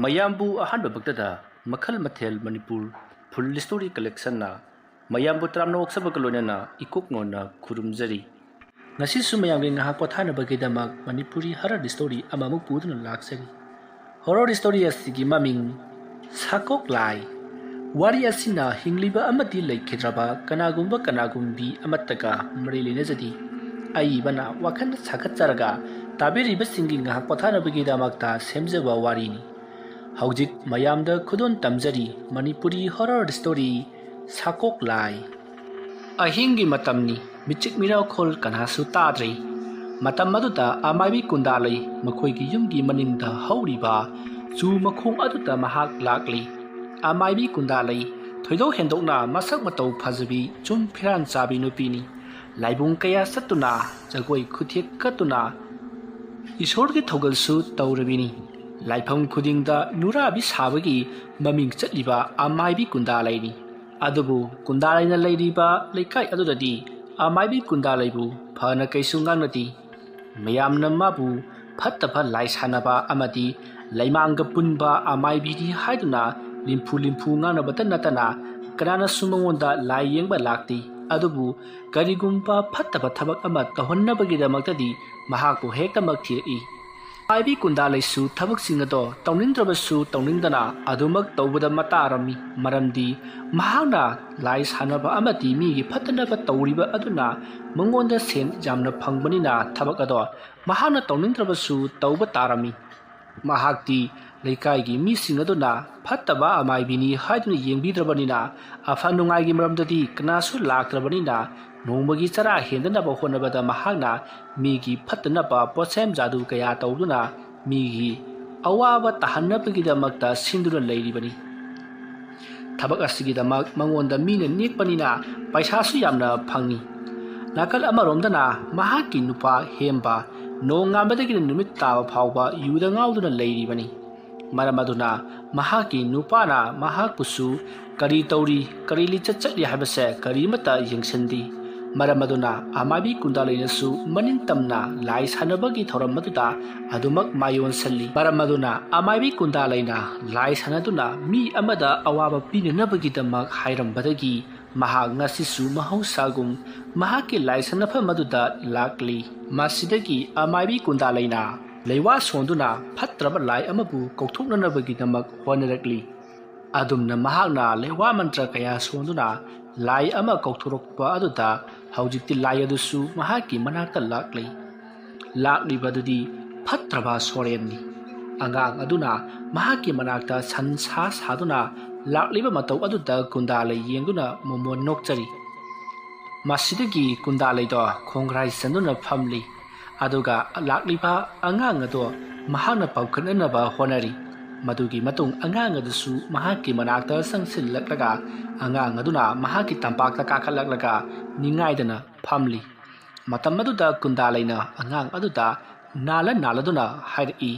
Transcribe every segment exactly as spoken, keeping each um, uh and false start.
ꯃꯌꯥꯝꯕꯨ ꯑꯍꯥꯟꯕꯃꯛꯇꯗ ꯃꯈꯜ ꯃꯊꯦꯜ ꯃꯅꯤꯄꯨꯔ ꯐꯨꯜ ꯁ꯭ꯇꯣꯔꯤ ꯀꯂꯦꯛꯁꯟꯅ ꯃꯌꯥꯝꯕꯨ ꯇꯔꯥꯝꯅ ꯑꯣꯛꯆꯕꯒ ꯂꯣꯏꯅꯅ ꯏꯀꯣꯛ ꯉꯣꯟꯅ ꯈꯨꯔꯨꯝꯖꯔꯤ꯫ ꯉꯁꯤꯁꯨ ꯃꯌꯥꯝꯒꯤ ꯉꯥꯏꯍꯥꯛ ꯄꯣꯊꯥꯅꯕꯒꯤꯗꯃꯛ ꯃꯅꯤꯄꯨꯔꯤ ꯍꯔꯔ ꯁ꯭ꯇꯣꯔꯤ ꯑꯃꯃꯨꯛ ꯄꯨꯗꯨꯅ ꯂꯥꯛꯆꯔꯤ꯫ ꯍꯣꯔꯔ ꯁ꯭ꯇꯣꯔꯤ ꯑꯁꯤꯒꯤ ꯃꯃꯤꯡ ꯁꯥꯀꯣꯛ ꯂꯥꯏ꯫ ꯋꯥꯔꯤ ꯑꯁꯤꯅ ꯍꯤꯡꯂꯤꯕ ꯑꯃꯗꯤ ꯂꯩꯈꯤꯗ꯭ꯔꯕ ꯀꯅꯥꯒꯨꯝꯕ ꯀꯅꯥꯒꯨꯝꯕꯤ ꯑꯃꯠꯇꯒ ꯃꯔꯤ ꯂꯩꯅꯖꯗꯦ꯫ ꯑꯏꯕꯅ ꯋꯥꯈꯜ ꯁꯥꯒꯠꯆꯔꯒ ꯇꯥꯕꯤꯔꯤꯕꯁꯤꯡꯒꯤ ꯉꯥꯏꯍꯥꯛ ꯄꯣꯊꯥꯅꯕꯒꯤꯗꯃꯛꯇ ꯁꯦꯝꯖꯕ ꯋꯥꯔꯤꯅꯤ꯫ ꯍꯧꯖꯤꯛ ꯃꯌꯥꯝꯗ ꯈꯨꯗꯣꯜ ꯇꯝꯖꯔꯤ ꯃꯅꯤꯄꯨꯔꯤ ꯍꯣꯔꯔ ꯁ꯭ꯇꯣꯔꯤ ꯁꯥꯀꯣꯛ ꯂꯥꯏ꯫ ꯑꯍꯤꯡꯒꯤ ꯃꯇꯝꯅꯤ, ꯃꯤꯆꯤꯛ ꯃꯤꯔꯥꯎꯈꯣꯜ ꯀꯅꯥꯁꯨ ꯇꯥꯗ꯭ꯔꯦ꯫ ꯃꯇꯝ ꯑꯗꯨꯗ ꯑꯃꯥꯏꯕꯤ ꯀꯨꯟꯗꯥꯂꯩ ꯃꯈꯣꯏꯒꯤ ꯌꯨꯝꯒꯤ ꯃꯅꯤꯡꯗ ꯍꯧꯔꯤꯕ ꯆꯨ ꯃꯈꯣꯡ ꯑꯗꯨꯗ ꯃꯍꯥꯛ ꯂꯥꯛꯂꯤ꯫ ꯑꯃꯥꯏꯕꯤ ꯀꯨꯟꯗꯥꯂꯩ ꯊꯣꯏꯗꯣꯛ ꯍꯦꯟꯗꯣꯛꯅ ꯃꯁꯛ ꯃꯇꯧ ꯐꯖꯕꯤ, ꯆꯨꯝ ꯐꯤꯔꯥꯟ ꯆꯥꯕꯤ ꯅꯨꯄꯤꯅꯤ꯫ ꯂꯥꯏꯕꯨꯡ ꯀꯌꯥ ꯆꯠꯇꯨꯅ, ꯖꯒꯣꯏ ꯈꯨꯊꯦꯛ ꯀꯠꯇꯨꯅ ꯏꯁꯣꯔꯒꯤ ꯊꯧꯒꯜꯁꯨ ꯇꯧꯔꯕꯤꯅꯤ꯫ ꯂꯥꯏꯐꯝ ꯈꯨꯗꯤꯡꯗ ꯅꯨꯔꯥꯕꯤ ꯁꯥꯕꯒꯤ ꯃꯃꯤꯡ ꯆꯠꯂꯤꯕ ꯑꯃꯥꯏꯕꯤ ꯀꯨꯟꯗꯥꯂꯩꯅꯤ꯫ ꯑꯗꯨꯕꯨ ꯀꯨꯟꯗꯥꯂꯩꯅ ꯂꯩꯔꯤꯕ ꯂꯩꯀꯥꯏ ꯑꯗꯨꯗꯗꯤ ꯑꯃꯥꯏꯕꯤ ꯀꯨꯟꯗꯥꯂꯩꯕꯨ ꯐꯅ ꯀꯩꯁꯨ ꯉꯥꯡꯅꯗꯦ꯫ ꯃꯌꯥꯝꯅ ꯃꯥꯕꯨ ꯐꯠꯇꯕ ꯂꯥꯏ ꯁꯥꯟꯅꯕ ꯑꯃꯗꯤ ꯂꯩꯃꯥꯡꯒ ꯄꯨꯟꯕ ꯑꯃꯥꯏꯕꯤꯅꯤ ꯍꯥꯏꯗꯨꯅ ꯂꯤꯝꯐꯨ ꯂꯤꯝꯐꯨ ꯉꯥꯡꯅꯕꯇ ꯅꯠꯇꯅ ꯀꯅꯥꯅꯁꯨ ꯃꯉꯣꯟꯗ ꯂꯥꯏ ꯌꯦꯡꯕ ꯂꯥꯛꯇꯦ꯫ ꯑꯗꯨꯕꯨ ꯀꯔꯤꯒꯨꯝꯕ ꯐꯠꯇꯕ ꯊꯕꯛ ꯑꯃ ꯇꯧꯍꯟꯅꯕꯒꯤꯗꯃꯛꯇꯗꯤ ꯃꯍꯥꯛꯄꯨ ꯍꯦꯛꯇꯃꯛ ꯊꯤꯔꯛꯏ꯫ ꯑꯃꯥꯏꯕꯤ ꯀꯨꯟꯗꯥꯂꯩꯁꯨ ꯊꯕꯛꯁꯤꯡ ꯑꯗꯣ ꯇꯧꯅꯤꯡꯗ꯭ꯔꯕꯁꯨ ꯇꯧꯅꯤꯡꯗꯅ ꯑꯗꯨꯃꯛ ꯇꯧꯕꯗ ꯃꯇꯥꯔꯝꯃꯤ꯫ ꯃꯔꯝꯗꯤ ꯃꯍꯥꯛꯅ ꯂꯥꯏ ꯁꯥꯟꯅꯕ ꯑꯃꯗꯤ ꯃꯤꯒꯤ ꯐꯠꯇꯅꯕ ꯇꯧꯔꯤꯕ ꯑꯗꯨꯅ ꯃꯉꯣꯟꯗ ꯁꯦꯟ ꯌꯥꯝꯅ ꯐꯪꯕꯅꯤꯅ ꯊꯕꯛ ꯑꯗꯣ ꯃꯍꯥꯛꯅ ꯇꯧꯅꯤꯡꯗ꯭ꯔꯕꯁꯨ ꯇꯧꯕ ꯇꯥꯔꯝꯃꯤ꯫ ꯃꯍꯥꯛꯇꯤ ꯂꯩꯀꯥꯏꯒꯤ ꯃꯤꯁꯤꯡ ꯑꯗꯨꯅ ꯐꯠꯇꯕ ꯑꯃꯥꯏꯕꯤꯅꯤ ꯍꯥꯏꯗꯨꯅ ꯌꯦꯡꯕꯤꯗ꯭ꯔꯕꯅꯤꯅ ꯑꯐ ꯅꯨꯡꯉꯥꯏꯒꯤ ꯃꯔꯝꯗꯗꯤ ꯀꯅꯥꯁꯨ ꯂꯥꯛꯇ꯭ꯔꯕꯅꯤꯅ ꯅꯣꯡꯃꯒꯤ ꯆꯔꯥ ꯍꯦꯟꯗꯅꯕ ꯍꯣꯠꯅꯕꯗ ꯃꯍꯥꯛꯅ ꯃꯤꯒꯤ ꯐꯠꯇꯅꯕ ꯄꯣꯠꯁꯦꯝ ꯖꯥꯗꯨ ꯀꯌꯥ ꯇꯧꯗꯨꯅ ꯃꯤꯒꯤ ꯑꯋꯥꯕ ꯇꯥꯍꯟꯅꯕꯒꯤꯗꯃꯛꯇ ꯁꯤꯟꯗꯨꯅ ꯂꯩꯔꯤꯕꯅꯤ꯫ ꯊꯕꯛ ꯑꯁꯤꯒꯤꯗꯃꯛ ꯃꯉꯣꯟꯗ ꯃꯤꯅ ꯅꯦꯛꯄꯅꯤꯅ ꯄꯩꯁꯥꯁꯨ ꯌꯥꯝꯅ ꯐꯪꯏ꯫ ꯅꯥꯀꯜ ꯑꯃꯔꯣꯝꯗꯅ ꯃꯍꯥꯛꯀꯤ ꯅꯨꯄꯥ ꯍꯦꯝꯕ ꯅꯣꯡꯉꯥꯟꯕꯗꯒꯤꯅ ꯅꯨꯃꯤꯠ ꯇꯥꯕ ꯐꯥꯎꯕ ꯌꯨꯗ ꯉꯥꯎꯗꯨꯅ ꯂꯩꯔꯤꯕꯅꯤ꯫ ꯃꯔꯝ ꯑꯗꯨꯅ ꯃꯍꯥꯛꯀꯤ ꯅꯨꯄꯥꯅ ꯃꯍꯥꯛꯄꯨꯁꯨ ꯀꯔꯤ ꯇꯧꯔꯤ, ꯀꯔꯤ ꯂꯤꯆꯠ ꯆꯠꯂꯤ ꯍꯥꯏꯕꯁꯦ ꯀꯔꯤꯃꯠꯇ ꯌꯦꯡꯁꯤꯟꯗꯦ꯫ ꯃꯔꯝ ꯑꯗꯨꯅ ꯑꯃꯥꯏꯕꯤ ꯀꯨꯟꯗꯥꯂꯩꯅꯁꯨ ꯃꯅꯤꯡ ꯇꯝꯅ ꯂꯥꯏ ꯁꯥꯟꯅꯕꯒꯤ ꯊꯧꯔꯝ ꯑꯗꯨꯗ ꯑꯗꯨꯃꯛ ꯃꯥꯏꯑꯣꯟꯁꯤꯜꯂꯤ꯫ ꯃꯔꯝ ꯑꯗꯨꯅ ꯑꯃꯥꯏꯕꯤ ꯀꯨꯟꯗꯥꯂꯩꯅ ꯂꯥꯏ ꯁꯥꯟꯅꯗꯨꯅ ꯃꯤ ꯑꯃꯗ ꯑꯋꯥꯕ ꯄꯤꯅꯅꯕꯒꯤꯗꯃꯛ ꯍꯥꯏꯔꯝꯕꯗꯒꯤ ꯃꯍꯥꯛ ꯉꯁꯤꯁꯨ ꯃꯍꯧꯁꯥꯒꯨꯝ ꯃꯍꯥꯛꯀꯤ ꯂꯥꯏ ꯁꯥꯟꯅꯐꯝ ꯑꯗꯨꯗ ꯂꯥꯛꯂꯤ꯫ ꯃꯁꯤꯗꯒꯤ ꯑꯃꯥꯏꯕꯤ ꯀꯨꯟꯗꯥꯂꯩꯅ ꯂꯩꯋꯥ ꯁꯣꯟꯗꯨꯅ ꯐꯠꯇ꯭ꯔꯕ ꯂꯥꯏ ꯑꯃꯕꯨ ꯀꯧꯊꯣꯛꯅꯅꯕꯒꯤꯗꯃꯛ ꯍꯣꯠꯅꯔꯛꯂꯤ꯫ ꯑꯗꯨꯝꯅ ꯃꯍꯥꯛꯅ ꯂꯩꯋꯥ ꯃꯟꯇ꯭ꯔ ꯀꯌꯥ ꯁꯣꯟꯗꯨꯅ ꯂꯥꯏ ꯑꯃ ꯀꯧꯊꯣꯔꯛꯄ ꯑꯗꯨꯗ ꯍꯧꯖꯤꯛꯇꯤ ꯂꯥꯏ ꯑꯗꯨꯁꯨ ꯃꯍꯥꯛꯀꯤ ꯃꯅꯥꯛꯇ ꯂꯥꯛꯂꯤ꯫ ꯂꯥꯛꯂꯤꯕꯗꯨꯗꯤ ꯐꯠꯇ꯭ꯔꯕ ꯁꯣꯔꯦꯟꯅꯤ꯫ ꯑꯉꯥꯡ ꯑꯗꯨꯅ ꯃꯍꯥꯛꯀꯤ ꯃꯅꯥꯛꯇ ꯁꯟ ꯁꯥ ꯁꯥꯗꯨꯅ ꯂꯥꯛꯂꯤꯕ ꯃꯇꯧ ꯑꯗꯨꯗ ꯀꯨꯟꯗꯥꯂꯩ ꯌꯦꯡꯗꯨꯅ ꯃꯣꯃꯣꯟ ꯅꯣꯛꯆꯔꯤ꯫ ꯃꯁꯤꯗꯒꯤ ꯀꯨꯟꯗꯥꯂꯩꯗꯣ ꯈꯣꯡꯒ꯭ꯔꯥꯏ ꯆꯟꯗꯨꯅ ꯐꯝꯂꯤ꯫ ꯑꯗꯨꯒ ꯂꯥꯛꯂꯤꯕ ꯑꯉꯥꯡ ꯑꯗꯣ ꯃꯍꯥꯛꯅ ꯄꯥꯎꯈꯠꯅꯅꯕ ꯍꯣꯠꯅꯔꯤ꯫ ꯃꯗꯨꯒꯤ ꯃꯇꯨꯡ ꯑꯉꯥꯡ ꯑꯗꯨꯁꯨ ꯃꯍꯥꯛꯀꯤ ꯃꯅꯥꯛꯇ ꯆꯪꯁꯤꯜꯂꯛꯂꯒ ꯑꯉꯥꯡ ꯑꯗꯨꯅ ꯃꯍꯥꯛꯀꯤ ꯇꯝꯄꯥꯛꯇ ꯀꯥꯈꯠꯂꯛꯂꯒ ꯅꯤꯡꯉꯥꯏꯗꯅ ꯐꯝꯂꯤ꯫ ꯃꯇꯝ ꯑꯗꯨꯗ ꯀꯨꯟꯗꯥꯂꯩꯅ ꯑꯉꯥꯡ ꯑꯗꯨꯗ ꯅꯥꯜꯂ ꯅꯥꯜꯂꯗꯨꯅ ꯍꯥꯏꯔꯛꯏ,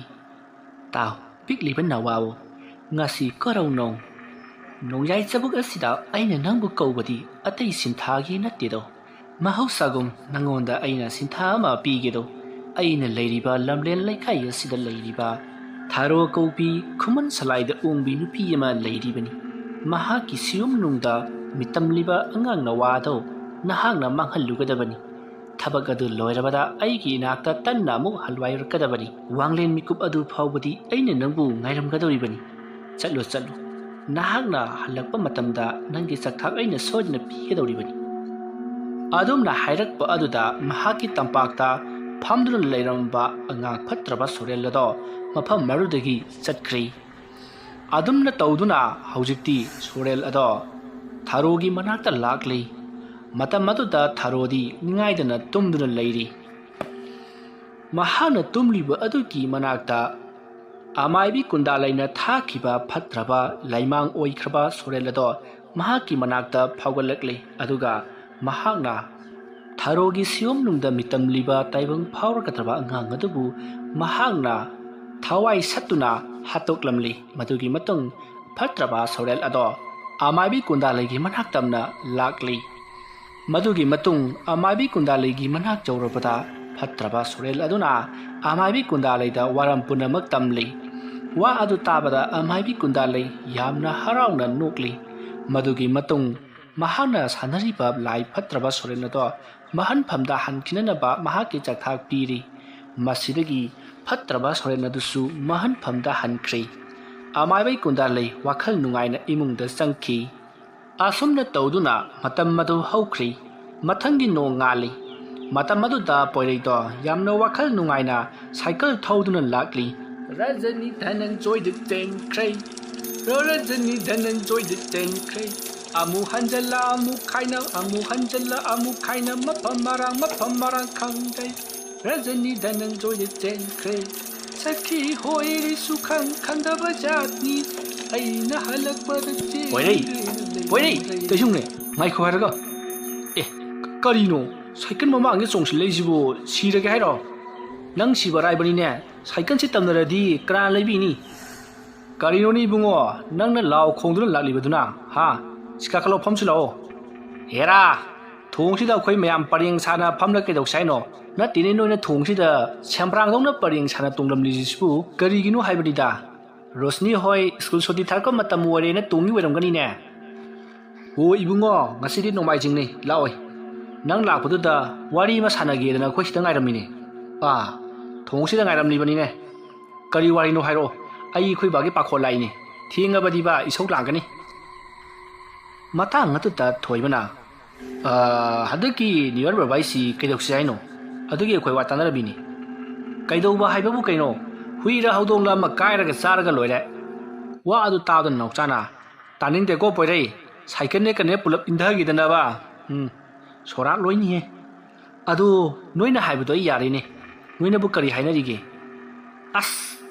"ꯇꯥꯎ, ꯄꯤꯛꯂꯤꯕ ꯅꯋꯥꯑꯣ, ꯉꯁꯤ ꯀꯔꯧ ꯅꯣꯡ ꯅꯣꯡꯌꯥꯏ ꯆꯕꯨꯛ ꯑꯁꯤꯗ ꯑꯩꯅ ꯅꯪꯕꯨ ꯀꯧꯕꯗꯤ ꯑꯇꯩ ꯁꯤꯟꯊꯥꯒꯤ ꯅꯠꯇꯦꯗꯣ꯫ ꯃꯍꯧꯁꯥꯒꯨꯝ ꯅꯉꯣꯟꯗ ꯑꯩꯅ ꯁꯤꯟꯊꯥ ꯑꯃ ꯄꯤꯒꯦꯗꯣ꯫ ꯑꯩꯅ ꯂꯩꯔꯤꯕ ꯂꯝꯂꯦꯟ ꯂꯩꯀꯥꯏ ꯑꯁꯤꯗ ꯂꯩꯔꯤꯕ ꯊꯥꯔꯣ ꯀꯧꯕꯤ ꯈꯨꯃꯟ ꯁꯂꯥꯏꯗ ꯑꯣꯡꯕꯤ ꯅꯨꯄꯤ ꯑꯃ ꯂꯩꯔꯤꯕꯅꯤ꯫ ꯃꯍꯥꯛꯀꯤ ꯁꯤꯌꯨꯝꯅꯨꯡꯗ ꯃꯤꯇꯝꯂꯤꯕ ꯑꯉꯥꯡ ꯅꯋꯥꯗꯣ ꯅꯍꯥꯛꯅ ꯃꯥꯡꯍꯜꯂꯨꯒꯗꯕꯅꯤ꯫ ꯊꯕꯛ ꯑꯗꯨ ꯂꯣꯏꯔꯕꯗ ꯑꯩꯒꯤ ꯏꯅꯥꯛꯇ ꯇꯟꯅ ꯑꯃꯨꯛ ꯍꯜꯋꯥꯏꯔꯛꯀꯗꯕꯅꯤ꯫ ꯋꯥꯡꯂꯦꯟ ꯃꯤꯀꯨꯞ ꯑꯗꯨ ꯐꯥꯎꯕꯗꯤ ꯑꯩꯅ ꯅꯪꯕꯨ ꯉꯥꯏꯔꯝꯒꯗꯧꯔꯤꯕꯅꯤ꯫ ꯆꯠꯂꯨ, ꯆꯠꯂꯨ꯫ ꯅꯍꯥꯛꯅ ꯍꯜꯂꯛꯄ ꯃꯇꯝꯗ ꯅꯪꯒꯤ ꯆꯥꯛꯊꯥꯛ ꯑꯩꯅ ꯁꯣꯏꯗꯅ ꯄꯤꯒꯗꯧꯔꯤꯕꯅꯤ꯫" ꯑꯗꯨꯝꯅ ꯍꯥꯏꯔꯛꯄ ꯑꯗꯨꯗ ꯃꯍꯥꯛꯀꯤ ꯇꯝꯄꯥꯛꯇ ꯐꯝꯗꯨꯅ ꯂꯩꯔꯝꯕ ꯑꯉꯥꯡ ꯐꯠꯇ꯭ꯔꯕ ꯁꯣꯔꯦꯜ ꯑꯗꯣ ꯃꯐꯝ ꯑꯗꯨꯗꯒꯤ ꯆꯠꯈ꯭ꯔꯦ꯫ ꯑꯗꯨꯝꯅ ꯇꯧꯗꯨꯅ ꯍꯧꯖꯤꯛꯇꯤ ꯁꯣꯔꯦꯜ ꯑꯗꯣ ꯊꯔꯣꯒꯤ ꯃꯅꯥꯛꯇ ꯂꯥꯛꯂꯤ꯫ ꯃꯇꯝ ꯑꯗꯨꯗ ꯊꯔꯣꯗꯤ ꯅꯤꯡꯉꯥꯏꯗꯅ ꯇꯨꯝꯗꯨꯅ ꯂꯩꯔꯤ꯫ ꯃꯍꯥꯛꯅ ꯇꯨꯝꯂꯤꯕ ꯑꯗꯨꯒꯤ ꯃꯅꯥꯛꯇ ꯑꯃꯥꯏꯕꯤ ꯀꯨꯟꯗꯥꯂꯩꯅ ꯊꯥꯈꯤꯕ ꯐꯠꯇ꯭ꯔꯕ ꯂꯩꯃꯥꯡ ꯑꯣꯏꯈ꯭ꯔꯕ ꯁꯣꯔꯦꯜ ꯑꯗꯣ ꯃꯍꯥꯛꯀꯤ ꯃꯅꯥꯛꯇ ꯐꯥꯎꯒꯠꯂꯛꯂꯤ꯫ ꯑꯗꯨꯒ ꯃꯍꯥꯛꯅ ꯊꯔꯣꯒꯤ ꯁꯤꯌꯣꯝꯅꯨꯡꯗ ꯃꯤꯇꯝꯂꯤꯕ ꯇꯥꯏꯕꯪ ꯐꯥꯎꯔꯒꯗ꯭ꯔꯕ ꯑꯉꯥꯡ ꯑꯗꯨꯕꯨ ꯃꯍꯥꯛꯅ ꯊꯋꯥꯏ ꯁꯠꯇꯨꯅ ꯍꯥꯠꯇꯣꯛꯂꯝꯂꯤ꯫ ꯃꯗꯨꯒꯤ ꯃꯇꯨꯡ ꯐꯠꯇ꯭ꯔꯕ ꯁꯣꯔꯦꯜ ꯑꯗꯣ ꯑꯃꯥꯏꯕꯤ ꯀꯨꯟꯗꯥꯂꯩꯒꯤ ꯃꯅꯥꯛ ꯇꯝꯅ ꯂꯥꯛꯂꯤ꯫ ꯃꯗꯨꯒꯤ ꯃꯇꯨꯡ ꯑꯃꯥꯏꯕꯤ ꯀꯨꯟꯗꯥꯂꯩꯒꯤ ꯃꯅꯥꯛ ꯌꯧꯔꯕꯗ ꯐꯠꯇ꯭ꯔꯕ ꯁꯣꯔꯦꯜ ꯑꯗꯨꯅ ꯑꯃꯥꯏꯕꯤ ꯀꯨꯟꯗꯥꯂꯩꯗ ꯋꯥꯔꯝ ꯄꯨꯝꯅꯃꯛ ꯇꯝꯂꯤ꯫ ꯋꯥ ꯑꯗꯨ ꯇꯥꯕꯗ ꯑꯃꯥꯏꯕꯤ ꯀꯨꯟꯗꯥꯂꯩ ꯌꯥꯝꯅ ꯍꯔꯥꯎꯅ ꯅꯣꯛꯂꯤ꯫ ꯃꯗꯨꯒꯤ ꯃꯇꯨꯡ ꯃꯍꯥꯛꯅ ꯁꯥꯟꯅꯔꯤꯕ ꯂꯥꯏ ꯐꯠꯇ꯭ꯔꯕ ꯁꯣꯔꯦꯜ ꯑꯗꯣ ꯃꯍꯟꯐꯝꯗ ꯍꯟꯈꯤꯅꯅꯕ ꯃꯍꯥꯛꯀꯤ ꯆꯥꯛꯊꯥꯛ ꯄꯤꯔꯤ꯫ ꯃꯁꯤꯗꯒꯤ ꯐꯠꯇ꯭ꯔꯕ ꯁꯣꯔꯦꯟ ꯑꯗꯨꯁꯨ ꯃꯍꯟꯐꯝꯗ ꯍꯟꯈ꯭ꯔꯤ꯫ ꯑꯃꯥꯏꯕꯩ ꯀꯨꯟꯗꯥꯂꯩ ꯋꯥꯈꯜ ꯅꯨꯡꯉꯥꯏꯅ ꯏꯃꯨꯡꯗ ꯆꯪꯈꯤ꯫ ꯑꯁꯨꯝꯅ ꯇꯧꯗꯨꯅ ꯃꯇꯝ ꯑꯗꯨ ꯍꯧꯈ꯭ꯔꯤ꯫ ꯃꯊꯪꯒꯤ ꯅꯣꯡꯉꯥꯜꯂꯤ꯫ ꯃꯇꯝ ꯑꯗꯨꯗ ꯄꯣꯏꯔꯩꯗꯣ ꯌꯥꯝꯅ ꯋꯥꯈꯜ ꯅꯨꯡꯉꯥꯏꯅ ꯁꯥꯏꯀꯜ ꯊꯧꯗꯨꯅ ꯂꯥꯛꯂꯤ꯫ ꯔꯖꯅꯤ ꯙꯅꯟꯖꯣꯏꯗ ꯆꯦꯟꯈ꯭ꯔꯦ꯫ ꯔꯖꯅꯤ ꯙꯅꯟꯖꯣꯏꯗ ꯆꯦꯟꯈ꯭ꯔꯦ꯫ ꯑꯃꯨꯛ ꯍꯟꯖꯜꯂ ꯑꯃꯨꯛ ꯈꯥꯏꯅ, ꯑꯃꯨꯛ ꯍꯟꯖꯜꯂ ꯑꯃꯨꯛ ꯈꯥꯏꯅ, ꯃꯐꯝ ꯃꯔꯥꯡ ꯃꯐꯝ ꯃꯔꯥꯡ ꯈꯪꯗꯦ꯫ ꯔꯖꯅꯤ ꯙꯅꯟꯖꯣꯏꯗ ꯆꯦꯟꯈ꯭ꯔꯦ꯫ ꯁꯈꯤ ꯍꯣꯏꯔꯤꯁꯨ ꯈꯪ ꯈꯪꯗꯕ ꯖꯥꯠꯅꯤ꯫ ꯑꯩꯅ ꯍꯜꯂꯛꯄꯗ ꯄꯣꯏꯔꯩ, ꯆꯦꯟꯗꯨꯅ ꯄꯣꯏꯔꯩ, ꯂꯩꯔꯝꯂꯦ꯫ ꯀꯩꯁꯨꯝꯅꯦ? ꯉꯥꯏꯈꯣ ꯍꯥꯏꯔꯒ꯫ ꯑꯦ, ꯀꯔꯤꯅꯣ? ꯁꯥꯏꯀꯜ ꯃꯃꯥꯡꯗ ꯆꯣꯡꯁꯤꯜꯂꯛꯏꯁꯤꯕꯨ ꯁꯤꯔꯒꯦ ꯍꯥꯏꯔꯣ? ꯅꯪ ꯁꯤꯕ ꯑꯔꯥꯏꯕꯅꯤꯅꯦ꯫ ꯁꯥꯏꯀꯜꯁꯤ ꯇꯝꯅꯔꯗꯤ ꯀꯅꯥꯅ ꯂꯩꯕꯤꯅꯤ? ꯀꯔꯤꯅꯣꯅꯦ ꯏꯕꯨꯡꯉꯣ, ꯅꯪꯅ ꯂꯥꯎ ꯈꯣꯡꯗꯨꯅ ꯂꯥꯛꯂꯤꯕꯗꯨꯅ? ꯍꯥ? ꯁꯤ ꯀꯥꯈꯠꯂꯣ, ꯐꯝꯁꯤ ꯂꯥꯛꯑꯣ꯫ ꯍꯦꯔꯥ, ꯊꯣꯡꯁꯤꯗ ꯑꯩꯈꯣꯏ ꯃꯌꯥꯝ ꯄꯔꯦꯡ ꯁꯥꯅ ꯐꯝꯂ ꯀꯩꯗꯧꯁꯤ ꯍꯥꯏꯅꯣ? ꯅꯠꯇꯦꯅꯦ, ꯅꯣꯏꯅ ꯊꯣꯡꯁꯤꯗ ꯁꯦꯝꯕ꯭ꯔꯥꯡꯗꯧꯅ ꯄꯔꯦꯡ ꯁꯥꯅ ꯇꯣꯡꯂꯝꯂꯤꯁꯤꯕꯨ ꯀꯔꯤꯒꯤꯅꯣ ꯍꯥꯏꯕꯅꯤꯗ꯫ ꯔꯣꯁꯅꯤ ꯍꯣꯏ ꯁ꯭ꯀꯨꯜ ꯁꯨꯇꯤ ꯊꯥꯔꯛꯄ ꯃꯇꯝ ꯑꯣꯏꯔꯦꯅ ꯇꯣꯡꯉꯤ ꯑꯣꯏꯔꯝꯒꯅꯤꯅꯦ꯫ ꯑꯣ ꯏꯕꯨꯡꯉꯣ, ꯉꯁꯤꯗꯤ ꯅꯣꯡꯃꯥꯏꯖꯤꯡꯅꯤ, ꯂꯥꯛꯑꯣꯏ꯫ ꯅꯪ ꯂꯥꯛꯄꯗꯨꯗ ꯋꯥꯔꯤ ꯑꯃ ꯁꯥꯟꯅꯒꯦꯗꯅ ꯑꯩꯈꯣꯏ ꯁꯤꯗ ꯉꯥꯏꯔꯝꯃꯤꯅꯦ꯫ ꯑꯥ, ꯊꯣꯡꯁꯤꯗ ꯉꯥꯏꯔꯝꯂꯤꯕꯅꯤꯅꯦ꯫ ꯀꯔꯤ ꯋꯥꯔꯤꯅꯣ ꯍꯥꯏꯔꯛꯑꯣ, ꯑꯩ ꯑꯩꯈꯣꯏ ꯕꯥꯒꯤ ꯄꯥꯈꯣꯜ ꯂꯥꯛꯏꯅꯦ꯫ ꯊꯦꯡꯉꯕꯗꯤ ꯕꯥ, ꯏꯁꯧ ꯂꯥꯡꯒꯅꯤ꯫ ꯃꯇꯥꯡ ꯑꯗꯨꯗ ꯊꯣꯏꯕꯅ, "ꯑꯥ, ꯍꯟꯗꯛꯀꯤ ꯅ꯭ꯌꯨ ꯌꯔ ꯕꯥꯔꯕꯥꯏꯁꯤ ꯀꯩꯗꯧꯁꯤ ꯍꯥꯏꯅꯣ? ꯑꯗꯨꯒꯤ ꯑꯩꯈꯣꯏ ꯋꯥ ꯇꯥꯟꯅꯔꯝꯃꯤꯅꯤ꯫ ꯀꯩꯗꯧꯕ ꯍꯥꯏꯕꯕꯨ ꯀꯩꯅꯣ? ꯍꯨꯏꯔ ꯍꯧꯗꯣꯡꯂ ꯑꯃ ꯀꯥꯏꯔꯒ ꯆꯥꯔꯒ ꯂꯣꯏꯔꯦ꯫" ꯋꯥ ꯑꯗꯨ ꯇꯥꯕꯗ ꯅꯥꯎꯆꯥꯅ, "ꯇꯥꯅꯤꯡꯗꯦꯀꯣ ꯄꯣꯏꯔꯩ, ꯁꯥꯏꯀꯜꯅꯦ ꯀꯩꯅꯦ ꯄꯨꯂꯞ ꯏꯟꯊꯈꯤꯗꯅꯕ꯫ ꯎꯝ, ꯁꯣꯔꯥꯛ ꯂꯣꯏꯅꯤꯍꯦ꯫ ꯑꯗꯨ ꯅꯣꯏꯅ ꯍꯥꯏꯕꯗꯣ ꯑꯩ ꯌꯥꯔꯦꯅꯦ꯫ ꯅꯣꯏꯅꯕꯨ ꯀꯔꯤ ꯍꯥꯏꯅꯔꯤꯒꯦ?" "ꯑꯁ,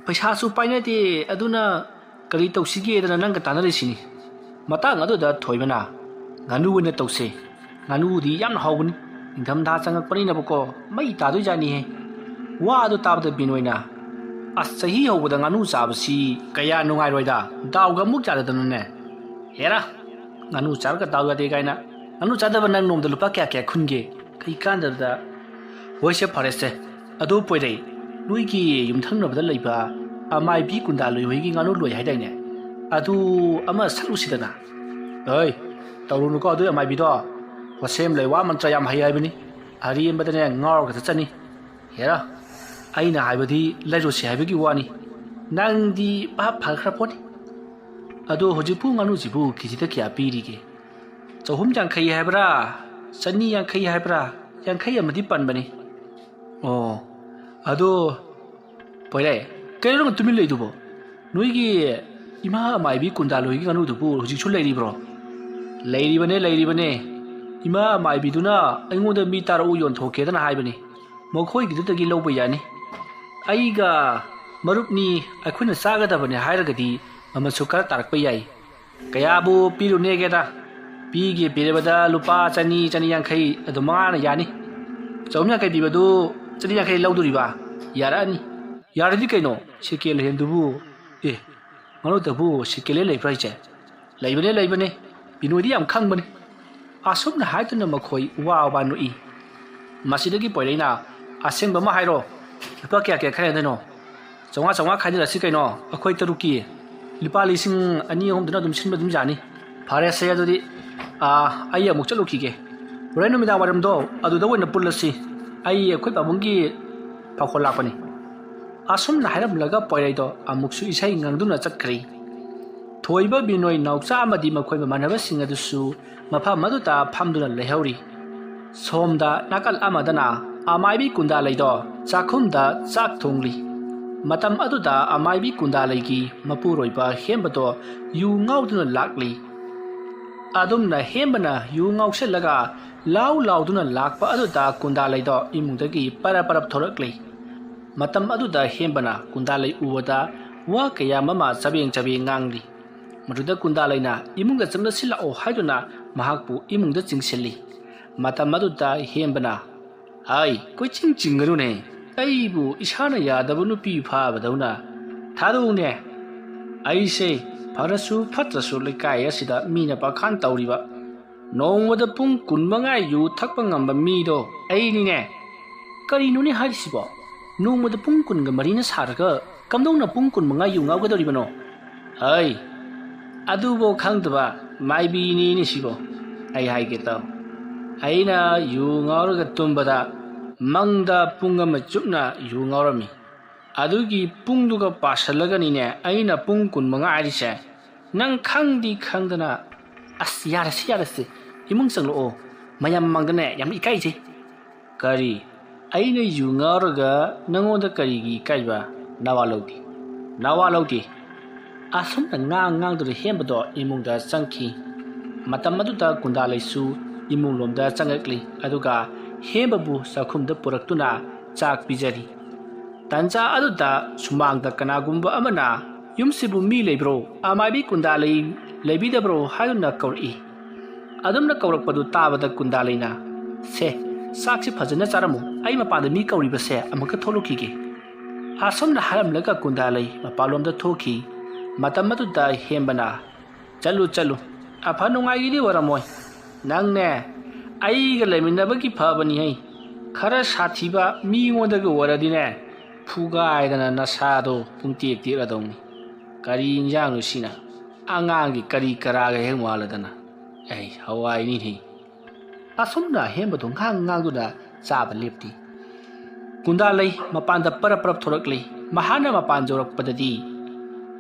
ꯄꯩꯁꯥꯁꯨ ꯄꯥꯏꯅꯗꯦ, ꯑꯗꯨꯅ ꯀꯔꯤ ꯇꯧꯁꯤꯒꯦꯗꯅ ꯅꯪꯒ ꯇꯥꯟꯅꯔꯤꯁꯤꯅꯤ꯫" ꯃꯇꯥꯡ ꯑꯗꯨꯗ ꯊꯣꯏꯕꯅ, "ꯉꯥꯅꯨ ꯑꯣꯏꯅ ꯇꯧꯁꯦ꯫ ꯉꯥꯅꯨꯗꯤ ꯌꯥꯝꯅ ꯍꯥꯎꯕꯅꯤ꯫ ꯅꯤꯡꯊꯝꯊꯥ ꯆꯪꯉꯛꯄꯅꯤꯅꯕꯀꯣ, ꯃꯩ ꯇꯥꯗꯣꯏꯖꯥꯠꯅꯤꯍꯦ꯫" ꯋꯥ ꯑꯗꯨ ꯇꯥꯕꯗ ꯕꯤꯅꯣꯏꯅ, "ꯑꯁ, ꯆꯍꯤ ꯍꯧꯕꯗ ꯉꯥꯅꯨ ꯆꯥꯕꯁꯤ ꯀꯌꯥ ꯅꯨꯡꯉꯥꯏꯔꯣꯏꯗ, ꯗꯥꯎꯒ ꯑꯃꯨꯛ ꯌꯥꯗꯗꯅꯅꯦ꯫ ꯍꯦꯔꯥ, ꯉꯥꯅꯨ ꯆꯥꯔꯒ ꯗꯥꯎ ꯌꯥꯗꯦ ꯀꯥꯏꯅ꯫ ꯉꯥꯅꯨ ꯆꯥꯗꯕ ꯅꯪ ꯅꯣꯡꯃꯗ ꯂꯨꯄꯥ ꯀꯌꯥ ꯀꯌꯥ ꯈꯨꯟꯒꯦ? ꯀꯩ ꯀꯥꯟꯗꯕꯗ꯫ ꯍꯣꯏꯁꯦ, ꯐꯔꯦꯁꯦ꯫ ꯑꯗꯨ ꯄꯣꯏꯔꯩ, ꯅꯣꯏꯒꯤ ꯌꯨꯝꯊꯪꯅꯕꯗ ꯂꯩꯕ ꯑꯃꯥꯏꯕꯤ ꯀꯨꯟꯗꯥ ꯂꯣꯏ ꯍꯣꯏꯒꯤ ꯉꯥꯅꯨ ꯂꯣꯏ ꯍꯥꯏꯗꯥꯏꯅꯦ? ꯑꯗꯨ ꯑꯃ ꯁꯠꯂꯨꯁꯤꯗꯅ꯫ ꯑꯩ, ꯇꯧꯔꯨꯅꯨꯀꯣ ꯑꯗꯨ ꯑꯃꯥꯏꯕꯤꯗꯣ꯫ ꯋꯥꯁꯦꯝ ꯂꯩꯋꯥ ꯃꯟꯇ꯭ꯔ ꯌꯥꯝ ꯍꯩ ꯍꯥꯏꯕꯅꯤ꯫ ꯑꯔꯦꯝꯕꯗꯅꯦ ꯉꯥꯎꯔꯒ ꯆꯠꯆꯅꯤ꯫ ꯍꯦꯔꯥ, ꯑꯩꯅ ꯍꯥꯏꯕꯗꯤ ꯂꯩꯔꯨꯁꯤ ꯍꯥꯏꯕꯒꯤ ꯋꯥꯅꯤ꯫ ꯅꯪꯗꯤ ꯚꯥꯞ ꯐꯈ꯭ꯔ ꯄꯣꯠꯅꯤ꯫ ꯑꯗꯣ ꯍꯧꯖꯤꯛꯄꯨ ꯉꯥꯅꯨꯁꯤꯕꯨ ꯀꯦꯖꯤꯗ ꯀꯌꯥ ꯄꯤꯔꯤꯒꯦ? ꯆꯍꯨꯝ ꯌꯥꯡꯈꯩ ꯍꯥꯏꯕ꯭ꯔꯥ? ꯆꯅꯤ ꯌꯥꯡꯈꯩ ꯍꯥꯏꯕ꯭ꯔꯥ? ꯌꯥꯡꯈꯩ ꯑꯃꯗꯤ ꯄꯟꯕꯅꯤ꯫ ꯑꯣ, ꯑꯗꯣ ꯄꯣꯏꯔꯩ, ꯀꯩꯅꯣ ꯅꯪ ꯇꯨꯃꯤꯟ ꯂꯩꯗꯨꯕꯣ? ꯅꯣꯏꯒꯤ ꯏꯃꯥ ꯑꯃꯥꯏꯕꯤ ꯀꯨꯟꯗꯥꯂꯣꯏꯒꯤ ꯉꯥꯅꯨꯗꯨꯕꯨ ꯍꯧꯖꯤꯛꯁꯨ ꯂꯩꯔꯤꯕ꯭ꯔꯣ? ꯂꯩꯔꯤꯕꯅꯦ, ꯂꯩꯔꯤꯕꯅꯦ꯫ ꯏꯃꯥ ꯑꯃꯥꯏꯕꯤꯗꯨꯅ ꯑꯩꯉꯣꯟꯗ ꯃꯤ ꯇꯔꯥ ꯌꯣꯟꯊꯣꯛꯀꯦꯗꯅ ꯍꯥꯏꯕꯅꯤ꯫ ꯃꯈꯣꯏꯒꯤꯗꯨꯗꯒꯤ ꯂꯧꯕ ꯌꯥꯅꯤ꯫ ꯑꯩꯒ ꯃꯔꯨꯞꯅꯤ, ꯑꯩꯈꯣꯏꯅ ꯆꯥꯒꯗꯕꯅꯦ ꯍꯥꯏꯔꯒꯗꯤ ꯃꯃꯜꯁꯨ ꯈꯔ ꯇꯥꯔꯛꯄ ꯌꯥꯏ꯫ ꯀꯌꯥꯕꯨ ꯄꯤꯔꯨꯅꯦꯒꯦꯗ? ꯄꯤꯒꯦ ꯄꯤꯔꯕꯗ ꯂꯨꯄꯥ ꯆꯅꯤ, ꯆꯅꯤ ꯌꯥꯡꯈꯩ ꯑꯗꯨ ꯃꯉꯥꯅ ꯌꯥꯅꯤ꯫ ꯆꯍꯨꯝ ꯌꯥꯡꯈꯩ ꯄꯤꯕꯗꯨ ꯆꯅꯤ ꯌꯥꯡꯈꯩ ꯂꯧꯗꯣꯔꯤꯕ? ꯌꯥꯔꯛꯑꯅꯤ꯫ ꯌꯥꯔꯗꯤ ꯀꯩꯅꯣ, ꯁꯦꯀꯦꯟ ꯍꯦꯟꯗꯨꯕꯨ꯫ ꯑꯦ, ꯉꯥꯅꯨꯗꯕꯨ ꯁꯦꯀꯦꯟ ꯍꯦꯟ ꯂꯩꯕ꯭ꯔꯥ ꯍꯥꯏꯁꯦ? ꯂꯩꯕꯅꯦ, ꯂꯩꯕꯅꯦ꯫ ꯕꯤꯅꯣꯏꯗꯤ ꯌꯥꯝ ꯈꯪꯕꯅꯤ꯫ ꯑꯁꯨꯝꯅ ꯍꯥꯏꯗꯨꯅ ꯃꯈꯣꯏ ꯋꯥ ꯋꯥ ꯅꯣꯛꯏ꯫ ꯃꯁꯤꯗꯒꯤ ꯄꯣꯏꯔꯩꯅ, "ꯑꯁꯦꯡꯕ ꯑꯃ ꯍꯥꯏꯔꯣ, ꯂꯨꯄꯥ ꯀꯌꯥ ꯀꯌꯥ ꯈꯥꯏꯅꯗꯣꯏꯅꯣ? ꯆꯥꯝꯃꯉꯥ ꯆꯥꯝꯃꯉꯥ ꯈꯥꯏꯅꯔꯁꯤ ꯀꯩꯅꯣ, ꯑꯩꯈꯣꯏ ꯇꯔꯨꯛꯀꯤ꯫ ꯂꯨꯄꯥ ꯂꯤꯁꯤꯡ ꯑꯅꯤ ꯑꯍꯨꯝꯗꯨꯅ ꯑꯗꯨꯝ ꯁꯤꯟꯕ ꯑꯗꯨꯝ ꯌꯥꯅꯤ꯫ ꯐꯔꯦꯁꯦ ꯑꯗꯨꯗꯤ, ꯑꯥ, ꯑꯩ ꯑꯃꯨꯛ ꯆꯠꯂꯨꯈꯤꯒꯦ꯫ ꯍꯣꯔꯦꯟ ꯅꯨꯃꯤꯗꯥꯡ ꯋꯥꯏꯔꯝꯗꯣ ꯑꯗꯨꯗ ꯑꯣꯏꯅ ꯄꯨꯜꯂꯁꯤ꯫ ꯑꯩ ꯑꯩꯈꯣꯏ ꯄꯥꯕꯨꯡꯒꯤ ꯄꯥꯈꯣꯜ ꯂꯥꯛꯄꯅꯤ"꯫ ꯑꯁꯨꯝꯅ ꯍꯥꯏꯔꯝꯂꯒ ꯄꯣꯏꯔꯩꯗꯣ ꯑꯃꯨꯛꯁꯨ ꯏꯁꯩ ꯉꯪꯗꯨꯅ ꯆꯠꯈ꯭ꯔꯦ꯫ ꯊꯣꯏꯕ, ꯕꯤꯅꯣꯏ, ꯅꯥꯎꯆꯥ ꯑꯃꯗꯤ ꯃꯈꯣꯏ ꯃꯃꯥꯟꯅꯕꯁꯤꯡ ꯑꯗꯨꯁꯨ ꯃꯐꯝ ꯑꯗꯨꯗ ꯐꯝꯗꯨꯅ ꯂꯩꯍꯧꯔꯤ꯫ ꯁꯣꯝꯗ ꯅꯥꯀꯜ ꯑꯃꯗꯅ ꯑꯃꯥꯏꯕꯤ ꯀꯨꯟꯗꯥꯂꯩꯗꯣ ꯆꯥꯛꯈꯨꯝꯗ ꯆꯥꯛ ꯊꯣꯡꯂꯤ꯫ ꯃꯇꯝ ꯑꯗꯨꯗ ꯑꯃꯥꯏꯕꯤ ꯀꯨꯟꯗꯥꯂꯩꯒꯤ ꯃꯄꯨꯔꯣꯏꯕ ꯍꯦꯝꯕꯗꯣ ꯌꯨ ꯉꯥꯎꯗꯨꯅ ꯂꯥꯛꯂꯤ꯫ ꯑꯗꯨꯝꯅ ꯍꯦꯝꯕꯅ ꯌꯨ ꯉꯥꯎꯁꯤꯜꯂꯒ ꯂꯥꯎ ꯂꯥꯎꯗꯨꯅ ꯂꯥꯛꯄ ꯑꯗꯨꯗ ꯀꯨꯟꯗꯥꯂꯩꯗꯣ ꯏꯃꯨꯡꯗꯒꯤ ꯄꯔꯞ ꯄꯔꯞ ꯊꯣꯔꯛꯂꯤ꯫ ꯃꯇꯝ ꯑꯗꯨꯗ ꯍꯦꯝꯕꯅ ꯀꯨꯟꯗꯥꯂꯩ ꯎꯕꯗ ꯋꯥ ꯀꯌꯥ ꯑꯃ ꯆꯕꯦꯡ ꯆꯕꯦꯡ ꯉꯥꯡꯂꯤ꯫ ꯃꯗꯨꯗ ꯀꯨꯟꯗꯥꯂꯩꯅ ꯏꯃꯨꯡꯗ ꯆꯪꯂꯁꯤ ꯂꯥꯛꯑꯣ ꯍꯥꯏꯗꯨꯅ ꯃꯍꯥꯛꯄꯨ ꯏꯃꯨꯡꯗ ꯆꯤꯡꯁꯤꯜꯂꯤ꯫ ꯃꯇꯝ ꯑꯗꯨꯗ ꯍꯦꯝꯕꯅ, "ꯍꯥꯏ, ꯀꯣꯏꯆꯤꯡ ꯆꯤꯡꯒꯅꯨꯅꯦ, ꯑꯩꯕꯨ ꯏꯁꯥꯅ ꯌꯥꯗꯕ ꯅꯨꯄꯤ ꯐꯥꯕꯗꯧꯅ꯫ ꯊꯥꯗꯣꯛꯎꯅꯦ꯫ ꯑꯩꯁꯦ ꯐꯔꯁꯨ ꯐꯠꯇ꯭ꯔꯁꯨ ꯂꯩꯀꯥꯏ ꯑꯁꯤꯗ ꯃꯤꯅ ꯄꯥꯈꯥꯟ ꯇꯧꯔꯤꯕ ꯅꯣꯡꯃꯗ ꯄꯨꯡ ꯀꯨꯟꯃꯉꯥ ꯌꯨ ꯊꯛꯄ ꯉꯝꯕ ꯃꯤꯗꯣ ꯑꯩꯅꯤꯅꯦ꯫ ꯀꯔꯤꯅꯣꯅꯦ ꯍꯥꯏꯔꯤꯁꯤꯕꯣ? ꯅꯣꯡꯃꯗ ꯄꯨꯡ ꯀꯨꯟꯒ ꯃꯔꯤꯅ ꯁꯥꯔꯒ ꯀꯝꯗꯧꯅ ꯄꯨꯡ ꯀꯨꯟꯃꯉꯥ ꯌꯨ ꯉꯥꯎꯒꯗꯧꯔꯤꯕꯅꯣ? ꯍꯩ, ꯑꯗꯨꯕꯨ ꯈꯪꯗꯕ ꯃꯥꯏꯕꯤꯅꯤꯅꯦ ꯁꯤꯕꯣ꯫ ꯑꯩ ꯍꯥꯏꯒꯦ ꯇꯥꯎ, ꯑꯩꯅ ꯌꯨ ꯉꯥꯎꯔꯒ ꯇꯨꯝꯕꯗ ꯃꯪꯗ ꯄꯨꯡ ꯑꯃ ꯆꯨꯞꯅ ꯌꯨ ꯉꯥꯎꯔꯝꯃꯤ꯫ ꯑꯗꯨꯒꯤ ꯄꯨꯡꯗꯨꯒ ꯄꯥꯁꯜꯂꯒꯅꯤꯅꯦ ꯑꯩꯅ ꯄꯨꯡ ꯀꯨꯟꯃꯉꯥ ꯍꯥꯏꯔꯤꯁꯦ꯫ ꯅꯪ ꯈꯪꯗꯤ ꯈꯪꯗꯅ꯫ ꯑꯁ, ꯌꯥꯔꯁꯤ, ꯌꯥꯔꯁꯤ꯫ ꯏꯃꯨꯡ ꯆꯪꯂꯛꯑꯣ꯫ ꯃꯌꯥꯝ ꯃꯃꯥꯡꯗꯅꯦ ꯌꯥꯝ ꯏꯀꯥꯏꯖꯩ꯫ ꯀꯔꯤ? ꯑꯩꯅ ꯌꯨ ꯉꯥꯎꯔꯒ ꯅꯪꯉꯣꯟꯗ ꯀꯔꯤꯒꯤ ꯏꯀꯥꯏꯕ? ꯅꯋꯥ ꯂꯧꯗꯦ꯫ ꯅꯋꯥ ꯂꯧꯗꯦ꯫ ꯑꯁꯨꯝꯅ ꯉꯥꯡ ꯉꯥꯡꯗꯨꯅ ꯍꯦꯝꯕꯗꯣ ꯏꯃꯨꯡꯗ ꯆꯪꯈꯤ꯫ ꯃꯇꯝ ꯑꯗꯨꯗ ꯀꯨꯟꯗꯥꯂꯩꯁꯨ ꯏꯃꯨꯡꯂꯣꯝꯗ ꯆꯪꯂꯛꯂꯤ, ꯑꯗꯨꯒ ꯍꯦꯝꯕꯕꯨ ꯆꯥꯛꯈꯨꯝꯗ ꯄꯨꯔꯛꯇꯨꯅ ꯆꯥꯛ ꯄꯤꯖꯔꯤ꯫ ꯇꯟꯖꯥ ꯑꯗꯨꯗ ꯁꯨꯃꯥꯡꯗ ꯀꯅꯥꯒꯨꯝꯕ ꯑꯃꯅ, "ꯌꯨꯝꯁꯤꯕꯨ ꯃꯤ ꯂꯩꯕ꯭ꯔꯣ? ꯑꯃꯥꯏꯕꯤ ꯀꯨꯟꯗꯥꯂꯩ ꯂꯩꯕꯤꯗꯕ꯭ꯔꯣ?" ꯍꯥꯏꯗꯨꯅ ꯀꯧꯔꯛꯏ꯫ ꯑꯗꯨꯝꯅ ꯀꯧꯔꯛꯄꯗꯨ ꯇꯥꯕꯗ ꯀꯨꯟꯗꯥꯂꯩꯅ, "ꯁꯦ, ꯆꯥꯛꯁꯤ ꯐꯖꯅ ꯆꯥꯔꯝꯃꯨ, ꯑꯩ ꯃꯄꯥꯟꯗ ꯃꯤ ꯀꯧꯔꯤꯕꯁꯦ ꯑꯃꯨꯛꯇ ꯊꯣꯛꯂꯨꯈꯤꯒꯦ"꯫ ꯑꯁꯨꯝꯅ ꯍꯥꯏꯔꯝꯂꯒ ꯀꯨꯟꯗꯥꯂꯩ ꯃꯄꯥꯟꯂꯣꯝꯗ ꯊꯣꯛꯈꯤ꯫ ꯃꯇꯝ ꯑꯗꯨꯗ ꯍꯦꯝꯕꯅ, "ꯆꯠꯂꯨ, ꯆꯠꯂꯨ, ꯑꯐ ꯅꯨꯡꯉꯥꯏꯒꯤꯗꯤ ꯑꯣꯏꯔꯝꯃꯣꯏ꯫ ꯅꯪꯅꯦ ꯑꯩꯒ ꯂꯩꯃꯤꯟꯅꯕꯒꯤ ꯐꯕꯅꯤꯍꯩ꯫ ꯈꯔ ꯁꯥꯊꯤꯕ ꯃꯤꯉꯣꯟꯗꯒ ꯑꯣꯏꯔꯗꯤꯅꯦ, ꯐꯨꯒꯥꯏꯗꯅ ꯅꯁꯥꯗꯣ ꯄꯨꯡꯇꯦꯛ ꯇꯦꯛꯂꯗꯧꯅꯤ꯫ ꯀꯔꯤ ꯏꯟꯖꯥꯡꯅꯣ ꯁꯤꯅ? ꯑꯉꯥꯡꯒꯤ ꯀꯔꯤ ꯀꯔꯥꯒ ꯍꯦꯛ ꯃꯥꯜꯂꯗꯅ꯫ ꯑꯩ ꯍꯋꯥꯏꯅꯤꯅꯦ"꯫ ꯑꯁꯨꯝꯅ ꯍꯦꯝꯕꯗꯣ ꯉꯥꯡ ꯉꯥꯡꯗꯨꯅ ꯆꯥꯕ ꯂꯦꯞꯇꯦ꯫ ꯀꯨꯟꯗꯥꯂꯩ ꯃꯄꯥꯟꯗ ꯄꯔꯞ ꯄꯔꯞ ꯊꯣꯔꯛꯂꯤ꯫ ꯃꯍꯥꯛꯅ ꯃꯄꯥꯟ ꯌꯧꯔꯛꯄꯗꯗꯤ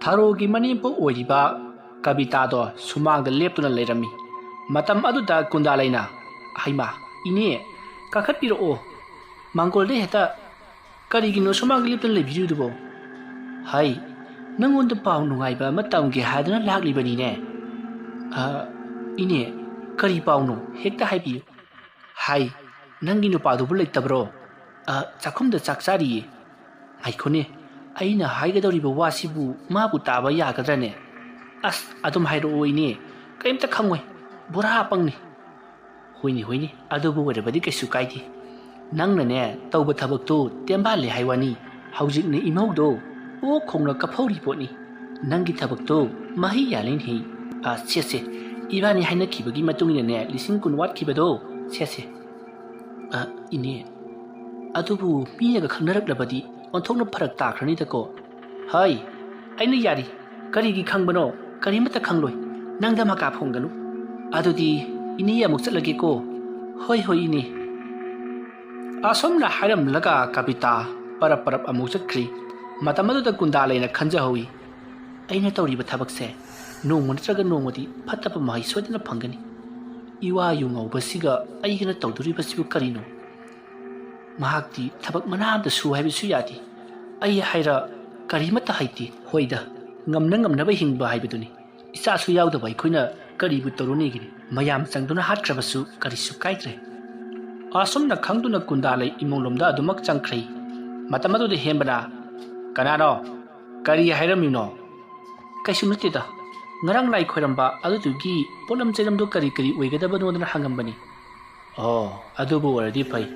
ꯊꯔꯣꯒꯤ ꯃꯅꯦꯝꯄꯣꯛ ꯑꯣꯏꯔꯤꯕ ꯀꯕꯤꯇꯥꯗꯣ ꯁꯨꯃꯥꯡꯗ ꯂꯦꯞꯇꯨꯅ ꯂꯩꯔꯝꯃꯤ꯫ ꯃꯇꯝ ꯑꯗꯨꯗ ꯀꯨꯟꯗꯥꯂꯩꯅ, "ꯍꯩꯃꯥ, ꯏꯅꯦ, ꯀꯥꯈꯠꯄꯤꯔꯛꯑꯣ꯫ ꯃꯥꯡꯒꯣꯜꯗ ꯍꯦꯛꯇ ꯀꯔꯤꯒꯤꯅꯣ ꯁꯨꯃꯥꯡꯗ ꯂꯦꯞꯇꯨꯅ ꯂꯩꯕꯤꯔꯤꯗꯨꯕꯣ?" "ꯍꯩ, ꯅꯪꯉꯣꯟꯗ ꯄꯥꯎ ꯅꯨꯡꯉꯥꯏꯕ ꯑꯃ ꯇꯝꯒꯦ ꯍꯥꯏꯗꯨꯅ ꯂꯥꯛꯂꯤꯕꯅꯤꯅꯦ"꯫ "ꯑ, ꯏꯅꯦ, ꯀꯔꯤ ꯄꯥꯎꯅꯣ? ꯍꯦꯛꯇ ꯍꯥꯏꯕꯤꯌꯨ"꯫ "ꯍꯥꯏ, ꯅꯪꯒꯤ ꯅꯨꯄꯥꯗꯨꯕꯨ ꯂꯩꯇꯕ꯭ꯔꯣ?" "ꯑ, ꯆꯥꯛꯈꯨꯝꯗ ꯆꯥꯛ ꯆꯥꯔꯤꯌꯦ"꯫ "ꯉꯥꯏꯈꯣꯅꯦ, ꯑꯩꯅ ꯍꯥꯏꯒꯗꯧꯔꯤꯕ ꯋꯥꯁꯤꯕꯨ ꯃꯥꯕꯨ ꯇꯥꯕ ꯌꯥꯒꯗ꯭ꯔꯅꯦ?" "ꯑꯁ, ꯑꯗꯨꯝ ꯍꯥꯏꯔꯛꯑꯣ ꯏꯅꯦ, ꯀꯔꯤꯝꯇ ꯈꯪꯉꯣꯏ, ꯕꯣꯔꯥ ꯑꯄꯪꯅꯤ"꯫ "ꯍꯣꯏꯅꯦ, ꯍꯣꯏꯅꯦ, ꯑꯗꯨꯕꯨ ꯑꯣꯏꯔꯕꯗꯤ ꯀꯩꯁꯨ ꯀꯥꯏꯗꯦ꯫ ꯅꯪꯅꯅꯦ ꯇꯧꯕ ꯊꯕꯛꯇꯣ ꯇꯦꯝꯕꯥꯜꯂꯦ ꯍꯥꯏ ꯋꯥꯅꯤ, ꯍꯧꯖꯤꯛꯅ ꯏꯃꯧꯗꯣ ꯑꯣꯛ ꯈꯣꯡꯅ ꯀꯞꯐꯧꯔꯤ ꯄꯣꯠꯅꯤ꯫ ꯅꯪꯒꯤ ꯊꯕꯛꯇꯣ ꯃꯍꯩ ꯌꯥꯜꯂꯤꯅꯦ꯫ ꯑ, ꯁꯦ, ꯁꯦ, ꯏꯕꯥꯅꯤ ꯍꯥꯏꯅꯈꯤꯕꯒꯤ ꯃꯇꯨꯡ ꯏꯟꯅꯅꯦ, ꯂꯤꯁꯤꯡ ꯀꯨꯟ ꯋꯥꯠꯈꯤꯕꯗꯣ, ꯁꯦꯁꯦ꯫ ꯑ, ꯏꯅꯦ, ꯑꯗꯨꯕꯨ ꯃꯤꯅꯒ ꯈꯪꯅꯔꯛꯂꯕꯗꯤ ꯑꯣꯟꯊꯣꯛꯅ ꯐꯔꯛ ꯇꯥꯈ꯭ꯔꯅꯤꯗꯀꯣ꯫ ꯍꯣꯏ, ꯑꯩꯅ ꯌꯥꯔꯤ꯫ ꯀꯔꯤꯒꯤ ꯈꯪꯕꯅꯣ? ꯀꯔꯤꯃꯠꯇ ꯈꯪꯂꯣꯏ꯫ ꯅꯪꯗ ꯃꯀꯥ ꯐꯣꯡꯒꯅꯨ꯫ ꯑꯗꯨꯗꯤ ꯏꯅꯦ ꯑꯃꯨꯛ ꯆꯠꯂꯒꯦꯀꯣ꯫ ꯍꯣꯏ, ꯍꯣꯏ, ꯏꯅꯦ꯫ ꯑꯁꯨꯝꯅ ꯍꯥꯏꯔꯝꯂꯒ ꯀꯕꯤꯇꯥ ꯄꯔꯞ ꯄꯔꯞ ꯑꯃꯨꯛ ꯆꯠꯈ꯭ꯔꯤ꯫ ꯃꯇꯝ ꯑꯗꯨꯗ ꯀꯨꯟꯗꯥꯂꯩꯅ ꯈꯟꯖꯍꯧꯏ, "ꯑꯩꯅ ꯇꯧꯔꯤꯕ ꯊꯕꯛꯁꯦ ꯅꯣꯡꯃ ꯅꯠꯇ꯭ꯔꯒ ꯅꯣꯡꯃꯗꯤ ꯐꯠꯇꯕ ꯃꯍꯩ ꯁꯣꯏꯗꯅ ꯐꯪꯒꯅꯤ꯫ ꯏꯋꯥ ꯌꯨ ꯉꯧꯕꯁꯤꯒ ꯑꯩꯒꯅ ꯇꯧꯗꯣꯔꯤꯕꯁꯤꯕꯨ ꯀꯔꯤꯅꯣ? ꯃꯍꯥꯛꯇꯤ ꯊꯕꯛ ꯃꯅꯥ ꯑꯃꯇ ꯁꯨ ꯍꯥꯏꯕꯁꯨ ꯌꯥꯗꯦ꯫ ꯑꯩ ꯍꯥꯏꯔ ꯀꯔꯤꯃꯠꯇ ꯍꯩꯇꯦ꯫ ꯍꯣꯏꯗ, ꯉꯝꯅ ꯉꯝꯅꯕ ꯍꯤꯡꯕ ꯍꯥꯏꯕꯗꯨꯅꯤ꯫ ꯏꯆꯥꯁꯨ ꯌꯥꯎꯗꯕ ꯑꯩꯈꯣꯏꯅ ꯀꯔꯤꯕꯨ ꯇꯧꯔꯨꯅꯤꯒꯤꯅꯤ? ꯃꯌꯥꯝ ꯆꯪꯗꯨꯅ ꯍꯥꯠꯈ꯭ꯔꯕꯁꯨ ꯀꯔꯤꯁꯨ ꯀꯥꯏꯗ꯭ꯔꯦ꯫" ꯑꯁꯨꯝꯅ ꯈꯪꯗꯨꯅ ꯀꯨꯟꯗꯥꯂꯩ ꯏꯃꯨꯡꯂꯣꯝꯗ ꯑꯗꯨꯃꯛ ꯆꯪꯈ꯭ꯔꯦ꯫ ꯃꯇꯝ ꯑꯗꯨꯗ ꯍꯦꯝꯕꯅ, "ꯀꯅꯥꯅꯣ? ꯀꯔꯤ ꯍꯥꯏꯔꯝꯃꯤꯅꯣ?" "ꯀꯩꯁꯨ ꯅꯠꯇꯦꯗ, ꯉꯔꯥꯡ ꯂꯥꯏ ꯈꯣꯏꯔꯝꯕ ꯑꯗꯨꯗꯨꯒꯤ ꯄꯣꯠꯂꯝ ꯆꯩꯔꯝꯗꯣ ꯀꯔꯤ ꯀꯔꯤ ꯑꯣꯏꯒꯗꯕꯅꯣꯗꯅ ꯍꯪꯉꯝꯕꯅꯤ꯫" "ꯑꯣ, ꯑꯗꯨꯕꯨ ꯑꯣꯏꯔꯗꯤ ꯐꯩ꯫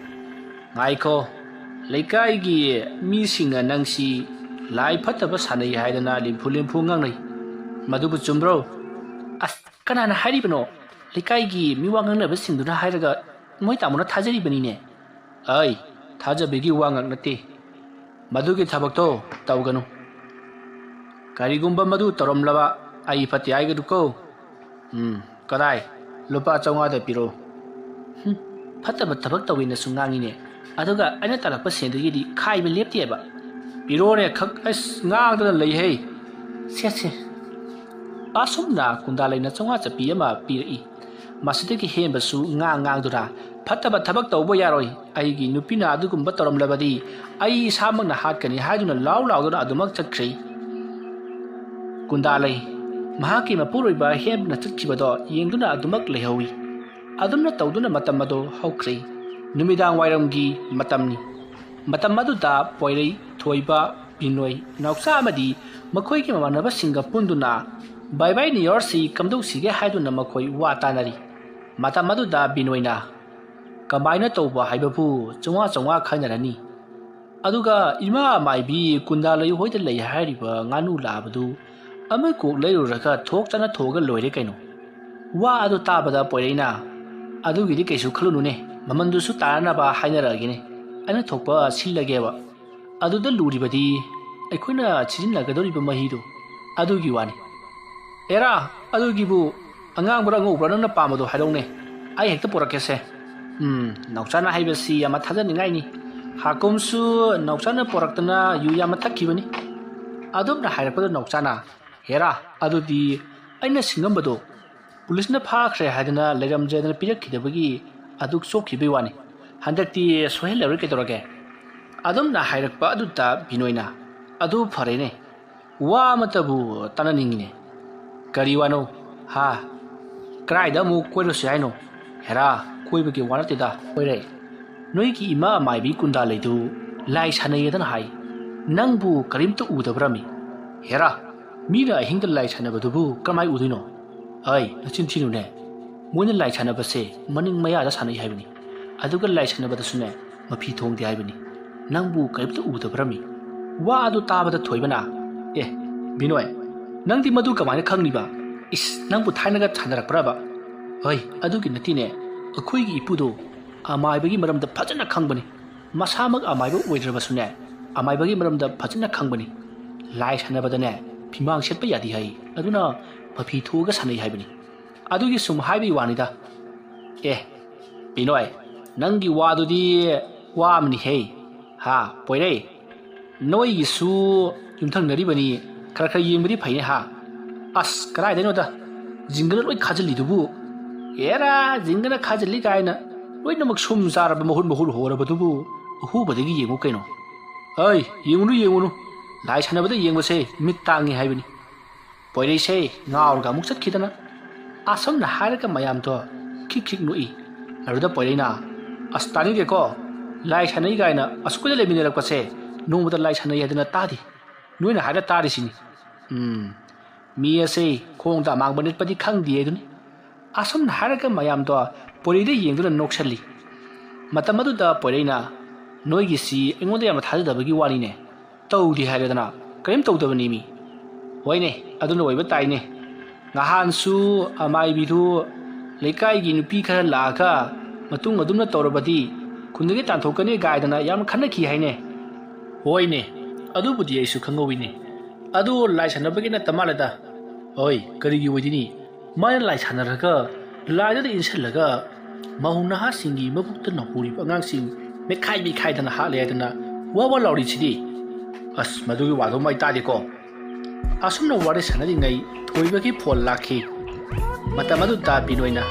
ꯉꯥꯏꯈꯣ, ꯂꯩꯀꯥꯏꯒꯤ ꯃꯤꯁꯤꯡꯅ ꯅꯪꯁꯤ ꯂꯥꯏ ꯐꯠꯇꯕ ꯁꯥꯟꯅꯩ ꯍꯥꯏꯗꯅ ꯂꯤꯝꯐꯨ ꯂꯤꯝꯐꯨ ꯉꯥꯡꯅꯩ꯫ ꯃꯗꯨꯕꯨ ꯆꯨꯝꯕ꯭ꯔꯣ?" "ꯑꯁ, ꯀꯅꯥꯅ ꯍꯥꯏꯔꯤꯕꯅꯣ? ꯂꯩꯀꯥꯏꯒꯤ ꯃꯤꯋꯥ ꯉꯥꯡꯅꯕꯁꯤꯡꯗꯨꯅ ꯍꯥꯏꯔꯒ ꯃꯣꯏ ꯇꯥꯃꯣꯅ ꯊꯥꯖꯔꯤꯕꯅꯤꯅꯦ꯫" "ꯑꯩ ꯊꯥꯖꯕꯒꯤ ꯋꯥ ꯉꯥꯛ ꯅꯠꯇꯦ꯫ ꯃꯗꯨꯒꯤ ꯊꯕꯛꯇꯣ ꯇꯧꯒꯅꯨ꯫ ꯀꯔꯤꯒꯨꯝꯕ ꯃꯗꯨ ꯇꯧꯔꯝꯂꯕ ꯑꯩ ꯐꯠꯇꯦ ꯍꯥꯏꯒꯅꯨꯀꯣ꯫" "ꯎꯝ, ꯀꯗꯥꯏ? ꯂꯨꯄꯥ ꯆꯥꯝꯃꯉꯥꯗ ꯄꯤꯔꯛꯑꯣ꯫" "ꯍꯨꯝ, ꯐꯠꯇꯕ ꯊꯕꯛ ꯇꯧꯋꯦꯅꯁꯨ ꯉꯥꯡꯉꯤꯅꯦ, ꯑꯗꯨꯒ ꯑꯩꯅ ꯇꯥꯜꯂꯛꯄ ꯁꯦꯟꯗꯨꯒꯤꯗꯤ ꯈꯥꯏꯕ ꯂꯦꯞꯇꯦꯕ꯫" "ꯄꯤꯔꯛꯑꯣꯅꯦ, ꯈꯛ, ꯑꯁ, ꯉꯥꯡꯗꯅ ꯂꯩꯍꯦ꯫" "ꯁꯦ, ꯁꯦ꯫" ꯑꯁꯨꯝꯅ ꯀꯨꯟꯗꯥꯂꯩꯅ ꯆꯥꯝꯃꯉꯥ ꯆꯞꯄꯤ ꯑꯃ ꯄꯤꯔꯛꯏ꯫ ꯃꯁꯤꯗꯒꯤ ꯍꯦꯟꯕꯁꯨ ꯉꯥꯡ ꯉꯥꯡꯗꯨꯅ, "ꯐꯠꯇꯕ ꯊꯕꯛ ꯇꯧꯕ ꯌꯥꯔꯣꯏ, ꯑꯩꯒꯤ ꯅꯨꯄꯤꯅ ꯑꯗꯨꯒꯨꯝꯕ ꯇꯧꯔꯝꯂꯕꯗꯤ ꯑꯩ ꯏꯁꯥꯃꯛꯅ ꯍꯥꯠꯀꯅꯤ" ꯍꯥꯏꯗꯨꯅ ꯂꯥꯎ ꯂꯥꯎꯗꯨꯅ ꯑꯗꯨꯃꯛ ꯆꯠꯈ꯭ꯔꯦ꯫ ꯀꯨꯟꯗꯥꯂꯩ ꯃꯍꯥꯛꯀꯤ ꯃꯄꯨꯔꯣꯏꯕ ꯍꯦꯝꯅ ꯆꯠꯈꯤꯕꯗꯣ ꯌꯦꯡꯗꯨꯅ ꯑꯗꯨꯃꯛ ꯂꯩꯍꯧꯏ꯫ ꯑꯗꯨꯝꯅ ꯇꯧꯗꯨꯅ ꯃꯇꯝ ꯑꯗꯣ ꯍꯧꯈ꯭ꯔꯦ꯫ ꯅꯨꯃꯤꯗꯥꯡ ꯋꯥꯏꯔꯝꯒꯤ ꯃꯇꯝꯅꯤ꯫ ꯃꯇꯝ ꯑꯗꯨꯗ ꯄꯣꯏꯔꯩ, ꯊꯣꯏꯕ, ꯕꯤꯅꯣꯏ, ꯅꯥꯎꯆꯥ ꯑꯃꯗꯤ ꯃꯈꯣꯏꯒꯤ ꯃꯃꯥꯟꯅꯕꯁꯤꯡꯒ ꯄꯨꯟꯗꯨꯅ ꯕꯥꯏ ꯕꯥꯏ ꯅꯤꯌꯣꯔꯁꯤ ꯀꯝꯗꯧꯁꯤꯒꯦ ꯍꯥꯏꯗꯨꯅ ꯃꯈꯣꯏ ꯋꯥ ꯇꯥꯅꯔꯤ꯫ ꯃꯇꯝ ꯑꯗꯨꯗ ꯕꯤꯅꯣꯏꯅ, "ꯀꯃꯥꯏꯅ ꯇꯧꯕ ꯍꯥꯏꯕꯕꯨ ꯆꯥꯝꯃꯉꯥ ꯆꯥꯝꯃꯉꯥ ꯈꯥꯏꯅꯔꯅꯤ? ꯑꯗꯨꯒ ꯏꯃꯥ ꯃꯥꯏꯕꯤ ꯀꯨꯟꯗꯥꯂꯩ ꯍꯣꯏꯗ ꯂꯩ ꯍꯥꯏꯔꯤꯕ ꯉꯥꯅꯨ ꯂꯥꯕꯗꯨ ꯑꯃ ꯀꯣꯛ ꯂꯩꯔꯨꯔꯒ ꯊꯣꯛ ꯆꯥꯅ ꯊꯣꯛꯑꯒ ꯂꯣꯏꯔꯦ ꯀꯩꯅꯣ?" ꯋꯥ ꯑꯗꯨ ꯇꯥꯕꯗ ꯄꯣꯏꯔꯩꯅ, "ꯑꯗꯨꯒꯤꯗꯤ ꯀꯩꯁꯨ ꯈꯜꯂꯨꯅꯨꯅꯦ, ꯃꯃꯜꯗꯨꯁꯨ ꯇꯥꯅꯅꯕ ꯍꯥꯏꯅꯔꯛꯑꯒꯦꯅꯦ, ꯑꯩꯅ ꯊꯣꯛꯄ ꯁꯤꯜꯂꯒꯦꯕ꯫ ꯑꯗꯨꯗ ꯂꯨꯔꯤꯕꯗꯤ ꯑꯩꯈꯣꯏꯅ ꯁꯤꯖꯤꯟꯅꯒꯗꯧꯔꯤꯕ ꯃꯍꯤꯗꯨ, ꯑꯗꯨꯒꯤ ꯋꯥꯅꯤ꯫" "ꯑꯦꯔꯥ, ꯑꯗꯨꯒꯤꯕꯨ ꯑꯉꯥꯡꯕ꯭ꯔꯥ ꯑꯉꯧꯕ꯭ꯔꯥ ꯅꯪꯅ ꯄꯥꯝꯕꯗꯣ ꯍꯥꯏꯔꯛꯎꯅꯦ, ꯑꯩ ꯍꯦꯛꯇ ꯄꯨꯔꯛꯀꯦꯁꯦ꯫" ꯎꯝ, ꯅꯥꯎꯆꯥꯅ ꯍꯥꯏꯕꯁꯤ ꯌꯥꯝꯅ ꯊꯥꯖꯅꯤꯡꯉꯥꯏꯅꯤ꯫ ꯍꯥꯀꯨꯝꯁꯨ ꯅꯥꯎꯆꯥꯅ ꯄꯨꯔꯛꯇꯅ ꯌꯨ ꯌꯥꯝꯅ ꯊꯛꯈꯤꯕꯅꯤ꯫ ꯑꯗꯨꯝꯅ ꯍꯥꯏꯔꯛꯄꯗ ꯅꯥꯎꯆꯥꯅ, "ꯍꯦꯔꯥ, ꯑꯗꯨꯗꯤ ꯑꯩꯅ ꯁꯤꯡꯉꯝꯕꯗꯣ ꯄꯨꯂꯤꯁꯅ ꯐꯥꯈ꯭ꯔꯦ ꯍꯥꯏꯗꯅ ꯂꯩꯔꯝꯗ꯭ꯔꯦꯗꯅ ꯄꯤꯔꯛꯈꯤꯗꯕꯒꯤ ꯑꯗꯨ ꯆꯣꯛꯈꯤꯕꯩ ꯋꯥꯅꯤ꯫ ꯍꯟꯗꯛꯇꯤ ꯁꯣꯏꯍꯜꯂꯔꯣꯏ ꯀꯩꯗꯧꯔꯒꯦ?" ꯑꯗꯨꯝꯅ ꯍꯥꯏꯔꯛꯄ ꯑꯗꯨꯗ ꯕꯤꯅꯣꯏꯅ, "ꯑꯗꯨ ꯐꯔꯦꯅꯦ, ꯋꯥ ꯑꯃꯇꯕꯨ ꯇꯥꯟꯅꯅꯤꯡꯉꯤꯅꯦ꯫" "ꯀꯔꯤ ꯋꯥꯅꯣ? ꯍꯥ? ꯀꯗꯥꯏꯗ ꯑꯃꯨꯛ ꯀꯣꯏꯔꯨꯁꯤ ꯍꯥꯏꯅꯣ?" "ꯍꯦꯔꯥ, ꯀꯣꯏꯕꯒꯤ ꯋꯥ ꯅꯠꯇꯦꯗ, ꯄꯣꯏꯔꯩ꯫ ꯅꯣꯏꯒꯤ ꯏꯃꯥ ꯑꯃꯥꯏꯕꯤ ꯀꯨꯟꯗꯥ ꯂꯩꯗꯨ ꯂꯥꯏ ꯁꯥꯟꯅꯩꯌꯦꯗꯅ ꯍꯥꯏ꯫ ꯅꯪꯕꯨ ꯀꯔꯤꯝꯇ ꯎꯗꯕ꯭ꯔꯃꯤ?" "ꯍꯦꯔꯥ, ꯃꯤꯅ ꯑꯍꯤꯡꯗ ꯂꯥꯏ ꯁꯥꯟꯅꯕꯗꯨꯕꯨ ꯀꯃꯥꯏ ꯎꯗꯣꯏꯅꯣ?" "ꯑꯩ, ꯅꯆꯤꯟ ꯊꯤꯅꯨꯅꯦ꯫ ꯃꯣꯏꯅ ꯂꯥꯏ ꯁꯥꯟꯅꯕꯁꯦ ꯃꯅꯤꯡ ꯃꯌꯥꯗ ꯁꯥꯟꯅꯩ ꯍꯥꯏꯕꯅꯤ꯫ ꯑꯗꯨꯒ ꯂꯥꯏ ꯁꯥꯟꯅꯕꯗꯁꯨꯅꯦ, ꯃꯐꯤ ꯊꯣꯡꯗꯦ ꯍꯥꯏꯕꯅꯤ꯫ ꯅꯪꯕꯨ ꯀꯔꯤꯝꯇ ꯎꯗꯕ꯭ꯔꯃꯤ?" ꯋꯥ ꯑꯗꯨ ꯇꯥꯕꯗ ꯊꯣꯏꯕꯅ, "ꯑꯦ, ꯕꯤꯅꯣꯏ, ꯅꯪꯗꯤ ꯃꯗꯨ ꯀꯃꯥꯏꯅ ꯈꯪꯂꯤꯕ? ꯏꯁ, ꯅꯪꯕꯨ ꯊꯥꯏꯅꯒ ꯁꯥꯟꯅꯔꯛꯄ꯭ꯔꯕ?" "ꯍꯣꯏ, ꯑꯗꯨꯒꯤ ꯅꯠꯇꯦꯅꯦ, ꯑꯩꯈꯣꯏꯒꯤ ꯏꯄꯨꯗꯣ ꯑꯃꯥꯏꯕꯒꯤ ꯃꯔꯝꯗ ꯐꯖꯅ ꯈꯪꯕꯅꯤ꯫ ꯃꯁꯥꯃꯛ ꯑꯃꯥꯏꯕ ꯑꯣꯏꯗ꯭ꯔꯕꯁꯨꯅꯦ, ꯑꯃꯥꯏꯕꯒꯤ ꯃꯔꯝꯗ ꯐꯖꯅ ꯈꯪꯕꯅꯤ꯫ ꯂꯥꯏ ꯁꯥꯟꯅꯕꯗꯅꯦ, ꯐꯤꯃꯥꯡ ꯁꯦꯠꯄ ꯌꯥꯗꯦ ꯍꯥꯏ, ꯑꯗꯨꯅ ꯃꯐꯤ ꯊꯣꯛꯑꯒ ꯁꯥꯟꯅꯩ ꯍꯥꯏꯕꯅꯤ꯫ ꯑꯗꯨꯒꯤ ꯁꯨꯝ ꯍꯥꯏꯕꯒꯤ ꯋꯥꯅꯤꯗ꯫" "ꯑꯦ, ꯕꯤꯅꯣꯏ, ꯅꯪꯒꯤ ꯋꯥꯗꯨꯗꯤ ꯋꯥ ꯑꯃꯅꯤꯍꯦ꯫ ꯍꯥ, ꯄꯣꯏꯔꯩ, ꯅꯣꯏꯒꯤꯁꯨ ꯌꯨꯝꯊꯪꯅꯔꯤꯕꯅꯤ, ꯈꯔ ꯈꯔ ꯌꯦꯡꯕꯗꯤ ꯐꯩꯅꯦ ꯍꯥ꯫ ꯑꯁ, ꯀꯗꯥꯏꯗꯩꯅꯣꯗ, ꯖꯤꯡꯒꯅ ꯂꯣꯏ ꯈꯥꯖꯤꯜꯂꯤꯗꯨꯕꯨ꯫ ꯑꯦꯔꯥ, ꯖꯤꯡꯒꯅ ꯈꯥꯖꯤꯜꯂꯤ ꯀꯥꯏꯅ, ꯂꯣꯏꯅꯃꯛ ꯁꯨꯝ ꯆꯥꯔꯕ ꯃꯍꯨꯠ ꯃꯍꯨꯠ ꯍꯣꯔꯕꯗꯨꯕꯨ, ꯑꯍꯨꯕꯗꯒꯤ ꯌꯦꯡꯉꯨ ꯀꯩꯅꯣ꯫ ꯑꯩ, ꯌꯦꯡꯉꯨꯅꯨ, ꯌꯦꯡꯉꯨꯅꯨ, ꯂꯥꯏ ꯁꯥꯟꯅꯕꯗ ꯌꯦꯡꯕꯁꯦ ꯃꯤꯠ ꯇꯥꯡꯉꯤ ꯍꯥꯏꯕꯅꯤ꯫" ꯄꯣꯏꯔꯩꯁꯦ ꯉꯥꯎꯔꯒ ꯑꯃꯨꯛ ꯆꯠꯈꯤꯗꯅ꯫ ꯑꯁꯨꯝꯅ ꯍꯥꯏꯔꯒ ꯃꯌꯥꯝꯗꯣ ꯈꯤꯛ ꯈꯤꯛ ꯅꯣꯛꯏ꯫ ꯑꯗꯨꯗ ꯄꯣꯏꯔꯩꯅ, "ꯑꯁ, ꯇꯥꯅꯤꯡꯗꯦꯀꯣ, ꯂꯥꯏ ꯁꯥꯟꯅꯩ ꯀꯥꯏꯅ ꯑꯁꯨꯛ ꯀꯨꯏꯅ ꯂꯩꯃꯤꯟꯅꯔꯛꯄꯁꯦ ꯅꯣꯡꯃꯗ ꯂꯥꯏ ꯁꯥꯟꯅꯩ ꯍꯥꯏꯗꯅ ꯇꯥꯗꯦ꯫ ꯅꯣꯏꯅ ꯍꯥꯏꯔ ꯇꯥꯔꯤꯁꯤꯅꯤ꯫ ꯎꯝ, ꯃꯤ ꯑꯁꯦ ꯈꯣꯡꯗ ꯑꯃꯥꯡꯕ ꯅꯦꯠꯄꯗꯤ ꯈꯪꯗꯦ ꯑꯗꯨꯅꯤ꯫" ꯑꯁꯨꯝꯅ ꯍꯥꯏꯔꯒ ꯃꯌꯥꯝꯗꯣ ꯄꯣꯏꯔꯩꯗ ꯌꯦꯡꯗꯨꯅ ꯅꯣꯛꯁꯜꯂꯤ꯫ ꯃꯇꯝ ꯑꯗꯨꯗ ꯄꯣꯏꯔꯩꯅ, "ꯅꯣꯏꯒꯤꯁꯤ ꯑꯩꯉꯣꯟꯗ ꯌꯥꯝꯅ ꯊꯥꯖꯗꯕꯒꯤ ꯋꯥꯅꯤꯅꯦ꯫ ꯇꯧꯗꯦ ꯍꯥꯏꯔꯦꯗꯅ, ꯀꯔꯤꯝ ꯇꯧꯗꯕꯅꯤ ꯃꯤ꯫" "ꯍꯣꯏꯅꯦ, ꯑꯗꯨꯅ ꯑꯣꯏꯕ ꯇꯥꯏꯅꯦ꯫ ꯅꯍꯥꯟꯁꯨ ꯑꯃꯥꯏꯕꯤꯗꯨ ꯂꯩꯀꯥꯏꯒꯤ ꯅꯨꯄꯤ ꯈꯔ ꯂꯥꯛꯑꯒ ꯃꯇꯨꯡ ꯑꯗꯨꯝꯅ ꯇꯧꯔꯕꯗꯤ ꯈꯨꯟꯗꯒꯤ ꯇꯥꯟꯊꯣꯛꯀꯅꯤ ꯀꯥꯏꯗꯅ ꯌꯥꯝ ꯈꯟꯅꯈꯤ ꯍꯥꯏꯅꯦ꯫ ꯍꯣꯏꯅꯦ, ꯑꯗꯨꯕꯨꯗꯤ ꯑꯩꯁꯨ ꯈꯪꯍꯧꯋꯤꯅꯦ꯫ ꯑꯗꯨ ꯂꯥꯏ ꯁꯥꯟꯅꯕꯒꯤ ꯅꯠꯇ ꯃꯥꯜꯂꯦꯗ꯫ ꯍꯣꯏ, ꯀꯔꯤꯒꯤ ꯑꯣꯏꯗꯣꯏꯅꯤ? ꯃꯥꯅ ꯂꯥꯏ ꯁꯥꯟꯅꯔꯒ ꯂꯥꯏꯗꯨꯗ ꯏꯟꯁꯤꯜꯂꯒ ꯃꯧ ꯅꯍꯥꯁꯤꯡꯒꯤ ꯃꯕꯨꯛꯇ ꯅꯧꯍꯧꯔꯤꯕ ꯑꯉꯥꯡꯁꯤꯡ ꯃꯦꯠꯈꯥꯏ ꯃꯦꯠꯈꯥꯏꯗꯅ ꯍꯥꯠꯂꯦ ꯍꯥꯏꯗꯅ ꯋꯥ ꯋꯥ ꯂꯥꯎꯔꯤꯁꯤꯗꯤ꯫ ꯑꯁ, ꯃꯗꯨꯒꯤ ꯋꯥꯗꯣ ꯃꯩ ꯇꯥꯗꯦꯀꯣ꯫ ꯑꯁꯨꯝꯅ ꯋꯥꯔꯤ ꯁꯥꯟꯅꯔꯤꯉꯩ ꯊꯣꯏꯕꯒꯤ ꯐꯣꯟ ꯂꯥꯛꯈꯤ꯫ ꯃꯇꯝ ꯑꯗꯨꯗ ꯕꯤꯅꯣꯏꯅ,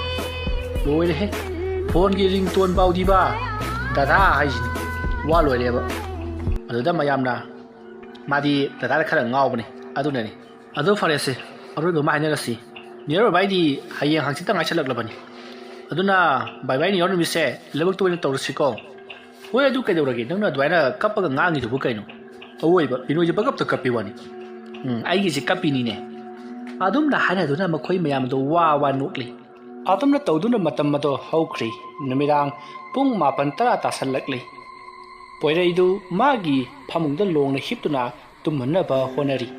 "ꯂꯣꯏꯔꯦꯍꯦ, ꯐꯣꯟꯒꯤ ꯔꯤꯡꯇꯣꯟ ꯐꯥꯎꯗꯤꯕ ꯗꯗꯥ ꯍꯥꯏꯁꯤꯅꯤ, ꯋꯥ ꯂꯣꯏꯔꯦꯕ"꯫ ꯑꯗꯨꯗ ꯃꯌꯥꯝꯅ, "ꯃꯥꯗꯤ ꯗꯗꯥꯗ ꯈꯔ ꯉꯥꯎꯕꯅꯤ, ꯑꯗꯨꯅꯅꯤ"꯫ ꯑꯗꯨ ꯐꯔꯦꯁꯦ, ꯑꯔꯣꯏꯕ ꯑꯃ ꯍꯥꯏꯅꯔꯁꯤ꯫ ꯅꯤꯌꯔ ꯕꯥꯏꯗꯤ ꯍꯌꯦꯡ ꯍꯪꯆꯤꯠꯇ ꯉꯥꯏꯁꯜꯂꯛꯂꯕꯅꯤ꯫ ꯑꯗꯨꯅ ꯕꯥꯏ ꯕꯥꯏ ꯅꯤꯌꯔ ꯅꯨꯃꯤꯠꯁꯦ ꯂꯧꯕꯨꯛꯇ ꯑꯣꯏꯅ ꯇꯧꯔꯁꯤꯀꯣ꯫ ꯍꯣꯏ, ꯑꯗꯨ ꯀꯩꯗꯧꯔꯒꯦ? ꯅꯪꯅ ꯑꯗꯨꯃꯥꯏꯅ ꯀꯞꯄꯒ ꯉꯥꯡꯉꯤꯗꯨꯕꯨ ꯀꯩꯅꯣ? ꯑꯋꯣꯏꯕ ꯕꯤꯅꯣꯏꯁꯦ ꯄꯪꯀꯞꯇ ꯀꯞꯄꯤ ꯋꯥꯅꯤ꯫ ꯎꯝ, ꯑꯩꯒꯤꯁꯦ ꯀꯞꯄꯤꯅꯤꯅꯦ꯫ ꯑꯗꯨꯝꯅ ꯍꯥꯏꯅꯗꯨꯅ ꯃꯈꯣꯏ ꯃꯌꯥꯝꯗꯣ ꯋꯥ ꯋꯥ ꯅꯣꯛꯂꯤ꯫ ꯑꯗꯨꯝꯅ ꯇꯧꯗꯨꯅ ꯃꯇꯝ ꯑꯗꯣ ꯍꯧꯈ꯭ꯔꯤ꯫ ꯅꯨꯃꯤꯗꯥꯡ ꯄꯨꯡ ꯃꯥꯄꯟ ꯇꯔꯥ ꯇꯥꯁꯜꯂꯛꯂꯤ꯫ ꯄꯣꯏꯔꯩꯗꯨ ꯃꯥꯒꯤ ꯐꯃꯨꯡꯗ ꯂꯣꯡꯅ ꯍꯤꯞꯇꯨꯅ ꯇꯨꯝꯍꯟꯅꯕ ꯍꯣꯠꯅꯔꯤ꯫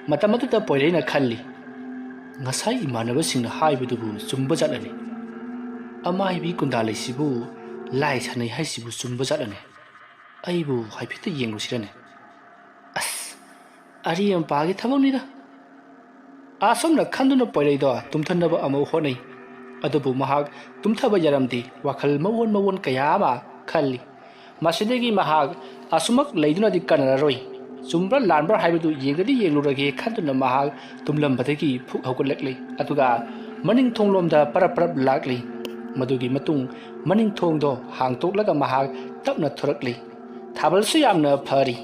ꯃꯇꯝ ꯑꯗꯨꯗ ꯄꯣꯏꯔꯩꯅ ꯈꯜꯂꯤ, "ꯉꯁꯥꯏ ꯏꯃꯥꯟꯅꯕꯁꯤꯡꯅ ꯍꯥꯏꯕꯗꯨꯕꯨ ꯆꯨꯝꯕ ꯖꯥꯠꯂꯅꯦ? ꯑꯃꯥꯏꯕꯤ ꯀꯨꯟꯗꯥ ꯂꯩꯁꯤꯕꯨ ꯂꯥꯏ ꯁꯥꯟꯅꯩ ꯍꯥꯏꯁꯤꯕꯨ ꯆꯨꯝꯕ ꯖꯥꯠꯂꯅꯦ? ꯑꯩꯕꯨ ꯍꯥꯏꯐꯦꯠꯇ ꯌꯦꯡꯂꯨꯁꯤꯔꯅꯦ? ꯑꯁ, ꯑꯔꯦꯝꯕꯒꯤ ꯊꯕꯛꯅꯤꯗ"꯫ ꯑꯁꯨꯝꯅ ꯈꯟꯗꯨꯅ ꯄꯣꯏꯔꯩꯗꯣ ꯇꯨꯝꯊꯅꯕ ꯑꯃꯨꯛ ꯍꯣꯠꯅꯩ꯫ ꯑꯗꯨꯕꯨ ꯃꯍꯥꯛ ꯇꯨꯝꯊꯕ ꯌꯥꯔꯝꯗꯦ꯫ ꯋꯥꯈꯜ ꯃꯑꯣꯟ ꯃꯑꯣꯟ ꯀꯌꯥ ꯑꯃ ꯈꯜꯂꯤ꯫ ꯃꯁꯤꯗꯒꯤ ꯃꯍꯥꯛ ꯑꯁꯨꯃꯛ ꯂꯩꯗꯨꯅꯗꯤ ꯀꯥꯟꯅꯔꯔꯣꯏ꯫ ꯆꯨꯝꯕ꯭ꯔꯥ ꯂꯥꯟꯕ꯭ꯔꯥ ꯍꯥꯏꯕꯗꯨ ꯌꯦꯡꯒꯗꯤ ꯌꯦꯡꯂꯨꯔꯒꯦ ꯈꯟꯗꯨꯅ ꯃꯍꯥꯛ ꯇꯨꯝꯂꯝꯕꯗꯒꯤ ꯐꯨꯛ ꯍꯧꯒꯠꯂꯛꯂꯤ꯫ ꯑꯗꯨꯒ ꯃꯅꯤꯡ ꯊꯣꯡꯂꯣꯝꯗ ꯄꯔꯞ ꯄꯔꯞ ꯂꯥꯛꯂꯤ꯫ ꯃꯗꯨꯒꯤ ꯃꯇꯨꯡ ꯃꯅꯤꯡ ꯊꯣꯡꯗꯣ ꯍꯥꯡꯇꯣꯛꯂꯒ ꯃꯍꯥꯛ ꯇꯞꯅ ꯊꯣꯔꯛꯂꯤ꯫ ꯊꯥꯕꯜꯁꯨ ꯌꯥꯝꯅ ꯐꯔꯤ꯫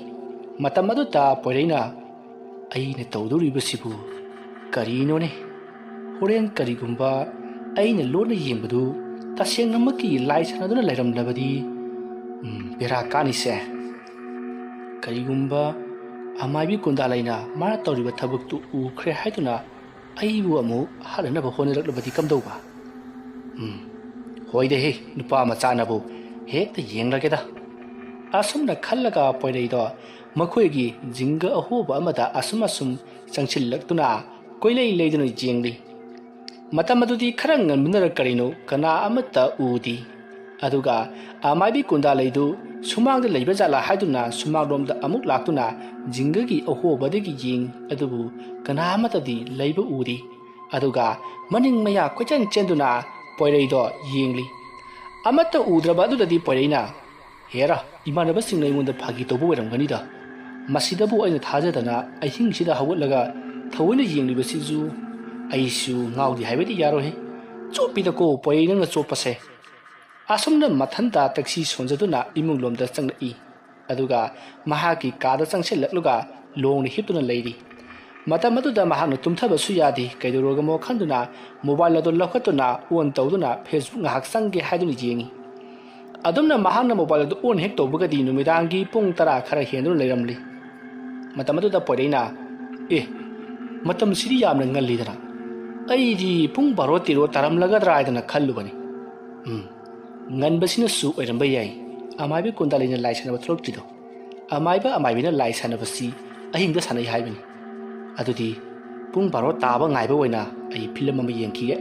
ꯃꯇꯝ ꯑꯗꯨꯗ ꯄꯣꯏꯔꯩꯅ, "ꯑꯩꯅ ꯇꯧꯗꯧꯔꯤꯕꯁꯤꯕꯨ ꯀꯔꯤꯅꯣꯅꯦ? ꯍꯣꯔꯦꯟ ꯀꯔꯤꯒꯨꯝꯕ ꯑꯩꯅ ꯂꯣꯟꯅ ꯌꯦꯡꯕꯗꯨ ꯇꯁꯦꯡꯅꯃꯛꯀꯤ ꯂꯥꯏ ꯁꯥꯟꯅꯗꯨꯅ ꯂꯩꯔꯝꯂꯕꯗꯤ, ꯎꯝ, ꯕꯦꯔꯥ ꯀꯥꯅꯤꯁꯦ꯫ ꯀꯔꯤꯒꯨꯝꯕ ꯑꯃꯥꯏꯕꯤ ꯀꯨꯟꯗꯥꯂꯩꯅ ꯃꯥꯅ ꯇꯧꯔꯤꯕ ꯊꯕꯛꯇꯨ ꯎꯈ꯭ꯔꯦ ꯍꯥꯏꯗꯨꯅ ꯑꯩꯕꯨ ꯑꯃꯨꯛ ꯍꯥꯠꯅꯅꯕ ꯍꯣꯠꯅꯔꯛꯂꯕꯗꯤ ꯀꯝꯗꯧꯕ? ꯎꯝ, ꯍꯣꯏꯗꯦꯍꯦ, ꯅꯨꯄꯥ ꯃꯆꯥꯅꯕꯨ ꯍꯦꯛꯇ ꯌꯦꯡꯂꯒꯦꯗ"꯫ ꯑꯁꯨꯝꯅ ꯈꯜꯂꯒ ꯄꯣꯏꯔꯩꯗꯣ ꯃꯈꯣꯏꯒꯤ ꯖꯤꯡꯒ ꯑꯍꯣꯕ ꯑꯃꯗ ꯑꯁꯨꯝ ꯑꯁꯨꯝ ꯆꯪꯁꯤꯜꯂꯛꯇꯨꯅ ꯀꯣꯏꯂꯩ ꯂꯩꯗꯨꯅ ꯌꯦꯡꯂꯤ꯫ ꯃꯇꯝ ꯑꯗꯨꯗꯤ ꯈꯔ ꯉꯟꯕꯅꯔ ꯀꯔꯤꯅꯣ, ꯀꯅꯥ ꯑꯃꯠꯇ ꯎꯗꯦ꯫ ꯑꯗꯨꯒ ꯑꯃꯥꯏꯕꯤ ꯀꯨꯟꯗꯥꯂꯩꯗꯨ ꯁꯨꯃꯥꯡꯗ ꯂꯩꯕ ꯖꯥꯠꯂꯥ ꯍꯥꯏꯗꯨꯅ ꯁꯨꯃꯥꯡꯂꯣꯝꯗ ꯑꯃꯨꯛ ꯂꯥꯛꯇꯨꯅ ꯖꯤꯡꯒꯒꯤ ꯑꯍꯣꯕꯗꯒꯤ ꯌꯦꯡ ꯑꯗꯨꯕꯨ ꯀꯅꯥ ꯑꯃꯠꯇꯗꯤ ꯂꯩꯕ ꯎꯗꯦ꯫ ꯑꯗꯨꯒ ꯃꯅꯤꯡ ꯃꯌꯥ ꯀꯣꯏꯆꯦꯟ ꯆꯦꯟꯗꯨꯅ ꯄꯣꯏꯔꯩꯗꯣ ꯌꯦꯡꯂꯤ꯫ ꯑꯃꯠꯇ ꯎꯗ꯭ꯔꯕ ꯑꯗꯨꯗꯗꯤ ꯄꯣꯏꯔꯩꯅ, "ꯍꯦꯔꯥ, ꯏꯃꯥꯟꯅꯕꯁꯤꯡꯅ ꯑꯩꯉꯣꯟꯗ ꯐꯥꯒꯤ ꯇꯧꯕ ꯑꯣꯏꯔꯝꯒꯅꯤꯗ꯫ ꯃꯁꯤꯗꯕꯨ ꯑꯩꯅ ꯊꯥꯖꯗꯅ ꯑꯍꯤꯡꯁꯤꯗ ꯍꯧꯒꯠꯂꯒ ꯊꯑꯣꯏꯅ ꯌꯦꯡꯂꯤꯕꯁꯤꯁꯨ ꯑꯩꯁꯨ ꯉꯥꯎꯗꯦ ꯍꯥꯏꯕꯗꯤ ꯌꯥꯔꯣꯏꯍꯦ꯫ ꯆꯣꯞꯄꯤꯗꯀꯣ ꯄꯣꯏꯔꯩ ꯅꯪꯅ ꯆꯣꯞꯄꯁꯦ꯫" ꯑꯁꯨꯝꯅ ꯃꯊꯟꯇ ꯇꯦꯛꯁꯤ ꯁꯣꯟꯖꯗꯨꯅ ꯏꯃꯨꯡꯂꯣꯝꯗ ꯆꯪꯂꯛꯏ꯫ ꯑꯗꯨꯒ ꯃꯍꯥꯛꯀꯤ ꯀꯥꯗ ꯆꯪꯁꯤꯜꯂꯛꯂꯒ ꯂꯣꯡꯅ ꯍꯤꯞꯇꯨꯅ ꯂꯩꯔꯤ꯫ ꯃꯇꯝ ꯑꯗꯨꯗ ꯃꯍꯥꯛꯅ ꯇꯨꯝꯊꯕꯁꯨ ꯌꯥꯗꯦ꯫ ꯀꯩꯗꯧꯔꯒꯃꯣ ꯈꯟꯗꯨꯅ mobile ꯑꯗꯨ ꯂꯧꯈꯠꯇꯨꯅ on ꯇꯧꯗꯨꯅ Facebook ꯉꯥꯏꯍꯥꯛ ꯆꯪꯒꯦ ꯍꯥꯏꯗꯨꯅ ꯌꯦꯡꯉꯤ꯫ ꯑꯗꯨꯝꯅ ꯃꯍꯥꯛꯅ mobile ꯑꯗꯨ on ꯍꯦꯛ ꯇꯧꯕꯒꯗꯤ ꯅꯨꯃꯤꯗꯥꯡꯒꯤ ꯄꯨꯡ ꯇꯔꯥ ꯈꯔ ꯍꯦꯟꯗꯨꯅ ꯂꯩꯔꯝꯂꯤ꯫ ꯃꯇꯝ ꯑꯗꯨꯗ ꯄꯣꯏꯔꯩꯅ, "ꯑꯦ, ꯃꯇꯝꯁꯤꯗꯤ ꯌꯥꯝꯅ ꯉꯜꯂꯤꯗꯅ꯫ ꯑꯩꯗꯤ ꯄꯨꯡ ꯕꯥꯔꯣ ꯇꯦꯔꯣ ꯇꯥꯔꯝꯂꯒꯗ꯭ꯔꯥ ꯍꯥꯏꯗꯅ ꯈꯜꯂꯨꯕꯅꯤ꯫ ꯎꯝ, ꯉꯟꯕꯁꯤꯅꯁꯨ ꯑꯣꯏꯔꯝꯕ ꯌꯥꯏ꯫ ꯑꯃꯥꯏꯕꯤ ꯀꯨꯟꯗꯥꯂꯩꯅ ꯂꯥꯏ ꯁꯥꯟꯅꯕ ꯊꯣꯛꯂꯛꯇ꯭ꯔꯤꯗꯣ꯫ ꯑꯃꯥꯏꯕ ꯑꯃꯥꯏꯕꯤꯅ ꯂꯥꯏ ꯁꯥꯟꯅꯕꯁꯤ ꯑꯍꯤꯡꯗ ꯁꯥꯟꯅꯩ ꯍꯥꯏꯕꯅꯤ꯫ ꯑꯗꯨꯗꯤ ꯄꯨꯡ ꯕꯥꯔꯣ ꯇꯥꯕ ꯉꯥꯏꯕ ꯑꯣꯏꯅ ꯑꯩ film ꯑꯃ ꯌꯦꯡꯈꯤꯒꯦ꯫"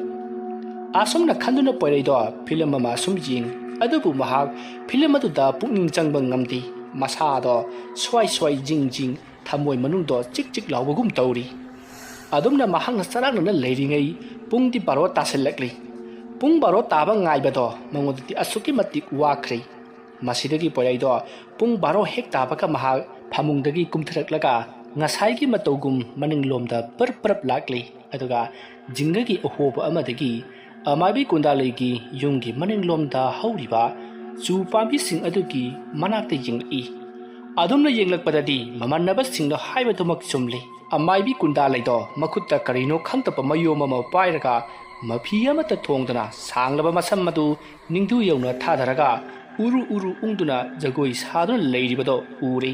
ꯑꯁꯨꯝꯅ ꯈꯟꯗꯨꯅ ꯄꯣꯏꯔꯩꯗꯣ film ꯑꯃ ꯑꯁꯨꯝ ꯌꯦꯡ ꯑꯗꯨꯕꯨ ꯃꯍꯥꯛ film ꯑꯗꯨꯗ ꯄꯨꯛꯅꯤꯡ ꯆꯪꯕ ꯉꯝꯗꯦ꯫ ꯃꯁꯥꯗꯣ ꯁ꯭ꯋꯥꯏ ꯁ꯭ꯋꯥꯏ ꯖꯤꯡ ꯖꯤꯡ ꯊꯃꯣꯏ ꯃꯅꯨꯡꯗꯣ ꯆꯤꯛ ꯆꯤꯛ ꯂꯥꯎꯕꯒꯨꯝ ꯇꯧꯔꯤ꯫ ꯑꯗꯨꯝꯅ ꯃꯍꯥꯛꯅ ꯆꯔꯥꯡꯅꯅ ꯂꯩꯔꯤꯉꯩ ꯄꯨꯡꯗꯤ ꯕꯥꯔꯣ ꯇꯥꯁꯤꯜꯂꯛꯂꯤ꯫ ꯄꯨꯡ ꯕꯥꯔꯣ ꯇꯥꯕ ꯉꯥꯏꯕꯗꯣ ꯃꯉꯣꯟꯗꯗꯤ ꯑꯁꯨꯛꯀꯤ ꯃꯇꯤꯛ ꯋꯥꯈ꯭ꯔꯦ꯫ ꯃꯁꯤꯗꯒꯤ ꯄꯣꯏꯔꯩꯗꯣ ꯄꯨꯡ ꯕꯥꯔꯣ ꯍꯦꯛ ꯇꯥꯕꯒ ꯃꯍꯥꯛ ꯐꯃꯨꯡꯗꯒꯤ ꯀꯨꯝꯊꯔꯛꯂꯒ ꯉꯁꯥꯏꯒꯤ ꯃꯇꯧꯒꯨꯝ ꯃꯅꯤꯡꯂꯣꯝꯗ ꯄꯔꯞ ꯄꯔꯞ ꯂꯥꯛꯂꯤ꯫ ꯑꯗꯨꯒ ꯖꯤꯡꯒꯒꯤ ꯑꯍꯣꯕ ꯑꯃꯗꯒꯤ ꯑꯃꯥꯏꯕꯤ ꯀꯨꯟꯗꯥꯂꯩꯒꯤ ꯌꯨꯝꯒꯤ ꯃꯅꯤꯡꯂꯣꯝꯗ ꯍꯧꯔꯤꯕ ꯆꯨ ꯄꯥꯝꯕꯤꯁꯤꯡ ꯑꯗꯨꯒꯤ ꯃꯅꯥꯛꯇ ꯌꯦꯡꯂꯛꯏ꯫ ꯑꯗꯨꯝꯅ ꯌꯦꯡꯂꯛꯄꯗꯗꯤ ꯃꯃꯥꯟꯅꯕꯁꯤꯡꯅ ꯍꯥꯏꯕꯗꯨꯃꯛ ꯆꯨꯝꯂꯤ꯫ ꯑꯃꯥꯏꯕꯤ ꯀꯨꯟꯗꯥꯂꯩꯗꯣ ꯃꯈꯨꯠꯇ ꯀꯔꯤꯅꯣ ꯈꯪꯗꯕ ꯃꯌꯣꯝ ꯑꯃ ꯄꯥꯏꯔꯒ ꯃꯐꯤ ꯑꯃꯠꯇ ꯊꯣꯡꯗꯅ ꯁꯥꯡꯂꯕ ꯃꯁꯝ ꯑꯗꯨ ꯅꯤꯡꯗꯨ ꯌꯧꯅ ꯊꯥꯗꯔꯒ ꯎꯔꯨ ꯎꯔꯨ ꯎꯪꯗꯨꯅ ꯖꯒꯣꯏ ꯁꯥꯗꯨꯅ ꯂꯩꯔꯤꯕꯗꯣ ꯎꯔꯦ꯫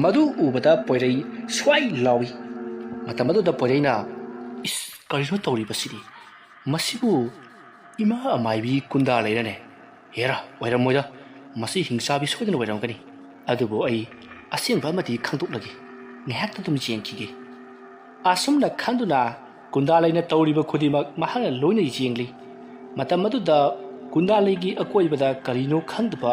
ꯃꯗꯨ ꯎꯕꯗ ꯄꯣꯏꯔꯩ ꯁ꯭ꯋꯥꯏ ꯂꯥꯎꯏ꯫ ꯃꯇꯝ ꯑꯗꯨꯗ ꯄꯣꯏꯔꯩꯅ, "ꯏꯁ, ꯀꯔꯤꯅꯣ ꯇꯧꯔꯤꯕꯁꯤꯗꯤ? ꯃꯁꯤꯕꯨ ꯏꯃꯥ ꯑꯃꯥꯏꯕꯤ ꯀꯨꯟꯗꯥꯂꯩꯔꯅꯦ? ꯍꯦꯔꯥ, ꯑꯣꯏꯔꯝꯃꯣꯏꯗ꯫ ꯃꯁꯤ ꯍꯤꯡꯆꯥꯕꯤ ꯁꯣꯏꯗꯅ ꯑꯣꯏꯔꯝꯒꯅꯤ꯫ ꯑꯗꯨꯕꯨ ꯑꯩ ꯑꯁꯦꯡꯕ ꯑꯃꯗꯤ ꯈꯪꯗꯣꯛꯂꯒꯦ꯫ ꯉꯥꯏꯍꯥꯛꯇ ꯑꯗꯨꯝ ꯌꯦꯡꯈꯤꯒꯦ꯫" ꯑꯁꯨꯝꯅ ꯈꯟꯗꯨꯅ ꯀꯨꯟꯗꯥꯂꯩꯅ ꯇꯧꯔꯤꯕ ꯈꯨꯗꯤꯡꯃꯛ ꯃꯍꯥꯛꯅ ꯂꯣꯏꯅ ꯌꯦꯡꯂꯤ꯫ ꯃꯇꯝ ꯑꯗꯨꯗ ꯀꯨꯟꯗꯥꯂꯩꯒꯤ ꯑꯀꯣꯏꯕꯗ ꯀꯔꯤꯅꯣ ꯈꯪꯗꯕ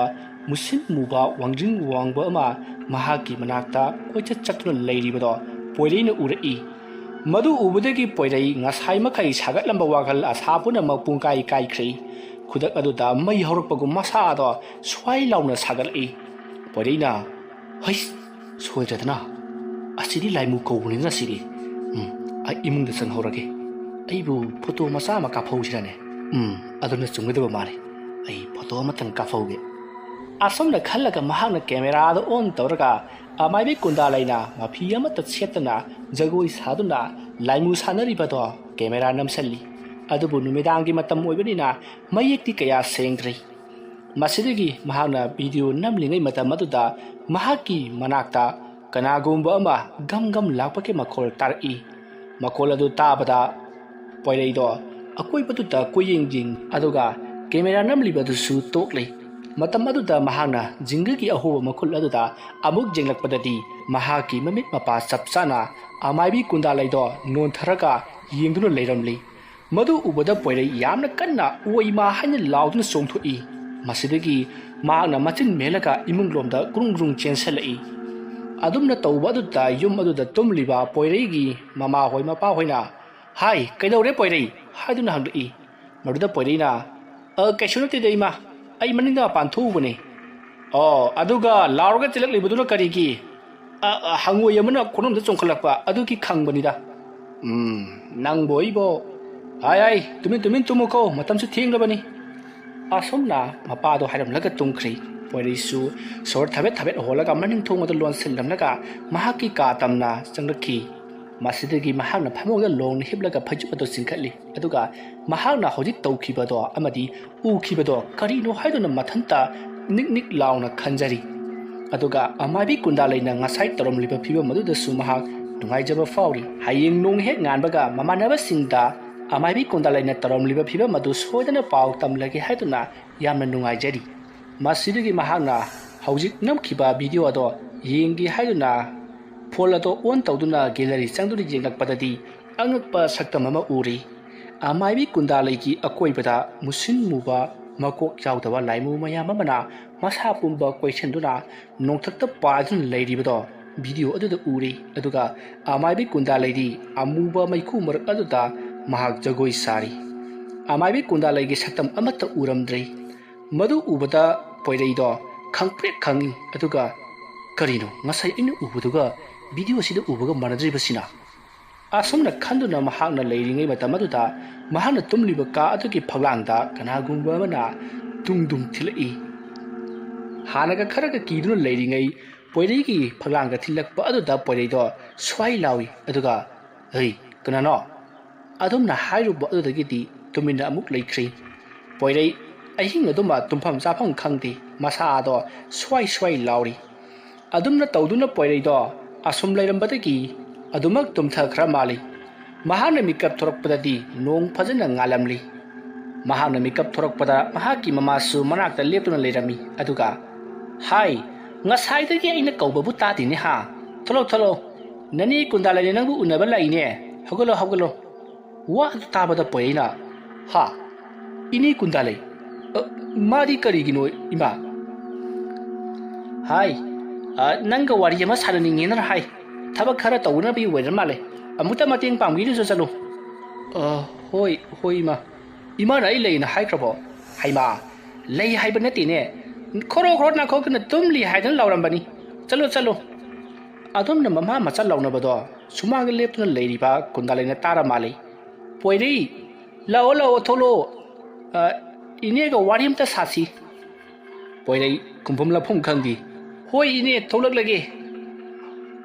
ꯃꯨꯁꯤꯟ ꯃꯨꯕ ꯋꯥꯡꯖꯤꯡ ꯋꯥꯡꯕ ꯑꯃ ꯃꯍꯥꯛꯀꯤ ꯃꯅꯥꯛꯇ ꯀꯣꯏꯆꯠ ꯆꯠꯇꯨꯅ ꯂꯩꯔꯤꯕꯗꯣ ꯄꯣꯏꯔꯩꯅ ꯎꯔꯛꯏ꯫ ꯃꯗꯨ ꯎꯕꯗꯒꯤ ꯄꯣꯏꯔꯩ ꯉꯁꯥꯏ ꯃꯈꯩ ꯁꯥꯒꯠꯂꯝꯕ ꯋꯥꯈꯜ ꯑꯁꯥ ꯄꯨꯝꯅꯃꯛ ꯄꯨꯡꯀꯥꯏ ꯀꯥꯏꯈ꯭ꯔꯦ꯫ ꯈꯨꯗꯛ ꯑꯗꯨꯗ ꯃꯩ ꯍꯧꯔꯛꯄꯒꯨꯝ ꯃꯁꯥꯗꯣ ꯁ꯭ꯋꯥꯏ ꯂꯥꯎꯅ ꯁꯥꯒꯠꯂꯛꯏ꯫ ꯄꯣꯏꯔꯩꯅ, "ꯍꯩꯁ, ꯁꯣꯏꯗ꯭ꯔꯗꯅ꯫ ꯑꯁꯤꯗꯤ ꯂꯥꯏꯃꯨ ꯀꯧꯕꯅꯤꯅ ꯁꯤꯗꯤ꯫ ꯎꯝ, ꯑꯩ ꯏꯃꯨꯡꯗ ꯆꯪꯍꯧꯔꯒꯦ꯫ ꯑꯩꯕꯨ ꯐꯣꯇꯣ ꯃꯆꯥ ꯑꯃ ꯀꯥꯞꯍꯧꯁꯤꯔꯅꯦ? ꯎꯝ, ꯑꯗꯨꯅ ꯆꯨꯝꯒꯗꯕ ꯃꯥꯜꯂꯤ꯫ ꯑꯩ ꯐꯣꯇꯣ ꯑꯃꯇꯪ ꯀꯥꯞꯍꯧꯒꯦ꯫" ꯑꯁꯨꯝꯅ ꯈꯜꯂꯒ ꯃꯍꯥꯛꯅ ꯀꯦꯃꯦꯔꯥꯗ ꯑꯣꯟ ꯇꯧꯔꯒ ꯑꯃꯥꯏꯕꯤ ꯀꯨꯟꯗꯥꯂꯩꯅ ꯃꯐꯤ ꯑꯃꯠꯇ ꯁꯦꯠꯇꯅ ꯖꯒꯣꯏ ꯁꯥꯗꯨꯅ ꯂꯥꯏꯃꯨ ꯁꯥꯟꯅꯔꯤꯕꯗꯣ ꯀꯦꯃꯦꯔꯥ ꯅꯝꯁꯤꯜꯂꯤ꯫ ꯑꯗꯨꯕꯨ ꯅꯨꯃꯤꯗꯥꯡꯒꯤ ꯃꯇꯝ ꯑꯣꯏꯕꯅꯤꯅ ꯃꯌꯦꯛꯇꯤ ꯀꯌꯥ ꯁꯦꯡꯗ꯭ꯔꯤ꯫ ꯃꯁꯤꯗꯒꯤ ꯃꯍꯥꯛꯅ ꯚꯤꯗꯤꯑꯣ ꯅꯝꯂꯤꯉꯩ ꯃꯇꯝ ꯑꯗꯨꯗ ꯃꯍꯥꯛꯀꯤ ꯃꯅꯥꯛꯇ ꯀꯅꯥꯒꯨꯝꯕ ꯑꯃ ꯒꯝ ꯒꯝ ꯂꯥꯛꯄꯒꯤ ꯃꯈꯣꯜ ꯇꯥꯔꯛꯏ꯫ ꯃꯈꯣꯜ ꯑꯗꯨ ꯇꯥꯕꯗ ꯄꯣꯏꯔꯩꯗꯣ ꯑꯀꯣꯏꯕꯗꯨꯗ ꯀꯣꯏꯌꯦꯡ ꯌꯦꯡ ꯑꯗꯨꯒ ꯀꯦꯃꯦꯔꯥ ꯅꯝꯂꯤꯕꯗꯨꯁꯨ ꯇꯣꯛꯂꯤ꯫ ꯃꯇꯝ ꯑꯗꯨꯗ ꯃꯍꯥꯛꯅ ꯖꯤꯡꯒꯒꯤ ꯑꯍꯣꯕ ꯃꯈꯨꯜ ꯑꯗꯨꯗ ꯑꯃꯨꯛ ꯌꯦꯡꯂꯛꯄꯗꯗꯤ ꯃꯍꯥꯛꯀꯤ ꯃꯃꯤꯠ ꯃꯄꯥ ꯆꯞ ꯆꯥꯅ ꯑꯃꯥꯏꯕꯤ ꯀꯨꯟꯗꯥꯂꯩꯗꯣ ꯅꯣꯟꯊꯔꯒ ꯌꯦꯡꯗꯨꯅ ꯂꯩꯔꯝꯂꯤ꯫ ꯃꯗꯨ ꯎꯕꯗ ꯄꯣꯏꯔꯩ ꯌꯥꯝꯅ ꯀꯟꯅ "ꯑꯣꯏꯃꯥ" ꯍꯥꯏꯅ ꯂꯥꯎꯗꯨꯅ ꯆꯣꯡꯊꯣꯛꯏ꯫ ꯃꯁꯤꯗꯒꯤ ꯃꯍꯥꯛꯅ ꯃꯆꯤꯟ ꯃꯦꯜꯂꯒ ꯏꯃꯨꯡꯂꯣꯝꯗ ꯒ꯭ꯔꯨꯡ ꯒ꯭ꯔꯨꯡ ꯆꯦꯟꯁꯤꯜꯂꯛꯏ꯫ ꯑꯗꯨꯝꯅ ꯇꯧꯕ ꯑꯗꯨꯗ ꯌꯨꯝ ꯑꯗꯨꯗ ꯇꯨꯝꯂꯤꯕ ꯄꯣꯏꯔꯩꯒꯤ ꯃꯃꯥꯍꯣꯏ ꯃꯄꯥꯍꯣꯏꯅ, "ꯍꯥꯏ, ꯀꯩꯗꯧꯔꯦ ꯄꯣꯏꯔꯩ?" ꯍꯥꯏꯗꯨꯅ ꯍꯪꯂꯛꯏ꯫ ꯃꯗꯨꯗ ꯄꯣꯏꯔꯩꯅ, "ꯑ, ꯀꯩꯁꯨ ꯅꯠꯇꯦꯗ ꯏꯃꯥ, ꯑꯩ ꯃꯅꯤꯡꯗ ꯃꯄꯥꯟ ꯊꯣꯛꯎꯕꯅꯦ꯫" "ꯑꯣ, ꯑꯗꯨꯒ ꯂꯥꯎꯔꯒ ꯆꯦꯜꯂꯛꯂꯤꯕꯗꯨꯅ ꯀꯔꯤꯒꯤ?" "ꯑ, ꯑ, ꯍꯪꯉꯣꯏ ꯑꯃꯅ ꯈꯣꯡꯅꯝꯗ ꯆꯣꯡꯈꯠꯂꯛꯄ ꯑꯗꯨꯒꯤ ꯈꯪꯕꯅꯤꯗ꯫" "ꯎꯝ, ꯅꯪꯕꯨ ꯑꯩꯕꯨ꯫ ꯍꯥꯏ, ꯍꯥꯏ, ꯇꯨꯃꯤꯟ ꯇꯨꯃꯤꯟ ꯇꯨꯝꯃꯨꯀꯣ, ꯃꯇꯝꯁꯨ ꯊꯦꯡꯂꯕꯅꯤ꯫" ꯑꯁꯨꯝꯅ ꯃꯄꯥꯗꯣ ꯍꯥꯏꯔꯝꯂꯒ ꯇꯨꯝꯈ꯭ꯔꯦ꯫ ꯄꯣꯏꯔꯩꯁꯨ ꯁꯣꯔ ꯊꯕꯦꯠ ꯊꯕꯦꯠ ꯍꯣꯜꯂꯒ ꯃꯅꯤꯡ ꯊꯣꯡ ꯑꯗꯨ ꯂꯣꯟꯁꯤꯜꯂꯝꯂꯒ ꯃꯍꯥꯛꯀꯤ ꯀꯥ ꯇꯝꯅ ꯆꯪꯂꯛꯈꯤ꯫ ꯃꯁꯤꯗꯒꯤ ꯃꯍꯥꯛꯅ ꯐꯃꯨꯡꯗ ꯂꯣꯡꯅ ꯍꯤꯞꯂꯒ ꯐꯩꯖꯨꯞ ꯑꯗꯨ ꯆꯤꯡꯈꯠꯂꯤ꯫ ꯑꯗꯨꯒ ꯃꯍꯥꯛꯅ ꯍꯧꯖꯤꯛ ꯇꯧꯈꯤꯕꯗꯣ ꯑꯃꯗꯤ ꯎꯈꯤꯕꯗꯣ ꯀꯔꯤꯅꯣ ꯍꯥꯏꯗꯨꯅ ꯃꯊꯟꯇ ꯅꯤꯛ ꯅꯤꯛ ꯂꯥꯎꯅ ꯈꯟꯖꯔꯤ꯫ ꯑꯗꯨꯒ ꯑꯃꯥꯏꯕꯤ ꯀꯨꯟꯗꯥꯂꯩꯅ ꯉꯁꯥꯏ ꯇꯧꯔꯝꯂꯤꯕ ꯐꯤꯕꯝ ꯑꯗꯨꯗꯁꯨ ꯃꯍꯥꯛ ꯅꯨꯡꯉꯥꯏꯖꯕ ꯐꯥꯎꯔꯤ꯫ ꯍꯌꯦꯡ ꯅꯣꯡ ꯍꯦꯛ ꯉꯥꯟꯕꯒ ꯃꯃꯥꯟꯅꯕꯁꯤꯡꯗ ꯑꯃꯥꯏꯕꯤ ꯀꯨꯟꯗꯥꯂꯩꯅ ꯇꯧꯔꯝꯂꯤꯕ ꯐꯤꯕꯝ ꯑꯗꯨ ꯁꯣꯏꯗꯅ ꯄꯥꯎ ꯇꯝꯂꯒꯦ ꯍꯥꯏꯗꯨꯅ ꯌꯥꯝꯅ ꯅꯨꯡꯉꯥꯏꯖꯔꯤ꯫ ꯃꯁꯤꯗꯒꯤ ꯃꯍꯥꯛꯅ ꯍꯧꯖꯤꯛ ꯅꯝꯈꯤꯕ ꯚꯤꯗꯤꯑꯣ ꯑꯗꯣ ꯌꯦꯡꯒꯦ ꯍꯥꯏꯗꯨꯅ ꯐꯣꯟ ꯑꯗꯨ ꯑꯣꯟ ꯇꯧꯗꯨꯅ ꯒꯦꯂꯔꯤ ꯆꯪꯗꯨꯅ ꯌꯦꯡꯂꯛꯄꯗꯗꯤ ꯑꯉꯛꯄ ꯁꯛꯇꯝ ꯑꯃ ꯎꯔꯤ꯫ ꯑꯃꯥꯏꯕꯤ ꯀꯨꯟꯗꯥꯂꯩꯒꯤ ꯑꯀꯣꯏꯕꯗ ꯃꯨꯁꯤꯟ ꯃꯨꯕ ꯃꯀꯣꯛ ꯌꯥꯎꯗꯕ ꯂꯥꯏꯃꯨ ꯃꯌꯥꯝ ꯑꯃꯅ ꯃꯁꯥ ꯄꯨꯝꯕ ꯀꯣꯏꯁꯤꯟꯗꯨꯅ ꯅꯣꯡꯊꯛꯇ ꯄꯥꯏꯗꯨꯅ ꯂꯩꯔꯤꯕꯗꯣ ꯚꯤꯗꯤꯑꯣ ꯑꯗꯨꯗ ꯎꯔꯤ꯫ ꯑꯗꯨꯒ ꯑꯃꯥꯏꯕꯤ ꯀꯨꯟꯗꯥꯂꯩꯗꯤ ꯑꯃꯨꯕ ꯃꯩꯈꯨ ꯃꯔꯛ ꯑꯗꯨꯗ ꯃꯍꯥꯛ ꯖꯒꯣꯏ ꯁꯥꯔꯤ꯫ ꯑꯃꯥꯏꯕꯤ ꯀꯨꯟꯗꯥꯂꯩꯒꯤ ꯁꯛꯇꯝ ꯑꯃꯠꯇ ꯎꯔꯝꯗ꯭ꯔꯤ꯫ ꯃꯗꯨ ꯎꯕꯗ ꯄꯣꯏꯔꯩꯗꯣ ꯈꯪꯄ꯭ꯔꯦꯛ ꯈꯪꯉꯤ꯫ ꯑꯗꯨꯒ ꯀꯔꯤꯅꯣ ꯉꯁꯥꯏ ꯑꯩꯅ ꯎꯕꯗꯨꯒ ꯚꯤꯗꯤꯑꯣꯁꯤꯗ ꯎꯕꯒ ꯃꯥꯟꯅꯗ꯭ꯔꯤꯕꯁꯤꯅ? ꯑꯁꯨꯝꯅ ꯈꯟꯗꯨꯅ ꯃꯍꯥꯛꯅ ꯂꯩꯔꯤꯉꯩ ꯃꯇꯝ ꯑꯗꯨꯗ ꯃꯍꯥꯛꯅ ꯇꯨꯝꯂꯤꯕ ꯀꯥ ꯑꯗꯨꯒꯤ ꯐꯛꯂꯥꯡꯗ ꯀꯅꯥꯒꯨꯝꯕ ꯑꯃꯅ ꯇꯨꯡ ꯇꯨꯡ ꯊꯤꯜꯂꯛꯏ꯫ ꯍꯥꯟꯅꯒ ꯈꯔꯒ ꯀꯤꯗꯨꯅ ꯂꯩꯔꯤꯉꯩ ꯄꯣꯏꯔꯩꯒꯤ ꯐꯛꯂꯥꯡꯗ ꯊꯤꯜꯂꯛꯄ ꯑꯗꯨꯗ ꯄꯣꯏꯔꯩꯗꯣ ꯁ꯭ꯋꯥꯏ ꯂꯥꯎꯏ꯫ ꯑꯗꯨꯒ "ꯍꯩ, ꯀꯅꯥꯅꯣ?" ꯑꯗꯨꯝꯅ ꯍꯥꯏꯔꯨꯕ ꯑꯗꯨꯗꯒꯤꯗꯤ ꯇꯨꯃꯤꯟꯅ ꯑꯃꯨꯛ ꯂꯩꯈ꯭ꯔꯤ꯫ ꯄꯣꯏꯔꯩ ꯑꯍꯤꯡ ꯑꯗꯨꯃ ꯇꯨꯝꯐꯝ ꯆꯥꯐꯝ ꯈꯪꯗꯦ, ꯃꯁꯥꯗꯣ ꯁ꯭ꯋꯥꯏ ꯁ꯭ꯋꯥꯏ ꯂꯥꯎꯔꯤ꯫ ꯑꯗꯨꯝꯅ ꯇꯧꯗꯨꯅ ꯄꯣꯏꯔꯩꯗꯣ ꯑꯁꯨꯝ ꯂꯩꯔꯝꯕꯗꯒꯤ ꯑꯗꯨꯃꯛ ꯇꯨꯝꯊꯈ꯭ꯔ ꯃꯥꯜꯂꯤ꯫ ꯃꯍꯥꯛꯅ ꯃꯤꯀꯞ ꯊꯣꯔꯛꯄꯗꯗꯤ ꯅꯣꯡ ꯐꯖꯅ ꯉꯥꯜꯂꯝꯂꯤ꯫ ꯃꯍꯥꯛꯅ ꯃꯤꯀꯞ ꯊꯣꯔꯛꯄꯗ ꯃꯍꯥꯛꯀꯤ ꯃꯃꯥꯁꯨ ꯃꯅꯥꯛꯇ ꯂꯦꯞꯇꯨꯅ ꯂꯩꯔꯝꯃꯤ꯫ ꯑꯗꯨꯒ, "ꯍꯥꯏ, ꯉꯁꯥꯏꯗꯒꯤ ꯑꯩꯅ ꯀꯧꯕꯕꯨ ꯇꯥꯗꯦꯅꯦ ꯍꯥ? ꯊꯣꯛꯂꯛꯑꯣ, ꯊꯣꯛꯂꯛꯑꯣ꯫ ꯅꯅꯦ ꯀꯨꯟꯗꯥꯂꯩꯅ ꯅꯪꯕꯨ ꯎꯅꯕ ꯂꯥꯛꯏꯅꯦ꯫ ꯍꯧꯒꯠꯂꯣ, ꯍꯧꯒꯠꯂꯣ꯫" ꯋꯥ ꯑꯗꯨ ꯇꯥꯕꯗ ꯄꯣꯏꯔꯩꯅ, "ꯍꯥ? ꯏꯅꯦ ꯀꯨꯟꯗꯥꯂꯩ? ꯑ, ꯃꯥꯗꯤ ꯀꯔꯤꯒꯤꯅꯣ, ꯏꯃꯥ?" "ꯍꯥꯏ, ꯑ, ꯅꯪꯒ ꯋꯥꯔꯤ ꯑꯃ ꯁꯥꯟꯅꯅꯤꯡꯉꯦꯅ ꯍꯥꯏ꯫ ꯊꯕꯛ ꯈꯔ ꯇꯧꯅꯕꯒꯤ ꯑꯣꯏꯔ ꯃꯥꯜꯂꯦ꯫ ꯑꯃꯨꯛꯇ ꯃꯇꯦꯡ ꯄꯥꯡꯕꯤꯔꯨꯆꯣ ꯆꯠꯂꯨ꯫" "ꯑ, ꯍꯣꯏ, ꯍꯣꯏ, ꯏꯃꯥ꯫" "ꯏꯃꯥꯅ ꯑꯩ ꯂꯩꯅ ꯍꯥꯏꯈ꯭ꯔꯕꯣ?" "ꯍꯩꯃꯥ, ꯂꯩ ꯍꯥꯏꯕ ꯅꯠꯇꯦꯅꯦ꯫ ꯈꯣꯔꯣ ꯈꯣꯔꯣ ꯅꯥꯈꯣꯛꯇꯨꯅ ꯇꯨꯝꯂꯤ ꯍꯥꯏꯗꯨꯅ ꯂꯥꯎꯔꯝꯕꯅꯤ꯫ ꯆꯠꯂꯣ, ꯆꯠꯂꯣ꯫" ꯑꯗꯣꯝꯅ ꯃꯃꯥ ꯃꯆꯥ ꯂꯥꯎꯅꯕꯗꯣ ꯁꯨꯃꯥꯡꯗ ꯂꯦꯞꯇꯨꯅ ꯂꯩꯔꯤꯕ ꯀꯨꯟꯗꯥꯂꯩꯅ ꯇꯥꯔ ꯃꯥꯜꯂꯤ꯫ "ꯄꯣꯏꯔꯩ, ꯂꯥꯛꯑꯣ, ꯂꯥꯛꯑꯣ, ꯊꯣꯛꯂꯛꯑꯣ꯫ ꯑ, ꯏꯅꯦꯒ ꯋꯥꯔꯤ ꯑꯝꯇ ꯁꯥꯁꯤ꯫" ꯄꯣꯏꯔꯩ ꯈꯨꯝꯐꯝ ꯂꯥꯛꯐꯝ ꯈꯪꯗꯦ꯫ "ꯍꯣꯏ ꯏꯅꯦ, ꯊꯣꯛꯂꯛꯂꯒꯦ꯫"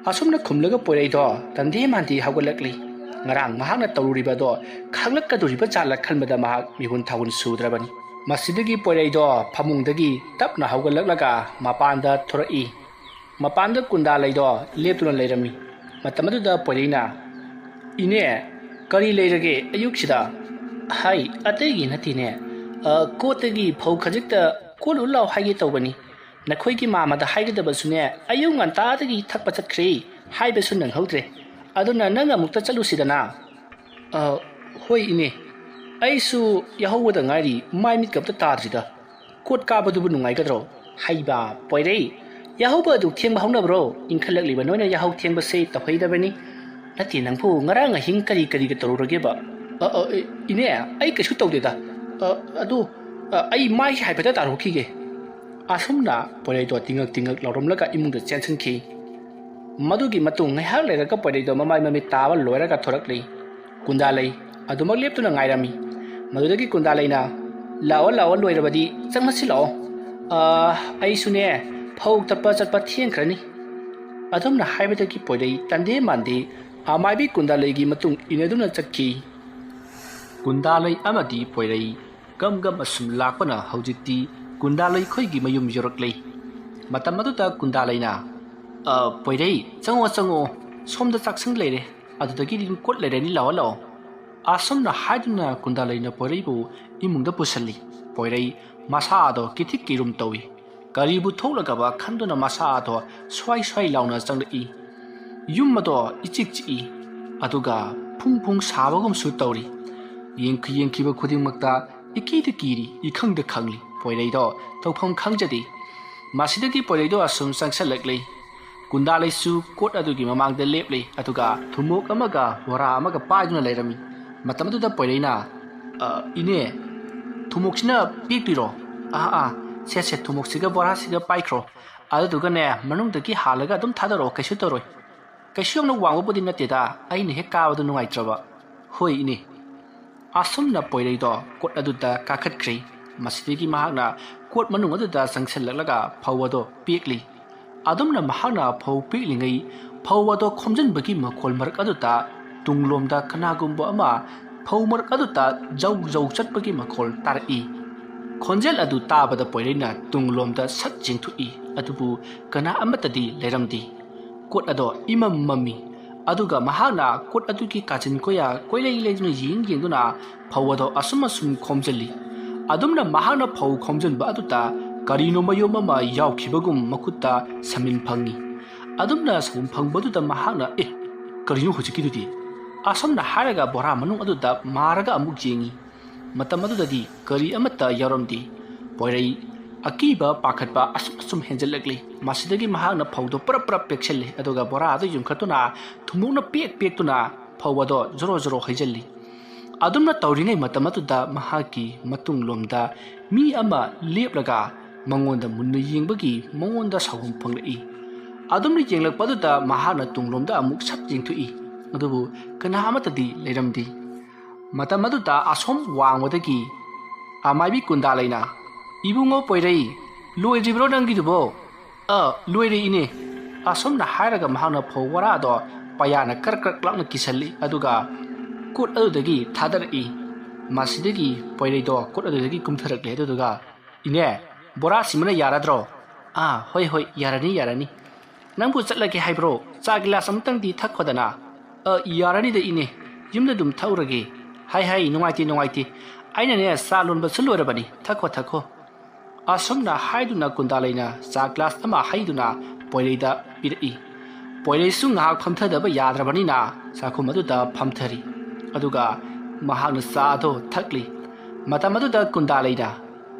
ꯑꯁꯨꯝꯅ ꯈꯨꯝꯂꯒ ꯄꯣꯏꯔꯩꯗꯣ ꯇꯟꯗꯦ ꯃꯥꯟꯗꯦ ꯍꯧꯒꯠꯂꯛꯂꯤ꯫ ꯉꯔꯥꯡ ꯃꯍꯥꯛꯅ ꯇꯧꯔꯨꯔꯤꯕ ꯑꯗꯣ ꯈꯪꯂꯛꯀꯗꯧꯔꯤꯕ ꯖꯥꯠꯂ ꯈꯟꯕꯗ ꯃꯍꯥꯛ ꯃꯤꯍꯨꯟ ꯊꯥꯍꯨꯟ ꯁꯨꯗ꯭ꯔꯕꯅꯤ꯫ ꯃꯁꯤꯗꯒꯤ ꯄꯣꯏꯔꯩꯗꯣ ꯐꯃꯨꯡꯗꯒꯤ ꯇꯞꯅ ꯍꯧꯒꯠꯂꯛꯂꯒ ꯃꯄꯥꯟꯗ ꯊꯣꯔꯛꯏ꯫ ꯃꯄꯥꯟꯗ ꯀꯨꯟꯗꯥꯂꯩꯗꯣ ꯂꯦꯞꯇꯨꯅ ꯂꯩꯔꯝꯃꯤ꯫ ꯃꯇꯝ ꯑꯗꯨꯗ ꯄꯣꯏꯔꯩꯅ, "ꯏꯅꯦ, ꯀꯔꯤ ꯂꯩꯔꯒꯦ ꯑꯌꯨꯛꯁꯤꯗ?" "ꯍꯥꯏ, ꯑꯇꯩꯒꯤ ꯅꯠꯇꯦꯅꯦ꯫ ꯑ, ꯀꯣꯠꯇꯒꯤ ꯐꯧ ꯈꯖꯤꯛꯇ ꯀꯣꯠꯂꯨ ꯂꯥꯎ ꯍꯥꯏꯒꯦ ꯇꯧꯕꯅꯤ꯫ ꯅꯈꯣꯏꯒꯤ ꯃꯥꯃꯗ ꯍꯥꯏꯒꯗꯕꯁꯨꯅꯦ, ꯑꯌꯨꯛ ꯉꯟꯇꯥꯗꯒꯤ ꯊꯛꯄ ꯆꯠꯈ꯭ꯔꯦ꯫ ꯍꯥꯏꯕꯁꯨ ꯅꯪꯍꯧꯗ꯭ꯔꯦ꯫ ꯑꯗꯨꯅ ꯅꯪ ꯑꯃꯨꯛꯇ ꯆꯠꯂꯨꯁꯤꯗꯅ꯫ "ꯑ, ꯍꯣꯏ ꯏꯅꯦ, ꯑꯩꯁꯨ ꯌꯥꯍꯧꯕꯗ ꯉꯥꯏꯔꯤ, ꯃꯥꯏ ꯃꯤꯠꯀ ꯑꯝꯇ ꯇꯥꯗ꯭ꯔꯤꯗ꯫ ꯀꯣꯠ ꯀꯥꯕꯗꯨꯕꯨ ꯅꯨꯡꯉꯥꯏꯒꯗ꯭ꯔꯣ?" "ꯍꯩꯕ, ꯄꯣꯏꯔꯩ, ꯌꯥꯍꯧꯕ ꯑꯗꯨ ꯊꯦꯡꯕ ꯍꯧꯅꯕ꯭ꯔꯣ? ꯏꯟꯈꯠꯂꯛꯂꯤꯕ ꯅꯣꯏꯅ ꯌꯥꯍꯧ ꯊꯦꯡꯕꯁꯦ ꯇꯧꯍꯩꯗꯕꯅꯤ꯫ ꯅꯠꯇꯦ, ꯅꯪꯕꯨ ꯉꯔꯥꯡ ꯑꯍꯤꯡ ꯀꯔꯤ ꯀꯔꯤꯒ ꯇꯧꯔꯨꯔꯒꯦꯕ?" "ꯑ, ꯑ, ꯏꯅꯦ, ꯑꯩ ꯀꯩꯁꯨ ꯇꯧꯗꯦꯗ꯫ ꯑ, ꯑꯗꯨ, ꯑ, ꯑꯩ ꯃꯥꯏꯁꯦ ꯍꯥꯏꯐꯦꯠꯇ ꯇꯥꯔꯨꯈꯤꯒꯦ꯫" ꯑꯁꯨꯝꯅ ꯄꯣꯏꯔꯩꯗꯣ ꯇꯤꯡꯉꯛ ꯇꯤꯡꯉꯛ ꯂꯥꯎꯔꯝꯂꯒ ꯏꯃꯨꯡꯗ ꯆꯦꯟꯁꯤꯟꯈꯤ꯫ ꯃꯗꯨꯒꯤ ꯃꯇꯨꯡ ꯉꯥꯏꯍꯥꯛ ꯂꯩꯔꯒ ꯄꯣꯏꯔꯩꯗꯣ ꯃꯃꯥꯏ ꯃꯃꯤꯠ ꯇꯥꯕ ꯂꯣꯏꯔꯒ ꯊꯣꯔꯛꯂꯤ꯫ ꯀꯨꯟꯗꯥꯂꯩ ꯑꯗꯨꯃꯛ ꯂꯦꯞꯇꯨꯅ ꯉꯥꯏꯔꯝꯃꯤ꯫ ꯃꯗꯨꯗꯒꯤ ꯀꯨꯟꯗꯥꯂꯩꯅ, "ꯂꯥꯛꯑꯣ, ꯂꯥꯛꯑꯣ, ꯂꯣꯏꯔꯕꯗꯤ ꯆꯪꯉꯁꯤ ꯂꯥꯛꯑꯣ꯫ ꯑ, ꯑꯩꯁꯨꯅꯦ, ꯐꯧ ꯇꯞꯄ ꯆꯠꯄ ꯊꯦꯡꯈ꯭ꯔꯅꯤ꯫" ꯑꯗꯨꯝꯅ ꯍꯥꯏꯕꯗꯒꯤ ꯄꯣꯏꯔꯩ ꯇꯟꯗꯦ ꯃꯥꯟꯗꯦ ꯑꯃꯥꯏꯕꯤ ꯀꯨꯟꯗꯥꯂꯩꯒꯤ ꯃꯇꯨꯡ ꯏꯟꯅꯗꯨꯅ ꯆꯠꯈꯤ꯫ ꯀꯨꯟꯗꯥꯂꯩ ꯑꯃꯗꯤ ꯄꯣꯏꯔꯩ ꯒꯝ ꯒꯝ ꯑꯁꯨꯝ ꯂꯥꯛꯄꯅ ꯍꯧꯖꯤꯛꯇꯤ ꯀꯨꯟꯗꯥꯂꯩ ꯈꯣꯏꯒꯤ ꯃꯌꯨꯝ ꯌꯧꯔꯛꯂꯦ꯫ ꯃꯇꯝ ꯑꯗꯨꯗ ꯀꯨꯟꯗꯥꯂꯩꯅ, "ꯑ, ꯄꯣꯏꯔꯩ, ꯆꯪꯉꯛꯑꯣ, ꯆꯪꯉꯛꯑꯣ꯫ ꯁꯣꯝꯗ ꯆꯥꯛꯁꯪ ꯂꯩꯔꯦ, ꯑꯗꯨꯗꯒꯤ ꯏꯟꯀꯣꯠ ꯂꯩꯔꯅꯤ, ꯂꯥꯛꯑꯣ, ꯂꯥꯛꯑꯣ꯫" ꯑꯁꯨꯝꯅ ꯍꯥꯏꯗꯨꯅ ꯀꯨꯟꯗꯥꯂꯩꯅ ꯄꯣꯏꯔꯩꯕꯨ ꯏꯃꯨꯡꯗ ꯄꯨꯁꯤꯜꯂꯤ꯫ ꯄꯣꯏꯔꯩ ꯃꯁꯥꯗꯣ ꯀꯤꯊꯤꯛ ꯀꯤꯔꯨꯝ ꯇꯧꯏ꯫ ꯀꯔꯤꯕꯨ ꯊꯣꯛꯂꯒꯕ ꯈꯟꯗꯨꯅ ꯃꯁꯥꯗꯣ ꯁ꯭ꯋꯥꯏ ꯁ꯭ꯋꯥꯏ ꯂꯥꯎꯅ ꯆꯪꯂꯛꯏ꯫ ꯌꯨꯝ ꯑꯗꯣ ꯏꯆꯤꯛ ꯆꯤꯛꯏ, ꯑꯗꯨꯒ ꯐꯨꯡ ꯐꯨꯡ ꯁꯥꯕꯒꯨꯝꯁꯨ ꯇꯧꯔꯤ꯫ ꯌꯦꯡꯈꯤ-, ꯌꯦꯡꯈꯤꯕ ꯈꯨꯗꯤꯡꯃꯛꯇ ꯏꯀꯤꯗ ꯀꯤꯔꯤ, ꯏꯈꯪꯗ ꯈꯪꯂꯤ꯫ ꯄꯣꯏꯔꯩꯗꯣ ꯇꯧꯐꯝ ꯈꯪꯖꯗꯦ꯫ ꯃꯁꯤꯗꯒꯤ ꯄꯣꯏꯔꯩꯗꯣ ꯑꯁꯨꯝ ꯆꯪꯁꯜꯂꯛꯂꯤ꯫ ꯀꯨꯟꯗꯥꯂꯩꯁꯨ ꯀꯣꯠ ꯑꯗꯨꯒꯤ ꯃꯃꯥꯡꯗ ꯂꯦꯞꯂꯤ, ꯑꯗꯨꯒ ꯊꯨꯝꯃꯣꯛ ꯑꯃꯒ ꯕꯣꯔꯥ ꯑꯃꯒ ꯄꯥꯏꯗꯨꯅ ꯂꯩꯔꯝꯃꯤ꯫ ꯃꯇꯝ ꯑꯗꯨꯗ ꯄꯣꯏꯔꯩꯅ, "ꯑ, ꯏꯅꯦ, ꯊꯨꯝꯃꯣꯛꯁꯤꯅ ꯄꯤꯛꯇꯣꯏꯔꯣ? ꯑꯥ, ꯑꯥ, ꯁꯦ, ꯁꯦ, ꯊꯨꯝꯃꯣꯛꯁꯤꯒ ꯕꯣꯔꯥꯁꯤꯒ ꯄꯥꯏꯈ꯭ꯔꯣ꯫ ꯑꯗꯨꯗꯨꯒꯅꯦ, ꯃꯅꯨꯡꯗꯒꯤ ꯍꯥꯜꯂꯒ ꯑꯗꯨꯝ ꯊꯥꯗꯔꯛꯑꯣ, ꯀꯩꯁꯨ ꯇꯧꯔꯣꯏ꯫ ꯀꯩꯁꯨ ꯌꯥꯝꯅ ꯋꯥꯡꯕꯕꯨꯗꯤ ꯅꯠꯇꯦꯗ, ꯑꯩꯅ ꯍꯦꯛ ꯀꯥꯕꯗ ꯅꯨꯡꯉꯥꯏꯇ꯭ꯔꯕ꯫" "ꯍꯣꯏ, ꯏꯅꯦ꯫" ꯑꯁꯨꯝꯅ ꯄꯣꯏꯔꯩꯗꯣ ꯀꯣꯠ ꯑꯗꯨꯗ ꯀꯥꯈꯠꯈ꯭ꯔꯦ꯫ ꯃꯁꯤꯗꯒꯤ ꯃꯍꯥꯛꯅ ꯀꯣꯠ ꯃꯅꯨꯡ ꯑꯗꯨꯗ ꯆꯪꯁꯤꯜꯂꯛꯂꯒ ꯐꯧ ꯑꯗꯣ ꯄꯦꯛꯂꯤ꯫ ꯑꯗꯨꯝꯅ ꯃꯍꯥꯛꯅ ꯐꯧ ꯄꯦꯛꯂꯤꯉꯩ, ꯐꯧ ꯑꯗꯣ ꯈꯣꯝꯖꯤꯟꯕꯒꯤ ꯃꯈꯣꯜ ꯃꯔꯛ ꯑꯗꯨꯗ ꯇꯨꯡꯂꯣꯝꯗ ꯀꯅꯥꯒꯨꯝꯕ ꯑꯃ ꯐꯧ ꯃꯔꯛ ꯑꯗꯨꯗ ꯖꯧ ꯖꯧ ꯆꯠꯄꯒꯤ ꯃꯈꯣꯜ ꯇꯥꯔꯛꯏ꯫ ꯈꯣꯟꯖꯦꯜ ꯑꯗꯨ ꯇꯥꯕꯗ ꯄꯣꯏꯔꯩꯅ ꯇꯨꯡꯂꯣꯝꯗ ꯁꯠ ꯌꯦꯡꯊꯣꯛꯏ, ꯑꯗꯨꯕꯨ ꯀꯅꯥ ꯑꯃꯠꯇꯗꯤ ꯂꯩꯔꯝꯗꯦ꯫ ꯀꯣꯠ ꯑꯗꯣ ꯏꯃꯝ ꯃꯝꯃꯤ꯫ ꯑꯗꯨꯒ ꯃꯍꯥꯛꯅ ꯀꯣꯠ ꯑꯗꯨꯒꯤ ꯀꯥꯆꯤꯟ ꯀꯣꯌꯥ ꯀꯣꯏꯂꯩ ꯂꯩꯗꯨꯅ ꯌꯦꯡ ꯌꯦꯡꯗꯨꯅ ꯐꯧ ꯑꯗꯣ ꯑꯁꯨꯝ ꯑꯁꯨꯝ ꯈꯣꯝꯖꯤꯜꯂꯤ꯫ ꯑꯗꯨꯝꯅ ꯃꯍꯥꯛꯅ ꯐꯧ ꯈꯣꯝꯖꯤꯟꯕ ꯑꯗꯨꯗ ꯀꯔꯤꯅꯣ ꯃꯌꯣꯝ ꯑꯃ ꯌꯥꯎꯈꯤꯕꯒꯨꯝ ꯃꯈꯨꯠꯇ ꯁꯃꯤꯟ ꯐꯪꯉꯤ꯫ ꯑꯗꯨꯝꯅ ꯁꯪꯒꯣꯝ ꯐꯪꯕꯗꯨꯗ ꯃꯍꯥꯛꯅ, "ꯑꯦ, ꯀꯔꯤꯅꯣ ꯍꯧꯖꯤꯛꯀꯤꯗꯨꯗꯤ?" ꯑꯁꯨꯝꯅ ꯍꯥꯏꯔꯒ ꯕꯣꯔꯥ ꯃꯅꯨꯡ ꯑꯗꯨꯗ ꯃꯥꯔꯒ ꯑꯃꯨꯛ ꯌꯦꯡꯉꯤ꯫ ꯃꯇꯝ ꯑꯗꯨꯗꯗꯤ ꯀꯔꯤ ꯑꯃꯠꯇ ꯌꯥꯎꯔꯝꯗꯦ꯫ ꯄꯣꯏꯔꯩ ꯑꯀꯤꯕ ꯄꯥꯈꯠꯄ ꯑꯁꯨꯝ ꯑꯁꯨꯝ ꯍꯦꯟꯖꯜꯂꯛꯂꯤ꯫ ꯃꯁꯤꯗꯒꯤ ꯃꯍꯥꯛꯅ ꯐꯧꯗꯣ ꯄꯨꯔꯞ ꯄꯨꯔꯞ ꯄꯦꯛꯁꯜꯂꯤ, ꯑꯗꯨꯒ ꯕꯣꯔꯥ ꯑꯗꯨ ꯌꯨꯡꯈꯠꯇꯨꯅ ꯊꯨꯝꯃꯣꯛꯅ ꯄꯦꯛ ꯄꯦꯛꯇꯨꯅ ꯐꯧ ꯑꯗꯣ ꯖꯣꯔꯣ ꯖꯣꯔꯣ ꯍꯩꯖꯜꯂꯤ꯫ ꯑꯗꯨꯝꯅ ꯇꯧꯔꯤꯉꯩ ꯃꯇꯝ ꯑꯗꯨꯗ ꯃꯍꯥꯛꯀꯤ ꯃꯇꯨꯡꯂꯣꯝꯗ ꯃꯤ ꯑꯃ ꯂꯦꯞꯂꯒ ꯃꯉꯣꯟꯗ ꯃꯨꯟꯅ ꯌꯦꯡꯕꯒꯤ ꯃꯉꯣꯟꯗ ꯁꯥꯎꯍꯨꯝ ꯐꯪꯂꯛꯏ꯫ ꯑꯗꯨꯝꯅ ꯌꯦꯡꯂꯛꯄ ꯑꯗꯨꯗ ꯃꯍꯥꯛꯅ ꯇꯨꯡꯂꯣꯝꯗ ꯑꯃꯨꯛ ꯁꯠ ꯌꯦꯡꯊꯣꯛꯏ, ꯑꯗꯨꯕꯨ ꯀꯅꯥ ꯑꯃꯠꯇꯗꯤ ꯂꯩꯔꯝꯗꯦ꯫ ꯃꯇꯝ ꯑꯗꯨꯗ ꯑꯁꯣꯝ ꯋꯥꯡꯃꯗꯒꯤ ꯑꯃꯥꯏꯕꯤ ꯀꯨꯟꯗꯥ ꯂꯩꯅ, "ꯏꯕꯨꯡꯉꯣ ꯄꯣꯏꯔꯩ, ꯂꯣꯏꯗ꯭ꯔꯤꯕ꯭ꯔꯣ ꯅꯪꯒꯤꯗꯨꯕꯣ?" "ꯑ, ꯂꯣꯏꯔꯦ ꯏꯅꯦ"꯫ ꯑꯁꯨꯝꯅ ꯍꯥꯏꯔꯒ ꯃꯍꯥꯛꯅ ꯐꯧ ꯕꯣꯔꯥꯗꯣ ꯄꯩꯌꯥꯅ ꯀ꯭ꯔꯛ ꯀ꯭ꯔꯛ ꯂꯥꯎꯅ ꯀꯤꯁꯜꯂꯤ, ꯑꯗꯨꯒ ꯀꯣꯠ ꯑꯗꯨꯗꯒꯤ ꯊꯥꯗꯔꯛꯏ꯫ ꯃꯁꯤꯗꯒꯤ ꯄꯣꯏꯔꯩꯗꯣ ꯀꯣꯠ ꯑꯗꯨꯗꯒꯤ ꯀꯨꯝꯊꯔꯛꯂꯦ, ꯑꯗꯨꯗꯨꯒ, "ꯏꯅꯦ, ꯕꯣꯔꯥꯁꯤꯃꯅ ꯌꯥꯔꯗ꯭ꯔꯣ?" "ꯑꯥ, ꯍꯣꯏ, ꯍꯣꯏ, ꯌꯥꯔꯅꯤ, ꯌꯥꯔꯅꯤ꯫ ꯅꯪꯕꯨ ꯆꯠꯂꯒꯦ ꯍꯥꯏꯕ꯭ꯔꯣ? ꯆꯥ ꯒꯤꯂꯥꯁ ꯑꯃꯇꯪꯗꯤ ꯊꯛꯈꯣꯗꯅ"꯫ "ꯑ, ꯌꯥꯔꯅꯤꯗ ꯏꯅꯦ, ꯌꯨꯝꯗ ꯑꯗꯨꯝ ꯊꯛꯎꯔꯒꯦ"꯫ "ꯍꯥꯏ, ꯍꯥꯏ, ꯅꯨꯡꯉꯥꯏꯇꯦ, ꯅꯨꯡꯉꯥꯏꯇꯦ꯫ ꯑꯩꯅꯅꯦ, ꯆꯥ ꯂꯣꯟꯕꯁꯨ ꯂꯣꯏꯔꯕꯅꯤ, ꯊꯛꯈꯣ, ꯊꯛꯈꯣ"꯫ ꯑꯁꯨꯝꯅ ꯍꯥꯏꯗꯨꯅ ꯀꯨꯟꯗꯥꯂꯩꯅ ꯆꯥ ꯒꯤꯂꯥꯁ ꯑꯃ ꯍꯩꯗꯨꯅ ꯄꯣꯏꯔꯩꯗ ꯄꯤꯔꯛꯏ꯫ ꯄꯣꯏꯔꯩꯁꯨ ꯉꯥꯏꯍꯥꯛ ꯐꯝꯊꯗꯕ ꯌꯥꯗ꯭ꯔꯕꯅꯤꯅ ꯆꯥꯛꯈꯨꯝ ꯑꯗꯨꯗ ꯐꯝꯊꯔꯤ꯫ ꯑꯗꯨꯒ ꯃꯍꯥꯛꯅ ꯆꯥ ꯑꯗꯣ ꯊꯛꯂꯤ꯫ ꯃꯇꯝ ꯑꯗꯨꯗ ꯀꯨꯟꯗꯥꯂꯩꯅ,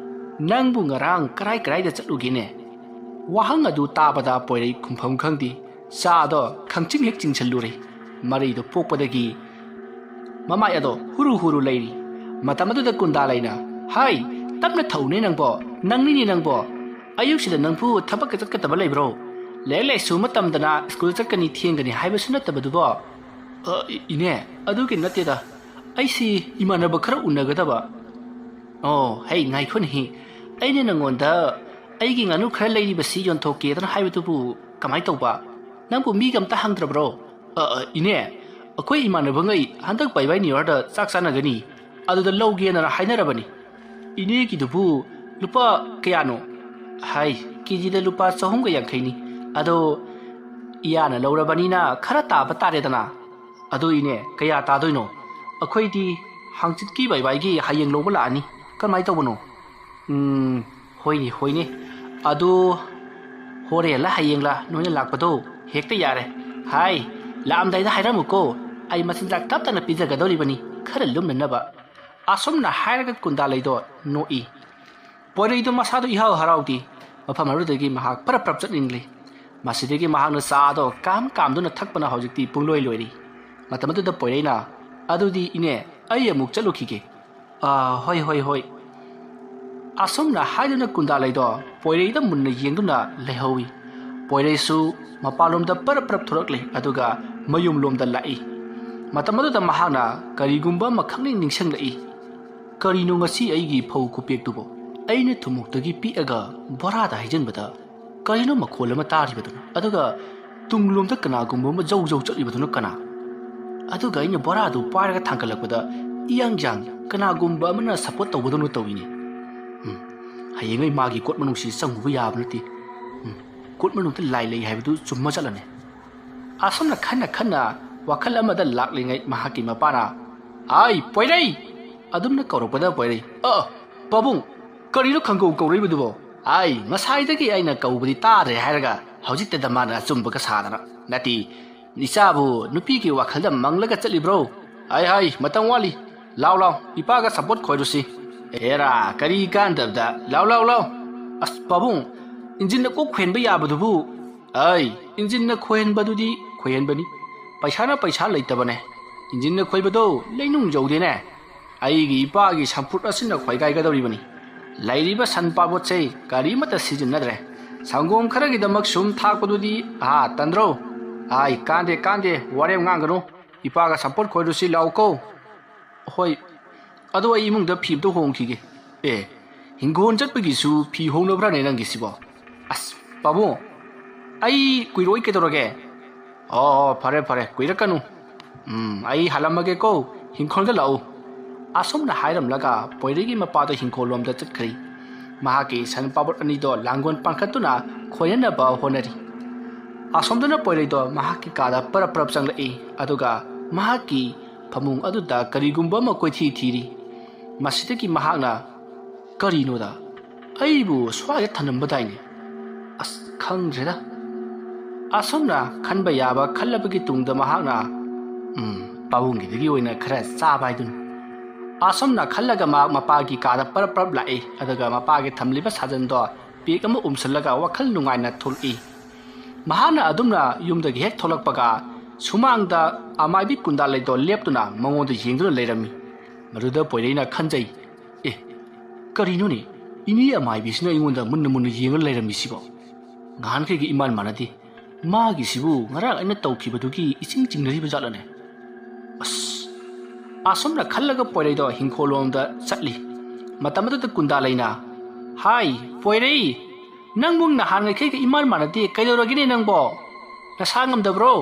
"ꯅꯪꯕꯨ ꯉꯔꯥꯡ ꯀꯔꯥꯏ ꯀꯔꯥꯏꯗ ꯆꯠꯂꯨꯒꯦꯅꯦ?" ꯋꯥꯍꯪ ꯑꯗꯨ ꯇꯥꯕꯗ ꯄꯣꯏꯔꯩ ꯈꯨꯝꯐꯝ ꯈꯪꯗꯦ꯫ ꯆꯥ ꯑꯗꯣ ꯈꯪꯆꯤꯡ ꯍꯦꯛ ꯆꯤꯡꯁꯤꯜꯂꯨꯔꯦ꯫ ꯃꯔꯩꯗꯣ ꯄꯣꯛꯄꯗꯒꯤ ꯃꯃꯥꯏ ꯑꯗꯣ ꯍꯨꯔꯨ ꯍꯨꯔꯨ ꯂꯩꯔꯤ꯫ ꯃꯇꯝ ꯑꯗꯨꯗ ꯀꯨꯟꯗꯥꯂꯩꯅ, "ꯍꯥꯏ, ꯇꯞꯅ ꯊꯧꯅꯦ ꯅꯪꯕꯣ, ꯅꯪꯅꯤꯅꯦ ꯅꯪꯕꯣ꯫ ꯑꯌꯨꯛꯁꯤꯗ ꯅꯪꯕꯨ ꯊꯕꯛꯀ ꯆꯠꯀꯗꯕ ꯂꯩꯕ꯭ꯔꯣ? ꯂꯥꯏꯔꯤꯛ ꯂꯥꯏꯁꯨ ꯑꯃ ꯇꯝꯗꯅ ꯁ꯭ꯀꯨꯜ ꯆꯠꯀꯅꯤ ꯊꯦꯡꯒꯅꯤ ꯍꯥꯏꯕꯁꯨ ꯅꯠꯇꯕꯗꯨꯕꯣ?" "ꯑ, ꯏ-, ꯏꯅꯦ, ꯑꯗꯨꯒꯤ ꯅꯠꯇꯦꯗ꯫ ꯑꯩꯁꯤ ꯏꯃꯥꯟꯅꯕ ꯈꯔ ꯎꯅꯒꯗꯕ"꯫ "ꯑꯣ, ꯍꯩ, ꯉꯥꯏꯈꯣꯅꯦꯍꯦ꯫ ꯑꯩꯅ ꯅꯪꯉꯣꯟꯗ ꯑꯩꯒꯤ ꯉꯥꯅꯨ ꯈꯔ ꯂꯩꯔꯤꯕꯁꯤ ꯌꯣꯟꯊꯣꯛꯀꯦꯗꯅ ꯍꯥꯏꯕꯗꯨꯕꯨ ꯀꯃꯥꯏ ꯇꯧꯕ? ꯅꯪꯕꯨ ꯃꯤꯒ ꯑꯝꯇ ꯍꯪꯗ꯭ꯔꯕ꯭ꯔꯣ?" "ꯑ, ꯑ, ꯏꯅꯦ, ꯑꯩꯈꯣꯏ ꯏꯃꯥꯟꯅꯕꯉꯩ ꯍꯟꯗꯛ ꯕꯥꯏ ꯕꯥꯏ ꯅ꯭ꯌꯨ ꯌꯔꯗ ꯆꯥꯛ ꯆꯥꯅꯒꯅꯤ, ꯑꯗꯨꯗ ꯂꯧꯒꯦꯅ ꯍꯥꯏꯅꯔꯕꯅꯤ"꯫ "ꯏꯅꯦꯒꯤꯗꯨꯕꯨ ꯂꯨꯄꯥ ꯀꯌꯥꯅꯣ?" "ꯍꯥꯏ, ꯀꯦꯖꯤꯗ ꯂꯨꯄꯥ ꯆꯍꯨꯝꯒ ꯌꯥꯡꯈꯩꯅꯤ꯫ ꯑꯗꯣ ꯏꯌꯥꯅ ꯂꯧꯔꯕꯅꯤꯅ ꯈꯔ ꯇꯥꯕ ꯇꯥꯔꯦꯗꯅ"꯫ "ꯑꯗꯨ ꯏꯅꯦ, ꯀꯌꯥ ꯇꯥꯗꯣꯏꯅꯣ? ꯑꯩꯈꯣꯏꯗꯤ ꯍꯥꯡꯆꯤꯠꯀꯤ ꯕꯥꯏ ꯕꯥꯏꯒꯤ ꯍꯌꯦꯡ ꯂꯧꯕ ꯂꯥꯛꯑꯅꯤ꯫ ꯀꯃꯥꯏ ꯇꯧꯕꯅꯣ?" "ꯎꯝ, ꯍꯣꯏꯅꯦ, ꯍꯣꯏꯅꯦ꯫ ꯑꯗꯨ ꯍꯣꯔꯦꯟꯂ ꯍꯌꯦꯡꯂ ꯅꯣꯏꯅ ꯂꯥꯛꯄꯗꯣ ꯍꯦꯛꯇ ꯌꯥꯔꯦ꯫ ꯍꯥꯏ, ꯂꯥꯛꯑꯝꯗꯥꯏꯗ ꯍꯥꯏꯔꯝꯃꯨꯀꯣ, ꯑꯩ ꯃꯆꯤꯟꯖꯥꯛ ꯇꯞ ꯇꯞꯅ ꯄꯤꯖꯒꯗꯧꯔꯤꯕꯅꯤ, ꯈꯔ ꯂꯨꯝꯅꯅꯕ꯫ ꯑꯁꯨꯝꯅ ꯍꯥꯏꯔꯒ ꯀꯨꯟꯗꯥꯂꯩꯗꯣ ꯅꯣꯛꯏ꯫ ꯄꯣꯏꯔꯩꯗꯣ ꯃꯁꯥꯗꯣ ꯏꯍꯥꯎ ꯍꯔꯥꯎꯗꯦ꯫ ꯃꯐꯝ ꯑꯗꯨꯗꯒꯤ ꯃꯍꯥꯛ ꯄꯔꯞ ꯄꯔꯞ ꯆꯠꯅꯤꯡꯂꯤ꯫ ꯃꯁꯤꯗꯒꯤ ꯃꯍꯥꯛꯅ ꯆꯥꯗꯣ ꯀꯥꯝ ꯀꯥꯝꯗꯨꯅ ꯊꯛꯄꯅ ꯍꯧꯖꯤꯛꯇꯤ ꯄꯨꯡꯂꯣꯏ ꯂꯣꯏꯔꯤ꯫ ꯃꯇꯝ ꯑꯗꯨꯗ ꯄꯣꯏꯔꯩꯅ, "ꯑꯗꯨꯗꯤ ꯏꯅꯦ, ꯑꯩ ꯑꯃꯨꯛ ꯆꯠꯂꯨꯈꯤꯒꯦ꯫" "ꯑꯥ, ꯍꯣꯏ, ꯍꯣꯏ, ꯍꯣꯏ꯫" ꯑꯁꯨꯝꯅ ꯍꯥꯏꯗꯨꯅ ꯀꯨꯟꯗꯥꯂꯩꯗꯣ ꯄꯣꯏꯔꯩꯗ ꯃꯨꯟꯅ ꯌꯦꯡꯗꯨꯅ ꯂꯩꯍꯧꯏ꯫ ꯄꯣꯏꯔꯩꯁꯨ ꯃꯄꯥꯟꯂꯣꯝꯗ ꯄꯔꯞ ꯄꯔꯞ ꯊꯣꯔꯛꯂꯦ, ꯑꯗꯨꯒ ꯃꯌꯨꯝꯂꯣꯝꯗ ꯂꯥꯛꯏ꯫ ꯃꯇꯝ ꯑꯗꯨꯗ ꯃꯍꯥꯛꯅ ꯀꯔꯤꯒꯨꯝꯕ ꯑꯃꯈꯛꯅꯤꯡ ꯅꯤꯡꯁꯤꯡꯂꯛꯏ꯫ "ꯀꯔꯤꯅꯣ ꯉꯁꯤ ꯑꯩꯒꯤ ꯐꯧ ꯈꯨꯄꯦꯛꯇꯨꯕꯣ? ꯑꯩꯅ ꯊꯨꯝꯃꯣꯛꯇꯒꯤ ꯄꯤꯛꯑꯒ ꯕꯣꯔꯥꯗ ꯍꯩꯖꯤꯟꯕꯗ ꯀꯔꯤꯅꯣ ꯃꯈꯣꯜ ꯑꯃ ꯇꯥꯔꯤꯕꯗꯨꯅ? ꯑꯗꯨꯒ ꯇꯨꯡꯂꯣꯝꯗ ꯀꯅꯥꯒꯨꯝꯕ ꯑꯃ ꯖꯧ ꯖꯧ ꯆꯠꯂꯤꯕꯗꯨꯅ ꯀꯅꯥ? ꯑꯗꯨꯒ ꯑꯩꯅ ꯕꯣꯔꯥꯗꯨ ꯄꯥꯏꯔꯒ ꯊꯥꯡꯒꯠꯂꯛꯄꯗ ꯏꯌꯥꯡ ꯌꯥꯡ ꯀꯅꯥꯒꯨꯝꯕ ꯑꯃꯅ ꯁꯄꯣꯔꯠ ꯇꯧꯕꯗꯧꯅ ꯇꯧꯏꯅꯦ꯫ ꯎꯝ, ꯍꯌꯦꯡꯉꯩ ꯃꯥꯒꯤ ꯀꯣꯠ ꯃꯅꯨꯡꯁꯤ ꯆꯪꯉꯨꯕ ꯌꯥꯕ ꯅꯠꯇꯦ꯫ ꯎꯝ, ꯀꯣꯠ ꯃꯅꯨꯡꯗ ꯂꯥꯏ ꯂꯩ ꯍꯥꯏꯕꯗꯨ ꯆꯨꯝꯃ ꯆꯠꯂꯅꯤ꯫" ꯑꯁꯨꯝꯅ ꯈꯟꯅ ꯈꯟꯅ ꯋꯥꯈꯜ ꯑꯃꯗ ꯂꯥꯛꯂꯤꯉꯩ ꯃꯍꯥꯛꯀꯤ ꯃꯄꯥꯅ, "ꯑꯥꯏ, ꯄꯣꯏꯔꯩ!" ꯑꯗꯨꯝꯅ ꯀꯧꯔꯛꯄꯗ ꯄꯣꯏꯔꯩ, "ꯑ, ꯄꯥꯕꯨꯡ, ꯀꯔꯤꯅꯣ ꯈꯪꯀꯧ ꯀꯧꯔꯛꯏꯕꯗꯨꯕꯣ? ꯑꯥꯏ, ꯉꯁꯥꯏꯗꯒꯤ ꯑꯩꯅ ꯀꯧꯕꯗꯤ ꯇꯥꯗ꯭ꯔꯦ" ꯍꯥꯏꯔꯒ ꯍꯧꯖꯤꯛꯇꯗ ꯃꯥꯅ ꯑꯆꯨꯝꯕꯒ ꯁꯥꯗꯅ꯫ "ꯅꯠꯇꯦ, ꯏꯆꯥꯕꯨ ꯅꯨꯄꯤꯒꯤ ꯋꯥꯈꯜꯗ ꯃꯪꯂꯒ ꯆꯠꯂꯤꯕ꯭ꯔꯣ? ꯍꯥꯏ ꯍꯥꯏ, ꯃꯇꯝ ꯋꯥꯠꯂꯤ꯫ ꯂꯥꯎ ꯂꯥꯎ, ꯏꯄꯥꯒ ꯁꯄꯣꯔꯠ ꯈꯣꯏꯔꯨꯁꯤ꯫" "ꯑꯦꯔꯥ, ꯀꯔꯤ ꯀꯥꯟꯗꯕꯗ? ꯂꯥꯎ ꯂꯥꯎ ꯂꯥꯎ꯫" "ꯑꯁ ꯄꯥꯕꯨꯡ, ꯏꯟꯖꯤꯟꯅ ꯀꯣꯛ ꯈꯣꯏꯍꯟꯕ ꯌꯥꯕꯗꯨꯕꯨ?" "ꯑꯩ, ꯏꯟꯖꯤꯟꯅ ꯈꯣꯏꯍꯟꯕꯗꯨꯗꯤ ꯈꯣꯏꯍꯟꯕꯅꯤ꯫ ꯄꯩꯁꯥꯅ ꯄꯩꯁꯥ ꯂꯩꯇꯕꯅꯦ꯫ ꯏꯟꯖꯤꯟꯅ ꯈꯣꯏꯕꯗꯣ ꯂꯩꯅꯨꯡ ꯌꯧꯗꯦꯅꯦ꯫ ꯑꯩꯒꯤ ꯏꯄꯥꯒꯤ ꯁꯝꯐꯨꯠ ꯑꯁꯤꯅ ꯈꯣꯏꯒꯥꯏꯒꯗꯧꯔꯤꯕꯅꯤ꯫ ꯂꯩꯔꯤꯕ ꯁꯟ ꯄꯥꯕꯣꯠꯁꯦ ꯀꯔꯤꯃꯠꯇ ꯁꯤꯖꯤꯟꯅꯗ꯭ꯔꯦ꯫ ꯁꯪꯒꯣꯝ ꯈꯔꯒꯤꯗꯃꯛ ꯁꯨꯝ ꯊꯥꯛꯄꯗꯨꯗꯤ ꯑꯍꯥ ꯇꯟꯗ꯭ꯔꯣ?" "ꯑꯥꯏ, ꯀꯥꯟꯗꯦ, ꯀꯥꯟꯗꯦ, ꯋꯥꯔꯦꯝ ꯉꯥꯡꯒꯅꯨ꯫ ꯏꯄꯥꯒ ꯁꯝꯐꯨꯠ ꯈꯣꯏꯔꯨꯁꯤ ꯂꯥꯎꯀꯣ꯫" "ꯍꯣꯏ, ꯑꯗꯣ ꯑꯩ ꯏꯃꯨꯡꯗ ꯐꯤ ꯑꯝꯇ ꯍꯣꯡꯈꯤꯒꯦ꯫" "ꯑꯦ, ꯍꯤꯡꯒꯣꯜ ꯆꯠꯄꯒꯤꯁꯨ ꯐꯤ ꯍꯣꯡꯅꯕ꯭ꯔꯥꯅꯦ ꯅꯪꯒꯤꯁꯤꯕꯣ?" "ꯑꯁ, ꯄꯥꯕꯨꯡ, ꯑꯩ ꯀꯨꯏꯔꯣꯏ ꯀꯩꯗꯧꯔꯒꯦ?" "ꯑꯣ, ꯑꯣ, ꯐꯔꯦ, ꯐꯔꯦ, ꯀꯨꯏꯔꯛꯀꯅꯨ꯫ ꯎꯝ, ꯑꯩ ꯍꯜꯂꯝꯃꯒꯦꯀꯣ, ꯍꯤꯡꯈꯣꯜꯗ ꯂꯥꯛꯎ꯫" ꯑꯁꯨꯝꯅ ꯍꯥꯏꯔꯝꯂꯒ ꯄꯣꯏꯔꯩꯒꯤ ꯃꯄꯥꯗꯣ ꯍꯤꯡꯈꯣꯜꯂꯣꯝꯗ ꯆꯠꯈ꯭ꯔꯤ꯫ ꯃꯍꯥꯛꯀꯤ ꯁꯟ ꯄꯥꯕꯣꯠ ꯑꯅꯤꯗꯣ ꯂꯥꯡꯒꯣꯜ ꯄꯥꯟꯈꯠꯇꯨꯅ ꯈꯣꯏꯅꯅꯕ ꯍꯣꯠꯅꯔꯤ꯫ ꯑꯁꯣꯝꯗꯅ ꯄꯣꯏꯔꯩꯗꯣ ꯃꯍꯥꯛꯀꯤ ꯀꯥꯗ ꯄꯔꯞ ꯄꯔꯞ ꯆꯪꯂꯛꯏ, ꯑꯗꯨꯒ ꯃꯍꯥꯛꯀꯤ ꯐꯃꯨꯡ ꯑꯗꯨꯗ ꯀꯔꯤꯒꯨꯝꯕ ꯑꯃ ꯀꯣꯏꯊꯤ ꯊꯤꯔꯤ꯫ ꯃꯁꯤꯗꯒꯤ ꯃꯍꯥꯛꯅ, "ꯀꯔꯤꯅꯣꯗ? ꯑꯩꯕꯨ ꯁ꯭ꯋꯥꯏꯗ ꯊꯅꯝꯕꯗꯥꯏꯅꯦ? ꯑꯁ, "ꯈꯪꯗ꯭ꯔꯦꯗ"꯫ ꯑꯁꯨꯝꯅ ꯈꯟꯕ ꯌꯥꯕ ꯈꯜꯂꯕꯒꯤ ꯇꯨꯡꯗ ꯃꯍꯥꯛꯅ, "ꯎꯝ, ꯄꯥꯕꯨꯡꯒꯤꯗꯒꯤ ꯑꯣꯏꯅ ꯈꯔ ꯆꯥꯕ ꯍꯥꯏꯗꯨꯅꯤ"꯫ ꯑꯁꯨꯝꯅ ꯈꯜꯂꯒ ꯃꯍꯥꯛ ꯃꯄꯥꯒꯤ ꯀꯥꯗ ꯄꯔꯞ ꯄꯔꯞ ꯂꯥꯛꯏ꯫ ꯑꯗꯨꯒ ꯃꯄꯥꯒꯤ ꯊꯝꯂꯤꯕ ꯁꯥꯖꯟꯗꯣ ꯄꯦꯛ ꯑꯃ ꯎꯝꯁꯤꯜꯂꯒ ꯋꯥꯈꯜ ꯅꯨꯡꯉꯥꯏꯅ ꯊꯣꯛꯂꯛꯏ꯫ ꯃꯍꯥꯛꯅ ꯑꯗꯨꯝꯅ ꯌꯨꯝꯗꯒꯤ ꯍꯦꯛ ꯊꯣꯛꯂꯛꯄꯒ ꯁꯨꯃꯥꯡꯗ ꯑꯃꯥꯏꯕꯤ ꯀꯨꯟꯗꯥꯂꯩꯗꯣ ꯂꯦꯞꯇꯨꯅ ꯃꯉꯣꯟꯗ ꯌꯦꯡꯗꯨꯅ ꯂꯩꯔꯝꯃꯤ꯫ ꯃꯗꯨꯗ ꯄꯣꯏꯔꯩꯅ ꯈꯟꯖꯩ, "ꯑꯦ, ꯀꯔꯤꯅꯣꯅꯦ? ꯏꯅꯦ ꯑꯃꯥꯏꯕꯤꯁꯤꯅ ꯑꯩꯉꯣꯟꯗ ꯃꯨꯟꯅ ꯃꯨꯟꯅ ꯌꯦꯡꯉ ꯂꯩꯔꯝꯃꯤꯁꯤꯕꯣ? ꯉꯍꯥꯟꯈꯩꯒ ꯏꯃꯥꯟ ꯃꯥꯟꯅꯗꯦ꯫ ꯃꯥꯒꯤꯁꯤꯕꯨ ꯉꯔꯥꯡ ꯑꯩꯅ ꯇꯧꯈꯤꯕꯗꯨꯒꯤ ꯏꯆꯤꯡ ꯆꯤꯡꯅꯔꯤꯕ ꯖꯥꯠꯂꯅꯦ?" ꯑꯁ, ꯑꯁꯨꯝꯅ ꯈꯜꯂꯒ ꯄꯣꯏꯔꯩꯗꯣ ꯍꯤꯡꯈꯣꯜꯂꯣꯝꯗ ꯆꯠꯂꯤ꯫ ꯃꯇꯝ ꯑꯗꯨꯗ ꯀꯨꯟꯗꯥꯂꯩꯅ, "ꯍꯥꯏ, ꯄꯣꯏꯔꯩ, ꯅꯪꯕꯨ ꯅꯍꯥꯟꯉꯩꯈꯩꯒ ꯏꯃꯥꯟ ꯃꯥꯟꯅꯗꯦ, ꯀꯩꯗꯧꯔꯒꯦꯅꯦ ꯅꯪꯕꯣ? ꯅꯁꯥ ꯉꯝꯗꯕ꯭ꯔꯣ?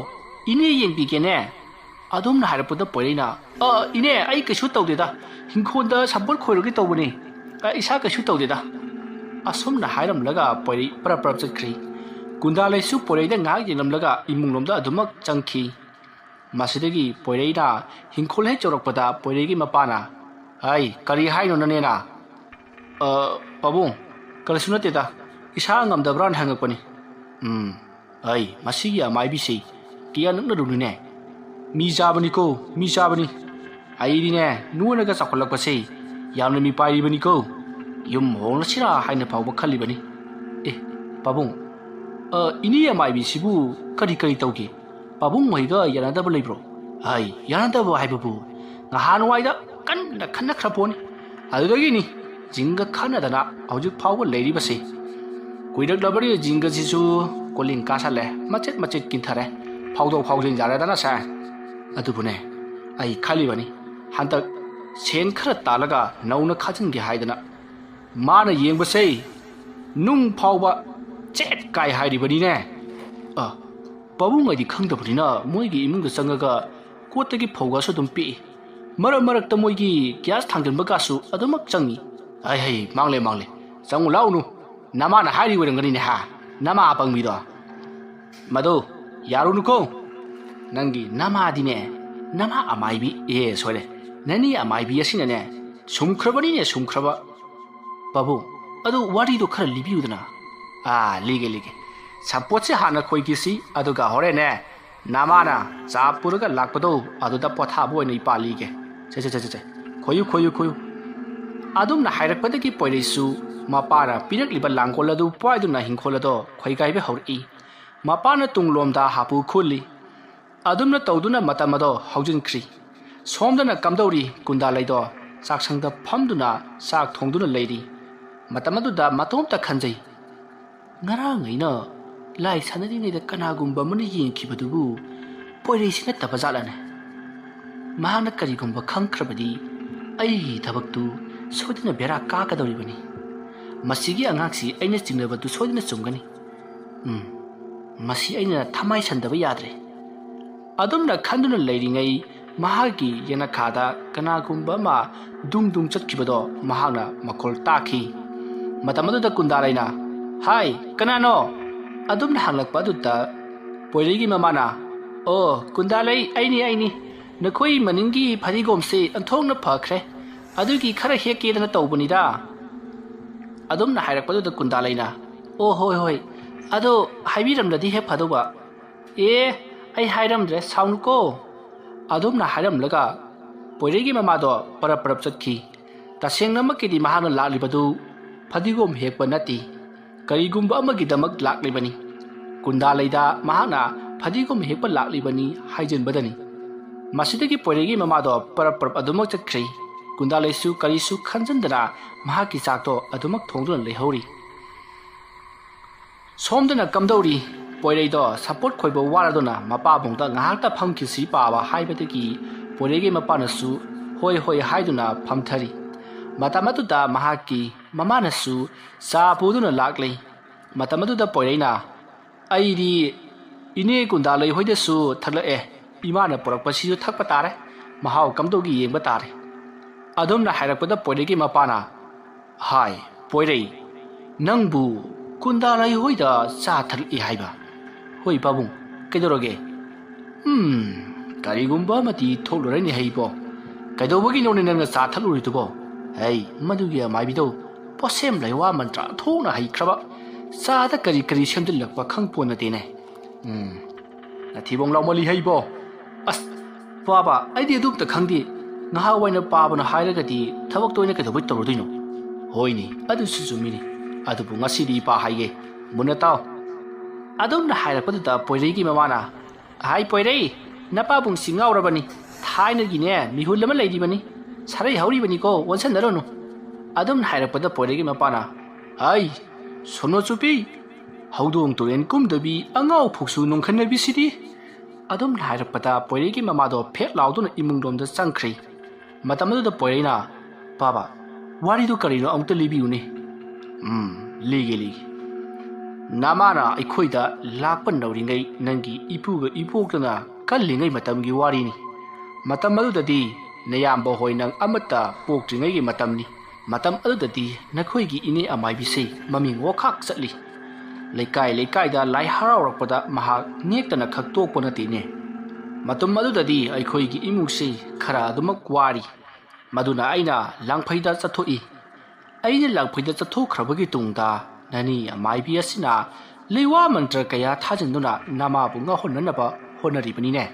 ꯏꯅꯦ ꯌꯦꯡꯕꯤꯒꯦꯅꯦ"꯫ ꯑꯗꯨꯝꯅ ꯍꯥꯏꯔꯛꯄꯗ ꯄꯣꯏꯔꯩꯅ, "ꯑ, ꯏꯅꯦ, ꯑꯩ ꯀꯩꯁꯨ ꯇꯧꯗꯦꯗ, ꯍꯤꯡꯈꯣꯜꯗ ꯁꯝꯄꯣꯠ ꯈꯣꯏꯔꯨꯒꯦ ꯇꯧꯕꯅꯤ꯫ ꯑ, ꯏꯁꯥ ꯀꯩꯁꯨ ꯇꯧꯗꯦꯗ"꯫ ꯑꯁꯨꯝꯅ ꯍꯥꯏꯔꯝꯂꯒ ꯄꯣꯏꯔꯩ ꯄꯔꯞ ꯄꯔꯞ ꯆꯠꯈ꯭ꯔꯤ꯫ ꯀꯨꯟꯗꯥꯂꯩꯁꯨ ꯄꯣꯏꯔꯩꯗ ꯉꯥꯏꯍꯥꯛ ꯌꯦꯡꯂꯝꯂꯒ ꯏꯃꯨꯡꯂꯣꯝꯗ ꯑꯗꯨꯃꯛ ꯆꯪꯈꯤ꯫ ꯃꯁꯤꯗꯒꯤ ꯄꯣꯏꯔꯩꯅ ꯍꯤꯡꯈꯣꯜ ꯍꯦꯛ ꯌꯧꯔꯛꯄꯗ ꯄꯣꯏꯔꯩꯒꯤ ꯃꯄꯥꯅ, "ꯍꯩ, ꯀꯔꯤ ꯍꯥꯏꯅꯣ ꯅꯅꯦꯅ?" "ꯑ, ꯄꯥꯕꯨꯡ, ꯀꯔꯤꯁꯨ ꯅꯠꯇꯦꯗ, ꯏꯁꯥ ꯉꯝꯗꯕ꯭ꯔꯥꯅ ꯍꯪꯉꯛꯄꯅꯤ"꯫ "ꯎꯝ, ꯑꯩ, ꯃꯁꯤꯒꯤ ꯑꯃꯥꯏꯕꯤꯁꯤ ꯀꯌꯥ ꯅꯛꯅꯔꯨꯅꯨꯅꯦ꯫ ꯃꯤ ꯆꯥꯕꯅꯤꯀꯣ, ꯃꯤ ꯆꯥꯕꯅꯤ꯫ ꯑꯩꯗꯤꯅꯦ, ꯅꯣꯏꯅꯒ ꯆꯥꯎꯈꯠꯂꯛꯄꯁꯦ ꯌꯥꯝꯅ ꯃꯤꯄꯥꯏꯔꯤꯕꯅꯤꯀꯣ꯫ ꯌꯨꯝ ꯍꯣꯡꯂꯁꯤꯔꯥ ꯍꯥꯏꯅ ꯐꯥꯎꯕ ꯈꯜꯂꯤꯕꯅꯤ"꯫ "ꯑꯦ, ꯄꯥꯕꯨꯡ, ꯑ, ꯏꯅꯦ ꯑꯃꯥꯏꯕꯤꯁꯤꯕꯨ ꯀꯔꯤ ꯀꯔꯤ ꯇꯧꯒꯦ? ꯄꯥꯕꯨꯡ ꯍꯣꯏꯒ ꯌꯥꯅꯗꯕ ꯂꯩꯕ꯭ꯔꯣ?" "ꯑꯩ, ꯌꯥꯅꯗꯕ ꯍꯥꯏꯕꯕꯨ ꯉꯍꯥꯟꯋꯥꯏꯗ ꯀꯟꯅ ꯈꯟꯅꯈ꯭ꯔ ꯄꯣꯠꯅꯤ꯫ ꯑꯗꯨꯗꯒꯤꯅꯤ ꯖꯤꯡꯒ ꯈꯟꯅꯗꯅ ꯍꯧꯖꯤꯛ ꯐꯥꯎꯕ ꯂꯩꯔꯤꯕꯁꯤ꯫ ꯀꯨꯏꯔꯛꯂꯕꯅꯤ ꯖꯤꯡꯒꯁꯤꯁꯨ ꯀꯣꯂꯤꯡ ꯀꯥꯁꯜꯂꯦ, ꯃꯆꯦꯠ ꯃꯆꯦꯠ ꯀꯤꯟꯊꯔꯦ, ꯐꯥꯎꯗꯣꯛ ꯐꯥꯎꯖꯤꯟ ꯌꯥꯔꯦꯗꯅ ꯁꯦ꯫ ꯑꯗꯨꯕꯨꯅꯦ, ꯑꯩ ꯈꯜꯂꯤꯕꯅꯤ, ꯍꯟꯗꯛ ꯁꯦꯟ ꯈꯔ ꯇꯥꯜꯂꯒ ꯅꯧꯅ ꯈꯥꯖꯤꯟꯒꯦ ꯍꯥꯏꯗꯅ꯫ ꯃꯥꯅ ꯌꯦꯡꯕꯁꯦ ꯅꯨꯡ ꯐꯥꯎꯕ ꯆꯦꯠ ꯀꯥꯏ ꯍꯥꯏꯔꯤꯕꯅꯤꯅꯦ꯫ ꯑ, ꯄꯥꯕꯨꯡ ꯑꯩꯗꯤ ꯈꯪꯗꯕꯅꯤꯅ ꯃꯣꯏꯒꯤ ꯏꯃꯨꯡꯗ ꯆꯪꯉꯒ ꯀꯣꯠꯇꯒꯤ ꯐꯧꯒꯁꯨ ꯑꯗꯨꯝ ꯄꯤꯛꯏ꯫ ꯃꯔꯛ ꯃꯔꯛꯇ ꯃꯣꯏꯒꯤ ꯒ꯭ꯌꯥꯁ ꯊꯥꯡꯖꯤꯟꯕꯒꯁꯨ ꯑꯗꯨꯃꯛ ꯆꯪꯉꯤ꯫ ꯑꯩ ꯍꯩ, ꯃꯥꯡꯂꯦ, ꯃꯥꯡꯂꯦ꯫ ꯆꯪꯉꯨ ꯂꯥꯛꯎꯅꯨ꯫ ꯅꯃꯥꯅ ꯍꯥꯏꯔꯤ ꯑꯣꯏꯔꯝꯒꯅꯤꯅꯦ ꯍꯥ? ꯅꯃꯥ ꯑꯄꯪꯕꯤꯗꯣ꯫ ꯃꯗꯨ ꯌꯥꯔꯨꯅꯨꯀꯣ꯫ ꯅꯪꯒꯤ ꯅꯃꯥꯗꯤꯅꯦ, ꯅꯃꯥ ꯑꯃꯥꯏꯕꯤ, ꯑꯦ, ꯁꯣꯏꯔꯦ꯫ ꯅꯅꯦ ꯑꯃꯥꯏꯕꯤ ꯑꯁꯤꯅꯅꯦ, ꯁꯨꯝꯈ꯭ꯔꯕꯅꯤꯅꯦ, ꯁꯨꯝꯈ꯭ꯔꯕ꯫ ꯄꯥꯕꯨꯡ, ꯑꯗꯨ ꯋꯥꯔꯤꯗꯣ ꯈꯔ ꯂꯤꯕꯤꯌꯨꯗꯅ꯫ ꯑꯥ, ꯂꯤꯒꯦ, ꯂꯤꯒꯦ꯫ ꯁꯝꯄꯣꯠꯁꯦ ꯍꯥꯟꯅ ꯈꯣꯏꯈꯤꯁꯤ, ꯑꯗꯨꯒ ꯍꯣꯔꯦꯟꯅꯦ ꯅꯃꯥꯅ ꯆꯥ ꯄꯨꯔꯒ ꯂꯥꯛꯄꯗꯣ ꯑꯗꯨꯗ ꯄꯣꯊꯥꯕ ꯑꯣꯏꯅ ꯏ ꯄꯥꯜꯂꯤꯒꯦ꯫ ꯁꯦ, ꯁꯦ, ꯁꯦ, ꯁꯦ, ꯁꯦ꯫ ꯈꯣꯏꯌꯨ, ꯈꯣꯏꯌꯨ, ꯈꯣꯏꯌꯨ꯫ ꯑꯗꯨꯝꯅ ꯍꯥꯏꯔꯛꯄꯗꯒꯤ ꯄꯣꯏꯔꯩꯁꯨ ꯃꯄꯥꯅ ꯄꯤꯔꯛꯂꯤꯕ ꯂꯥꯡꯒꯣꯜ ꯑꯗꯨ ꯄꯥꯏꯗꯨꯅ ꯍꯤꯡꯈꯣꯜ ꯑꯗꯣ ꯈꯣꯏꯒꯥꯏꯕ ꯍꯧꯔꯛꯏ꯫ ꯃꯄꯥꯅ ꯇꯨꯡꯂꯣꯝꯗ ꯍꯥꯄꯨ ꯈꯨꯜꯂꯤ꯫ ꯑꯗꯨꯝꯅ ꯇꯧꯗꯨꯅ ꯃꯇꯝ ꯑꯗꯣ ꯍꯧꯖꯤꯟꯈ꯭ꯔꯤ꯫ ꯁꯣꯝꯗꯅ ꯀꯝꯗꯧꯔꯤ ꯀꯨꯟꯗꯥꯂꯩꯗꯣ ꯆꯥꯛꯁꯪꯗ ꯐꯝꯗꯨꯅ ꯆꯥꯛ ꯊꯣꯡꯗꯨꯅ ꯂꯩꯔꯤ꯫ ꯃꯇꯝ ꯑꯗꯨꯗ ꯃꯇꯣꯝꯇ ꯈꯟꯖꯩ, "ꯉꯔꯥꯡ ꯑꯩꯅ ꯂꯥꯏ ꯁꯥꯟꯅꯔꯤꯉꯩꯗ ꯀꯅꯥꯒꯨꯝꯕ ꯑꯃꯅ ꯌꯦꯡꯈꯤꯕꯗꯨꯕꯨ ꯄꯣꯏꯔꯩꯁꯤ ꯅꯠꯇꯕ ꯖꯥꯠꯂꯅꯦ? ꯃꯍꯥꯛꯅ ꯀꯔꯤꯒꯨꯝꯕ ꯈꯪꯈ꯭ꯔꯕꯗꯤ ꯑꯩꯒꯤ ꯊꯕꯛꯇꯨ ꯁꯣꯏꯗꯅ ꯕꯦꯔꯥ ꯀꯥꯀꯗꯧꯔꯤꯕꯅꯤ꯫ ꯃꯁꯤꯒꯤ ꯑꯉꯥꯡꯁꯤ ꯑꯩꯅ ꯆꯤꯡꯅꯕꯗꯨ ꯁꯣꯏꯗꯅ ꯆꯨꯝꯒꯅꯤ꯫ ꯎꯝ, ꯃꯁꯤ ꯑꯩꯅ ꯊꯃꯥꯏ ꯁꯟꯗꯕ ꯌꯥꯗ꯭ꯔꯦ"꯫ ꯑꯗꯨꯝꯅ ꯈꯟꯗꯨꯅ ꯂꯩꯔꯤꯉꯩ ꯃꯍꯥꯛꯀꯤ ꯌꯦꯅꯈꯥꯗ ꯀꯅꯥꯒꯨꯝꯕ ꯑꯃ ꯗꯨꯡ ꯗꯨꯡ ꯆꯠꯈꯤꯕꯗꯣ ꯃꯍꯥꯛꯅ ꯃꯈꯣꯜ ꯇꯥꯈꯤ꯫ ꯃꯇꯝ ꯑꯗꯨꯗ ꯀꯨꯟꯗꯥꯂꯩꯅ, "ꯍꯥꯏ, ꯀꯅꯥꯅꯣ?" ꯑꯗꯨꯝꯅ ꯍꯪꯂꯛꯄ ꯑꯗꯨꯗ ꯄꯣꯏꯔꯩꯒꯤ ꯃꯃꯥꯅ, "ꯑꯣ, ꯀꯨꯟꯗꯥꯂꯩ, ꯑꯩꯅꯤ, ꯑꯩꯅꯤ꯫ ꯅꯈꯣꯏ ꯃꯅꯤꯡꯒꯤ ꯐꯗꯤꯒꯣꯝꯁꯦ ꯑꯣꯟꯊꯣꯛꯅ ꯐꯈ꯭ꯔꯦ꯫ ꯑꯗꯨꯒꯤ ꯈꯔ ꯍꯦꯛꯀꯦꯗꯅ ꯇꯧꯕꯅꯤꯗ"꯫ ꯑꯗꯨꯝꯅ ꯍꯥꯏꯔꯛꯄꯗꯨꯗ ꯀꯨꯟꯗꯥꯂꯩꯅ, "ꯑꯣ, ꯍꯣꯏ, ꯍꯣꯏ꯫ ꯑꯗꯣ ꯍꯥꯏꯕꯤꯔꯝꯂꯗꯤ ꯍꯦꯛ ꯐꯗꯧꯕ"꯫ "ꯑꯦ, ꯑꯩ ꯍꯥꯏꯔꯝꯗ꯭ꯔꯦ, ꯁꯥꯎꯅꯨꯀꯣ"꯫ ꯑꯗꯨꯝꯅ ꯍꯥꯏꯔꯝꯂꯒ ꯄꯣꯏꯔꯩꯒꯤ ꯃꯃꯥꯗꯣ ꯄꯔꯞ ꯄꯔꯞ ꯆꯠꯈꯤ꯫ ꯇꯁꯦꯡꯅꯃꯛꯀꯤꯗꯤ ꯃꯍꯥꯛꯅ ꯂꯥꯛꯂꯤꯕꯗꯨ ꯐꯗꯤꯒꯣꯝ ꯍꯦꯛꯄ ꯅꯠꯇꯦ, ꯀꯔꯤꯒꯨꯝꯕ ꯑꯃꯒꯤꯗꯃꯛ ꯂꯥꯛꯂꯤꯕꯅꯤ꯫ ꯀꯨꯟꯗꯥꯂꯩꯗ ꯃꯍꯥꯛꯅ ꯐꯗꯤꯒꯣꯝ ꯍꯦꯛꯄ ꯂꯥꯛꯂꯤꯕꯅꯤ ꯍꯥꯏꯖꯤꯟꯕꯗꯅꯤ꯫ ꯃꯁꯤꯗꯒꯤ ꯄꯣꯏꯔꯩꯒꯤ ꯃꯃꯥꯗꯣ ꯄꯔꯞ ꯄꯔꯞ ꯑꯗꯨꯃꯛ ꯆꯠꯈ꯭ꯔꯦ꯫ ꯀꯨꯟꯗꯥꯂꯩꯁꯨ ꯀꯔꯤꯁꯨ ꯈꯟꯖꯤꯟꯗꯅ ꯃꯍꯥꯛꯀꯤ ꯆꯥꯛꯇꯣ ꯑꯗꯨꯃꯛ ꯊꯣꯡꯗꯨꯅ ꯂꯩꯍꯧꯔꯤ꯫ ꯁꯣꯝꯗꯅ ꯀꯝꯗꯧꯔꯤ? ꯄꯣꯏꯔꯩꯗꯣ ꯁꯝꯄꯣꯠ ꯈꯣꯏꯕ ꯋꯥꯔꯗꯨꯅ ꯃꯄꯥꯕꯨꯡꯗ ꯉꯥꯏꯍꯥꯛꯇ ꯐꯝꯈꯤꯁꯤ ꯄꯥꯕ ꯍꯥꯏꯕꯗꯒꯤ ꯄꯣꯏꯔꯩꯒꯤ ꯃꯄꯥꯅꯁꯨ ꯍꯣꯏ ꯍꯣꯏ ꯍꯥꯏꯗꯨꯅ ꯐꯝꯊꯔꯤ꯫ ꯃꯇꯝ ꯑꯗꯨꯗ ꯃꯍꯥꯛꯀꯤ ꯃꯃꯥꯅꯁꯨ ꯆꯥ ꯄꯨꯗꯨꯅ ꯂꯥꯛꯂꯤ꯫ ꯃꯇꯝ ꯑꯗꯨꯗ ꯄꯣꯏꯔꯩꯅ, "ꯑꯩꯗꯤ ꯏꯅꯦ ꯀꯨꯟꯗꯥꯂꯩ ꯍꯣꯏꯗꯁꯨ ꯊꯛꯂꯛꯑꯦ, ꯏꯃꯥꯅ ꯄꯨꯔꯛꯄꯁꯤꯁꯨ ꯊꯛꯄ ꯇꯥꯔꯦ, ꯃꯍꯥꯎ ꯀꯝꯗꯧꯒꯦ ꯌꯦꯡꯕ ꯇꯥꯔꯦ"꯫ ꯑꯗꯨꯝꯅ ꯍꯥꯏꯔꯛꯄꯗ ꯄꯣꯏꯔꯩꯒꯤ ꯃꯄꯥꯅ, "ꯍꯥꯏ, ꯄꯣꯏꯔꯩ, ꯅꯪꯕꯨ ꯀꯨꯟꯗꯥꯂꯩ ꯍꯣꯏꯗ ꯆꯥ ꯊꯛꯂꯛꯏ ꯍꯥꯏꯕ? ꯍꯣꯏ ꯄꯥꯕꯨꯡ, ꯀꯩꯗꯧꯔꯒꯦ?" "ꯎꯝ, ꯀꯔꯤꯒꯨꯝꯕ ꯑꯃꯗꯤ ꯊꯣꯛꯂꯨꯔꯅꯤ ꯍꯩꯕꯣ꯫ ꯀꯩꯗꯧꯕꯒꯤꯅꯣꯅꯦ ꯅꯪꯅ ꯆꯥ ꯊꯛꯂꯨꯔꯤꯗꯨꯕꯣ? ꯍꯩ, ꯃꯗꯨꯒꯤ ꯑꯃꯥꯏꯕꯤꯗꯣ ꯄꯣꯠꯁꯦꯝ ꯂꯩꯋꯥ ꯃꯟꯇ꯭ꯔ ꯊꯣꯛꯅ ꯍꯩꯈ꯭ꯔꯕ ꯆꯥꯗ ꯀꯔꯤ ꯀꯔꯤ ꯁꯦꯝꯖꯤꯜꯂꯛꯄ ꯈꯪꯄꯣꯟꯅꯗꯦꯅꯦ꯫ ꯎꯝ, ꯅꯊꯤꯕꯣꯡ ꯂꯥꯎꯃꯜꯂꯤ ꯍꯩꯕꯣ꯫ ꯑꯁ, ꯄꯥꯕ, ꯑꯩꯗꯤ ꯑꯗꯨꯝꯇ ꯈꯪꯗꯦ꯫ ꯉꯍꯥꯛ ꯑꯣꯏꯅ ꯄꯥꯕꯅ ꯍꯥꯏꯔꯒꯗꯤ ꯊꯕꯛꯇꯣ ꯑꯩꯅ ꯀꯩꯗꯧꯕꯩ ꯇꯧꯔꯨꯗꯣꯏꯅꯣ? ꯍꯣꯏꯅꯦ, ꯑꯗꯨꯁꯨ ꯆꯨꯝꯃꯤꯅꯦ꯫ ꯑꯗꯨꯕꯨ ꯉꯁꯤꯗꯤ ꯏꯄꯥ ꯍꯥꯏꯒꯦ, ꯃꯨꯟꯅ ꯇꯥꯎ꯫ ꯑꯗꯨꯝꯅ ꯍꯥꯏꯔꯛꯄꯗꯨꯗ ꯄꯣꯏꯔꯩꯒꯤ ꯃꯃꯥꯅ, "ꯍꯥꯏ ꯄꯣꯏꯔꯩ, ꯅꯄꯥꯕꯨꯡꯁꯤ ꯉꯥꯎꯔꯕꯅꯤ꯫ ꯊꯥꯏꯅꯒꯤꯅꯦ ꯃꯤꯍꯨꯜ ꯑꯃ ꯂꯩꯔꯤꯕꯅꯤ꯫ ꯁꯔꯩ ꯍꯧꯔꯤꯕꯅꯤꯀꯣ, ꯑꯣꯟꯁꯟꯅꯔꯨꯅꯨ"꯫ ꯑꯗꯨꯝꯅ ꯍꯥꯏꯔꯛꯄꯗ ꯄꯣꯏꯔꯩꯒꯤ ꯃꯄꯥꯅ, "ꯍꯥꯏ, ꯁꯣꯅꯣ ꯆꯨꯄꯤ, ꯍꯧꯗꯣꯡ ꯇꯨꯔꯦꯟ ꯀꯨꯝꯗꯕꯤ ꯑꯉꯥꯎ ꯐꯨꯛꯁꯨ ꯅꯣꯡꯈꯟꯅꯕꯤꯁꯤꯗꯤ"꯫ ꯑꯗꯨꯝꯅ ꯍꯥꯏꯔꯛꯄꯗ ꯄꯣꯏꯔꯩꯒꯤ ꯃꯃꯥꯗꯣ ꯐꯦꯠ ꯂꯥꯎꯗꯨꯅ ꯏꯃꯨꯡꯂꯣꯝꯗ ꯆꯪꯈ꯭ꯔꯦ꯫ ꯃꯇꯝ ꯑꯗꯨꯗ ꯄꯣꯏꯔꯩꯅ, "ꯄꯥꯕ, ꯋꯥꯔꯤꯗꯨ ꯀꯔꯤꯅꯣ ꯑꯃꯨꯛꯇ ꯂꯤꯕꯤꯌꯨꯅꯦ"꯫ "ꯎꯝ, ꯂꯤꯒꯦ, ꯂꯤꯒꯦ꯫ ꯅꯃꯥꯅ ꯑꯩꯈꯣꯏꯗ ꯂꯥꯛꯄ ꯅꯧꯔꯤꯉꯩ ꯅꯪꯒꯤ ꯏꯄꯨꯒ ꯏꯕꯣꯛꯇꯅ ꯀꯜꯂꯤꯉꯩ ꯃꯇꯝꯒꯤ ꯋꯥꯔꯤꯅꯤ꯫ ꯃꯇꯝ ꯑꯗꯨꯗꯗꯤ ꯅꯌꯥꯝꯕ ꯍꯣꯏ ꯅꯪ ꯑꯃꯠꯇ ꯄꯣꯛꯇ꯭ꯔꯤꯉꯩꯒꯤ ꯃꯇꯝꯅꯤ꯫ ꯃꯇꯝ ꯑꯗꯨꯗꯗꯤ ꯅꯈꯣꯏꯒꯤ ꯏꯅꯦ ꯑꯃꯥꯏꯕꯤꯁꯦ ꯃꯃꯤꯡ ꯋꯥꯈꯥꯛ ꯆꯠꯂꯤ꯫ ꯂꯩꯀꯥꯏ ꯂꯩꯀꯥꯏꯗ ꯂꯥꯏ ꯍꯔꯥꯎꯔꯛꯄꯗ ꯃꯍꯥꯛ ꯅꯦꯛꯇꯅ ꯈꯛꯇꯣꯛꯄ ꯅꯠꯇꯦꯅꯦ꯫ ꯃꯇꯝ ꯑꯗꯨꯗꯗꯤ ꯑꯩꯈꯣꯏꯒꯤ ꯏꯃꯨꯡꯁꯤ ꯈꯔ ꯑꯗꯨꯃꯛ ꯋꯥꯔꯤ꯫ ꯃꯗꯨꯅ ꯑꯩꯅ ꯂꯥꯡꯐꯩꯗ ꯆꯠꯊꯣꯛꯏ꯫ ꯑꯩꯅ ꯂꯥꯡꯐꯩꯗ ꯆꯠꯊꯣꯛꯈ꯭ꯔꯕꯒꯤ ꯇꯨꯡꯗ ꯅꯅꯤ ꯑꯃꯥꯏꯕꯤ ꯑꯁꯤꯅ ꯂꯩꯋꯥ ꯃꯟꯇ꯭ꯔ ꯀꯌꯥ ꯊꯥꯖꯤꯟꯗꯨꯅ ꯅꯃꯥꯕꯨ ꯉꯥꯎꯍꯟꯅꯅꯕ ꯍꯣꯠꯅꯔꯤꯕꯅꯤꯅꯦ꯫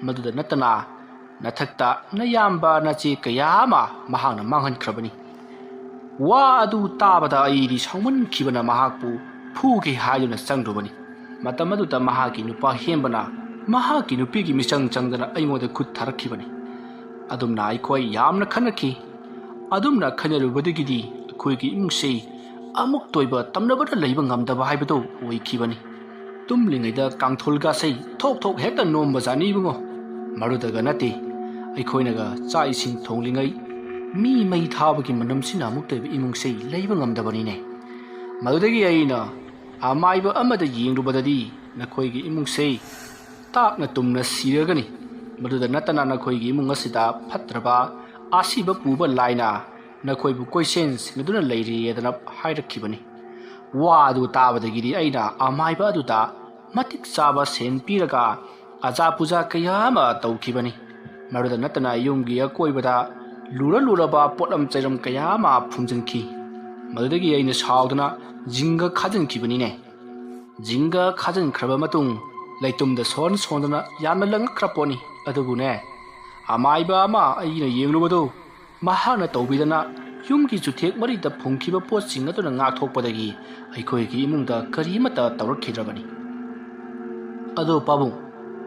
ꯃꯗꯨꯗ ꯅꯠꯇꯅ ꯅꯊꯛꯇ ꯅꯌꯥꯝꯕ ꯅꯆꯦ ꯀꯌꯥ ꯑꯃ ꯃꯍꯥꯛꯅ ꯃꯥꯡꯍꯟꯈ꯭ꯔꯕꯅꯤ꯫ ꯋꯥ ꯑꯗꯨ ꯇꯥꯕꯗ ꯑꯩꯗꯤ ꯁꯥꯎꯃꯟꯈꯤꯕꯅ ꯃꯍꯥꯛꯄꯨ ꯐꯨꯒꯦ ꯍꯥꯏꯗꯨꯅ ꯆꯪꯂꯨꯕꯅꯤ꯫ ꯃꯇꯝ ꯑꯗꯨꯗ ꯃꯍꯥꯛꯀꯤ ꯅꯨꯄꯥ ꯍꯦꯝꯕꯅ ꯃꯍꯥꯛꯀꯤ ꯅꯨꯄꯤꯒꯤ ꯃꯤꯆꯪ ꯆꯪꯗꯅ ꯑꯩꯉꯣꯟꯗ ꯈꯨꯠ ꯊꯥꯔꯛꯈꯤꯕꯅꯤ꯫ ꯑꯗꯨꯝꯅ ꯑꯩꯈꯣꯏ ꯌꯥꯝꯅ ꯈꯟꯅꯈꯤ꯫ ꯑꯗꯨꯝꯅ ꯈꯟꯅꯔꯨꯕꯗꯒꯤꯗꯤ ꯑꯩꯈꯣꯏꯒꯤ ꯏꯃꯨꯡꯁꯤ ꯑꯃꯨꯛꯇ ꯑꯣꯏꯕ ꯇꯝꯅꯕꯗ ꯂꯩꯕ ꯉꯝꯗꯕ ꯍꯥꯏꯕꯗꯨ ꯑꯣꯏꯈꯤꯕꯅꯤ꯫ ꯇꯨꯝꯂꯤꯉꯩꯗ ꯀꯥꯡꯊꯣꯜꯒꯁꯦ ꯊꯣꯛ ꯊꯣꯛ ꯍꯦꯛꯇ ꯅꯣꯝꯕꯖꯥꯠꯅꯤ ꯏꯕꯨꯡꯉꯣ꯫ ꯃꯗꯨꯗꯒ ꯅꯠꯇꯦ, ꯑꯩꯈꯣꯏꯅꯒ ꯆꯥꯛ ꯏꯁꯤꯡ ꯊꯣꯡꯂꯤꯉꯩ ꯃꯤ ꯃꯩ ꯊꯥꯕꯒꯤ ꯃꯅꯝꯁꯤꯅ ꯑꯃꯨꯛꯇ ꯑꯣꯏꯕ ꯏꯃꯨꯡꯁꯤ ꯂꯩꯕ ꯉꯝꯗꯕꯅꯤꯅꯦ꯫ ꯃꯗꯨꯗꯒꯤ ꯑꯩꯅ ꯑꯃꯥꯏꯕ ꯑꯃꯗ ꯌꯦꯡꯂꯨꯕꯗꯗꯤ ꯅꯈꯣꯏꯒꯤ ꯏꯃꯨꯡꯁꯦ ꯇꯥꯛꯅ ꯇꯨꯝꯅ ꯁꯤꯔꯒꯅꯤ꯫ ꯃꯗꯨꯗ ꯅꯠꯇꯅ ꯅꯈꯣꯏꯒꯤ ꯏꯃꯨꯡ ꯑꯁꯤꯗ ꯐꯠꯇ꯭ꯔꯕ ꯑꯁꯤꯕ ꯄꯨꯕ ꯂꯥꯏꯅ ꯅꯈꯣꯏꯕꯨ ꯀꯣꯏꯁꯦꯟ ꯁꯦꯟꯅꯗꯨꯅ ꯂꯩꯔꯦꯗꯅ ꯍꯥꯏꯔꯛꯈꯤꯕꯅꯤ꯫ ꯋꯥ ꯑꯗꯨ ꯇꯥꯕꯗꯒꯤꯗꯤ ꯑꯩꯅ ꯑꯃꯥꯏꯕ ꯑꯗꯨꯗ ꯃꯇꯤꯛ ꯆꯥꯕ ꯁꯦꯟ ꯄꯤꯔꯒ ꯑꯖꯥ ꯄꯨꯖꯥ ꯀꯌꯥ ꯑꯃ ꯇꯧꯈꯤꯕꯅꯤ꯫ ꯃꯗꯨꯗ ꯅꯠꯇꯅ ꯌꯨꯝꯒꯤ ꯑꯀꯣꯏꯕꯗ ꯂꯨꯔ ꯂꯨꯔꯕ ꯄꯣꯠꯂꯝ ꯆꯩꯔꯝ ꯀꯌꯥ ꯑꯃ ꯐꯨꯝꯖꯤꯟꯈꯤ꯫ ꯃꯗꯨꯗꯒꯤ ꯑꯩꯅ ꯁꯥꯎꯗꯅ ꯖꯤꯡꯒ ꯈꯥꯖꯤꯟꯈꯤꯕꯅꯤꯅꯦ꯫ ꯖꯤꯡꯒ ꯈꯥꯖꯤꯟꯈ꯭ꯔꯕ ꯃꯇꯨꯡ ꯂꯩꯇꯨꯝꯗ ꯁꯣꯟ ꯁꯣꯟꯗꯅ ꯌꯥꯝꯅ ꯂꯪꯉꯛꯈ꯭ꯔ ꯄꯣꯠꯅꯤ꯫ ꯑꯗꯨꯕꯨꯅꯦ, ꯑꯃꯥꯏꯕ ꯑꯃ ꯑꯩꯅ ꯌꯦꯡꯂꯨꯕꯗꯨ ꯃꯍꯥꯛꯅ ꯇꯧꯕꯤꯗꯅ ꯌꯨꯝꯒꯤ ꯆꯨꯊꯦꯛ ꯃꯔꯤꯗ ꯐꯨꯝꯈꯤꯕ ꯄꯣꯠꯁꯤꯡ ꯑꯗꯨꯅ ꯉꯥꯛꯊꯣꯛꯄꯗꯒꯤ ꯑꯩꯈꯣꯏꯒꯤ ꯏꯃꯨꯡꯗ ꯀꯔꯤꯃꯠꯇ ꯇꯧꯔꯛꯈꯤꯗ꯭ꯔꯕꯅꯤ꯫ ꯑꯗꯣ ꯄꯥꯕꯨꯡ,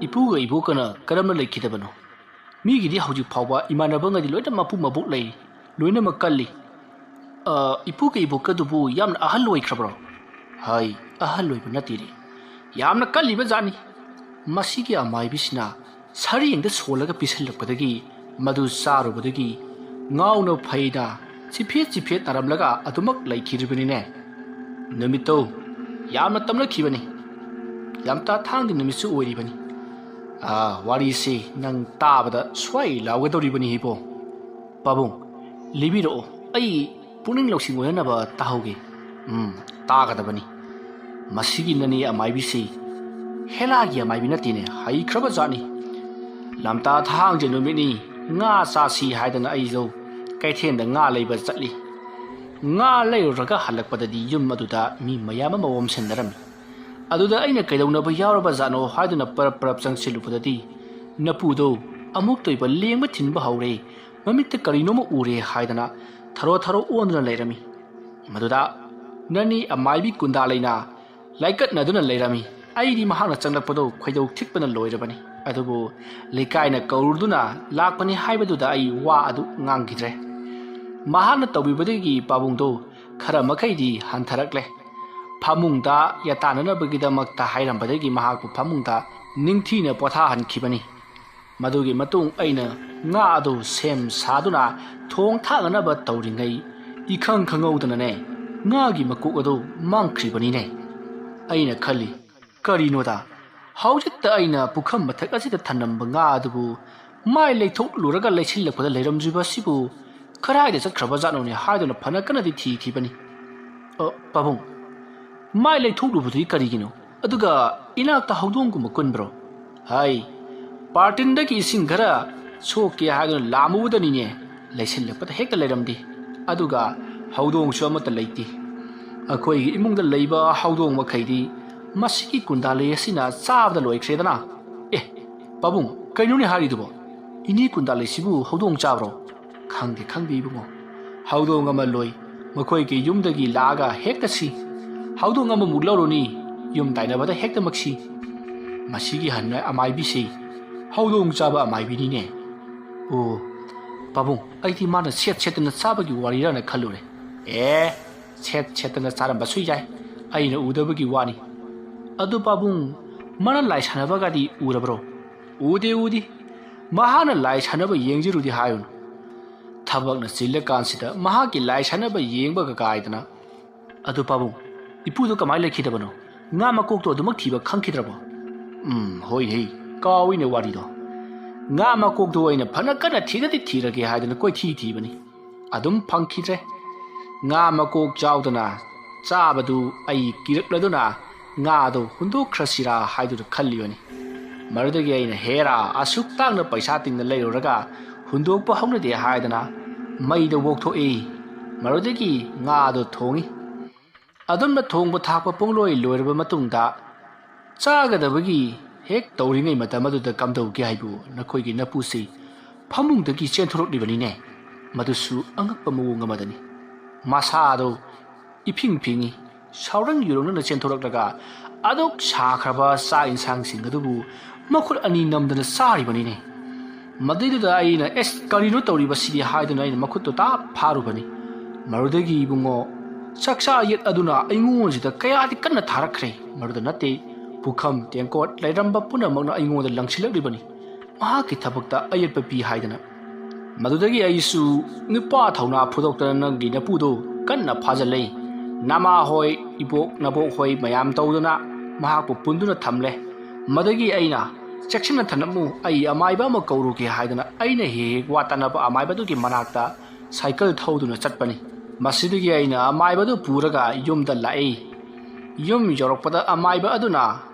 ꯏꯄꯨꯒ ꯏꯕꯣꯛꯀꯅ ꯀꯔꯝꯅ ꯂꯩꯈꯤꯗꯕꯅꯣ? ꯃꯤꯒꯤꯗꯤ ꯍꯧꯖꯤꯛ ꯐꯥꯎꯕ ꯏꯃꯥꯟꯅꯕꯉꯩꯗꯤ ꯂꯣꯏꯅ ꯃꯄꯨ ꯃꯕꯣꯛ ꯂꯩꯔꯤ, ꯂꯣꯏꯅꯃꯛ ꯀꯜꯂꯤ꯫ ꯑ, ꯏꯄꯨꯒ ꯏꯕꯣꯛꯀꯗꯨꯕꯨ ꯌꯥꯝꯅ ꯑꯍꯜ ꯑꯣꯏꯈ꯭ꯔꯕ꯭ꯔꯣ? ꯍꯥꯏ, ꯑꯍꯜ ꯑꯣꯏꯕ ꯅꯠꯇꯦꯅꯦ, ꯌꯥꯝꯅ ꯀꯜꯂꯤꯕ ꯖꯥꯠꯅꯤ꯫ ꯃꯁꯤꯒꯤ ꯑꯃꯥꯏꯕꯤꯁꯤꯅ ꯁꯔꯦꯡꯗ ꯁꯣꯜꯂꯒ ꯄꯤꯁꯜꯂꯛꯄꯗꯒꯤ, ꯃꯗꯨ ꯆꯥꯔꯨꯕꯗꯒꯤ ꯉꯥꯎꯅ ꯐꯩꯅ ꯆꯤꯐꯦꯠ ꯆꯤꯐꯦꯠ ꯅꯥꯔꯝꯂꯒ ꯑꯗꯨꯃꯛ ꯂꯩꯈꯤꯗ꯭ꯔꯤꯕꯅꯤꯅꯦ꯫ ꯅꯨꯃꯤꯠꯇꯧ ꯌꯥꯝꯅ ꯇꯝꯂꯛꯈꯤꯕꯅꯤ꯫ ꯂꯝꯇꯥ ꯊꯥꯡꯒꯤ ꯅꯨꯃꯤꯠꯁꯨ ꯑꯣꯏꯔꯤꯕꯅꯤ꯫ ꯑꯥ, ꯋꯥꯔꯤꯁꯤ ꯅꯪ ꯇꯥꯕꯗ ꯁ꯭ꯋꯥꯏ ꯂꯥꯎꯒꯗꯧꯔꯤꯕꯅꯤ ꯏꯕꯣ꯫ ꯄꯥꯕꯨꯡ, ꯂꯤꯕꯤꯔꯛꯑꯣ, ꯑꯩ ꯄꯨꯛꯅꯤꯡ ꯂꯧꯁꯤꯡ ꯑꯣꯏꯅꯅꯕ ꯇꯥꯍꯧꯒꯦ꯫ ꯎꯝ, ꯇꯥꯒꯗꯕꯅꯤ꯫ ꯃꯁꯤꯒꯤ ꯅꯅꯦ ꯑꯃꯥꯏꯕꯤꯁꯤ ꯍꯦꯂꯥꯒꯤ ꯑꯃꯥꯏꯕꯤ ꯅꯠꯇꯦꯅꯦ, ꯍꯩꯈ꯭ꯔꯕ ꯖꯥꯠꯅꯤ꯫ ꯂꯝꯇꯥ ꯊꯥꯡꯖ ꯅꯨꯃꯤꯠꯅꯤ, ꯉꯥ ꯆꯥꯁꯤ ꯍꯥꯏꯗꯅ ꯑꯩꯁꯨ ꯀꯩꯊꯦꯜꯗ ꯉꯥ ꯂꯩꯕ ꯆꯠꯂꯤ꯫ ꯉꯥ ꯂꯩꯔꯨꯔꯒ ꯍꯜꯂꯛꯄꯗꯗꯤ ꯌꯨꯝ ꯑꯗꯨꯗ ꯃꯤ ꯃꯌꯥꯝ ꯑꯃ ꯑꯣꯝꯁꯤꯟꯅꯔꯝꯃꯤ꯫ ꯑꯗꯨꯗ ꯑꯩꯅ ꯀꯩꯗꯧꯅꯕ ꯌꯥꯎꯔꯕ ꯖꯥꯠꯅꯣ ꯍꯥꯏꯗꯨꯅ ꯄꯔꯞ ꯄꯔꯞ ꯆꯪꯁꯤꯜꯂꯨꯕꯗꯗꯤ ꯅꯄꯨꯗꯣ ꯑꯃꯨꯛꯇ ꯑꯣꯏꯕ ꯂꯦꯡꯕ ꯊꯤꯟꯕ ꯍꯧꯔꯦ, ꯃꯃꯤꯠꯇ ꯀꯔꯤꯅꯣꯃ ꯎꯔꯦ ꯍꯥꯏꯗꯅ ꯊꯔꯣ ꯊꯔꯣ ꯑꯣꯟꯗꯨꯅ ꯂꯩꯔꯝꯃꯤ꯫ ꯃꯗꯨꯗ ꯅꯅꯤ ꯑꯃꯥꯏꯕꯤ ꯀꯨꯟꯗꯥ ꯂꯩꯅ ꯂꯥꯏꯀꯠꯅꯗꯨꯅ ꯂꯩꯔꯝꯃꯤ꯫ ꯑꯩꯗꯤ ꯃꯍꯥꯛꯅ ꯆꯪꯂꯛꯄꯗꯨ ꯈꯣꯏꯗꯧ ꯊꯤꯠꯄꯅ ꯂꯣꯏꯔꯕꯅꯤ꯫ ꯑꯗꯨꯕꯨ ꯂꯩꯀꯥꯏꯅ ꯀꯧꯔꯨꯗꯨꯅ ꯂꯥꯛꯄꯅꯤ ꯍꯥꯏꯕꯗꯨꯗ ꯑꯩ ꯋꯥ ꯑꯗꯨ ꯉꯥꯡꯈꯤꯗ꯭ꯔꯦ꯫ ꯃꯍꯥꯛꯅ ꯇꯧꯕꯤꯕꯗꯒꯤ ꯄꯥꯕꯨꯡꯗꯨ ꯈꯔ ꯃꯈꯩꯗꯤ ꯍꯟꯊꯔꯛꯂꯦ꯫ ꯐꯃꯨꯡꯗ ꯌꯥꯇꯥꯅꯅꯕꯒꯤꯗꯃꯛꯇ ꯍꯥꯏꯔꯝꯕꯗꯒꯤ ꯃꯍꯥꯛꯄꯨ ꯐꯃꯨꯡꯗ ꯅꯤꯡꯊꯤꯅ ꯄꯣꯊꯥꯍꯟꯈꯤꯕꯅꯤ꯫ ꯃꯗꯨꯒꯤ ꯃꯇꯨꯡ ꯑꯩꯅ ꯉꯥ ꯑꯗꯨ ꯁꯦꯝ ꯁꯥꯗꯨꯅ ꯊꯣꯡ ꯊꯥꯛꯅꯅꯕ ꯇꯧꯔꯤꯉꯩ, ꯏꯈꯪ ꯈꯪꯍꯧꯗꯅꯅꯦ, ꯉꯥꯒꯤ ꯃꯀꯣꯛ ꯑꯗꯨ ꯃꯥꯡꯈ꯭ꯔꯤꯕꯅꯤꯅꯦ꯫ ꯑꯩꯅ ꯈꯜꯂꯤ, ꯀꯔꯤꯅꯣꯗ, ꯍꯧꯖꯤꯛꯇ ꯑꯩꯅ ꯄꯨꯈꯝ ꯃꯊꯛ ꯑꯁꯤꯗ ꯊꯅꯝꯕ ꯉꯥ ꯑꯗꯨꯕꯨ ꯃꯥꯏ ꯂꯩꯊꯣꯛꯂꯨꯔꯒ ꯂꯩꯁꯤꯜꯂꯛꯄꯗ ꯂꯩꯔꯝꯗ꯭ꯔꯤꯕ ꯑꯁꯤꯕꯨ ꯀꯗꯥꯏꯗ ꯆꯠꯈ꯭ꯔꯕ ꯖꯥꯠꯅꯣꯅꯦ ꯍꯥꯏꯗꯨꯅ ꯐꯅ ꯀꯟꯅꯗꯤ ꯊꯤꯈꯤꯕꯅꯤ꯫ ꯑ, ꯄꯥꯕꯨꯡ, ꯃꯥꯏ ꯂꯩꯊꯣꯛꯂꯨꯕꯗꯨꯗꯤ ꯀꯔꯤꯒꯤꯅꯣ? ꯑꯗꯨꯒ ꯏꯅꯥꯛꯇ ꯍꯧꯗꯣꯡꯒꯨꯝꯕ ꯀꯨꯟꯕ꯭ꯔꯣ? ꯍꯥꯏ, ꯕꯥꯔꯇꯤꯟꯗꯒꯤ ꯏꯁꯤꯡ ꯈꯔ ꯁꯣꯛꯀꯦ ꯍꯥꯏꯗꯨꯅ ꯂꯥꯝꯃꯨꯕꯗꯅꯤꯅꯦ, ꯂꯩꯁꯤꯜꯂꯛꯄꯗ ꯍꯦꯛꯇ ꯂꯩꯔꯝꯗꯦ꯫ ꯑꯗꯨꯒ ꯍꯧꯗꯣꯡꯁꯨ ꯑꯃꯠꯇ ꯂꯩꯇꯦ꯫ ꯑꯩꯈꯣꯏꯒꯤ ꯏꯃꯨꯡꯗ ꯂꯩꯕ ꯍꯧꯗꯣꯡ ꯃꯈꯩꯗꯤ ꯃꯁꯤꯒꯤ ꯒꯨꯟꯗꯥ ꯂꯩ ꯑꯁꯤꯅ ꯆꯥꯕꯗ ꯂꯣꯏꯈ꯭ꯔꯦꯗꯅ꯫ ꯑꯦ, ꯄꯥꯕꯨꯡ, ꯀꯩꯅꯣꯅꯦ ꯍꯥꯏꯔꯤꯗꯨꯕꯣ? ꯏꯅꯦ ꯒꯨꯟꯗꯥ ꯂꯩꯁꯤꯕꯨ ꯍꯧꯗꯣꯡ ꯆꯥꯕ꯭ꯔꯣ? ꯈꯪꯗꯦ, ꯈꯪꯗꯦ ꯏꯕꯨꯡꯉꯣ꯫ ꯍꯧꯗꯣꯡ ꯑꯃ ꯂꯣꯏ, ꯃꯈꯣꯏꯒꯤ ꯌꯨꯝꯗꯒꯤ ꯂꯥꯛꯑꯒ ꯍꯦꯛꯇ ꯁꯤ꯫ ꯍꯧꯗꯣꯡ ꯑꯃꯃꯨꯛ ꯂꯧꯔꯨꯅꯤ, ꯌꯨꯝ ꯇꯥꯏꯅꯕꯗ ꯍꯦꯛꯇꯃꯛ ꯁꯤ꯫ ꯃꯁꯤꯒꯤ ꯍꯟꯅ ꯑꯃꯥꯏꯕꯤꯁꯤ ꯍꯧꯗꯣꯡ ꯆꯥꯕ ꯑꯃꯥꯏꯕꯤꯅꯤꯅꯦ꯫ ꯑꯣ, ꯄꯥꯕꯨꯡ, ꯑꯩꯗꯤ ꯃꯥꯅ ꯁꯦꯠ ꯁꯦꯠꯇꯅ ꯆꯥꯕꯒꯤ ꯋꯥꯔꯤꯔꯅ ꯈꯜꯂꯨꯔꯦ꯫ ꯑꯦ, ꯁꯦꯠ ꯁꯦꯠꯇꯅ ꯆꯥꯔꯝꯕꯁꯨ ꯌꯥꯏ, ꯑꯩꯅ ꯎꯗꯕꯒꯤ ꯋꯥꯅꯤ꯫ ꯑꯗꯨ ꯄꯥꯕꯨꯡ, ꯃꯥꯅ ꯂꯥꯏ ꯁꯥꯟꯅꯕꯒꯗꯤ ꯎꯔꯕ꯭ꯔꯣ? ꯎꯗꯦ, ꯎꯗꯦ꯫ ꯃꯍꯥꯛꯅ ꯂꯥꯏ ꯁꯥꯟꯅꯕ ꯌꯦꯡꯖꯔꯨꯗꯦ ꯍꯥꯏꯌꯨꯅ꯫ ꯊꯕꯛꯅ ꯆꯤꯜꯂꯀꯥꯟꯁꯤꯗ ꯃꯍꯥꯛꯀꯤ ꯂꯥꯏ ꯁꯥꯟꯅꯕ ꯌꯦꯡꯕꯒ ꯀꯥꯏꯗꯅ꯫ ꯑꯗꯨ ꯄꯥꯕꯨꯡ, ꯏꯄꯨꯗꯣ ꯀꯃꯥꯏꯅ ꯂꯩꯈꯤꯗꯕꯅꯣ? ꯉꯥ ꯃꯀꯣꯛꯇꯣ ꯑꯗꯨꯃꯛ ꯊꯤꯕ ꯈꯪꯈꯤꯗ꯭ꯔꯕꯣ? ꯎꯝ, ꯍꯣꯏ ꯍꯦ, ꯀꯥꯎꯏꯅꯦ ꯋꯥꯔꯤꯗꯣ꯫ ꯉꯥ ꯃꯀꯣꯛꯇꯣ ꯑꯩꯅ ꯐꯅ ꯀꯟꯅ ꯊꯤꯔꯗꯤ ꯊꯤꯔꯒꯦ ꯍꯥꯏꯗꯅ ꯀꯣꯏꯊꯤ ꯊꯤꯕꯅꯤ꯫ ꯑꯗꯨꯝ ꯐꯪꯈꯤꯗ꯭ꯔꯦ꯫ ꯉꯥ ꯃꯀꯣꯛ ꯆꯥꯎꯗꯅ ꯆꯥꯕꯗꯨ ꯑꯩ ꯀꯤꯔꯛꯂꯗꯨꯅ ꯉꯥꯗꯣ ꯍꯨꯟꯗꯣꯛꯈ꯭ꯔꯁꯤꯔꯥ ꯍꯥꯏꯗꯨꯅ ꯈꯜꯂꯤꯕꯅꯤ꯫ ꯃꯗꯨꯗꯒꯤ ꯑꯩꯅ ꯍꯦꯔꯥ ꯑꯁꯨꯛ ꯇꯥꯡꯅ ꯄꯩꯁꯥ ꯇꯤꯡꯅ ꯂꯩꯔꯨꯔꯒ ꯍꯨꯟꯗꯣꯛꯄ ꯍꯧꯅꯗꯦ ꯍꯥꯏꯗꯅ ꯃꯩꯗ ꯑꯣꯛꯊꯣꯛꯏ꯫ ꯃꯗꯨꯗꯒꯤ ꯉꯥꯗꯣ ꯊꯣꯡꯏ꯫ ꯑꯗꯨꯝꯅ ꯊꯣꯡꯕ ꯊꯥꯛꯄ ꯄꯨꯡꯂꯣꯏ ꯂꯣꯏꯔꯕ ꯃꯇꯨꯡꯗ ꯆꯥꯒꯗꯕꯒꯤ ꯍꯦꯛ ꯇꯧꯔꯤꯉꯩ ꯃꯇꯝ ꯑꯗꯨꯗ ꯀꯝꯗꯧꯒꯦ ꯍꯥꯏꯕꯨ ꯅꯈꯣꯏꯒꯤ ꯅꯄꯨꯁꯤ ꯐꯃꯨꯡꯗꯒꯤ ꯆꯦꯟꯊꯣꯔꯛꯂꯤꯕꯅꯤꯅꯦ꯫ ꯃꯗꯨꯁꯨ ꯑꯉꯛꯄ ꯃꯑꯣꯡ ꯑꯃꯗꯅꯤ꯫ ꯃꯁꯥꯗꯨ ꯏꯐꯤꯡ ꯐꯤꯡꯉꯤ꯫ ꯁꯥꯎꯔꯪ ꯌꯨꯔꯪꯅꯅ ꯆꯦꯟꯊꯣꯔꯛꯂꯒ ꯑꯗꯨꯛ ꯁꯥꯈ꯭ꯔꯕ ꯆꯥꯛ ꯏꯟꯁꯥꯡꯁꯤꯡ ꯑꯗꯨꯕꯨ ꯃꯈꯨꯠ ꯑꯅꯤ ꯅꯝꯗꯅ ꯆꯥꯔꯤꯕꯅꯤꯅꯦ꯫ ꯃꯗꯩꯗꯨꯗ ꯑꯩꯅ, "ꯑꯦꯁ, ꯀꯔꯤꯅꯣ ꯇꯧꯔꯤꯕꯁꯤꯗꯤ?" ꯍꯥꯏꯗꯨꯅ ꯑꯩꯅ ꯃꯈꯨꯠꯇꯨ ꯇꯥꯞ ꯐꯥꯔꯨꯕꯅꯤ꯫ ꯃꯗꯨꯗꯒꯤ ꯏꯕꯨꯡꯉꯣ, ꯆꯥꯛꯆꯥ ꯌꯦꯠ ꯑꯗꯨꯅ ꯑꯩꯉꯣꯟꯁꯤꯗ ꯀꯌꯥꯗꯤ ꯀꯟꯅ ꯊꯥꯔꯛꯈ꯭ꯔꯦ꯫ ꯃꯗꯨꯗ ꯅꯠꯇꯦ, ꯄꯨꯈꯝ ꯇꯦꯡꯀꯣꯠ ꯂꯩꯔꯝꯕ ꯄꯨꯝꯅꯃꯛꯅ ꯑꯩꯉꯣꯟꯗ ꯂꯪꯁꯤꯜꯂꯛꯂꯤꯕꯅꯤ꯫ ꯃꯍꯥꯛꯀꯤ ꯊꯕꯛꯇ ꯑꯌꯦꯠꯄ ꯄꯤ ꯍꯥꯏꯗꯅ꯫ ꯃꯗꯨꯗꯒꯤ ꯑꯩꯁꯨ ꯅꯨꯄꯥ ꯊꯧꯅꯥ ꯐꯨꯗꯣꯛꯇꯅ ꯅꯪꯒꯤ ꯅꯄꯨꯗꯨ ꯀꯟꯅ ꯐꯥꯖꯤꯜꯂꯦ꯫ ꯅꯃꯥ ꯍꯣꯏ, ꯏꯕꯣꯛ ꯅꯕꯣꯛ ꯍꯣꯏ ꯃꯌꯥꯝ ꯇꯧꯗꯨꯅ ꯃꯍꯥꯛꯄꯨ ꯄꯨꯟꯗꯨꯅ ꯊꯝꯂꯦ꯫ ꯃꯗꯒꯤ ꯑꯩꯅ, "ꯆꯦꯛꯁꯤꯟꯅ ꯊꯝꯂꯝꯃꯨ, ꯑꯩ ꯑꯃꯥꯏꯕ ꯑꯃ ꯀꯧꯔꯨꯒꯦ" ꯍꯥꯏꯗꯅ ꯑꯩꯅ ꯍꯦꯛ ꯍꯦꯛ ꯋꯥ ꯇꯥꯅꯕ ꯑꯃꯥꯏꯕꯗꯨꯒꯤ ꯃꯅꯥꯛꯇ ꯁꯥꯏꯀꯜ ꯊꯧꯗꯨꯅ ꯆꯠꯄꯅꯤ꯫ ꯃꯁꯤꯗꯒꯤ ꯑꯩꯅ ꯑꯃꯥꯏꯕꯗꯨ ꯄꯨꯔꯒ ꯌꯨꯝꯗ ꯂꯥꯛꯏ꯫ ꯌꯨꯝ ꯌꯧꯔꯛꯄꯗ ꯑꯃꯥꯏꯕ ꯑꯗꯨꯅ,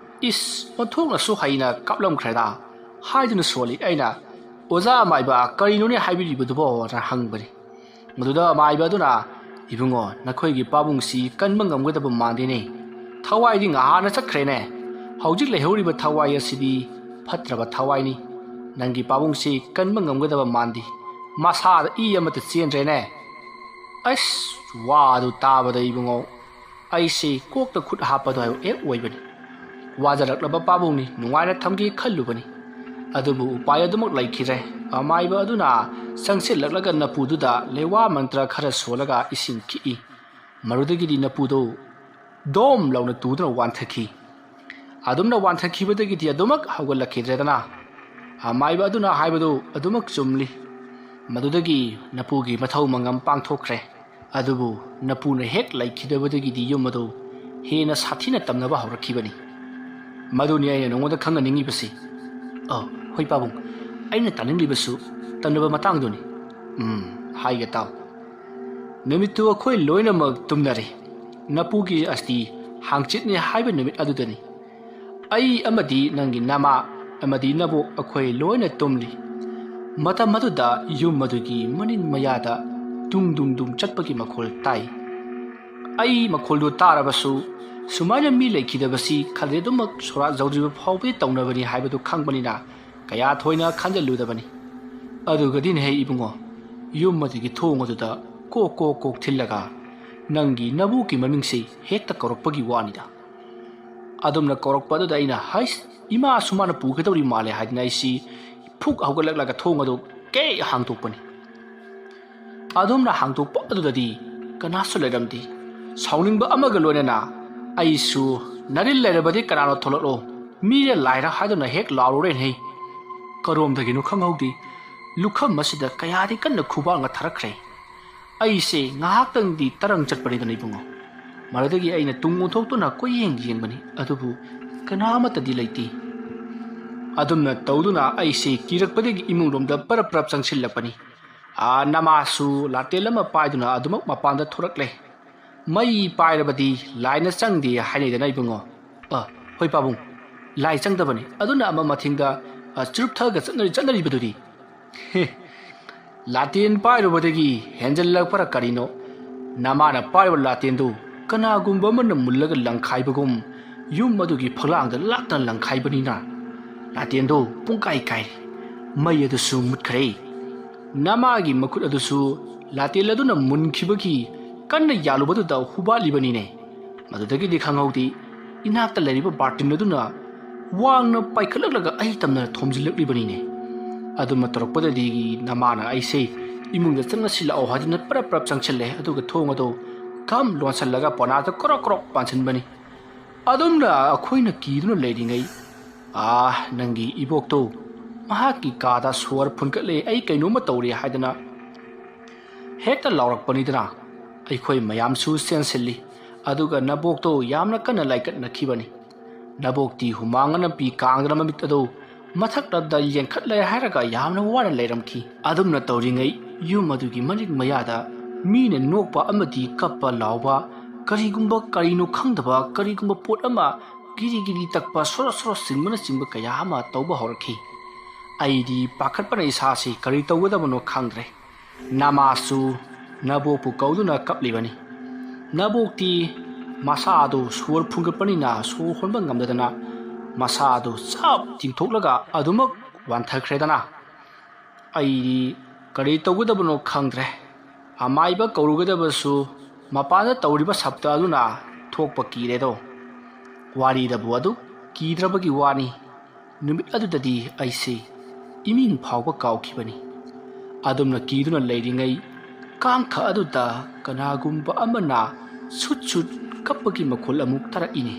"ꯏꯁ, ꯑꯣꯟꯊꯣꯛꯅꯁꯨ ꯍꯩꯅ ꯀꯥꯞꯂꯝꯈ꯭ꯔꯦꯗ" ꯍꯥꯏꯗꯨꯅ ꯁꯣꯜꯂꯤ꯫ ꯑꯩꯅ, "ꯑꯣꯖꯥ ꯑꯃꯥꯏꯕ, ꯀꯔꯤꯅꯣꯅꯦ ꯍꯥꯏꯕꯤꯔꯤꯕꯗꯨꯕꯣ?" ꯍꯥꯏꯅ ꯍꯪꯕꯅꯤ꯫ ꯃꯗꯨꯗ ꯑꯃꯥꯏꯕ ꯑꯗꯨꯅ, "ꯏꯕꯨꯡꯉꯣ, ꯅꯈꯣꯏꯒꯤ ꯄꯥꯕꯨꯡꯁꯤ ꯀꯟꯕ ꯉꯝꯒꯗꯕ ꯃꯥꯟꯗꯦꯅꯦ꯫ ꯊꯋꯥꯏꯗꯤ ꯉꯍꯥꯟꯅ ꯆꯠꯈ꯭ꯔꯦꯅꯦ꯫ ꯍꯧꯖꯤꯛ ꯂꯩꯍꯧꯔꯤꯕ ꯊꯋꯥꯏ ꯑꯁꯤꯗꯤ ꯐꯠꯇ꯭ꯔꯕ ꯊꯋꯥꯏꯅꯤ꯫ ꯅꯪꯒꯤ ꯄꯥꯕꯨꯡꯁꯤ ꯀꯟꯕ ꯉꯝꯒꯗꯕ ꯃꯥꯟꯗꯦ꯫ ꯃꯁꯥꯗ ꯏ ꯑꯃꯠꯇ ꯆꯦꯟꯗ꯭ꯔꯦꯅꯦ꯫" ꯑꯁ, ꯋꯥ ꯑꯗꯨ ꯇꯥꯕꯗ ꯏꯕꯨꯡꯉꯣ, ꯑꯩꯁꯤ ꯀꯣꯛꯇ ꯈꯨꯠ ꯍꯥꯞꯄꯗꯣ ꯍꯦꯛ ꯑꯣꯏꯕꯅꯤ꯫ ꯋꯥꯖꯔꯛꯂꯕ ꯄꯥꯕꯨꯡꯅꯤ, ꯅꯨꯡꯉꯥꯏꯅ ꯊꯝꯒꯦ ꯈꯜꯂꯨꯕꯅꯤ꯫ ꯑꯗꯨꯕꯨ ꯎꯄꯥꯏ ꯑꯗꯨꯃꯛ ꯂꯩꯈꯤꯗ꯭ꯔꯦ꯫ ꯑꯃꯥꯏꯕ ꯑꯗꯨꯅ ꯆꯪꯁꯤꯜꯂꯛꯂꯒ ꯅꯄꯨꯗꯨꯗ ꯂꯩꯋꯥ ꯃꯟꯇ꯭ꯔ ꯈꯔ ꯁꯣꯜꯂꯒ ꯏꯁꯤꯡ ꯈꯤꯛꯏ꯫ ꯃꯗꯨꯗꯒꯤꯗꯤ ꯅꯄꯨꯗꯨ ꯗꯣꯝ ꯂꯥꯎꯅ ꯇꯨꯗꯨꯅ ꯋꯥꯟꯊꯈꯤ꯫ ꯑꯗꯨꯝꯅ ꯋꯥꯟꯊꯈꯤꯕꯗꯒꯤꯗꯤ ꯑꯗꯨꯃꯛ ꯍꯧꯒꯠꯂꯛꯈꯤꯗ꯭ꯔꯦꯗꯅ꯫ ꯑꯃꯥꯏꯕ ꯑꯗꯨꯅ ꯍꯥꯏꯕꯗꯨ ꯑꯗꯨꯃꯛ ꯆꯨꯝꯂꯤ꯫ ꯃꯗꯨꯗꯒꯤ ꯅꯄꯨꯒꯤ ꯃꯊꯧ ꯃꯉꯝ ꯄꯥꯡꯊꯣꯛꯈ꯭ꯔꯦ꯫ ꯑꯗꯨꯕꯨ ꯅꯄꯨꯅ ꯍꯦꯛ ꯂꯩꯈꯤꯗꯕꯗꯒꯤꯗꯤ ꯌꯨꯝ ꯑꯗꯨ ꯍꯦꯟꯅ ꯁꯥꯊꯤꯅ ꯇꯝꯅꯕ ꯍꯧꯔꯛꯈꯤꯕꯅꯤ꯫ ꯃꯗꯨꯅꯤ ꯑꯩꯅ ꯅꯉꯣꯟꯗ ꯈꯪꯍꯟꯅꯤꯡꯉꯤꯕꯁꯤ꯫ ꯑ, ꯍꯣꯏ ꯄꯥꯕꯨꯡ, ꯑꯩꯅ ꯇꯥꯅꯤꯡꯂꯤꯕꯁꯨ ꯇꯝꯅꯕ ꯃꯇꯥꯡꯗꯨꯅꯤ꯫ ꯎꯝ, ꯍꯥꯏꯒꯦ ꯇꯥꯎ꯫ ꯅꯨꯃꯤꯠꯇꯨ ꯑꯩꯈꯣꯏ ꯂꯣꯏꯅꯃꯛ ꯇꯨꯝꯅꯔꯦ꯫ ꯅꯄꯨꯒꯤ ꯑꯁꯇꯤ ꯍꯥꯡꯆꯤꯠꯅꯤ ꯍꯥꯏꯕ ꯅꯨꯃꯤꯠ ꯑꯗꯨꯗꯅꯤ꯫ ꯑꯩ ꯑꯃꯗꯤ ꯅꯪꯒꯤ ꯅꯃꯥ ꯑꯃꯗꯤ ꯅꯕꯣꯛ ꯑꯩꯈꯣꯏ ꯂꯣꯏꯅ ꯇꯨꯝꯂꯤ꯫ ꯃꯇꯝ ꯑꯗꯨꯗ ꯌꯨꯝ ꯑꯗꯨꯒꯤ ꯃꯅꯤꯡ ꯃꯌꯥꯗ ꯗꯨꯡ ꯗꯨꯡ ꯗꯨꯡ ꯆꯠꯄꯒꯤ ꯃꯈꯣꯜ ꯇꯥꯏ꯫ ꯑꯩ ꯃꯈꯣꯜꯗꯨ ꯇꯥꯔꯕꯁꯨ, ꯁꯨꯃꯥꯏꯅ ꯃꯤ ꯂꯩꯈꯤꯗꯕꯁꯤ ꯈꯔꯗꯤ ꯑꯗꯨꯃꯛ ꯁꯣꯔꯥꯠ ꯌꯧꯗ꯭ꯔꯤꯕ ꯐꯥꯎꯕꯗꯤ ꯇꯧꯅꯕꯅꯤ ꯍꯥꯏꯕꯗꯨ ꯈꯪꯕꯅꯤꯅ ꯀꯌꯥ ꯊꯣꯏꯅ ꯈꯟꯖꯤꯜꯂꯨꯗꯕꯅꯤ꯫ ꯑꯗꯨꯒꯗꯤꯅꯦꯍꯦ ꯏꯕꯨꯡꯉꯣ, ꯌꯨꯝ ꯑꯗꯨꯒꯤ ꯊꯣꯡ ꯑꯗꯨꯗ ꯀꯣꯛ ꯀꯣꯛ ꯀꯣꯛ ꯊꯤꯜꯂꯒ ꯅꯪꯒꯤ ꯅꯕꯨꯛꯀꯤ ꯃꯃꯤꯡꯁꯤ ꯍꯦꯛꯇ ꯀꯧꯔꯛꯄꯒꯤ ꯋꯥꯅꯤꯗ꯫ ꯑꯗꯨꯝꯅ ꯀꯧꯔꯛꯄ ꯑꯗꯨꯗ ꯑꯩꯅ, "ꯍꯩꯁ, ꯏꯃꯥ ꯁꯨꯃꯥꯏꯅ ꯄꯨꯒꯗꯧꯔꯤ ꯃꯥꯜꯂꯦ" ꯍꯥꯏꯗꯅ ꯑꯩꯁꯤ ꯐꯨꯛ ꯍꯧꯒꯠꯂꯛꯂꯒ ꯊꯣꯡ ꯑꯗꯨ ꯀꯦꯛ ꯍꯥꯡꯗꯣꯛꯄꯅꯤ꯫ ꯑꯗꯨꯝꯅ ꯍꯥꯡꯗꯣꯛꯄ ꯑꯗꯨꯗꯗꯤ ꯀꯅꯥꯁꯨ ꯂꯩꯔꯝꯗꯦ꯫ ꯁꯥꯎꯅꯤꯡꯕ ꯑꯃꯒ ꯂꯣꯏꯅꯅ ꯑꯩꯁꯨ, "ꯅꯔꯤꯜ ꯂꯩꯔꯕꯗꯤ ꯀꯅꯥꯅꯣ ꯊꯣꯛꯂꯛꯂꯣ, ꯃꯤꯔ ꯂꯥꯏꯔ ꯍꯥꯏꯗꯨꯅ ꯍꯦꯛ ꯂꯥꯎꯔꯨꯔꯦꯅꯦ꯫ ꯀꯔꯣꯝꯗꯒꯤꯅꯣ ꯈꯪꯍꯧꯗꯦ, ꯂꯨꯈꯝ ꯑꯁꯤꯗ ꯀꯌꯥꯗꯤ ꯀꯟꯅ ꯈꯨꯕꯥꯛꯅ ꯊꯥꯔꯛꯈ꯭ꯔꯦ꯫ ꯑꯩꯁꯦ ꯉꯥꯏꯍꯥꯛꯇꯪꯗꯤ ꯇꯔꯪ ꯆꯠꯄꯅꯤꯗꯅ ꯏꯕꯨꯡꯉꯣ꯫ ꯃꯗꯨꯗꯒꯤ ꯑꯩꯅ ꯇꯨꯡ ꯑꯣꯟꯊꯣꯛꯇꯨꯅ ꯀꯣꯏꯌꯦꯡ ꯌꯦꯡꯕꯅꯤ, ꯑꯗꯨꯕꯨ ꯀꯅꯥ ꯑꯃꯠꯇꯗꯤ ꯂꯩꯇꯦ꯫ ꯑꯗꯨꯝꯅ ꯇꯧꯗꯨꯅ ꯑꯩꯁꯦ ꯀꯤꯔꯛꯄꯗꯒꯤ ꯏꯃꯨꯡꯂꯣꯝꯗ ꯄꯔꯞ ꯄꯔꯞ ꯆꯪꯁꯤꯜꯂꯛꯄꯅꯤ꯫ ꯑꯥ, ꯅꯃꯥꯁꯨ ꯂꯥꯇꯦꯜ ꯑꯃ ꯄꯥꯏꯗꯨꯅ ꯑꯗꯨꯃꯛ ꯃꯄꯥꯟꯗ ꯊꯣꯔꯛꯂꯦ꯫ ꯃꯩ ꯄꯥꯏꯔꯕꯗꯤ ꯂꯥꯏꯅ ꯆꯪꯗꯦ ꯍꯥꯏꯅꯩꯗꯅ ꯏꯕꯨꯡꯉꯣ꯫ ꯑ, ꯍꯣꯏ ꯄꯥꯕꯨꯡ, ꯂꯥꯏ ꯆꯪꯗꯕꯅꯤ꯫ ꯑꯗꯨꯅ ꯑꯃ ꯃꯊꯤꯡꯗ, ꯑ, ꯆꯨꯔꯨꯞ ꯊꯛꯑꯒ ꯆꯠꯅꯔꯤ-, ꯆꯠꯅꯔꯤꯕꯗꯨꯗꯤ꯫ ꯍꯦ, ꯂꯥꯇꯦꯟ ꯄꯥꯏꯔꯨꯕꯗꯒꯤ ꯍꯦꯟꯖꯜꯂꯛꯄꯔ ꯀꯔꯤꯅꯣ? ꯅꯃꯥꯅ ꯄꯥꯏꯔꯤꯕ ꯂꯥꯇꯦꯟꯗꯨ ꯀꯅꯥꯒꯨꯝꯕ ꯑꯃꯅ ꯃꯨꯜꯂꯒ ꯂꯪꯈꯥꯏꯕꯒꯨꯝ ꯌꯨꯝ ꯑꯗꯨꯒꯤ ꯐꯛꯂꯥꯡꯗ ꯂꯥꯛꯇꯅ ꯂꯪꯈꯥꯏꯕꯅꯤꯅ ꯂꯥꯇꯦꯟꯗꯨ ꯄꯨꯡꯀꯥꯏ ꯀꯥꯏꯔꯦ꯫ ꯃꯩ ꯑꯗꯨꯁꯨ ꯃꯨꯠꯈ꯭ꯔꯦ꯫ ꯅꯃꯥꯒꯤ ꯃꯈꯨꯠ ꯑꯗꯨꯁꯨ ꯂꯥꯇꯦꯟ ꯑꯗꯨꯅ ꯃꯨꯟꯈꯤꯕꯒꯤ ꯀꯟꯅ ꯌꯥꯜꯂꯨꯕꯗꯨꯗ ꯍꯨꯕꯥꯠꯂꯤꯕꯅꯤꯅꯦ꯫ ꯃꯗꯨꯗꯒꯤꯗꯤ ꯈꯪꯍꯧꯗꯦ, ꯏꯅꯥꯛꯇ ꯂꯩꯔꯤꯕ ꯕꯥꯔꯇꯤꯟ ꯑꯗꯨꯅ ꯋꯥꯡꯅ ꯄꯥꯏꯈꯠꯂꯛꯂꯒ ꯑꯩ ꯇꯝꯅ ꯊꯣꯝꯖꯤꯜꯂꯛꯂꯤꯕꯅꯤꯅꯦ꯫ ꯑꯗꯨꯝꯅ ꯇꯧꯔꯛꯄꯗꯗꯤ ꯅꯃꯥꯅ ꯑꯩꯁꯦ ꯏꯃꯨꯡꯗ ꯆꯪꯉꯁꯤ ꯂꯥꯛꯑꯣ ꯍꯥꯏꯗꯨꯅ ꯄꯔꯞ ꯄꯔꯞ ꯆꯪꯁꯤꯜꯂꯦ꯫ ꯑꯗꯨꯒ ꯊꯣꯡ ꯑꯗꯨ ꯀꯝ ꯂꯣꯟꯁꯤꯜꯂꯒ ꯄꯣꯅꯥꯗ ꯀ꯭ꯔꯣꯛ ꯀ꯭ꯔꯣꯛ ꯄꯥꯟꯁꯤꯟꯕꯅꯤ꯫ ꯑꯗꯨꯝꯅ ꯑꯩꯈꯣꯏꯅ ꯀꯤꯗꯨꯅ ꯂꯩꯔꯤꯉꯩ, "ꯑꯥ, ꯅꯪꯒꯤ ꯏꯕꯣꯛꯇꯣ ꯃꯍꯥꯛꯀꯤ ꯀꯥꯗ ꯁꯣꯔ ꯐꯨꯟꯒꯠꯂꯦ, ꯑꯩ ꯀꯩꯅꯣꯝꯃ ꯇꯧꯔꯦ" ꯍꯥꯏꯗꯅ ꯍꯦꯛꯇ ꯂꯥꯎꯔꯛꯄꯅꯤꯗꯅ꯫ ꯑꯩꯈꯣꯏ ꯃꯌꯥꯝꯁꯨ ꯆꯦꯟꯁꯤꯜꯂꯤ꯫ ꯑꯗꯨꯒ ꯅꯕꯣꯛꯇꯣ ꯌꯥꯝꯅ ꯀꯟꯅ ꯂꯥꯏꯀꯠꯅꯈꯤꯕꯅꯤ꯫ ꯅꯕꯣꯛꯇꯤ ꯍꯨꯃꯥꯡ ꯑꯅꯞꯄꯤ ꯀꯥꯡꯗꯅ ꯃꯃꯤꯠ ꯑꯗꯨ ꯃꯊꯛꯂꯣꯝꯗ ꯌꯦꯡꯈꯠꯂꯦ ꯍꯥꯏꯔꯒ ꯌꯥꯝꯅ ꯋꯥꯅ ꯂꯩꯔꯝꯈꯤ꯫ ꯑꯗꯨꯝꯅ ꯇꯧꯔꯤꯉꯩ ꯌꯨꯝ ꯑꯗꯨꯒꯤ ꯃꯅꯤꯡ ꯃꯌꯥꯗ ꯃꯤꯅ ꯅꯣꯛꯄ ꯑꯃꯗꯤ ꯀꯞꯄ ꯂꯥꯎꯕ, ꯀꯔꯤꯒꯨꯝꯕ ꯀꯔꯤꯅꯣ ꯈꯪꯗꯕ ꯀꯔꯤꯒꯨꯝꯕ ꯄꯣꯠ ꯑꯃ ꯒꯤꯔꯤ ꯒꯤꯔꯤ ꯇꯛꯄ, ꯁꯣꯔꯣ ꯁꯣꯔꯣ ꯆꯤꯡꯕꯅꯆꯤꯡꯕ ꯀꯌꯥ ꯑꯃ ꯇꯧꯕ ꯍꯧꯔꯛꯈꯤ꯫ ꯑꯩꯗꯤ ꯄꯥꯈꯠꯄꯅ ꯏꯁꯥꯁꯤ ꯀꯔꯤ ꯇꯧꯒꯗꯕꯅꯣ ꯈꯪꯗ꯭ꯔꯦ꯫ ꯅꯃꯥꯁꯨ ꯅꯕꯣꯛꯄꯨ ꯀꯧꯗꯨꯅ ꯀꯞꯂꯤꯕꯅꯤ꯫ ꯅꯕꯣꯛꯇꯤ ꯃꯁꯥꯗꯨ ꯁꯣꯔ ꯐꯨꯟꯒꯠꯄꯅꯤꯅ ꯁꯣꯔ ꯍꯣꯟꯕ ꯉꯝꯗꯗꯅ ꯃꯁꯥꯗꯨ ꯆꯞ ꯇꯤꯡꯊꯣꯛꯂꯒ ꯑꯗꯨꯃꯛ ꯋꯥꯟꯊꯈ꯭ꯔꯦꯗꯅ꯫ ꯑꯩꯗꯤ ꯀꯔꯤ ꯇꯧꯒꯗꯕꯅꯣ ꯈꯪꯗ꯭ꯔꯦ꯫ ꯑꯃꯥꯏꯕ ꯀꯧꯔꯨꯒꯗꯕꯁꯨ ꯃꯄꯥꯟꯗ ꯇꯧꯔꯤꯕ ꯁꯞꯇ ꯑꯗꯨꯅ ꯊꯣꯛꯄ ꯀꯤꯔꯦꯗꯣ꯫ ꯋꯥꯔꯤꯗꯕꯨ ꯑꯗꯨ ꯀꯤꯗ꯭ꯔꯕꯒꯤ ꯋꯥꯅꯤ꯫ ꯅꯨꯃꯤꯠ ꯑꯗꯨꯗꯗꯤ ꯑꯩꯁꯦ ꯏꯃꯤꯡ ꯐꯥꯎꯕ ꯀꯥꯎꯈꯤꯕꯅꯤ꯫ ꯑꯗꯨꯝꯅ ꯀꯤꯗꯨꯅ ꯂꯩꯔꯤꯉꯩ ꯀꯥꯡꯈ ꯑꯗꯨꯗ ꯀꯅꯥꯒꯨꯝꯕ ꯑꯃꯅ ꯁꯨꯠ ꯁꯨꯠ ꯀꯞꯄꯒꯤ ꯃꯈꯣꯜ ꯑꯃꯨꯛ ꯇꯥꯔꯛꯏꯅꯦ꯫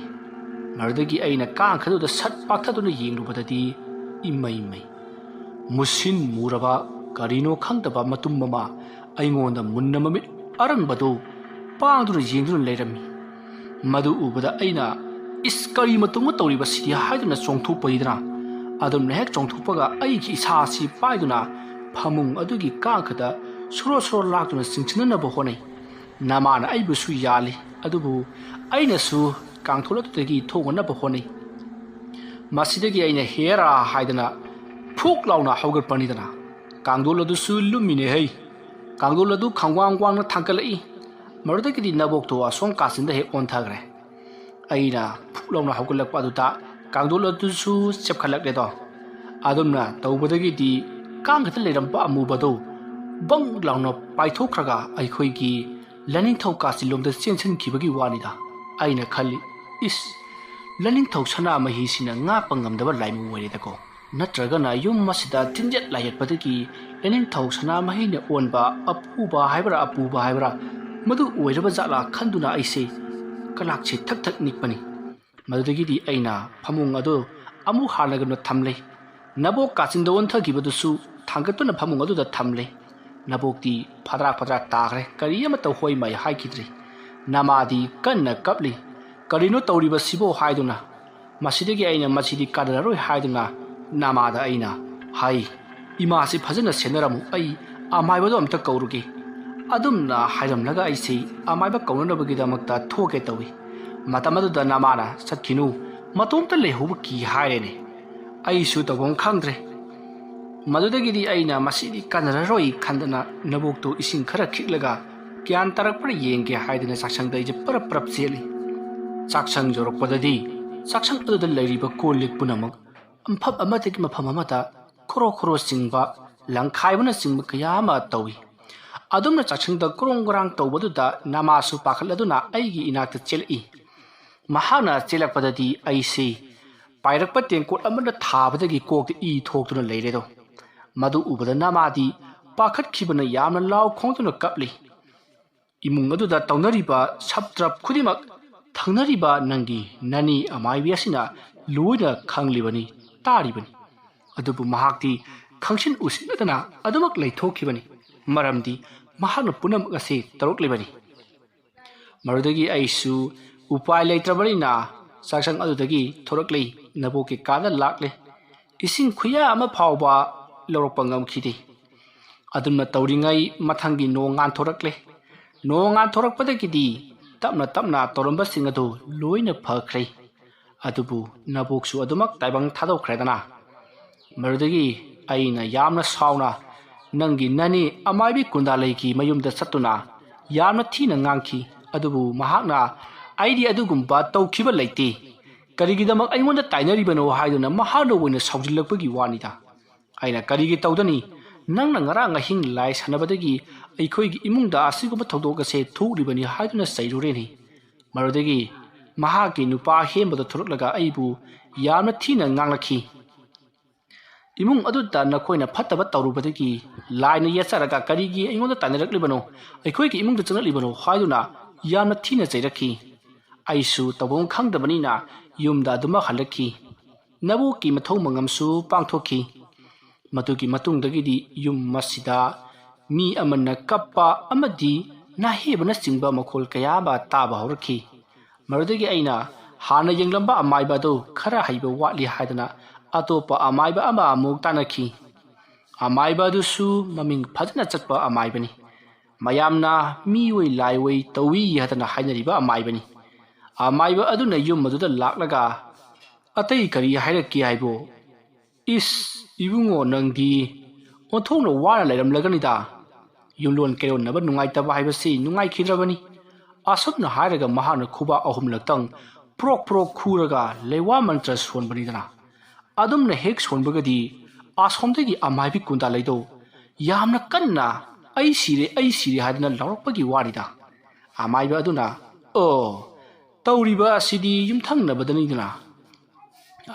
ꯃꯗꯨꯗꯒꯤ ꯑꯩꯅ ꯀꯥꯡꯈ ꯑꯗꯨꯗ ꯁꯠ ꯄꯥꯛꯊꯗꯨꯅ ꯌꯦꯡꯂꯨꯕꯗꯗꯤ ꯏꯃꯩ ꯃꯩ꯫ ꯃꯨꯁꯤꯟ ꯃꯨꯔꯕ ꯀꯔꯤꯅꯣ ꯈꯪꯗꯕ ꯃꯇꯨꯝ ꯑꯃ ꯑꯩꯉꯣꯟꯗ ꯃꯨꯟꯅ ꯃꯃꯤꯠ ꯑꯔꯪꯕꯗꯨ ꯄꯥꯡꯗꯨꯅ ꯌꯦꯡꯗꯨꯅ ꯂꯩꯔꯝꯃꯤ꯫ ꯃꯗꯨ ꯎꯕꯗ ꯑꯩꯅ, "ꯏꯁ, ꯀꯔꯤ ꯃꯇꯨꯡ ꯇꯧꯔꯤꯕ ꯁꯤꯗꯤ?" ꯍꯥꯏꯗꯨꯅ ꯆꯣꯡꯊꯣꯛꯄꯅꯤꯗꯅ꯫ ꯑꯗꯨꯝꯅ ꯍꯦꯛ ꯆꯣꯡꯊꯣꯛꯄꯒ ꯑꯩꯒꯤ ꯏꯁꯥ ꯑꯁꯤ ꯄꯥꯏꯗꯨꯅ ꯐꯃꯨꯡ ꯑꯗꯨꯒꯤ ꯀꯥꯡꯈꯗ ꯁꯣꯔꯣ ꯁꯣꯔꯣ ꯂꯥꯛꯇꯨꯅ ꯆꯤꯡꯁꯤꯟꯅꯅꯕ ꯍꯣꯠꯅꯩ꯫ ꯅꯃꯥꯅ ꯑꯩꯕꯨꯁꯨ ꯌꯥꯜꯂꯤ, ꯑꯗꯨꯕꯨ ꯑꯩꯅꯁꯨ ꯀꯥꯡꯊꯣꯜ ꯑꯗꯨꯗꯒꯤ ꯊꯣꯛꯅꯅꯕ ꯍꯣꯠꯅꯩ꯫ ꯃꯁꯤꯗꯒꯤ ꯑꯩꯅ "ꯍꯦꯔꯥ" ꯍꯥꯏꯗꯅ ꯐꯨꯛ ꯂꯥꯎꯅ ꯍꯧꯒꯠꯄꯅꯤꯗꯅ꯫ ꯀꯥꯡꯊꯣꯜ ꯑꯗꯨꯁꯨ ꯂꯨꯝꯃꯤꯅꯦ ꯍꯩ꯫ ꯀꯥꯡꯊꯣꯜ ꯑꯗꯨ ꯈꯪꯋꯥꯡ ꯋꯥꯡꯅ ꯊꯥꯡꯒꯠꯂꯛꯏ꯫ ꯃꯗꯨꯗꯒꯤꯗꯤ ꯅꯕꯣꯛꯇꯣ ꯑꯁꯣꯝ ꯀꯥꯆꯤꯟꯗ ꯍꯦꯛ ꯑꯣꯟꯊꯈ꯭ꯔꯦ꯫ ꯑꯩꯅ ꯐꯨꯛ ꯂꯥꯎꯅ ꯍꯧꯒꯠꯂꯛꯄ ꯑꯗꯨꯗ ꯀꯥꯡꯗꯣꯜ ꯑꯗꯨꯁꯨ ꯆꯦꯞꯈꯠꯂꯛꯂꯦꯗꯣ꯫ ꯑꯗꯨꯝꯅ ꯇꯧꯕꯗꯒꯤꯗꯤ ꯀꯥꯡ ꯈꯛꯇ ꯂꯩꯔꯝꯕ ꯑꯃꯨꯕꯗꯣ ꯕꯪ ꯂꯥꯎꯅ ꯄꯥꯏꯊꯣꯛꯈ꯭ꯔꯒ ꯑꯩꯈꯣꯏꯒꯤ ꯂꯥꯏꯅꯤꯡꯊꯧ ꯀꯥꯆꯤꯟꯂꯣꯝꯗ ꯆꯦꯟꯁꯤꯟꯈꯤꯕꯒꯤ ꯋꯥꯅꯤꯗ꯫ ꯑꯩꯅ ꯈꯜꯂꯤ, "ꯏꯁ, ꯂꯥꯏꯅꯤꯡꯊꯧ ꯁꯅꯥꯃꯍꯤꯁꯤꯅ ꯉꯥꯛꯄ ꯉꯝꯗꯕ ꯂꯥꯏꯃꯨ ꯑꯣꯏꯔꯦꯗꯀꯣ꯫ ꯅꯠꯇ꯭ꯔꯒꯅ ꯌꯨꯝ ꯑꯁꯤꯗ ꯇꯤꯟꯖꯠ ꯂꯥꯏꯌꯦꯠꯄꯗꯒꯤ ꯂꯥꯏꯅꯤꯡꯊꯧ ꯁꯅꯥꯃꯍꯤꯅ ꯑꯣꯟꯕ ꯑꯄꯨꯕ ꯍꯥꯏꯕ꯭ꯔꯥ ꯑꯄꯨꯕ ꯍꯥꯏꯕ꯭ꯔꯥ ꯃꯗꯨ ꯑꯣꯏꯔꯕ ꯖꯥꯠꯂꯥ?" ꯈꯟꯗꯨꯅ ꯑꯩꯁꯦ ꯀꯂꯥꯛꯁꯦ ꯊꯛ ꯊꯛ ꯅꯤꯛꯄꯅꯤ꯫ ꯃꯗꯨꯗꯒꯤꯗꯤ ꯑꯩꯅ ꯐꯃꯨꯡ ꯑꯗꯨ ꯑꯃꯨꯛ ꯍꯥꯟꯅꯒꯨꯝꯅ ꯊꯝꯂꯦ꯫ ꯅꯕꯣꯛ ꯀꯥꯆꯤꯟꯗ ꯑꯣꯟꯊꯈꯤꯕꯗꯨꯁꯨ ꯊꯥꯡꯒꯠꯇꯨꯅ ꯐꯃꯨꯡ ꯑꯗꯨꯗ ꯊꯝꯂꯦ꯫ ꯅꯕꯣꯛꯇꯤ ꯐꯗ꯭ꯔꯥꯛ ꯐꯗ꯭ꯔꯥꯛ ꯇꯥꯈ꯭ꯔꯦ, ꯀꯔꯤ ꯑꯃꯠꯇ ꯍꯣꯏ ꯃꯥꯏ ꯍꯥꯏꯈꯤꯗ꯭ꯔꯦ꯫ ꯅꯃꯥꯗꯤ ꯀꯟꯅ ꯀꯞꯂꯤ꯫ "ꯀꯔꯤꯅꯣ ꯇꯧꯔꯤꯕꯁꯤꯕꯣ?" ꯍꯥꯏꯗꯨꯅ꯫ ꯃꯁꯤꯗꯒꯤ ꯑꯩꯅ ꯃꯁꯤꯗꯤ ꯀꯥꯟꯅꯔꯔꯣꯏ ꯍꯥꯏꯗꯨꯅ ꯅꯃꯥꯗ ꯑꯩꯅ ꯍꯥꯏ, "ꯏꯃꯥꯁꯤ ꯐꯖꯅ ꯁꯦꯟꯅꯔꯝꯃꯨ, ꯑꯩ ꯑꯃꯥꯏꯕꯗꯣ ꯑꯝꯇ ꯀꯧꯔꯨꯒꯦ"꯫ ꯑꯗꯨꯝꯅ ꯍꯥꯏꯔꯝꯂꯒ ꯑꯩꯁꯤ ꯑꯃꯥꯏꯕ ꯀꯧꯅꯅꯕꯒꯤꯗꯃꯛꯇ ꯊꯣꯛꯀꯦ ꯇꯧꯏ꯫ ꯃꯇꯝ ꯑꯗꯨꯗ ꯅꯃꯥꯅ, "ꯆꯠꯈꯤꯅꯨ, ꯃꯇꯣꯝꯇ ꯂꯩꯍꯧꯕ ꯀꯤ" ꯍꯥꯏꯔꯦꯅꯦ꯫ ꯑꯩꯁꯨ ꯇꯧꯐꯝ ꯈꯪꯗ꯭ꯔꯦ꯫ ꯃꯗꯨꯗꯒꯤꯗꯤ ꯑꯩꯅ ꯃꯁꯤꯗꯤ ꯀꯥꯟꯅꯔꯔꯣꯏ ꯈꯟꯗꯅ ꯅꯕꯣꯛꯇꯨ ꯏꯁꯤꯡ ꯈꯔ ꯈꯤꯛꯂꯒ ꯒ꯭ꯌꯥꯟ ꯇꯥꯔꯛꯄ꯭ꯔꯥ ꯌꯦꯡꯒꯦ ꯍꯥꯏꯗꯨꯅ ꯆꯥꯛꯁꯪꯗ ꯑꯩꯁꯦ ꯄꯔꯞ ꯄꯔꯞ ꯆꯦꯜꯂꯤ꯫ ꯆꯥꯛꯁꯪ ꯌꯧꯔꯛꯄꯗꯗꯤ ꯆꯥꯛꯁꯪ ꯑꯗꯨꯗ ꯂꯩꯔꯤꯕ ꯀꯣꯜ ꯂꯤꯛ ꯄꯨꯝꯅꯃꯛ ꯃꯐꯝ ꯑꯃꯗꯒꯤ ꯃꯐꯝ ꯑꯃꯗ ꯈꯣꯔꯣ ꯈꯣꯔꯣ ꯆꯤꯡꯕ, ꯂꯪꯈꯥꯏꯕꯅꯆꯤꯡꯕ ꯀꯌꯥ ꯑꯃ ꯇꯧꯏ꯫ ꯑꯗꯨꯝꯅ ꯆꯥꯛꯁꯪꯗ ꯀ꯭ꯔꯣꯡ ꯀ꯭ꯔꯥꯡ ꯇꯧꯕꯗꯨꯗ ꯅꯃꯥꯁꯨ ꯄꯥꯈꯠꯂꯗꯨꯅ ꯑꯩꯒꯤ ꯏꯅꯥꯛꯇ ꯆꯦꯜꯂꯛꯏ꯫ ꯃꯍꯥꯛꯅ ꯆꯦꯜꯂꯛꯄꯗꯗꯤ ꯑꯩꯁꯤ ꯄꯥꯏꯔꯛꯄ ꯇꯦꯡꯀꯣꯠ ꯑꯃꯅ ꯊꯥꯕꯗꯒꯤ ꯀꯣꯛꯇ ꯏ ꯊꯣꯛꯇꯨꯅ ꯂꯩꯔꯦꯗꯣ꯫ ꯃꯗꯨ ꯎꯕꯗ ꯅꯃꯥꯗꯤ ꯄꯥꯈꯠꯈꯤꯕꯅ ꯌꯥꯝꯅ ꯂꯥꯎ ꯈꯣꯡꯗꯨꯅ ꯀꯞꯂꯤ꯫ ꯏꯃꯨꯡ ꯑꯗꯨꯗ ꯇꯧꯅꯔꯤꯕ ꯁꯞꯇ꯭ꯔꯞ ꯈꯨꯗꯤꯡꯃꯛ ꯊꯪꯅꯔꯤꯕ ꯅꯪꯒꯤ ꯅꯅꯦ ꯑꯃꯥꯏꯕꯤ ꯑꯁꯤꯅ ꯂꯣꯏꯅ ꯈꯪꯂꯤꯕꯅꯤ, ꯇꯥꯔꯤꯕꯅꯤ꯫ ꯑꯗꯨꯕꯨ ꯃꯍꯥꯛꯇꯤ ꯈꯪꯁꯤꯟ ꯎꯁꯤꯟꯅꯗꯅ ꯑꯗꯨꯃꯛ ꯂꯩꯊꯣꯛꯈꯤꯕꯅꯤ, ꯃꯔꯝꯗꯤ ꯃꯍꯥꯛꯅ ꯄꯨꯝꯅꯃꯛ ꯑꯁꯤ ꯇꯧꯔꯛꯂꯤꯕꯅꯤ꯫ ꯃꯗꯨꯗꯒꯤ ꯑꯩꯁꯨ ꯎꯄꯥꯏ ꯂꯩꯇ꯭ꯔꯕꯅꯤꯅ ꯆꯥꯛꯁꯪ ꯑꯗꯨꯗꯒꯤ ꯊꯣꯔꯛꯂꯦ, ꯅꯕꯣꯛꯀꯤ ꯀꯥꯗ ꯂꯥꯛꯂꯦ꯫ ꯏꯁꯤꯡ ꯈꯨꯌꯥ ꯑꯃ ꯐꯥꯎꯕ ꯂꯧꯔꯛꯄ ꯉꯝꯈꯤꯗꯦ꯫ ꯑꯗꯨꯝꯅ ꯇꯧꯔꯤꯉꯩ ꯃꯊꯪꯒꯤ ꯅꯣꯡ ꯉꯥꯟꯊꯣꯔꯛꯂꯦ꯫ ꯅꯣꯡ ꯉꯥꯟꯊꯣꯔꯛꯄꯗꯒꯤꯗꯤ ꯇꯞꯅ ꯇꯞꯅ ꯇꯧꯔꯝꯕꯁꯤꯡ ꯑꯗꯨ ꯂꯣꯏꯅ ꯐꯈ꯭ꯔꯦ꯫ ꯑꯗꯨꯕꯨ ꯅꯕꯣꯛꯁꯨ ꯑꯗꯨꯃꯛ ꯇꯥꯏꯕꯪ ꯊꯥꯗꯣꯛꯈ꯭ꯔꯦꯗꯅ꯫ ꯃꯗꯨꯗꯒꯤ ꯑꯩꯅ ꯌꯥꯝꯅ ꯁꯥꯎꯅ ꯅꯪꯒꯤ ꯅꯅꯦ ꯑꯃꯥꯏꯕꯤ ꯀꯨꯟꯗꯥꯂꯩꯒꯤ ꯃꯌꯨꯝꯗ ꯆꯠꯇꯨꯅ ꯌꯥꯝꯅ ꯊꯤꯅ ꯉꯥꯡꯈꯤ꯫ ꯑꯗꯨꯕꯨ ꯃꯍꯥꯛꯅ "ꯑꯩꯗꯤ ꯑꯗꯨꯒꯨꯝꯕ ꯇꯧꯈꯤꯕ ꯂꯩꯇꯦ, ꯀꯔꯤꯒꯤꯗꯃꯛ ꯑꯩꯉꯣꯟꯗ ꯇꯥꯏꯅꯔꯤꯕꯅꯣ?" ꯍꯥꯏꯗꯨꯅ ꯃꯍꯥꯛꯅ ꯑꯣꯏꯅ ꯁꯥꯎꯖꯤꯜꯂꯛꯄꯒꯤ ꯋꯥꯅꯤꯗ꯫ ꯑꯩꯅ "ꯀꯔꯤꯒꯤ ꯇꯧꯗꯅꯤ? ꯅꯪꯅ ꯉꯔꯥꯡ ꯑꯍꯤꯡ ꯂꯥꯏ ꯁꯥꯟꯅꯕꯗꯒꯤ ꯑꯩꯈꯣꯏꯒꯤ ꯏꯃꯨꯡꯗ ꯑꯁꯤꯒꯨꯝꯕ ꯊꯧꯗꯣꯛ ꯑꯁꯦ ꯊꯣꯛꯂꯤꯕꯅꯤ" ꯍꯥꯏꯗꯨꯅ ꯆꯩꯔꯨꯔꯦꯅꯦ꯫ ꯃꯗꯨꯗꯒꯤ ꯃꯍꯥꯛꯀꯤ ꯅꯨꯄꯥ ꯑꯍꯦꯟꯕꯗ ꯊꯣꯛꯂꯛꯂꯒ ꯑꯩꯕꯨ ꯌꯥꯝꯅ ꯊꯤꯅ ꯉꯥꯡꯂꯛꯈꯤ꯫ "ꯏꯃꯨꯡ ꯑꯗꯨꯗ ꯅꯈꯣꯏꯅ ꯐꯠꯇꯕ ꯇꯧꯔꯨꯕꯗꯒꯤ ꯂꯥꯏꯅ ꯌꯦꯠꯆꯔꯒ ꯀꯔꯤꯒꯤ ꯑꯩꯉꯣꯟꯗ ꯇꯥꯏꯅꯔꯛꯂꯤꯕꯅꯣ? ꯑꯩꯈꯣꯏꯒꯤ ꯏꯃꯨꯡꯗ ꯆꯪꯂꯛꯂꯤꯕꯅꯣ?" ꯍꯥꯏꯗꯨꯅ ꯌꯥꯝꯅ ꯊꯤꯅ ꯆꯩꯔꯛꯈꯤ꯫ ꯑꯩꯁꯨ ꯇꯧꯐꯝ ꯈꯪꯗꯕꯅꯤꯅ ꯌꯨꯝꯗ ꯑꯗꯨꯃꯛ ꯍꯜꯂꯛꯈꯤ꯫ ꯅꯕꯣꯛꯀꯤ ꯃꯊꯧ ꯃꯉꯝꯁꯨ ꯄꯥꯡꯊꯣꯛꯈꯤ꯫ ꯃꯗꯨꯒꯤ ꯃꯇꯨꯡꯗꯒꯤꯗꯤ ꯌꯨꯝ ꯑꯁꯤꯗ ꯃꯤ ꯑꯃꯅ ꯀꯞꯄ ꯑꯃꯗꯤ ꯅꯥꯍꯦꯕꯅꯆꯤꯡꯕ ꯃꯈꯣꯜ ꯀꯌꯥ ꯑꯃ ꯇꯥꯕ ꯍꯧꯔꯛꯈꯤ꯫ ꯃꯗꯨꯗꯒꯤ ꯑꯩꯅ ꯍꯥꯟꯅ ꯌꯦꯡꯂꯝꯕ ꯑꯃꯥꯏꯕ ꯑꯗꯨ ꯈꯔ ꯍꯩꯕ ꯋꯥꯠꯂꯤ ꯍꯥꯏꯗꯅ ꯑꯇꯣꯞꯄ ꯑꯃꯥꯏꯕ ꯑꯃ ꯑꯃꯨꯛ ꯇꯥꯟꯅꯈꯤ꯫ ꯑꯃꯥꯏꯕ ꯑꯗꯨꯁꯨ ꯃꯃꯤꯡ ꯐꯖꯅ ꯆꯠꯄ ꯑꯃꯥꯏꯕꯅꯤ꯫ ꯃꯌꯥꯝꯅ ꯃꯤꯑꯣꯏ ꯂꯥꯏꯑꯣꯏ ꯇꯧꯏ ꯍꯥꯏꯗꯅ ꯍꯥꯏꯅꯔꯤꯕ ꯑꯃꯥꯏꯕꯅꯤ꯫ ꯑꯃꯥꯏꯕ ꯑꯗꯨꯅ ꯌꯨꯝ ꯑꯗꯨꯗ ꯂꯥꯛꯂꯒ "ꯑꯇꯩ ꯀꯔꯤ ꯍꯥꯏꯔꯛꯀꯦ ꯍꯥꯏꯕꯣ?" "ꯏꯁ, ꯏꯕꯨꯡꯉꯣ, ꯅꯪꯗꯤ ꯑꯣꯟꯊꯣꯛꯅ ꯋꯥꯅ ꯂꯩꯔꯝꯂꯒꯅꯤꯗ꯫ ꯌꯨꯝꯂꯣꯟ ꯀꯩꯔꯣꯟꯅꯕ ꯅꯨꯡꯉꯥꯏꯇꯕ ꯍꯥꯏꯕꯁꯤ ꯅꯨꯡꯉꯥꯏꯈꯤꯗ꯭ꯔꯕꯅꯤ"꯫ ꯑꯁꯨꯝꯅ ꯍꯥꯏꯔꯒ ꯃꯍꯥꯛꯅ ꯈꯨꯕꯥꯛ ꯑꯍꯨꯝꯂꯛꯇꯪ ꯄ꯭ꯔꯣꯛ ꯄ꯭ꯔꯣꯛ ꯈꯨꯔꯒ ꯂꯩꯋꯥ ꯃꯟꯇ꯭ꯔ ꯁꯣꯟꯕꯅꯤꯗꯅ꯫ ꯑꯗꯨꯝꯅ ꯍꯦꯛ ꯁꯣꯟꯕꯒꯗꯤ ꯑꯁꯣꯝꯗꯒꯤ ꯑꯃꯥꯏꯕꯤ ꯀꯨꯟꯗꯥ ꯂꯩꯗꯧ ꯌꯥꯝꯅ ꯀꯟꯅ "ꯑꯩ ꯁꯤꯔꯦ, ꯑꯩ ꯁꯤꯔꯦ" ꯍꯥꯏꯗꯅ ꯂꯥꯎꯔꯛꯄꯒꯤ ꯋꯥꯅꯤꯗ꯫ ꯑꯃꯥꯏꯕ ꯑꯗꯨꯅ "ꯑꯣ, ꯇꯧꯔꯤꯕ ꯑꯁꯤꯗꯤ ꯌꯨꯝꯊꯪꯅꯕꯗꯅꯤꯗꯅ"꯫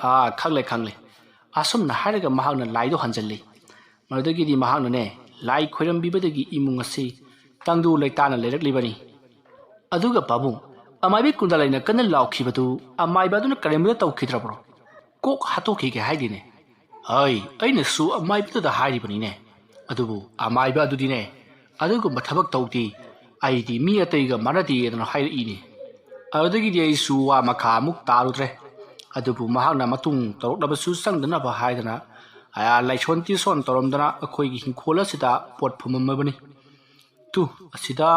"ꯑꯥ, ꯈꯪꯂꯦ, ꯈꯪꯂꯦ"꯫ ꯑꯁꯨꯝꯅ ꯍꯥꯏꯔꯒ ꯃꯍꯥꯛꯅ ꯂꯥꯏꯗꯣ ꯍꯟꯖꯜꯂꯤ꯫ ꯃꯗꯨꯗꯒꯤꯗꯤ ꯃꯍꯥꯛꯅꯅꯦ, ꯂꯥꯏ ꯈꯣꯏꯔꯝꯕꯤꯕꯗꯒꯤ ꯏꯃꯨꯡ ꯑꯁꯤ ꯇꯪꯗꯨ ꯂꯩꯇꯥꯅ ꯂꯩꯔꯛꯂꯤꯕꯅꯤ꯫ ꯑꯗꯨꯒ ꯄꯥꯕꯨꯡ, ꯑꯃꯥꯏꯕꯤ ꯀꯨꯟꯗꯥꯂꯩꯅ ꯀꯟꯅ ꯂꯥꯎꯈꯤꯕꯗꯨ ꯑꯃꯥꯏꯕ ꯑꯗꯨꯅ ꯀꯔꯦꯝꯕꯗ ꯇꯧꯈꯤꯗ꯭ꯔꯕ꯭ꯔꯣ? ꯀꯣꯛ ꯍꯥꯠꯇꯣꯛꯈꯤꯒꯦ ꯍꯥꯏꯗꯦꯅꯦ꯫ ꯍꯩ, ꯑꯩꯅꯁꯨ ꯑꯃꯥꯏꯕꯗꯨꯗ ꯍꯥꯏꯔꯤꯕꯅꯤꯅꯦ꯫ ꯑꯗꯨꯕꯨ ꯑꯃꯥꯏꯕ ꯑꯗꯨꯗꯤꯅꯦ, "ꯑꯗꯨꯒꯨꯝꯕ ꯊꯕꯛ ꯇꯧꯗꯦ꯫ ꯑꯩꯗꯤ ꯃꯤ ꯑꯇꯩꯒ ꯃꯥꯟꯅꯗꯦ" ꯑꯗꯨꯅ ꯍꯥꯏꯔꯛꯏꯅꯦ꯫ ꯑꯗꯨꯗꯒꯤꯗꯤ ꯑꯩꯁꯨ ꯋꯥ ꯃꯈꯥ ꯑꯃꯨꯛ ꯇꯥꯔꯨꯗ꯭ꯔꯦ꯫ ꯑꯗꯨꯕꯨ ꯃꯍꯥꯛꯅ ꯃꯇꯨꯡ ꯇꯧꯔꯛꯂꯕꯁꯨ ꯆꯪꯗꯅꯕ ꯍꯥꯏꯗꯅ, ꯑꯥ, ꯂꯥꯏꯁꯣꯟ ꯇꯤꯁꯣꯟ ꯇꯧꯔꯝꯗꯅ ꯑꯩꯈꯣꯏꯒꯤ ꯍꯤꯡꯈꯣꯜ ꯑꯁꯤꯗ ꯄꯣꯠ ꯐꯨꯝꯃꯝꯃꯕꯅꯤ꯫ ꯇꯨ, ꯑꯁꯤꯗ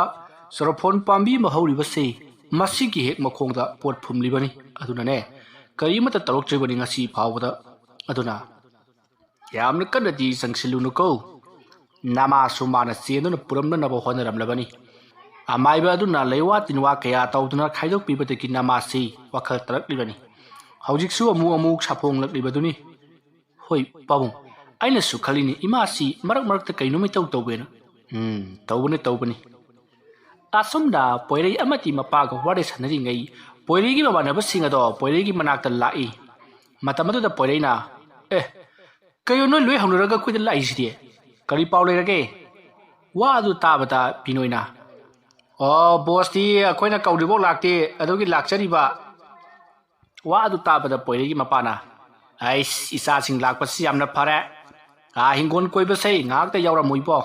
ꯆꯣꯔꯐꯣꯟ ꯄꯥꯝꯕꯤ ꯑꯃ ꯍꯧꯔꯤꯕꯁꯤ, ꯃꯁꯤꯒꯤ ꯍꯦꯛ ꯃꯈꯣꯡꯗ ꯄꯣꯠ ꯐꯨꯝꯂꯤꯕꯅꯤ꯫ ꯑꯗꯨꯅꯅꯦ, ꯀꯔꯤꯃꯠꯇ ꯇꯧꯔꯛꯇ꯭ꯔꯤꯕꯅꯤ ꯉꯁꯤ ꯐꯥꯎꯕꯗ꯫ ꯑꯗꯨꯅ ꯌꯥꯝꯅ ꯀꯟꯅꯗꯤ ꯆꯪꯁꯤꯜꯂꯨꯅꯨꯀꯣ꯫ ꯅꯃꯥꯁꯨ ꯃꯥꯅ ꯆꯦꯟꯗꯨꯅ ꯄꯨꯔꯝꯅꯅꯕ ꯍꯣꯠꯅꯔꯝꯂꯕꯅꯤ꯫ ꯑꯃꯥꯏꯕ ꯑꯗꯨꯅ ꯂꯩꯋꯥ ꯇꯤꯟꯋꯥ ꯀꯌꯥ ꯇꯧꯗꯨꯅ ꯈꯥꯏꯗꯣꯛꯄꯤꯕꯗꯒꯤ ꯅꯃꯥꯁꯤ ꯋꯥꯈꯜ ꯇꯥꯔꯛꯂꯤꯕꯅꯤ꯫ ꯍꯧꯖꯤꯛꯁꯨ ꯑꯃꯨꯛ ꯑꯃꯨꯛ ꯁꯥꯐꯣꯡꯂꯛꯂꯤꯕꯗꯨꯅꯤ꯫ ꯍꯣꯏ ꯄꯥꯕꯨꯡ, ꯑꯩꯅꯁꯨ ꯈꯜꯂꯤꯅꯤ, ꯏꯃꯥꯁꯤ ꯃꯔꯛ ꯃꯔꯛꯇ ꯀꯩꯅꯣꯝ ꯏꯇꯧ ꯇꯧꯋꯦꯅ꯫ ꯎꯝ, ꯇꯧꯕꯅꯤ, ꯇꯧꯕꯅꯤ꯫ ꯑꯁꯨꯝꯅ ꯄꯣꯏꯔꯩ ꯑꯃꯗꯤ ꯃꯄꯥꯒ ꯋꯥꯔꯤ ꯁꯥꯟꯅꯔꯤꯉꯩ, ꯄꯣꯏꯔꯩꯒꯤ ꯃꯃꯥꯟꯅꯕꯁꯤꯡ ꯑꯗꯣ ꯄꯣꯏꯔꯩꯒꯤ ꯃꯅꯥꯛꯇ ꯂꯥꯛꯏ꯫ ꯃꯇꯝ ꯑꯗꯨꯗ ꯄꯣꯏꯔꯩꯅ, "ꯑꯦ, ꯀꯩꯅꯣ ꯅꯣꯏ ꯂꯣꯏ ꯍꯧꯅꯔꯒ ꯑꯩꯈꯣꯏꯗ ꯂꯥꯛꯏꯁꯤꯗꯤ? ꯀꯔꯤ ꯄꯥꯎ ꯂꯩꯔꯒꯦ?" ꯋꯥ ꯑꯗꯨ ꯇꯥꯕꯗ ꯕꯤꯅꯣꯏꯅ, "ꯑꯣ, ꯕꯣꯁꯇꯤ ꯑꯩꯈꯣꯏꯅ ꯀꯧꯗ꯭ꯔꯤꯐꯥꯎ ꯂꯥꯛꯇꯦ, ꯑꯗꯨꯒꯤ ꯂꯥꯛꯆꯔꯤꯕ꯫" ꯋꯥ ꯑꯗꯨ ꯇꯥꯕꯗ ꯄꯣꯏꯔꯩꯒꯤ ꯃꯄꯥꯅ, "ꯑꯩꯁ, ꯏꯆꯥꯁꯤꯡ ꯂꯥꯛꯄꯁꯤ ꯌꯥꯝꯅ ꯐꯔꯦ꯫ ꯑꯥ, ꯍꯤꯡꯒꯣꯜ ꯀꯣꯏꯕꯁꯦ ꯉꯥꯏꯍꯥꯛꯇ ꯌꯥꯎꯔꯝꯃꯨ ꯏꯕꯣ꯫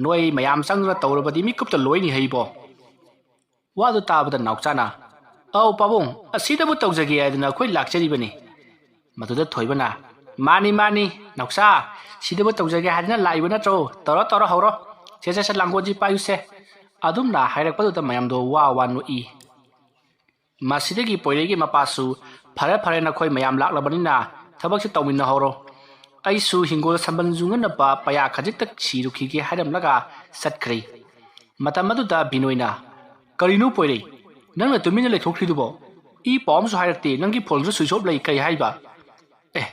ꯅꯣꯏ ꯃꯌꯥꯝ ꯆꯪꯗꯨꯅ ꯇꯧꯔꯕꯗꯤ ꯃꯤꯀꯨꯞꯇ ꯂꯣꯏꯅꯤ ꯍꯩ ꯏꯕꯣ꯫" ꯋꯥꯗꯨ ꯇꯥꯕꯗ ꯅꯥꯎꯆꯥꯅ, "ꯑꯧ ꯄꯥꯕꯨꯡ, ꯑꯁꯤꯗꯕꯨ ꯇꯧꯖꯒꯦ ꯍꯥꯏꯗꯅ ꯑꯩꯈꯣꯏ ꯂꯥꯛꯆꯔꯤꯕꯅꯤ꯫" ꯃꯗꯨꯗ ꯊꯣꯏꯕꯅ, "ꯃꯥꯅꯤ, ꯃꯥꯅꯤ, ꯅꯥꯎꯆꯥ, ꯁꯤꯗꯕꯨ ꯇꯧꯖꯒꯦ ꯍꯥꯏꯗꯅ ꯂꯥꯛꯏꯕ ꯅꯠꯇ꯭ꯔꯣ? ꯇꯧꯔꯣ, ꯇꯧꯔꯣ, ꯍꯧꯔꯣ꯫ ꯁꯦ, ꯁꯦ, ꯁꯦ, ꯂꯥꯡꯒꯣꯜꯁꯤ ꯄꯥꯏꯌꯨꯁꯦ꯫" ꯑꯗꯨꯝꯅ ꯍꯥꯏꯔꯛꯄꯗꯨꯗ ꯃꯌꯥꯝꯗꯣ ꯋꯥ ꯋꯥ ꯅꯣꯛꯏ꯫ ꯃꯁꯤꯗꯒꯤ ꯄꯣꯏꯔꯩꯒꯤ ꯃꯄꯥꯁꯨ, "ꯐꯔꯦ, ꯐꯔꯦ, ꯅꯈꯣꯏ ꯃꯌꯥꯝ ꯂꯥꯛꯂꯕꯅꯤꯅ ꯊꯕꯛꯁꯤ ꯇꯧꯃꯤꯟꯅꯍꯧꯔꯣ꯫ ꯑꯩꯁꯨ ꯍꯤꯡꯒꯣꯜ ꯁꯝꯕꯜ ꯌꯨꯡꯅꯅꯕ ꯄꯌꯥ ꯈꯖꯤꯛꯇ ꯁꯤꯔꯨꯈꯤꯒꯦ" ꯍꯥꯏꯔꯝꯂꯒ ꯆꯠꯈ꯭ꯔꯦ꯫ ꯃꯇꯝ ꯑꯗꯨꯗ ꯕꯤꯅꯣꯏꯅ, "ꯀꯔꯤꯅꯣ ꯄꯣꯏꯔꯩ? ꯅꯪꯅ ꯇꯨꯃꯤꯟꯅ ꯂꯩꯊꯣꯛꯈ꯭ꯔꯤꯗꯨꯕꯣ? ꯏ ꯄꯥꯎ ꯑꯃꯁꯨ ꯍꯥꯏꯔꯛꯇꯦ, ꯅꯪꯒꯤ ꯐꯣꯟꯁꯨ switch off ꯂꯩ, ꯀꯩ ꯍꯥꯏꯕ?" "ꯑꯦ,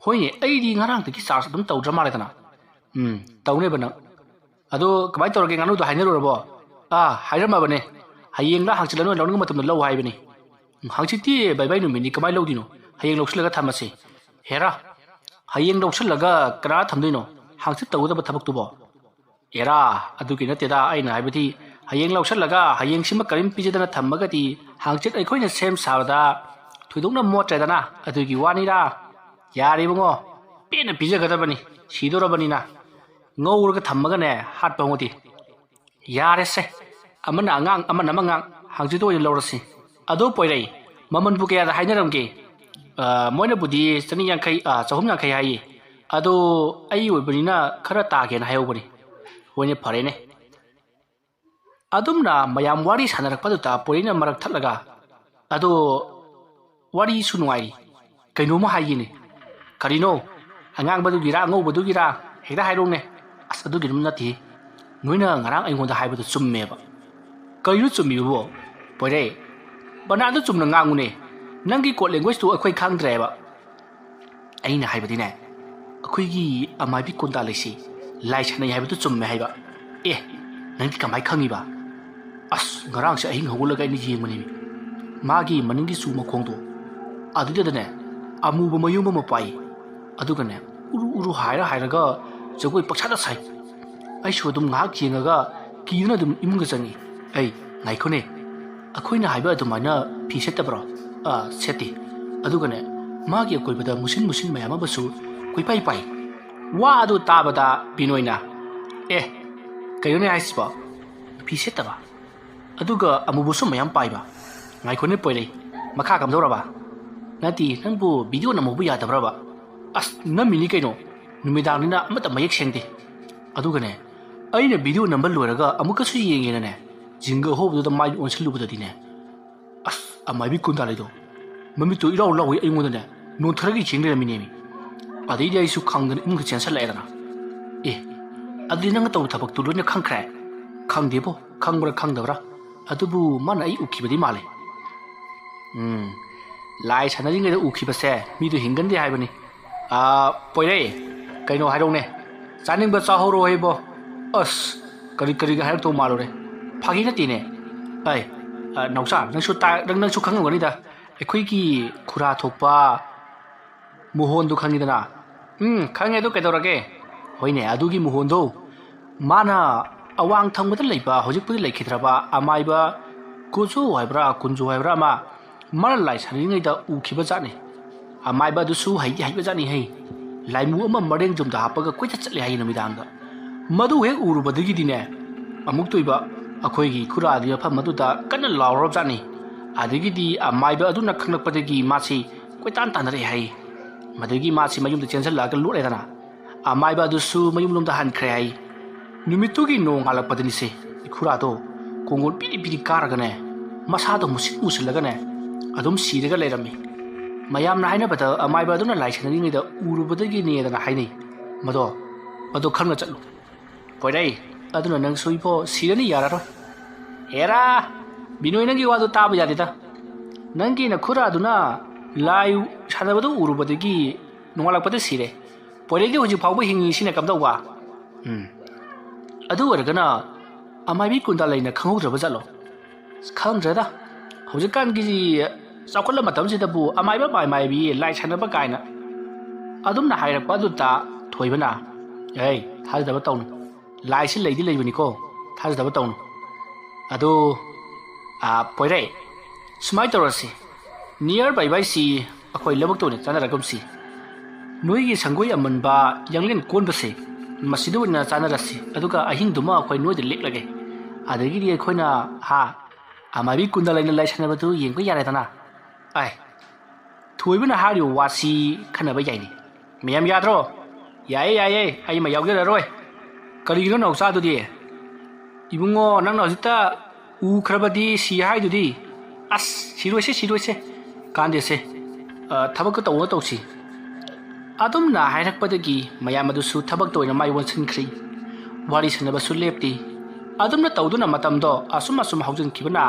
ꯍꯣꯏꯅꯦ, ꯑꯩꯗꯤ ꯉꯔꯥꯡꯗꯒꯤ charge ꯑꯗꯨꯝ ꯇꯧꯗ꯭ꯔ ꯃꯥꯜꯂꯦꯗꯅ꯫" "ꯎꯝ, ꯇꯧꯅꯦꯕ ꯅꯪ꯫ ꯑꯗꯣ ꯀꯃꯥꯏꯅ ꯇꯧꯔꯒꯦ, ꯉꯥꯅꯨꯗꯣ ꯍꯥꯏꯅꯔꯨꯔꯕꯣ?" "ꯑꯥ, ꯍꯥꯏꯔꯝꯃꯕꯅꯦ꯫ ꯍꯌꯦꯡꯂ ꯍꯪꯆꯤꯠꯂ ꯅꯣꯏ ꯂꯧꯅꯤꯡꯕ ꯃꯇꯝꯗ ꯂꯧ ꯍꯥꯏꯕꯅꯤ꯫" "ꯎꯝ, ꯍꯪꯆꯤꯠꯇꯤ ꯕꯥꯏ ꯕꯥꯏ ꯅꯨꯃꯤꯠꯅꯤ, ꯀꯃꯥꯏꯅ ꯂꯧꯗꯣꯏꯅꯣ? ꯍꯌꯦꯡ ꯂꯧꯁꯤꯜꯂꯒ ꯊꯝꯃꯁꯤ꯫" "ꯍꯦꯔꯥ, ꯍꯌꯦꯡ ꯂꯧꯁꯤꯜꯂꯒ ꯀꯅꯥ ꯊꯝꯗꯣꯏꯅꯣ? ꯍꯪꯆꯤꯠ ꯇꯧꯒꯗꯕ ꯊꯕꯛꯇꯨꯕꯣ?" "ꯑꯦꯔꯥ, ꯑꯗꯨꯒꯤ ꯅꯠꯇꯦꯗ, ꯑꯩꯅ ꯍꯥꯏꯕꯗꯤ ꯍꯌꯦꯡ ꯂꯧꯁꯤꯜꯂꯒ ꯍꯌꯦꯡꯁꯤꯃ ꯀꯔꯤꯝ ꯄꯤꯖꯗꯅ ꯊꯝꯃꯒꯗꯤ ꯍꯪꯆꯤꯠ ꯑꯩꯈꯣꯏꯅ ꯁꯦꯝ ꯁꯥꯕꯗ ꯊꯣꯏꯗꯣꯛꯅ ꯃꯣꯠꯇ꯭ꯔꯦꯗꯅ, ꯑꯗꯨꯒꯤ ꯋꯥꯅꯤꯗ꯫" "ꯌꯥꯔꯦ ꯏꯕꯨꯡꯉꯣ, ꯄꯦꯟꯅ ꯄꯤꯖꯒꯗꯕꯅꯤ, ꯁꯤꯗꯣꯔꯕꯅꯤꯅ꯫ ꯉꯧꯔꯒ ꯊꯝꯃꯒꯅꯦ ꯍꯥꯠꯄ ꯍꯧꯉꯗꯤ꯫" "ꯌꯥꯔꯦꯁꯦ, ꯑꯃꯅ ꯑꯉꯥꯡ ꯑꯃꯅ ꯑꯃꯉꯥꯡ, ꯍꯪꯆꯤꯠꯇ ꯑꯣꯏꯅ ꯂꯧꯔꯁꯤ꯫ ꯑꯗꯣ ꯄꯣꯏꯔꯩ, ꯃꯃꯜꯕꯨ ꯀꯌꯥꯗ ꯍꯥꯏꯅꯔꯝꯒꯦ?" "ꯑ, ꯃꯣꯏꯅꯕꯨꯗꯤ ꯆꯅꯤ ꯌꯥꯡꯈꯩ, ꯑ, ꯆꯍꯨꯝ ꯌꯥꯡꯈꯩ ꯍꯥꯏꯌꯦ꯫ ꯑꯗꯣ ꯑꯩ ꯑꯣꯏꯕꯅꯤꯅ ꯈꯔ ꯇꯥꯒꯦꯅ ꯍꯥꯏꯍꯧꯕꯅꯤ꯫" "ꯍꯣꯏꯅꯦ, ꯐꯔꯦꯅꯦ꯫" ꯑꯗꯨꯝꯅ ꯃꯌꯥꯝ ꯋꯥꯔꯤ ꯁꯥꯟꯅꯔꯛꯄꯗꯨꯗ ꯄꯣꯏꯔꯩꯅ ꯃꯔꯛ ꯊꯠꯂꯒ, "ꯑꯗꯣ ꯋꯥꯔꯤꯁꯨ ꯅꯨꯡꯉꯥꯏꯔꯤ, ꯀꯩꯅꯣꯝꯃ ꯍꯥꯏꯒꯦꯅꯦ꯫" "ꯀꯔꯤꯅꯣ? ꯑꯉꯥꯡꯕꯗꯨꯒꯤꯔꯥ, ꯑꯉꯧꯕꯗꯨꯒꯤꯔꯥ? ꯍꯦꯛꯇ ꯍꯥꯏꯔꯛꯎꯅꯦ꯫" "ꯑꯁ, ꯑꯗꯨꯒꯤꯗꯨꯝ ꯅꯠꯇꯦ꯫ ꯅꯣꯏꯅ ꯉꯔꯥꯡ ꯑꯩꯉꯣꯟꯗ ꯍꯥꯏꯕꯗꯨ ꯆꯨꯝꯃꯦꯕ꯫ ꯀꯩꯅꯣ ꯆꯨꯝꯃꯤꯕꯕꯣ? ꯄꯣꯏꯔꯩ, ꯕꯅꯥꯟꯗꯣ ꯆꯨꯝꯅ ꯉꯥꯡꯉꯨꯅꯦ꯫ ꯅꯪꯒꯤ code languageꯇꯨ ꯑꯩꯈꯣꯏ ꯈꯪꯗ꯭ꯔꯦꯕ꯫ ꯑꯩꯅ ꯍꯥꯏꯕꯗꯤꯅꯦ, ꯑꯩꯈꯣꯏꯒꯤ ꯑꯃꯥꯏꯕꯤ ꯀꯣꯟꯗꯥ ꯂꯩꯁꯤ ꯂꯥꯏ ꯁꯥꯟꯅꯩ ꯍꯥꯏꯕꯗꯨ ꯆꯨꯝꯃꯦ ꯍꯥꯏꯕ꯫ ꯑꯦ, ꯅꯪꯗꯤ ꯀꯃꯥꯏ ꯈꯪꯉꯤꯕ? ꯑꯁ, ꯉꯔꯥꯡꯁꯦ ꯑꯍꯤꯡ ꯍꯧꯒꯠꯂꯒ ꯑꯩꯅ ꯌꯦꯡꯕꯅꯦꯃꯤ꯫ ꯃꯥꯒꯤ ꯃꯅꯤꯡꯒꯤ ꯆꯨ ꯃꯈꯣꯡꯗꯣ, ꯑꯗꯨꯗꯅꯦ ꯑꯃꯨꯕ ꯃꯌꯨꯝ ꯑꯃ ꯄꯥꯏ꯫ ꯑꯗꯨꯒꯅꯦ, ꯎꯔꯨ ꯎꯔꯨ ꯍꯥꯏꯔ ꯍꯥꯏꯔꯒ ꯖꯒꯣꯏ ꯄꯪꯁꯥꯗ ꯁꯥꯏ꯫ ꯑꯩꯁꯨ ꯑꯗꯨꯝ ꯉꯥꯏꯍꯥꯛ ꯌꯦꯡꯉꯒ ꯀꯤꯗꯨꯅ ꯑꯗꯨꯝ ꯏꯃꯨꯡꯗ ꯆꯪꯉꯤ꯫ ꯑꯩ, ꯉꯥꯏꯈꯣꯅꯦ, ꯑꯩꯈꯣꯏꯅ ꯍꯥꯏꯕ ꯑꯗꯨꯃꯥꯏꯅ ꯐꯤ ꯁꯦꯠꯇꯕ꯭ꯔꯣ? ꯑꯥ, ꯁꯦꯠꯇꯦ꯫ ꯑꯗꯨꯒꯅꯦ, ꯃꯥꯒꯤ ꯑꯀꯣꯏꯕꯗ ꯃꯨꯁꯤꯟ ꯃꯨꯁꯤꯟ ꯃꯌꯥꯝ ꯑꯃꯁꯨ ꯀꯣꯏꯄꯥꯏ ꯄꯥꯏ꯫ ꯋꯥ ꯑꯗꯨ ꯇꯥꯕꯗ ꯕꯤꯅꯣꯏꯅ, "ꯑꯦ, ꯀꯩꯅꯣꯅꯦ ꯍꯥꯏꯁꯤꯕꯣ? ꯐꯤ ꯁꯦꯠꯇꯕ? ꯑꯗꯨꯒ ꯑꯃꯨꯕꯁꯨ ꯃꯌꯥꯝ ꯄꯥꯏꯕ? ꯉꯥꯏꯈꯣꯅꯦ ꯄꯣꯏꯔꯩ, ꯃꯈꯥ ꯀꯝꯗꯧꯔꯕ?" "ꯅꯠꯇꯦ, ꯅꯪꯕꯨ video ꯅꯝꯍꯧꯕ ꯌꯥꯗꯕ꯭ꯔꯕ?" "ꯑꯁ, ꯅꯝꯃꯤꯅꯤ ꯀꯩꯅꯣ, ꯅꯨꯃꯤꯗꯥꯡꯅꯤꯅ ꯑꯃꯠꯇ ꯃꯌꯦꯛ ꯁꯦꯡꯗꯦ꯫ ꯑꯗꯨꯒꯅꯦ, ꯑꯩꯅ video ꯅꯝꯕ ꯂꯣꯏꯔꯒ ꯑꯃꯨꯛꯀꯁꯨ ꯌꯦꯡꯒꯦꯅꯅꯦ, ꯖꯤꯡꯒ ꯑꯍꯧꯕꯗꯨꯗ ꯃꯥꯏ ꯑꯣꯟꯁꯤꯜꯂꯨꯕꯗꯗꯤꯅꯦ, ꯑꯁ, ꯑꯃꯥꯏꯕꯤ ꯀꯨꯟꯗꯥꯂꯩꯗꯣ ꯃꯃꯤꯠꯇꯣ ꯏꯔꯥꯎ ꯂꯥꯎꯒꯩ ꯑꯩꯉꯣꯟꯗꯅꯦ ꯅꯣꯟꯊꯔꯒ ꯌꯦꯡ ꯂꯩꯔꯝꯃꯤꯅꯦꯃꯤ꯫ ꯑꯗꯩꯗꯤ ꯑꯩꯁꯨ ꯈꯪꯗꯅ ꯏꯃꯨꯡꯗ ꯆꯦꯟꯁꯜꯂꯛꯑꯦꯗꯅ꯫ ꯑꯦ, ꯑꯗꯨꯗꯤ ꯅꯪꯅ ꯇꯧꯕ ꯊꯕꯛꯇꯨ ꯂꯣꯏꯅ ꯈꯪꯈ꯭ꯔꯦ?" "ꯈꯪꯗꯦꯕꯣ, ꯈꯪꯕ꯭ꯔꯥ ꯈꯪꯗꯕ꯭ꯔꯥ, ꯑꯗꯨꯕꯨ ꯃꯥꯅ ꯑꯩ ꯎꯈꯤꯕꯗꯤ ꯃꯥꯜꯂꯦ꯫" "ꯎꯝ, ꯂꯥꯏ ꯁꯥꯟꯅꯔꯤꯉꯩꯗ ꯎꯈꯤꯕꯁꯦ ꯃꯤꯗꯨ ꯍꯤꯡꯒꯟꯗꯦ ꯍꯥꯏꯕꯅꯤ꯫ ꯑꯥ, ꯄꯣꯏꯔꯩ, ꯀꯩꯅꯣ ꯍꯥꯏꯔꯧꯅꯦ, ꯆꯥꯅꯤꯡꯕ ꯆꯥꯍꯧꯔꯣ ꯍꯩꯕꯣ꯫" "ꯑꯁ, ꯀꯔꯤ ꯀꯔꯤꯒ ꯍꯥꯏꯔꯛꯇꯧ ꯃꯥꯜꯂꯨꯔꯦ, ꯐꯥꯒꯤ ꯅꯠꯇꯦꯅꯦ꯫" "ꯑꯩ, ꯑ, ꯅꯥꯎꯆꯥ, ꯅꯪꯁꯨ ꯇꯥ-, ꯅꯪ, ꯅꯪꯁꯨ ꯈꯪꯉꯝꯒꯅꯤꯗ, ꯑꯩꯈꯣꯏꯒꯤ ꯈꯨꯔꯥ ꯊꯣꯛꯄ ꯃꯣꯍꯣꯟꯗꯨ ꯈꯪꯉꯤꯗꯅ?" "ꯎꯝ, ꯈꯪꯉꯦ, ꯑꯗꯨ ꯀꯩꯗꯧꯔꯒꯦ?" "ꯍꯣꯏꯅꯦ, ꯑꯗꯨꯒꯤ ꯃꯣꯍꯣꯟꯗꯣ, ꯃꯥꯅ ꯑꯋꯥꯡ ꯊꯪꯕꯗ ꯂꯩꯕ, ꯍꯧꯖꯤꯛꯄꯨꯗꯤ ꯂꯩꯈꯤꯗ꯭ꯔꯕ ꯑꯃꯥꯏꯕ ꯀꯨꯖꯨ ꯍꯥꯏꯕ꯭ꯔꯥ ꯀꯨꯟꯖꯨ ꯍꯥꯏꯕ꯭ꯔꯥ ꯑꯃ, ꯃꯥꯅ ꯂꯥꯏ ꯁꯥꯟꯅꯔꯤꯉꯩꯗ ꯎꯈꯤꯕ ꯖꯥꯠꯅꯤ꯫ ꯑꯃꯥꯏꯕ ꯑꯗꯨꯁꯨ ꯍꯩꯗꯤ ꯍꯩꯕ ꯖꯥꯠꯅꯤ ꯍꯩ꯫ ꯂꯥꯏꯃꯨ ꯑꯃ ꯃꯔꯦꯡ ꯌꯨꯝꯗ ꯍꯥꯞꯄꯒ ꯀꯣꯏꯆꯠ ꯆꯠꯂꯦ ꯍꯥꯏꯌꯦ ꯅꯨꯃꯤꯗꯥꯡꯗ꯫ ꯃꯗꯨ ꯍꯦꯛ ꯎꯔꯨꯕꯗꯒꯤꯗꯤꯅꯦ, ꯑꯃꯨꯛꯇꯣꯏꯕ ꯑꯩꯈꯣꯏꯒꯤ ꯈꯨꯔꯥꯗꯤ ꯃꯐꯝ ꯑꯗꯨꯗ ꯀꯟꯅ ꯂꯥꯎꯔꯕ ꯖꯥꯠꯅꯤ꯫ ꯑꯗꯒꯤꯗꯤ ꯑꯃꯥꯏꯕ ꯑꯗꯨꯅ ꯈꯪꯂꯛꯄꯗꯒꯤ ꯃꯥꯁꯤ ꯀꯣꯏꯇꯥꯟ ꯇꯥꯟꯅꯔꯛꯑꯦ ꯍꯥꯏꯌꯦ꯫ ꯃꯗꯒꯤ ꯃꯥꯁꯤ ꯃꯌꯨꯝꯗ ꯆꯦꯟꯁꯤꯜꯂꯛꯑꯒ ꯂꯣꯠꯂꯦꯗꯅ꯫ ꯑꯃꯥꯏꯕ ꯑꯗꯨꯁꯨ ꯃꯌꯨꯝꯂꯣꯝꯗ ꯍꯟꯈ꯭ꯔꯦ ꯍꯥꯏ꯫ ꯅꯨꯃꯤꯠꯇꯨꯒꯤ ꯅꯣꯡꯉꯥꯜꯂꯛꯄꯗꯅꯤꯁꯦ, ꯏꯈꯨꯔꯥꯗꯣ ꯀꯣꯡꯒꯣꯟ ꯄꯤꯔꯤ ꯄꯤꯔꯤ ꯀꯥꯔꯒꯅꯦ, ꯃꯁꯥꯗꯣ ꯃꯨꯁꯤꯟ ꯃꯨꯁꯤꯜꯂꯒꯅꯦ, ꯑꯗꯨꯝ ꯁꯤꯔꯒ ꯂꯩꯔꯝꯃꯤ꯫ ꯃꯌꯥꯝꯅ ꯍꯥꯏꯅꯕꯗ ꯑꯃꯥꯏꯕ ꯑꯗꯨꯅ ꯂꯥꯏ ꯁꯥꯟꯅꯔꯤꯉꯩꯗ ꯎꯔꯨꯕꯗꯒꯤꯅꯦꯗꯅ ꯍꯥꯏꯅꯩ꯫ ꯃꯗꯣ, ꯃꯗꯣ ꯈꯪꯅ ꯆꯠꯂꯨ꯫ ꯄꯣꯏꯔꯩ, ꯑꯗꯨꯅ ꯅꯪꯁꯨ ꯏꯕꯣ ꯁꯤꯔꯅꯤ, ꯌꯥꯔꯔꯣꯏ꯫ ꯍꯦꯔꯥ, ꯕꯤꯅꯣꯏ, ꯅꯪꯒꯤ ꯋꯥꯗꯨ ꯇꯥꯕ ꯌꯥꯗꯦꯗ꯫ ꯅꯪꯒꯤ ꯅꯈꯨꯔꯥꯗꯨꯅ ꯂꯥꯏ ꯁꯥꯟꯅꯕꯗꯨ ꯎꯔꯨꯕꯗꯒꯤ ꯅꯣꯡꯉꯥꯜꯂꯛꯄꯗ ꯁꯤꯔꯦ꯫ ꯄꯣꯏꯔꯩꯗꯤ ꯍꯧꯖꯤꯛ ꯐꯥꯎꯕ ꯍꯤꯡꯉꯤꯁꯤꯅ ꯀꯝꯗꯧꯕ? ꯎꯝ꯫ ꯑꯗꯨ ꯑꯣꯏꯔꯒꯅ ꯑꯃꯥꯏꯕꯤ ꯀꯨꯟꯗꯥꯂꯩꯅ ꯈꯪꯍꯧꯗ꯭ꯔꯕ ꯖꯥꯠꯂꯣ? ꯑꯁ, ꯈꯪꯗ꯭ꯔꯦꯗ꯫ ꯍꯧꯖꯤꯛꯀꯥꯟꯒꯤ ꯆꯥꯎꯈꯠꯂ ꯃꯇꯝꯁꯤꯗꯕꯨ ꯑꯃꯥꯏꯕ ꯃꯥꯏꯃꯥꯏꯕꯤ ꯂꯥꯏ ꯁꯥꯟꯅꯕ ꯀꯥꯏꯅ ꯑꯗꯨꯝꯅ ꯍꯥꯏꯔꯛꯄ ꯑꯗꯨꯗ ꯊꯣꯏꯕꯅ, "ꯑꯦ, ꯊꯥꯖꯗꯕ ꯇꯧꯅꯨ꯫ ꯂꯥꯏꯁꯤ ꯂꯩꯗꯤ ꯂꯩꯕꯅꯤꯀꯣ, ꯊꯥꯖꯗꯕ ꯇꯧꯅꯨ꯫ ꯑꯗꯣ, ꯑꯥ, ꯄꯣꯏꯔꯩ, ꯁꯨꯃꯥꯏꯅ ꯇꯧꯔꯁꯤ꯫ ꯅꯤꯌꯔ ꯕꯥꯏ ꯕꯥꯏꯁꯤ ꯑꯩꯈꯣꯏ ꯂꯧꯕꯨꯛꯇ ꯑꯣꯏꯅ ꯆꯥꯟꯅꯔꯒꯨꯝꯁꯤ꯫ ꯅꯣꯏꯒꯤ ꯁꯪꯒꯣꯏ ꯑꯃꯟꯕ ꯌꯥꯡꯂꯦꯟ ꯀꯣꯟꯕꯁꯦ, ꯃꯁꯤꯗ ꯑꯣꯏꯅ ꯆꯥꯟꯅꯔꯁꯤ꯫ ꯑꯗꯨꯒ ꯑꯍꯤꯡꯗꯨꯃ ꯑꯩꯈꯣꯏ ꯅꯣꯏꯗ ꯂꯦꯛꯂꯒꯦ꯫ ꯑꯗꯒꯤꯗꯤ ꯑꯩꯈꯣꯏꯅ, ꯍꯥ, ꯑꯃꯥꯏꯕꯤ ꯀꯨꯟꯗꯥꯂꯩꯅ ꯂꯥꯏ ꯁꯥꯟꯅꯕꯗꯨ ꯌꯦꯡꯕ ꯌꯥꯔꯦꯗꯅ꯫ ꯑꯥꯏ, ꯊꯣꯏꯕꯅ ꯍꯥꯏꯔꯤꯕ ꯋꯥꯁꯤ ꯈꯟꯅꯕ ꯌꯥꯏꯅꯦ꯫ ꯃꯌꯥꯝ ꯌꯥꯗ꯭ꯔꯣ? ꯌꯥꯏꯌꯦ, ꯌꯥꯏꯌꯦ, ꯑꯩ ꯑꯃ ꯌꯥꯎꯖꯔꯔꯣꯏ꯫ ꯀꯔꯤꯒꯤꯅꯣ ꯅꯥꯎꯆꯥꯗꯨꯗꯤ? ꯏꯕꯨꯡꯉꯣ, ꯅꯪꯅ ꯍꯧꯖꯤꯛꯇ ꯎꯈ꯭ꯔꯕꯗꯤ ꯁꯤ ꯍꯥꯏꯗꯨꯗꯤ? ꯑꯁ, ꯁꯤꯔꯣꯏꯁꯦ, ꯁꯤꯔꯣꯏꯁꯦ꯫ ꯀꯥꯟꯗꯦꯁꯦ꯫ ꯑ, ꯊꯕꯛꯇꯣ ꯇꯧꯅ ꯇꯧꯁꯤ꯫ ꯑꯗꯨꯝꯅ ꯍꯥꯏꯔꯛꯄꯗꯒꯤ ꯃꯌꯥꯝ ꯑꯗꯨꯁꯨ ꯊꯕꯛꯇ ꯑꯣꯏꯅ ꯃꯥꯏ ꯑꯣꯟꯁꯤꯟꯈ꯭ꯔꯤ꯫ ꯋꯥꯔꯤ ꯁꯥꯟꯅꯕꯁꯨ ꯂꯦꯞꯇꯦ꯫ ꯑꯗꯨꯝꯅ ꯇꯧꯗꯨꯅ ꯃꯇꯝꯗꯣ ꯑꯁꯨꯝ ꯑꯁꯨꯝ ꯍꯧꯖꯤꯟꯈꯤꯕꯅ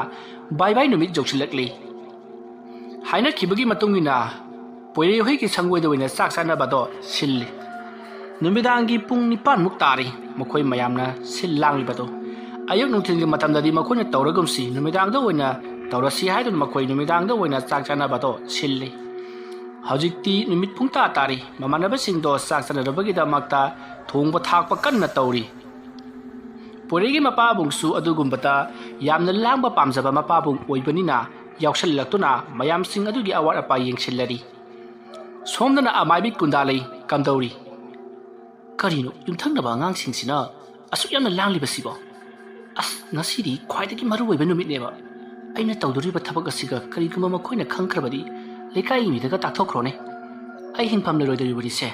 ꯕꯥꯏ ꯕꯥꯏ ꯅꯨꯃꯤꯠ ꯌꯧꯁꯤꯜꯂꯛꯂꯤ꯫ ꯍꯥꯏꯅꯈꯤꯕꯒꯤ ꯃꯇꯨꯡ ꯏꯟꯅ ꯄꯣꯏꯔꯩ ꯍꯣꯏꯒꯤ ꯁꯪꯒꯣꯏꯗ ꯑꯣꯏꯅ ꯆꯥꯛ ꯆꯥꯅꯕꯗꯣ ꯁꯤꯜꯂꯤ꯫ ꯅꯨꯃꯤꯗꯥꯡꯒꯤ ꯄꯨꯡ ꯅꯤꯄꯥꯟꯃꯨꯛ ꯇꯥꯔꯤ ꯃꯈꯣꯏ ꯃꯌꯥꯝꯅ ꯁꯤꯜ ꯂꯥꯡꯂꯤꯕꯗꯣ꯫ ꯑꯌꯨꯛ ꯅꯨꯡꯊꯤꯜꯒꯤ ꯃꯇꯝꯗꯗꯤ ꯃꯈꯣꯏꯅ ꯇꯧꯔꯒꯨꯝꯁꯤ, ꯅꯨꯃꯤꯗꯥꯡꯗ ꯑꯣꯏꯅ ꯇꯧꯔꯁꯤ ꯍꯥꯏꯗꯨꯅ ꯃꯈꯣꯏ ꯅꯨꯃꯤꯗꯥꯡꯗ ꯑꯣꯏꯅ ꯆꯥꯛ ꯆꯥꯅꯕꯗꯣ ꯁꯤꯜꯂꯤ꯫ ꯍꯧꯖꯤꯛꯇꯤ ꯅꯨꯃꯤꯠ ꯄꯨꯡꯇꯥ ꯇꯥꯔꯤ꯫ ꯃꯃꯥꯟꯅꯕꯁꯤꯡꯗꯣ ꯆꯥꯛ ꯆꯥꯅꯅꯕꯒꯤꯗꯃꯛꯇ ꯊꯣꯡꯕ ꯊꯥꯛꯄ ꯀꯟꯅ ꯇꯧꯔꯤ꯫ ꯄꯣꯏꯔꯩꯒꯤ ꯃꯄꯥꯕꯨꯡꯁꯨ ꯑꯗꯨꯒꯨꯝꯕꯗ ꯌꯥꯝꯅ ꯂꯥꯡꯕ ꯄꯥꯝꯖꯕ ꯃꯄꯥꯕꯨꯡ ꯑꯣꯏꯕꯅꯤꯅ ꯌꯥꯎꯁꯜꯂꯛꯇꯨꯅ ꯃꯌꯥꯝꯁꯤꯡ ꯑꯗꯨꯒꯤ ꯑꯋꯥꯠ ꯑꯄꯥ ꯌꯦꯡꯁꯤꯜꯂꯔꯤ꯫ ꯁꯣꯝꯗꯅ ꯑꯃꯥꯏꯕꯤ ꯀꯨꯟꯗꯥꯂꯩ ꯀꯝꯗꯧꯔꯤ? ꯀꯔꯤꯅꯣ ꯌꯨꯝꯊꯪꯅꯕ ꯑꯉꯥꯡꯁꯤꯡꯁꯤꯅ ꯑꯁꯨꯛ ꯌꯥꯝꯅ ꯂꯥꯡꯂꯤꯕꯁꯤꯕꯣ? ꯑꯁ, ꯉꯁꯤꯗꯤ ꯈ꯭ꯋꯥꯏꯗꯒꯤ ꯃꯔꯨ ꯑꯣꯏꯕ ꯅꯨꯃꯤꯠꯅꯦꯕ꯫ ꯑꯩꯅ ꯇꯧꯗꯣꯔꯤꯕ ꯊꯕꯛ ꯑꯁꯤꯒ ꯀꯔꯤꯒꯨꯝꯕ ꯃꯈꯣꯏꯅ ꯈꯪꯈ꯭ꯔꯕꯗꯤ ꯂꯩꯀꯥꯏꯒꯤ ꯃꯤꯗꯒ ꯇꯥꯛꯊꯣꯛꯈ꯭ꯔꯣꯅꯦ꯫ ꯑꯩ ꯍꯤꯡꯐꯝ ꯂꯩꯔꯣꯏꯗꯧꯔꯤꯕꯅꯤꯁꯦ꯫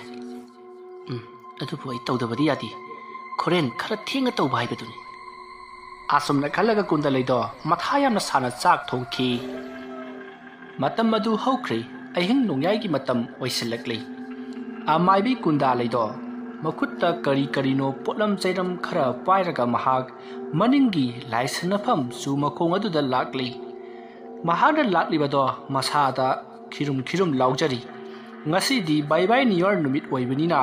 ꯎꯝ, ꯑꯗꯨꯕꯨ ꯑꯩ ꯇꯧꯗꯕꯗꯤ ꯌꯥꯗꯦ꯫ ꯈꯣꯔꯦꯟ ꯈꯔ ꯊꯦꯡꯅ ꯇꯧꯕ ꯍꯥꯏꯕꯗꯨꯅꯤ꯫ ꯑꯁꯨꯝꯅ ꯈꯜꯂꯒ ꯀꯨꯟꯗꯥꯂꯩꯗꯣ ꯃꯊꯥ ꯌꯥꯝꯅ ꯁꯥꯅ ꯆꯥꯛ ꯊꯣꯡꯈꯤ꯫ ꯃꯇꯝ ꯑꯗꯨ ꯍꯧꯈ꯭ꯔꯦ꯫ ꯑꯍꯤꯡ ꯅꯣꯡꯌꯥꯏꯒꯤ ꯃꯇꯝ ꯑꯣꯏꯁꯤꯜꯂꯛꯂꯦ꯫ ꯑꯃꯥꯏꯕꯤ ꯀꯨꯟꯗꯥꯂꯩꯗꯣ ꯃꯈꯨꯠꯇ ꯀꯔꯤ ꯀꯔꯤꯅꯣ ꯄꯣꯠꯂꯝ ꯆꯩꯔꯝ ꯈꯔ ꯄꯥꯏꯔꯒ ꯃꯍꯥꯛ ꯃꯅꯤꯡꯒꯤ ꯂꯥꯏꯁꯟꯅꯐꯝ ꯆꯨ ꯃꯈꯣꯡ ꯑꯗꯨꯗ ꯂꯥꯛꯂꯤ꯫ ꯃꯍꯥꯛꯅ ꯂꯥꯛꯂꯤꯕꯗꯣ ꯃꯁꯥꯗ ꯈꯤꯔꯨꯝ ꯈꯤꯔꯨꯝ ꯂꯥꯎꯖꯔꯤ꯫ ꯉꯁꯤꯗꯤ ꯕꯥꯏ ꯕꯥꯏ ꯅꯤꯌꯣꯔ ꯅꯨꯃꯤꯠ ꯑꯣꯏꯕꯅꯤꯅ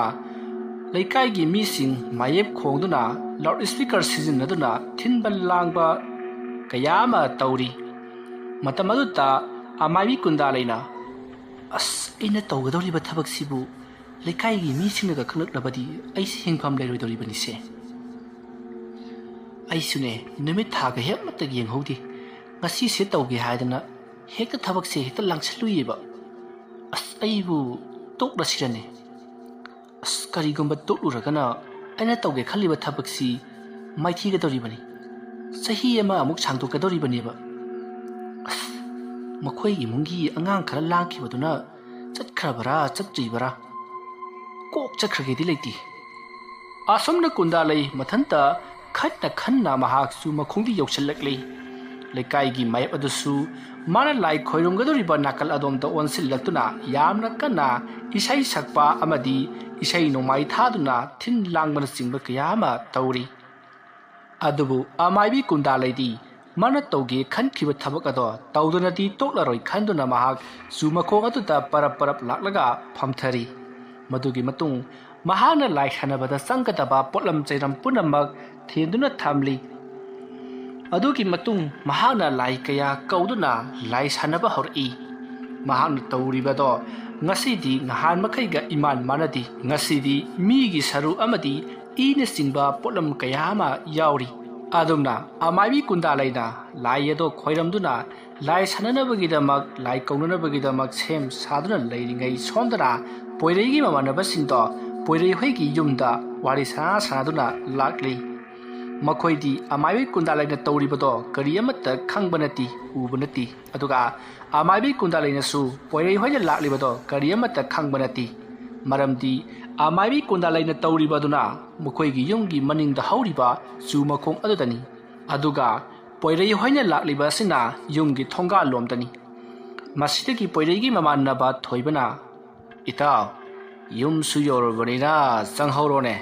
ꯂꯩꯀꯥꯏꯒꯤ ꯃꯤꯁꯤꯡ ꯃꯥꯌꯦꯞ ꯈꯣꯡꯗꯨꯅ ꯂꯥꯎꯗ ꯁ꯭ꯄꯤꯀꯔ ꯁꯤꯖꯤꯟꯅꯗꯨꯅ ꯊꯤꯟꯕ ꯂꯥꯡꯕ ꯀꯌꯥ ꯑꯃ ꯇꯧꯔꯤ꯫ ꯃꯇꯝ ꯑꯗꯨꯗ ꯑꯃꯥꯏꯕꯤ ꯀꯨꯟꯗꯥꯂꯩꯅ, "ꯑꯁ, ꯑꯩꯅ ꯇꯧꯒꯗꯧꯔꯤꯕ ꯊꯕꯛꯁꯤꯕꯨ ꯂꯩꯀꯥꯏꯒꯤ ꯃꯤꯁꯤꯡꯅꯒ ꯈꯪꯂꯛꯂꯕꯗꯤ ꯑꯩꯁꯦ ꯍꯤꯡꯐꯝ ꯂꯩꯔꯣꯏꯗꯧꯔꯤꯕꯅꯤꯁꯦ꯫ ꯑꯩꯁꯨꯅꯦ, ꯅꯨꯃꯤꯠ ꯊꯥꯒ ꯍꯦꯛ ꯑꯃꯠꯇ ꯌꯦꯡꯍꯧꯗꯦ꯫ ꯉꯁꯤꯁꯦ ꯇꯧꯒꯦ ꯍꯥꯏꯗꯅ ꯍꯦꯛꯇ ꯊꯕꯛꯁꯦ ꯍꯦꯛꯇ ꯂꯥꯡꯁꯜꯂꯨꯏꯌꯦꯕ꯫ ꯑꯁ, ꯑꯩꯕꯨ ꯇꯣꯛꯂꯁꯤꯔꯅꯦ? ꯑꯁ, ꯀꯔꯤꯒꯨꯝꯕ ꯇꯣꯛꯂꯨꯔꯒꯅ ꯑꯩꯅ ꯇꯧꯒꯦ ꯈꯜꯂꯤꯕ ꯊꯕꯛꯁꯤ ꯃꯥꯏꯊꯤꯒꯗꯧꯔꯤꯕꯅꯤ꯫ ꯆꯍꯤ ꯑꯃ ꯑꯃꯨꯛ ꯁꯥꯡꯗꯣꯛꯀꯗꯧꯔꯤꯕꯅꯦꯕ꯫ ꯑꯁ, ꯃꯈꯣꯏꯒꯤ ꯏꯃꯨꯡꯒꯤ ꯑꯉꯥꯡ ꯈꯔ ꯂꯥꯡꯈꯤꯕꯗꯨꯅ ꯆꯠꯈ꯭ꯔꯕꯔꯥ ꯆꯠꯇ꯭ꯔꯤꯕꯔꯥ? ꯀꯣꯛ ꯆꯠꯈ꯭ꯔꯒꯦꯗꯤ ꯂꯩꯇꯦ꯫" ꯑꯁꯨꯝꯅ ꯀꯨꯟꯗꯥꯂꯩ ꯃꯊꯟꯇ ꯈꯟꯅ ꯈꯟꯅ ꯃꯍꯥꯛꯁꯨ ꯃꯈꯣꯡꯗꯤ ꯌꯧꯁꯤꯜꯂꯛꯂꯤ꯫ ꯂꯩꯀꯥꯏꯒꯤ ꯃꯥꯌꯦꯞ ꯑꯗꯨꯁꯨ ꯃꯥꯅ ꯂꯥꯏ ꯈꯣꯏꯔꯝꯒꯗꯧꯔꯤꯕ ꯅꯥꯀꯜ ꯑꯗꯣꯝꯗ ꯑꯣꯟꯁꯤꯜꯂꯛꯇꯨꯅ ꯌꯥꯝꯅ ꯀꯟꯅ ꯏꯁꯩ ꯁꯛꯄ ꯑꯃꯗꯤ ꯏꯁꯩ ꯅꯣꯡꯃꯥꯏ ꯊꯥꯗꯨꯅ ꯊꯤꯟ ꯂꯥꯡꯕꯅꯆꯤꯡꯕ ꯀꯌꯥ ꯑꯃ ꯇꯧꯔꯤ꯫ ꯑꯗꯨꯕꯨ ꯑꯃꯥꯏꯕꯤ ꯀꯨꯟꯗꯥꯂꯩꯗꯤ ꯃꯥꯅ ꯇꯧꯒꯦ ꯈꯟꯈꯤꯕ ꯊꯕꯛ ꯑꯗꯣ ꯇꯧꯗꯅꯗꯤ ꯇꯣꯛꯂꯔꯣꯏ ꯈꯟꯗꯨꯅ ꯃꯍꯥꯛ ꯆꯨ ꯃꯈꯣꯡ ꯑꯗꯨꯗ ꯄꯔꯞ ꯄꯔꯞ ꯂꯥꯛꯂꯒ ꯐꯝꯊꯔꯤ꯫ ꯃꯗꯨꯒꯤ ꯃꯇꯨꯡ ꯃꯍꯥꯛꯅ ꯂꯥꯏ ꯁꯥꯟꯅꯕꯗ ꯆꯪꯒꯗꯕ ꯄꯣꯠꯂꯝ ꯆꯩꯔꯝ ꯄꯨꯝꯅꯃꯛ ꯊꯦꯟꯗꯨꯅ ꯊꯝꯂꯤ꯫ ꯑꯗꯨꯒꯤ ꯃꯇꯨꯡ ꯃꯍꯥꯛꯅ ꯂꯥꯏ ꯀꯌꯥ ꯀꯧꯗꯨꯅ ꯂꯥꯏ ꯁꯥꯟꯅꯕ ꯍꯧꯔꯛꯏ꯫ ꯃꯍꯥꯛꯅ ꯇꯧꯔꯤꯕꯗꯣ ꯉꯁꯤꯗꯤ ꯅꯍꯥꯟ ꯃꯈꯩꯒ ꯏꯃꯥꯟ ꯃꯥꯟꯅꯗꯦ꯫ ꯉꯁꯤꯗꯤ ꯃꯤꯒꯤ ꯁꯔꯨ ꯑꯃꯗꯤ ꯏꯅꯆꯤꯡꯕ ꯄꯣꯠꯂꯝ ꯀꯌꯥ ꯑꯃ ꯌꯥꯎꯔꯤ꯫ ꯑꯗꯨꯝꯅ ꯑꯃꯥꯏꯕꯤ ꯀꯨꯟꯗꯥꯂꯩꯅ ꯂꯥꯏ ꯑꯗꯣ ꯈꯣꯏꯔꯝꯗꯨꯅ ꯂꯥꯏ ꯁꯥꯟꯅꯅꯕꯒꯤꯗꯃꯛ, ꯂꯥꯏ ꯀꯧꯅꯅꯕꯒꯤꯗꯃꯛ ꯁꯦꯝ ꯁꯥꯗꯨꯅ ꯂꯩꯔꯤꯉꯩ ꯁꯣꯝꯗꯅ ꯄꯣꯏꯔꯩꯒꯤ ꯃꯃꯥꯟꯅꯕꯁꯤꯡꯗꯣ ꯄꯣꯏꯔꯩ ꯍꯣꯏꯒꯤ ꯌꯨꯝꯗ ꯋꯥꯔꯤ ꯁꯥꯟꯅ ꯁꯥꯟꯅꯗꯨꯅ ꯂꯥꯛꯂꯤ꯫ ꯃꯈꯣꯏꯗꯤ ꯑꯃꯥꯏꯕꯤ ꯀꯨꯟꯗꯥꯂꯩꯅ ꯇꯧꯔꯤꯕꯗꯣ ꯀꯔꯤ ꯑꯃꯠꯇ ꯈꯪꯕ ꯅꯠꯇꯦ, ꯎꯕ ꯅꯠꯇꯦ꯫ ꯑꯗꯨꯒ ꯑꯃꯥꯏꯕꯤ ꯀꯨꯟꯗꯥꯂꯩꯅꯁꯨ ꯄꯣꯏꯔꯩ ꯍꯣꯏꯅ ꯂꯥꯛꯂꯤꯕꯗꯣ ꯀꯔꯤ ꯑꯃꯠꯇ ꯈꯪꯕ ꯅꯠꯇꯦ꯫ ꯃꯔꯝꯗꯤ ꯑꯃꯥꯏꯕꯤ ꯀꯨꯟꯗꯥꯂꯩꯅ ꯇꯧꯔꯤꯕꯗꯨꯅ ꯃꯈꯣꯏꯒꯤ ꯌꯨꯝꯒꯤ ꯃꯅꯤꯡꯗ ꯍꯧꯔꯤꯕ ꯆꯨ ꯃꯈꯣꯡ ꯑꯗꯨꯗꯅꯤ꯫ ꯑꯗꯨꯒ ꯄꯣꯏꯔꯩ ꯍꯣꯏꯅ ꯂꯥꯛꯂꯤꯕ ꯑꯁꯤꯅ ꯌꯨꯝꯒꯤ ꯊꯣꯡꯒꯥꯜ ꯂꯣꯝꯗꯅꯤ꯫ ꯃꯁꯤꯗꯒꯤ ꯄꯣꯏꯔꯩꯒꯤ ꯃꯃꯥꯟꯅꯕ ꯊꯣꯏꯕꯅ, "ꯏꯇꯥꯎ, ꯌꯨꯝꯁꯨ ꯌꯧꯔꯕꯅꯤꯅ ꯆꯪꯍꯧꯔꯣꯅꯦ꯫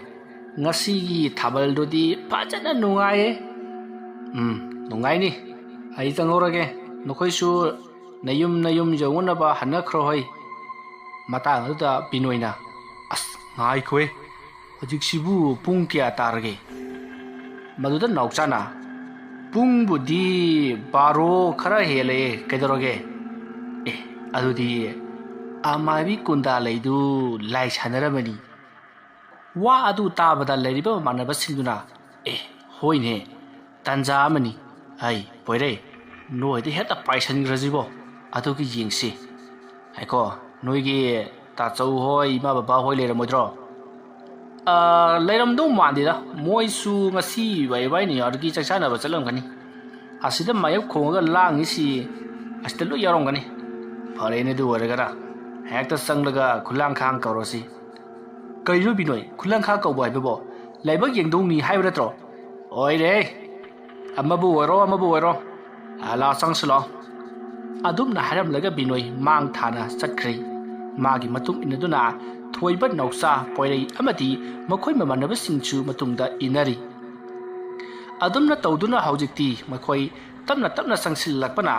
ꯉꯁꯤꯒꯤ ꯊꯥꯕꯜꯗꯨꯗꯤ ꯐꯖꯅ ꯅꯨꯡꯉꯥꯏꯌꯦ꯫ ꯎꯝ, ꯅꯨꯡꯉꯥꯏꯅꯤ꯫ ꯑꯩ ꯆꯪꯍꯧꯔꯒꯦ꯫ ꯅꯈꯣꯏꯁꯨ ꯅꯌꯨꯝ ꯅꯌꯨꯝ ꯌꯧꯅꯅꯕ ꯍꯟꯅꯈ꯭ꯔꯣ ꯍꯩ꯫ ꯃꯇꯥꯡ ꯑꯗꯨꯗ ꯕꯤꯅꯣꯏꯅ, "ꯑꯁ, ꯉꯥꯏꯈꯣꯍꯦ, ꯍꯧꯖꯤꯛꯁꯤꯕꯨ ꯄꯨꯡ ꯀꯌꯥ ꯇꯥꯔꯒꯦ?" ꯃꯗꯨꯗ ꯅꯥꯎꯆꯥꯅ, "ꯄꯨꯡꯕꯨꯗꯤ ꯕꯥꯔꯣ ꯈꯔ ꯍꯦꯜꯂꯦ, ꯀꯩꯗꯧꯔꯒꯦ?" "ꯑꯦ, ꯑꯗꯨꯗꯤ ꯑꯃꯥꯏꯕꯤ ꯀꯨꯟꯗꯥ ꯂꯩꯗꯨ ꯂꯥꯏ ꯁꯥꯟꯅꯔꯝꯃꯅꯤ꯫" ꯋꯥ ꯑꯗꯨ ꯇꯥꯕꯗ ꯂꯩꯔꯤꯕ ꯃꯃꯥꯟꯅꯕꯁꯤꯡꯗꯨꯅ, "ꯑꯦ, ꯍꯣꯏꯅꯦ, ꯇꯥꯟꯖꯥ ꯑꯃꯅꯤ꯫ ꯑꯩ ꯄꯣꯏꯔꯩ, ꯅꯣꯏꯗ ꯍꯦꯛꯇ ꯄꯥꯏꯁꯟꯈ꯭ꯔꯁꯤꯕꯣ, ꯑꯗꯨꯒ ꯌꯦꯡꯁꯤ꯫ ꯍꯥꯏꯀꯣ, ꯅꯣꯏꯒꯤ ꯇꯥꯆꯧ ꯍꯣꯏ, ꯏꯃꯥ ꯕꯕꯥ ꯍꯣꯏ ꯂꯩꯔꯝꯃꯣꯏꯗ꯭ꯔꯣ?" "ꯑ, ꯂꯩꯔꯝꯗꯧ ꯃꯥꯟꯗꯦꯗ, ꯃꯣꯏꯁꯨ ꯉꯁꯤ ꯋꯥꯏ ꯋꯥꯏ ꯅꯤꯌꯥꯔꯒꯤ ꯆꯥꯛ ꯆꯥꯅꯕ ꯆꯠꯂꯝꯒꯅꯤ꯫ ꯑꯁꯤꯗ ꯃꯥꯌꯦꯞ ꯈꯣꯡꯉꯒ ꯂꯥꯡꯉꯤꯁꯤ ꯑꯁꯤꯗ ꯂꯣꯏ ꯌꯥꯎꯔꯝꯒꯅꯤ꯫ ꯐꯔꯦꯅꯦ, ꯑꯗꯨ ꯑꯣꯏꯔꯒꯅ ꯍꯦꯛꯇ ꯆꯪꯂꯒ ꯈꯨꯂꯥꯡꯈꯥꯡ ꯀꯧꯔꯁꯤ꯫" "ꯀꯔꯤꯅꯣ ꯕꯤꯅꯣꯏ, ꯈꯨꯂꯪꯈꯥ ꯀꯧꯕ ꯍꯥꯏꯕꯕꯣ? ꯂꯥꯏꯕꯛ ꯌꯦꯡꯗꯧꯅꯤ ꯍꯥꯏꯕ ꯅꯠꯇ꯭ꯔꯣ?" "ꯑꯣꯏꯔꯦ, ꯑꯃꯕꯨ ꯑꯣꯏꯔꯣ, ꯑꯃꯕꯨ ꯑꯣꯏꯔꯣ, ꯑ, ꯂꯥꯛꯑꯣ, ꯆꯪꯁꯤꯜꯂꯣ꯫" ꯑꯗꯨꯝꯅ ꯍꯥꯏꯔꯝꯂꯒ ꯕꯤꯅꯣꯏ ꯃꯥꯡ ꯊꯥꯅ ꯆꯠꯈ꯭ꯔꯦ꯫ ꯃꯥꯒꯤ ꯃꯇꯨꯡ ꯏꯟꯅꯗꯨꯅ ꯊꯣꯏꯕ, ꯅꯥꯎꯆꯥ, ꯄꯣꯏꯔꯩ ꯑꯃꯗꯤ ꯃꯈꯣꯏ ꯃꯃꯥꯟꯅꯕꯁꯤꯡꯁꯨ ꯃꯇꯨꯡꯗ ꯏꯟꯅꯔꯤ꯫ ꯑꯗꯨꯝꯅ ꯇꯧꯗꯨꯅ ꯍꯧꯖꯤꯛꯇꯤ ꯃꯈꯣꯏ ꯇꯞꯅ ꯇꯞꯅ ꯆꯪꯁꯤꯜꯂꯛꯄꯅ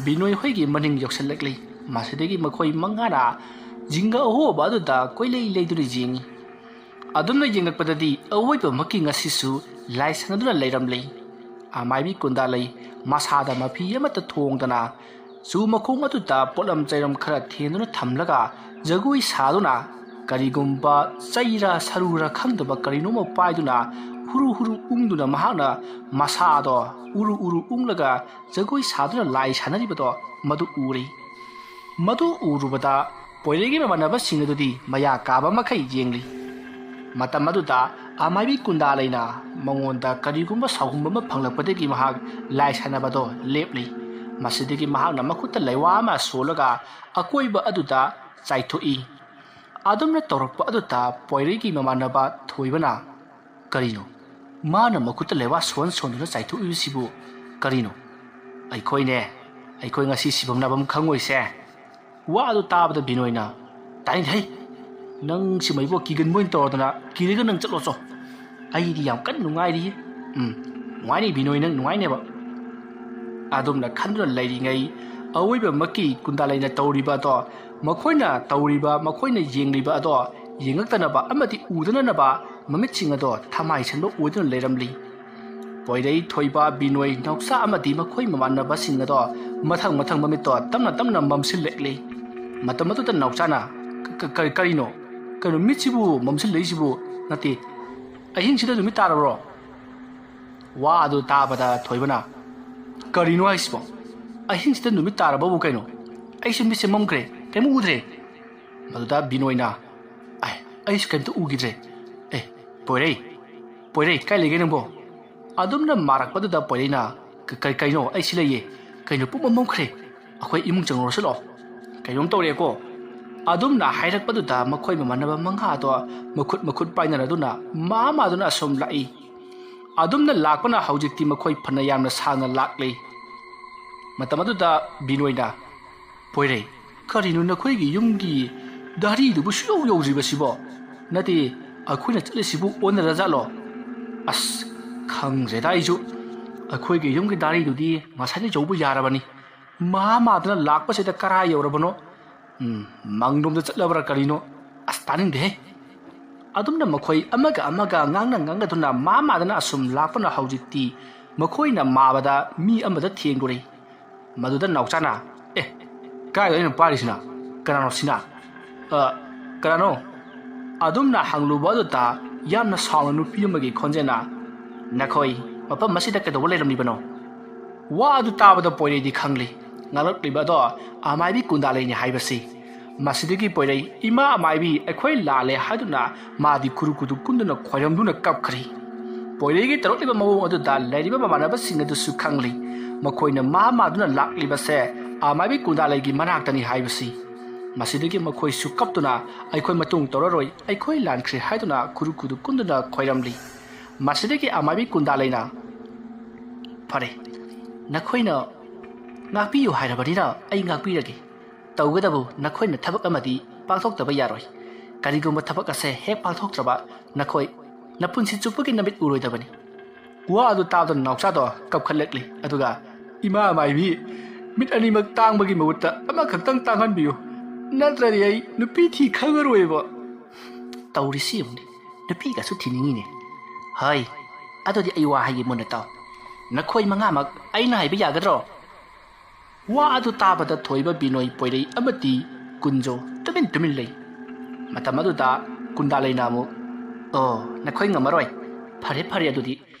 ꯕꯤꯅꯣꯏ ꯍꯣꯏꯒꯤ ꯃꯅꯤꯡ ꯌꯧꯁꯤꯜꯂꯛꯂꯤ꯫ ꯃꯁꯤꯗꯒꯤ ꯃꯈꯣꯏ ꯃꯉꯥꯅ ꯖꯤꯡꯒ ꯑꯍꯣꯕ ꯑꯗꯨꯗ ꯀꯣꯏꯂꯩ ꯂꯩꯗꯨꯅ ꯌꯦꯡꯉꯤ꯫ ꯑꯗꯨꯝꯅ ꯌꯦꯡꯂꯛꯄꯗꯗꯤ ꯑꯋꯣꯏꯕꯃꯛꯀꯤ ꯉꯁꯤꯁꯨ ꯂꯥꯏ ꯁꯥꯟꯅꯗꯨꯅ ꯂꯩꯔꯝꯂꯤ꯫ ꯑꯃꯥꯏꯕꯤ ꯀꯨꯟꯗꯥꯂꯩ ꯃꯁꯥꯗ ꯃꯐꯤ ꯑꯃꯠꯇ ꯊꯣꯡꯗꯅ ꯆꯨ ꯃꯈꯣꯡ ꯑꯗꯨꯗ ꯄꯣꯠꯂꯝ ꯆꯩꯔꯝ ꯈꯔ ꯊꯦꯟꯗꯨꯅ ꯊꯝꯂꯒ ꯖꯒꯣꯏ ꯁꯥꯗꯨꯅ, ꯀꯔꯤꯒꯨꯝꯕ ꯆꯩꯔ ꯁꯔꯨꯔ ꯈꯪꯗꯕ ꯀꯔꯤꯅꯣꯃ ꯄꯥꯏꯗꯨꯅ ꯍꯨꯔꯨ ꯍꯨꯔꯨ ꯎꯪꯗꯨꯅ ꯃꯍꯥꯛꯅ ꯃꯁꯥꯗꯣ ꯎꯔꯨ ꯎꯔꯨ ꯎꯪꯂꯒ ꯖꯒꯣꯏ ꯁꯥꯗꯨꯅ ꯂꯥꯏ ꯁꯥꯟꯅꯔꯤꯕꯗꯣ ꯃꯗꯨ ꯎꯔꯦ꯫ ꯃꯗꯨ ꯎꯔꯨꯕꯗ ꯄꯣꯏꯔꯩꯒꯤ ꯃꯃꯥꯟꯅꯕꯁꯤꯡ ꯑꯗꯨꯗꯤ ꯃꯌꯥ ꯀꯥꯕ ꯃꯈꯩ ꯌꯦꯡꯂꯤ꯫ ꯃꯇꯝ ꯑꯗꯨꯗ ꯑꯃꯥꯏꯕꯤ ꯀꯨꯟꯗꯥꯂꯩꯅ ꯃꯉꯣꯟꯗ ꯀꯔꯤꯒꯨꯝꯕ ꯁꯥꯎꯍꯨꯝꯕ ꯑꯃ ꯐꯪꯂꯛꯄꯗꯒꯤ ꯃꯍꯥꯛ ꯂꯥꯏ ꯁꯥꯟꯅꯕꯗꯣ ꯂꯦꯞꯂꯤ꯫ ꯃꯁꯤꯗꯒꯤ ꯃꯍꯥꯛꯅ ꯃꯈꯨꯠꯇ ꯂꯩꯋꯥ ꯑꯃ ꯁꯣꯜꯂꯒ ꯑꯀꯣꯏꯕ ꯑꯗꯨꯗ ꯆꯥꯏꯊꯣꯛꯏ꯫ ꯑꯗꯨꯝꯅ ꯇꯧꯔꯛꯄ ꯑꯗꯨꯗ ꯄꯣꯏꯔꯩꯒꯤ ꯃꯃꯥꯟꯅꯕ ꯊꯣꯏꯕꯅ, "ꯀꯔꯤꯅꯣ? ꯃꯥꯅ ꯃꯈꯨꯠꯇ ꯂꯩꯋꯥ ꯁꯣꯟ ꯁꯣꯟꯗꯨꯅ ꯆꯥꯏꯊꯣꯛꯏꯕꯁꯤꯕꯨ ꯀꯔꯤꯅꯣ? ꯑꯩꯈꯣꯏꯅꯦ, ꯑꯩꯈꯣꯏ ꯉꯁꯤ ꯁꯤꯐꯝ ꯅꯥꯐꯝ ꯈꯪꯉꯣꯏꯁꯦ꯫" ꯋꯥ ꯑꯗꯨ ꯇꯥꯕꯗ ꯕꯤꯅꯣꯏꯅ, "ꯇꯥꯅꯤꯡꯗꯦ ꯍꯩ! ꯅꯪ ꯁꯤꯃꯩꯕꯣ ꯀꯤꯒꯟꯕ ꯑꯣꯏꯅ ꯇꯧꯔꯗꯅ, ꯀꯤꯔꯒ ꯅꯪ ꯆꯠꯂꯣ ꯆꯣ꯫ ꯑꯩꯗꯤ ꯌꯥꯝ ꯀꯟꯅ ꯅꯨꯡꯉꯥꯏꯔꯤ꯫ ꯎꯝ, ꯅꯨꯡꯉꯥꯏꯅꯤ ꯕꯤꯅꯣꯏ, ꯅꯪ ꯅꯨꯡꯉꯥꯏꯅꯦꯕ꯫ ꯑꯗꯨꯝꯅ ꯈꯟꯗꯨꯅ ꯂꯩꯔꯤꯉꯩ, ꯑꯋꯣꯏꯕꯃꯛꯀꯤ ꯀꯨꯟꯗꯥꯂꯩꯅ ꯇꯧꯔꯤꯕ ꯑꯗꯣ, ꯃꯈꯣꯏꯅ ꯇꯧꯔꯤꯕ, ꯃꯈꯣꯏꯅ ꯌꯦꯡꯂꯤꯕ ꯑꯗꯣ ꯌꯦꯡꯉꯛꯇꯅꯕ ꯑꯃꯗꯤ ꯎꯗꯅꯅꯕ ꯃꯃꯤꯠꯁꯤꯡ ꯑꯗꯣ ꯊꯃꯥꯏ ꯁꯟꯕ ꯑꯣꯏꯗꯨꯅ ꯂꯩꯔꯝꯂꯤ꯫ ꯄꯣꯏꯔꯩ, ꯊꯣꯏꯕ, ꯕꯤꯅꯣꯏ, ꯅꯥꯎꯆꯥ ꯑꯃꯗꯤ ꯃꯈꯣꯏ ꯃꯃꯥꯟꯅꯕꯁꯤꯡ ꯑꯗꯣ ꯃꯊꯪ ꯃꯊꯪ ꯃꯃꯤꯠꯇꯣ ꯇꯞꯅ ꯇꯞꯅ ꯃꯝꯁꯤꯜꯂꯛꯂꯤ꯫ ꯃꯇꯝ ꯑꯗꯨꯗ ꯅꯥꯎꯆꯥꯅ, "ꯀ-, ꯀ-, ꯀꯔꯤꯅꯣ? ꯀꯩꯅꯣ ꯃꯤꯠꯁꯤꯕꯨ ꯃꯝꯁꯤꯜꯂꯛꯏꯁꯤꯕꯨ? ꯅꯠꯇꯦ, ꯑꯍꯤꯡꯁꯤꯗ ꯅꯨꯃꯤꯠ ꯇꯥꯔꯕ꯭ꯔꯣ?" ꯋꯥ ꯑꯗꯨ ꯇꯥꯕꯗ ꯊꯣꯏꯕꯅ, "ꯀꯔꯤꯅꯣ ꯍꯥꯏꯁꯤꯕꯣ? ꯑꯍꯤꯡꯁꯤꯗ ꯅꯨꯃꯤꯠ ꯇꯥꯔꯕꯕꯨ ꯀꯩꯅꯣ? ꯑꯩꯁꯨ ꯃꯤꯠꯁꯦ ꯃꯝꯈ꯭ꯔꯦ, ꯀꯩꯝ ꯎꯗ꯭ꯔꯦ꯫" ꯃꯗꯨꯗ ꯕꯤꯅꯣꯏꯅ, "ꯑꯩ, ꯑꯩꯁꯨ ꯀꯩꯝꯇ ꯎꯈꯤꯗ꯭ꯔꯦ꯫ ꯑꯦ, ꯄꯣꯏꯔꯩ, ꯄꯣꯏꯔꯩ, ꯀꯥꯏ ꯂꯩꯒꯦ ꯅꯪꯕꯣ?" ꯑꯗꯨꯝꯅ ꯃꯥꯔꯛꯄꯗꯨꯗ ꯄꯣꯏꯔꯩꯅ, "ꯀ-, ꯀ-, ꯀꯩꯅꯣ? ꯑꯩ ꯁꯤ ꯂꯩꯌꯦ꯫ ꯀꯩꯅꯣ ꯄꯨꯝꯃꯝ ꯃꯝꯈ꯭ꯔꯦ꯫ ꯑꯩꯈꯣꯏ ꯏꯃꯨꯡ ꯆꯪꯉꯨꯔꯁꯤ ꯂꯥꯛꯑꯣ꯫ ꯀꯩꯅꯣꯝ ꯇꯧꯔꯦꯀꯣ꯫" ꯑꯗꯨꯝꯅ ꯍꯥꯏꯔꯛꯄꯗꯨꯗ ꯃꯈꯣꯏ ꯃꯃꯥꯟꯅꯕ ꯃꯉꯥꯗꯣ ꯃꯈꯨꯠ ꯃꯈꯨꯠ ꯄꯥꯏꯅꯔꯗꯨꯅ ꯃꯥ ꯃꯥꯗꯨꯅ ꯑꯁꯨꯝ ꯂꯥꯛꯏ꯫ ꯑꯗꯨꯝꯅ ꯂꯥꯛꯄꯅ ꯍꯧꯖꯤꯛꯇꯤ ꯃꯈꯣꯏ ꯐꯅ ꯌꯥꯝꯅ ꯁꯥꯡꯅ ꯂꯥꯛꯂꯤ꯫ ꯃꯇꯝ ꯑꯗꯨꯗ ꯕꯤꯅꯣꯏꯅ, "ꯄꯣꯏꯔꯩ, ꯀꯔꯤꯅꯣ ꯅꯈꯣꯏꯒꯤ ꯌꯨꯝꯒꯤ ꯗꯥꯔꯤꯗꯨꯕꯨ ꯁꯨꯌꯧ ꯌꯧꯗ꯭ꯔꯤꯕꯁꯤꯕꯣ? ꯅꯠꯇꯦ, ꯑꯩꯈꯣꯏꯅ ꯆꯠꯂꯤꯁꯤꯕꯨ ꯑꯣꯟꯅꯔꯖꯥꯠꯂꯣ? ꯑꯁ, ꯈꯪꯗ꯭ꯔꯦꯗ ꯑꯩꯁꯨ꯫ ꯑꯩꯈꯣꯏꯒꯤ ꯌꯨꯝꯒꯤ ꯗꯥꯔꯤꯗꯨꯗꯤ ꯉꯁꯥꯏꯗꯩ ꯌꯧꯕ ꯌꯥꯔꯕꯅꯤ꯫ ꯃꯥ ꯃꯥꯗꯅ ꯂꯥꯛꯄꯁꯤꯗ ꯀꯔꯥꯏ ꯌꯧꯔꯕꯅꯣ? ꯎꯝ, ꯃꯪꯂꯣꯝꯗ ꯆꯠꯂꯕ꯭ꯔꯥ ꯀꯔꯤꯅꯣ? ꯑꯁ, ꯇꯥꯅꯤꯡꯗꯦꯍꯦ!" ꯑꯗꯨꯝꯅ ꯃꯈꯣꯏ ꯑꯃꯒ ꯑꯃꯒ ꯉꯥꯡꯅ ꯉꯥꯡꯅꯗꯨꯅ ꯃꯥ ꯃꯥꯗꯅ ꯑꯁꯨꯝ ꯂꯥꯛꯄꯅ ꯍꯧꯖꯤꯛꯇꯤ ꯃꯈꯣꯏꯅ ꯃꯥꯕꯗ ꯃꯤ ꯑꯃꯗ ꯊꯦꯡꯂꯨꯔꯦ꯫ ꯃꯗꯨꯗ ꯅꯥꯎꯆꯥꯅ, "ꯑꯦ, ꯀꯥꯏꯗ ꯑꯩꯅ ꯄꯥꯏꯔꯤꯁꯤꯅ? ꯀꯅꯥꯅꯣ ꯁꯤꯅ? ꯑ, ꯀꯅꯥꯅꯣ?" ꯑꯗꯨꯝꯅ ꯍꯪꯂꯨꯕ ꯑꯗꯨꯗ ꯌꯥꯝꯅ ꯁꯥꯎꯅ ꯅꯨꯄꯤ ꯑꯃꯒꯤ ꯈꯣꯟꯖꯦꯜꯅ, "ꯅꯈꯣꯏ ꯃꯐꯝ ꯑꯁꯤꯗ ꯀꯩꯗꯧꯕ ꯂꯩꯔꯝꯂꯤꯕꯅꯣ?" ꯋꯥ ꯑꯗꯨ ꯇꯥꯕꯗ ꯄꯣꯏꯔꯩꯗꯤ ꯈꯪꯂꯤ꯫ ꯉꯥꯡꯂꯛꯂꯤꯕ ꯑꯗꯣ ꯑꯃꯥꯏꯕꯤ ꯀꯨꯟꯗꯥꯂꯩꯅꯤ ꯍꯥꯏꯕꯁꯤ꯫ ꯃꯁꯤꯗꯒꯤ ꯄꯣꯏꯔꯩ, "ꯏꯃꯥ ꯑꯃꯥꯏꯕꯤ, ꯑꯩꯈꯣꯏ ꯂꯥꯜꯂꯦ" ꯍꯥꯏꯗꯨꯅ ꯃꯥꯗꯤ ꯈꯨꯔꯨ ꯈꯨꯗꯨ ꯀꯨꯟꯗꯨꯅ ꯈꯣꯏꯔꯝꯗꯨꯅ ꯀꯞꯈ꯭ꯔꯤ꯫ ꯄꯣꯏꯔꯩꯒꯤ ꯇꯧꯔꯛꯂꯤꯕ ꯃꯑꯣꯡ ꯑꯗꯨꯗ ꯂꯩꯔꯤꯕ ꯃꯃꯥꯟꯅꯕꯁꯤꯡ ꯑꯗꯨꯁꯨ ꯈꯪꯂꯤ꯫ ꯃꯈꯣꯏꯅ ꯃꯥ ꯃꯥꯗꯨꯅ ꯂꯥꯛꯂꯤꯕꯁꯦ ꯑꯃꯥꯏꯕꯤ ꯀꯨꯟꯗꯥꯂꯩꯒꯤ ꯃꯅꯥꯛꯇꯅꯤ ꯍꯥꯏꯕꯁꯤ꯫ ꯃꯁꯤꯗꯒꯤ ꯃꯈꯣꯏꯁꯨ ꯀꯞꯇꯨꯅ, "ꯑꯩꯈꯣꯏ ꯃꯇꯨꯡ ꯇꯧꯔꯔꯣꯏ, ꯑꯩꯈꯣꯏ ꯂꯥꯟꯈ꯭ꯔꯦ" ꯍꯥꯏꯗꯨꯅ ꯈꯨꯔꯨ ꯈꯨꯗꯨ ꯀꯨꯟꯗꯨꯅ ꯈꯣꯏꯔꯝꯂꯤ꯫ ꯃꯁꯤꯗꯒꯤ ꯑꯃꯥꯏꯕꯤ ꯀꯨꯟꯗꯥꯂꯩꯅ, "ꯐꯔꯦ, ꯅꯈꯣꯏꯅ ꯉꯥꯛꯄꯤꯌꯨ ꯍꯥꯏꯔꯕꯅꯤꯅ ꯑꯩ ꯉꯥꯛꯄꯤꯔꯒꯦ꯫ ꯇꯧꯒꯗꯕꯨ ꯅꯈꯣꯏꯅ ꯊꯕꯛ ꯑꯃꯗꯤ ꯄꯥꯡꯊꯣꯛꯇꯕ ꯌꯥꯔꯣꯏ꯫ ꯀꯔꯤꯒꯨꯝꯕ ꯊꯕꯛ ꯑꯁꯦ ꯍꯦꯛ ꯄꯥꯡꯊꯣꯛꯇ꯭ꯔꯕ ꯅꯈꯣꯏ ꯅꯄꯨꯟꯁꯤ ꯆꯨꯞꯄꯒꯤ ꯅꯃꯤꯠ ꯎꯔꯣꯏꯗꯕꯅꯤ꯫ ꯋꯥ ꯑꯗꯨ ꯇꯥꯕꯗ ꯅꯥꯎꯆꯥꯗꯣ ꯀꯞꯈꯠꯂꯛꯂꯤ꯫ ꯑꯗꯨꯒ, "ꯏꯃꯥ ꯃꯥꯏꯕꯤ, ꯃꯤꯠ ꯑꯅꯤꯃꯛ ꯇꯥꯡꯕꯒꯤ ꯃꯍꯨꯠꯇ ꯑꯃꯈꯛꯇꯪ ꯇꯥꯡꯍꯟꯕꯤꯌꯨ, ꯅꯠꯇ꯭ꯔꯗꯤ ꯑꯩ ꯅꯨꯄꯤ ꯊꯤ ꯈꯪꯉꯔꯣꯏꯕ꯫" ꯇꯧꯔꯤꯁꯤ ꯌꯦꯡꯉꯨꯅꯦ, ꯅꯨꯄꯤꯒꯁꯨ ꯊꯤꯅꯤꯡꯉꯤꯅꯦ꯫ "ꯍꯣꯏ, ꯑꯗꯨꯗꯤ ꯑꯩ ꯋꯥ ꯍꯥꯏꯒꯦ ꯃꯨꯟꯅ ꯇꯥꯎ꯫ ꯅꯈꯣꯏ ꯃꯉꯥꯃꯛ ꯑꯩꯅ ꯍꯥꯏꯕ ꯌꯥꯒꯗ꯭ꯔꯣ?" ꯋꯥ ꯑꯗꯨ ꯇꯥꯕꯗ ꯊꯣꯏꯕ, ꯕꯤꯅꯣꯏ, ꯄꯣꯏꯔꯩ ꯑꯃꯗꯤ ꯀꯨꯟꯖꯣ ꯇꯨꯃꯤꯟ ꯇꯨꯃꯤꯟ ꯂꯩ꯫ ꯃꯇꯝ ꯑꯗꯨꯗ ꯀꯨꯟꯗꯥꯂꯩꯅ ꯑꯃꯨꯛ, "ꯑꯣ, ꯅꯈꯣꯏ ꯉꯝꯃꯔꯣꯏ꯫ ꯐꯔꯦ, ꯐꯔꯦ, ꯑꯗꯨꯗꯤ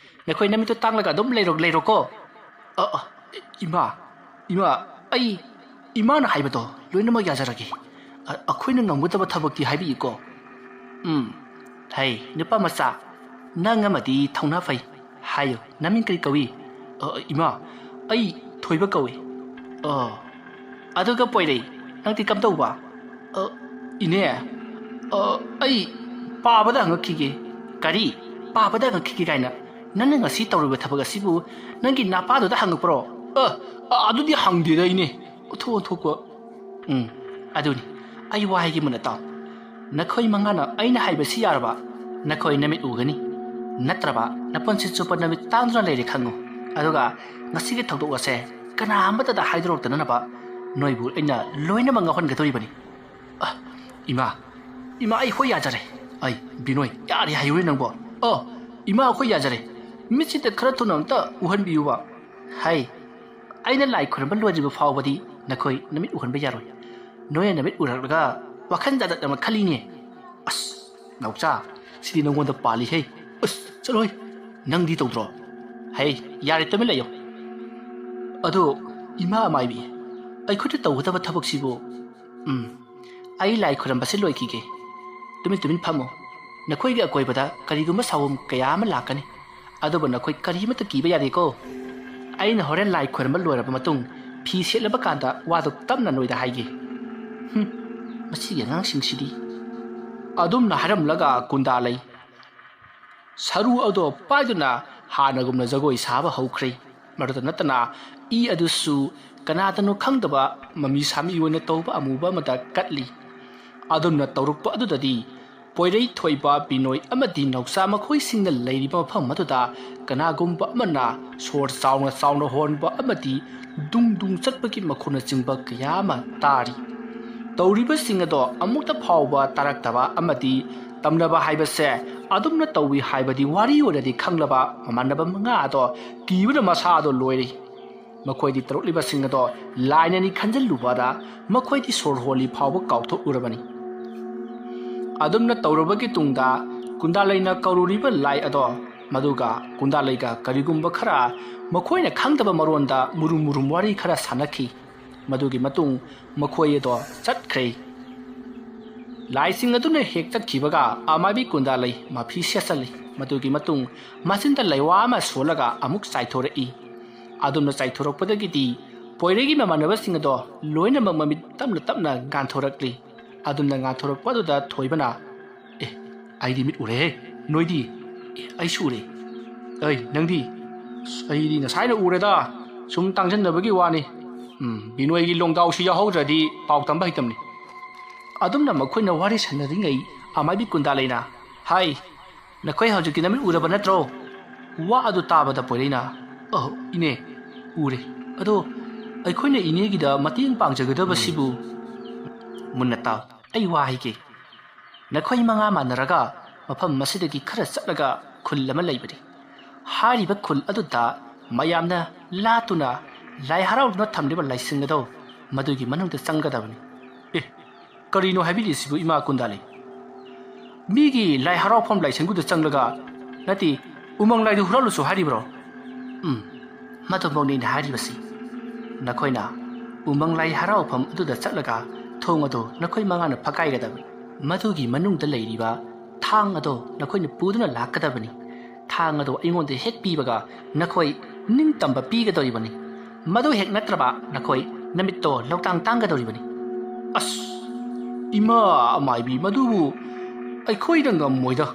ꯅꯈꯣꯏ ꯅꯃꯤꯠꯇꯨ ꯇꯥꯡꯂꯒ ꯑꯗꯨꯝ ꯂꯩꯔꯣ, ꯂꯩꯔꯣꯀꯣ꯫" "ꯑ, ꯑ, ꯏꯃꯥ, ꯏꯃꯥ, ꯑꯩ, ꯏꯃꯥꯅ ꯍꯥꯏꯕꯗꯣ ꯂꯣꯏꯅꯃꯛ ꯌꯥꯖꯔꯒꯦ꯫ ꯑ-, ꯑꯩꯈꯣꯏꯅ ꯉꯝꯒꯗꯕ ꯊꯕꯛꯇꯤ ꯍꯥꯏꯕꯤꯌꯨꯀꯣ꯫" "ꯎꯝ, ꯍꯩ, ꯅꯨꯄꯥ ꯃꯆꯥ, ꯅꯪ ꯑꯃꯗꯤ ꯊꯧꯅꯥ ꯐꯩ꯫ ꯍꯥꯏꯌꯨ, ꯅꯃꯤꯡ ꯀꯔꯤ ꯀꯧꯏ?" "ꯑ, ꯏꯃꯥ, ꯑꯩ ꯊꯣꯏꯕ ꯀꯧꯏ꯫" "ꯑ, ꯑꯗꯨꯒ ꯄꯣꯏꯔꯩ, ꯅꯪꯗꯤ ꯀꯝꯗꯧꯕ?" "ꯑ, ꯏꯅꯦ, ꯑ, ꯑꯩ ꯄꯥꯕꯗ ꯍꯪꯉꯛꯈꯤꯒꯦ꯫" "ꯀꯔꯤ? ꯄꯥꯕꯗ ꯍꯪꯉꯛꯈꯤꯒꯦ ꯀꯥꯏꯅ? ꯅꯪꯅ ꯉꯁꯤ ꯇꯧꯔꯤꯕ ꯊꯕꯛ ꯑꯁꯤꯕꯨ ꯅꯪꯒꯤ ꯅꯄꯥꯗꯨꯗ ꯍꯪꯉꯛꯄ꯭ꯔꯣ?" "ꯑ, ꯑ, ꯑꯗꯨꯗꯤ ꯍꯪꯗꯦꯗ, ꯏꯅꯦ꯫ ꯑꯣꯟꯊꯣꯛ ꯑꯣꯟꯊꯣꯛꯄ꯫" "ꯎꯝ, ꯑꯗꯨꯅꯤ꯫ ꯑꯩ ꯋꯥ ꯍꯥꯏꯒꯦ ꯃꯨꯟꯅ ꯇꯥꯎ꯫ ꯅꯈꯣꯏ ꯃꯉꯥꯅ ꯑꯩꯅ ꯍꯥꯏꯕꯁꯤ ꯌꯥꯔꯕ? ꯅꯈꯣꯏ ꯅꯃꯤꯠ ꯎꯒꯅꯤ꯫ ꯅꯠꯇ꯭ꯔꯕ ꯅꯄꯨꯟꯁꯤ ꯆꯨꯞꯄ ꯅꯃꯤꯠ ꯇꯥꯡꯗꯨꯅ ꯂꯩꯔꯦ ꯈꯪꯉꯨ꯫ ꯑꯗꯨꯒ ꯉꯁꯤꯒꯤ ꯊꯧꯗꯣꯛ ꯑꯁꯦ ꯀꯅꯥ ꯑꯃꯠꯇꯗ ꯍꯥꯏꯗꯣꯔꯛꯇꯅꯅꯕ ꯅꯣꯏꯕꯨ ꯑꯩꯅ ꯂꯣꯏꯅꯃꯛ ꯉꯥꯎꯍꯟꯒꯗꯧꯔꯤꯕꯅꯤ꯫" "ꯑ, ꯏꯃꯥ, ꯏꯃꯥ, ꯑꯩ ꯍꯣꯏ ꯌꯥꯖꯔꯦ꯫" "ꯑꯩ, ꯕꯤꯅꯣꯏ, ꯌꯥꯔꯦ ꯍꯥꯏꯌꯨꯔꯦ ꯅꯪꯕꯣ꯫ ꯑꯣ, ꯏꯃꯥ, ꯑꯩꯈꯣꯏ ꯌꯥꯖꯔꯦ꯫ ꯃꯤꯠꯁꯤꯗ ꯈꯔ ꯊꯨꯅ ꯑꯝꯇ ꯎꯍꯟꯕꯤꯌꯨꯕ꯫" "ꯍꯩ, ꯑꯩꯅ ꯂꯥꯏ ꯈꯣꯏꯔꯝꯕ ꯂꯣꯏꯗ꯭ꯔꯤꯕ ꯐꯥꯎꯕꯗꯤ ꯅꯈꯣꯏ ꯅꯃꯤꯠ ꯎꯍꯟꯕ ꯌꯥꯔꯣꯏ꯫ ꯅꯣꯏꯅ ꯅꯃꯤꯠ ꯎꯔꯛꯂꯒ ꯋꯥꯈꯜ ꯖꯥꯠ ꯖꯥꯠ ꯑꯃ ꯈꯜꯂꯤꯅꯦ꯫" "ꯑꯁ, ꯅꯥꯎꯆꯥ, ꯁꯤꯗꯤ ꯅꯪꯉꯣꯟꯗ ꯄꯥꯜꯂꯤꯍꯦ꯫ ꯑꯁ, ꯆꯠꯂꯣꯍꯦ꯫ ꯅꯪꯗꯤ ꯇꯧꯗ꯭ꯔꯣ?" "ꯍꯩ, ꯌꯥꯔꯦ, ꯇꯨꯃꯤꯟ ꯂꯩꯌꯣ꯫ ꯑꯗꯣ, ꯏꯃꯥ ꯃꯥꯏꯕꯤ, ꯑꯩꯈꯣꯏꯅ ꯇꯧꯒꯗꯕ ꯊꯕꯛꯁꯤꯕꯨ..." "ꯎꯝ, ꯑꯩ ꯂꯥꯏ ꯈꯣꯏꯔꯝꯕꯁꯦ ꯂꯣꯏꯈꯤꯒꯦ꯫ ꯇꯨꯃꯤꯟ ꯇꯨꯃꯤꯟ ꯐꯝꯃꯨ꯫ ꯅꯈꯣꯏꯒꯤ ꯑꯀꯣꯏꯕꯗ ꯀꯔꯤꯒꯨꯝꯕ ꯁꯥꯎꯝ ꯀꯌꯥ ꯑꯃ ꯂꯥꯛꯀꯅꯤ꯫ ꯑꯗꯨꯕꯨ ꯅꯈꯣꯏ ꯀꯔꯤꯃꯠꯇ ꯀꯤꯕ ꯌꯥꯗꯦꯀꯣ꯫ ꯑꯩꯅ ꯍꯣꯔꯦꯟ ꯂꯥꯏ ꯈꯣꯏꯔꯝꯕ ꯂꯣꯏꯔꯕ ꯃꯇꯨꯡ ꯐꯤ ꯁꯦꯠꯂꯕ ꯀꯥꯟꯗ ꯋꯥꯗꯨ ꯇꯞꯅ ꯅꯣꯏꯗ ꯍꯥꯏꯒꯦ꯫" "ꯍꯨꯝ, ꯃꯁꯤꯒꯤ ꯑꯉꯥꯡꯁꯤꯡꯁꯤꯗꯤ꯫" ꯑꯗꯨꯝꯅ ꯍꯥꯏꯔꯝꯂꯒ ꯀꯨꯟꯗꯥ ꯂꯩ꯫ ꯁꯔꯨ ꯑꯗꯣ ꯄꯥꯏꯗꯨꯅ ꯍꯥꯟꯅꯒꯨꯝꯅ ꯖꯒꯣꯏ ꯁꯥꯕ ꯍꯧꯈ꯭ꯔꯦ꯫ ꯃꯗꯨꯇ ꯅꯠꯇꯅ ꯏ ꯑꯗꯨꯁꯨ ꯀꯅꯥꯗꯅꯣ ꯈꯪꯗꯕ ꯃꯃꯤ ꯁꯥꯃꯤ ꯑꯣꯏꯅ ꯇꯧꯕ ꯑꯃꯨꯕ ꯑꯃꯗ ꯀꯠꯂꯤ꯫ ꯑꯗꯨꯝꯅ ꯇꯧꯔꯛꯄ ꯑꯗꯨꯗꯗꯤ ꯄꯣꯏꯔꯩ ꯊꯣꯏꯕ, ꯕꯤꯅꯣꯏ ꯑꯃꯗꯤ ꯅꯥꯎꯆꯥ ꯃꯈꯣꯏꯁꯤꯡꯅ ꯂꯩꯔꯤꯕ ꯃꯐꯝ ꯑꯗꯨꯗ ꯀꯅꯥꯒꯨꯝꯕ ꯑꯃꯅ ꯁꯣꯔ ꯆꯥꯎꯅ ꯆꯥꯎꯅ ꯍꯣꯟꯕ ꯑꯃꯗꯤ ꯗꯨꯡ ꯗꯨꯡ ꯆꯠꯄꯒꯤ ꯃꯈꯣꯟꯅꯆꯤꯡꯕ ꯀꯌꯥ ꯑꯃ ꯇꯥꯔꯤ꯫ ꯇꯧꯔꯤꯕꯁꯤꯡ ꯑꯗꯣ ꯑꯃꯨꯛꯇ ꯐꯥꯎꯕ ꯇꯥꯔꯛꯇꯕ ꯑꯃꯗꯤ ꯇꯝꯅꯕ ꯍꯥꯏꯕꯁꯦ ꯑꯗꯨꯝꯅ ꯇꯧꯏ ꯍꯥꯏꯕꯗꯤ ꯋꯥꯔꯤ ꯑꯣꯏꯅꯗꯤ ꯈꯪꯂꯕ ꯃꯃꯥꯟꯅꯕ ꯃꯉꯥ ꯑꯗꯣ ꯀꯤꯕꯅ ꯃꯁꯥꯗꯣ ꯂꯣꯏꯔꯤ꯫ ꯃꯈꯣꯏꯗꯤ ꯇꯧꯔꯛꯂꯤꯕꯁꯤꯡ ꯑꯗꯣ ꯂꯥꯏꯅꯅꯤ ꯈꯟꯖꯤꯜꯂꯨꯕꯗ ꯃꯈꯣꯏꯗꯤ ꯁꯣꯔ ꯍꯣꯜꯂꯤ ꯐꯥꯎꯕ ꯀꯥꯎꯊꯣꯛꯂꯨꯔꯕꯅꯤ꯫ ꯑꯗꯨꯝꯅ ꯇꯧꯔꯕꯒꯤ ꯇꯨꯡꯗ ꯀꯨꯟꯗꯥꯂꯩꯅ ꯀꯧꯔꯨꯔꯤꯕ ꯂꯥꯏ ꯑꯗꯣ, ꯃꯗꯨꯒ ꯀꯨꯟꯗꯥꯂꯩꯒ ꯀꯔꯤꯒꯨꯝꯕ ꯈꯔ ꯃꯈꯣꯏꯅ ꯈꯪꯗꯕ ꯃꯔꯣꯟꯗ ꯃꯨꯔꯨꯝ ꯃꯨꯔꯨꯝ ꯋꯥꯔꯤ ꯈꯔ ꯁꯥꯟꯅꯈꯤ꯫ ꯃꯗꯨꯒꯤ ꯃꯇꯨꯡ ꯃꯈꯣꯏ ꯑꯗꯣ ꯆꯠꯈ꯭ꯔꯦ꯫ ꯂꯥꯏꯁꯤꯡ ꯑꯗꯨꯅ ꯍꯦꯛ ꯆꯠꯈꯤꯕꯒ ꯑꯃꯥꯏꯕꯤ ꯀꯨꯟꯗꯥꯂꯩ ꯃꯐꯤ ꯁꯦꯠꯆꯜꯂꯤ꯫ ꯃꯗꯨꯒꯤ ꯃꯇꯨꯡ ꯃꯆꯤꯟꯗ ꯂꯩꯋꯥ ꯑꯃ ꯁꯣꯜꯂꯒ ꯑꯃꯨꯛ ꯆꯥꯏꯊꯣꯔꯛꯏ꯫ ꯑꯗꯨꯝꯅ ꯆꯥꯏꯊꯣꯔꯛꯄꯗꯒꯤꯗꯤ ꯄꯣꯏꯔꯩꯒꯤ ꯃꯃꯥꯟꯅꯕꯁꯤꯡ ꯑꯗꯣ ꯂꯣꯏꯅꯃꯛ ꯃꯃꯤꯠ ꯇꯞꯅ ꯇꯞꯅ ꯉꯥꯟꯊꯣꯔꯛꯂꯤ꯫ ꯑꯗꯨꯝꯅ ꯉꯥꯟꯊꯣꯔꯛꯄ ꯑꯗꯨꯗ ꯊꯣꯏꯕꯅ, "ꯑꯦ, ꯑꯩꯗꯤ ꯃꯤꯠ ꯎꯔꯦꯍꯦ꯫ ꯅꯣꯏꯗꯤ?" "ꯑꯦ, ꯑꯩꯁꯨ ꯎꯔꯦ꯫ ꯑꯩ, ꯅꯪꯗꯤ?" "ꯑꯁ, ꯑꯩꯗꯤ ꯉꯁꯥꯏꯅ ꯎꯔꯦꯗ꯫ ꯁꯨꯝ ꯇꯥꯡꯖꯟꯅꯕꯒꯤ ꯋꯥꯅꯤ꯫ ꯎꯝ, ꯕꯤꯅꯣꯏꯒꯤ ꯂꯣꯡꯗꯥꯎꯁꯤ ꯌꯥꯎꯍꯧꯗ꯭ꯔꯗꯤ ꯄꯥꯎ ꯇꯝꯕ ꯍꯩꯇꯕꯅꯤ꯫" ꯑꯗꯨꯝꯅ ꯃꯈꯣꯏꯅ ꯋꯥꯔꯤ ꯁꯥꯟꯅꯔꯤꯉꯩ ꯑꯃꯥꯏꯕꯤ ꯀꯨꯟꯗꯥꯂꯩꯅ, "ꯍꯥꯏ, ꯅꯈꯣꯏ ꯍꯧꯖꯤꯛꯇꯤ ꯅꯃꯤꯠ ꯎꯔꯕ ꯅꯠꯇ꯭ꯔꯣ?" ꯋꯥ ꯑꯗꯨ ꯇꯥꯕꯗ ꯄꯣꯏꯔꯩꯅ, "ꯑꯍꯣ, ꯏꯅꯦ, ꯎꯔꯦ꯫ ꯑꯗꯣ ꯑꯩꯈꯣꯏꯅ ꯏꯅꯦꯒꯤꯗ ꯃꯇꯦꯡ ꯄꯥꯡꯖꯒꯗꯕꯁꯤꯕꯨ?" "ꯃꯨꯟꯅ ꯇꯥꯎ, ꯑꯩ ꯋꯥ ꯍꯥꯏꯒꯦ꯫ ꯅꯈꯣꯏ ꯃꯉꯥ ꯃꯥꯟꯅꯔꯒ ꯃꯐꯝ ꯑꯁꯤꯗꯒꯤ ꯈꯔ ꯆꯠꯂꯒ ꯈꯨꯜ ꯑꯃ ꯂꯩꯕꯅꯤ꯫ ꯍꯥꯏꯔꯤꯕ ꯈꯨꯜ ꯑꯗꯨꯗ ꯃꯌꯥꯝꯅ ꯂꯥꯠꯇꯨꯅ ꯂꯥꯏ ꯍꯔꯥꯎꯗꯨꯅ ꯊꯝꯂꯤꯕ ꯂꯥꯏꯁꯪ ꯑꯗꯣ, ꯃꯗꯨꯒꯤ ꯃꯅꯨꯡꯗ ꯆꯪꯒꯗꯕꯅꯤ꯫" "ꯑꯦ, ꯀꯔꯤꯅꯣ ꯍꯥꯏꯕꯤꯔꯤꯁꯤꯕꯨ, ꯏꯃꯥ ꯀꯨꯟꯗꯥꯂꯩ? ꯃꯤꯒꯤ ꯂꯥꯏ ꯍꯔꯥꯎꯐꯝ ꯂꯥꯏꯁꯪꯗꯨꯗ ꯆꯪꯂꯒ, ꯅꯠꯇꯦ, ꯎꯃꯪ ꯂꯥꯏꯗꯨ ꯍꯨꯔꯥꯜꯂꯨꯁꯨ ꯍꯥꯏꯔꯤꯕ꯭ꯔꯣ?" "ꯎꯝ, ꯃꯗꯨꯃꯛꯅꯤ ꯑꯩꯅ ꯍꯥꯏꯔꯤꯕꯁꯤ꯫ ꯅꯈꯣꯏꯅ ꯎꯃꯪ ꯂꯥꯏ ꯍꯔꯥꯎꯐꯝ ꯑꯗꯨꯗ ꯆꯠꯂꯒ ꯊꯣꯡ ꯑꯗꯨ ꯅꯈꯣꯏ ꯃꯉꯥꯅ ꯐꯛꯀꯥꯏꯒꯗꯕꯅꯤ꯫ ꯃꯗꯨꯒꯤ ꯃꯅꯨꯡꯗ ꯂꯩꯔꯤꯕ ꯊꯥꯡ ꯑꯗꯣ ꯅꯈꯣꯏꯅ ꯄꯨꯗꯨꯅ ꯂꯥꯛꯀꯗꯕꯅꯤ꯫ ꯊꯥꯡ ꯑꯗꯣ ꯑꯩꯉꯣꯟꯗ ꯍꯦꯛ ꯄꯤꯕꯒ ꯅꯈꯣꯏ ꯅꯤꯡꯇꯝꯕ ꯄꯤꯒꯗꯧꯔꯤꯕꯅꯤ꯫ ꯃꯗꯨ ꯍꯦꯛ ꯅꯠꯇ꯭ꯔꯕ ꯅꯈꯣꯏ ꯅꯃꯤꯠꯇꯣ ꯂꯧꯇꯥꯡ ꯇꯥꯡꯒꯗꯧꯔꯤꯕꯅꯤ꯫" "ꯑꯁ, ꯏꯃꯥ ꯑꯃꯥꯏꯕꯤ, ꯃꯗꯨꯕꯨ ꯑꯩꯈꯣꯏꯅ ꯉꯝꯃꯣꯏꯗ꯫"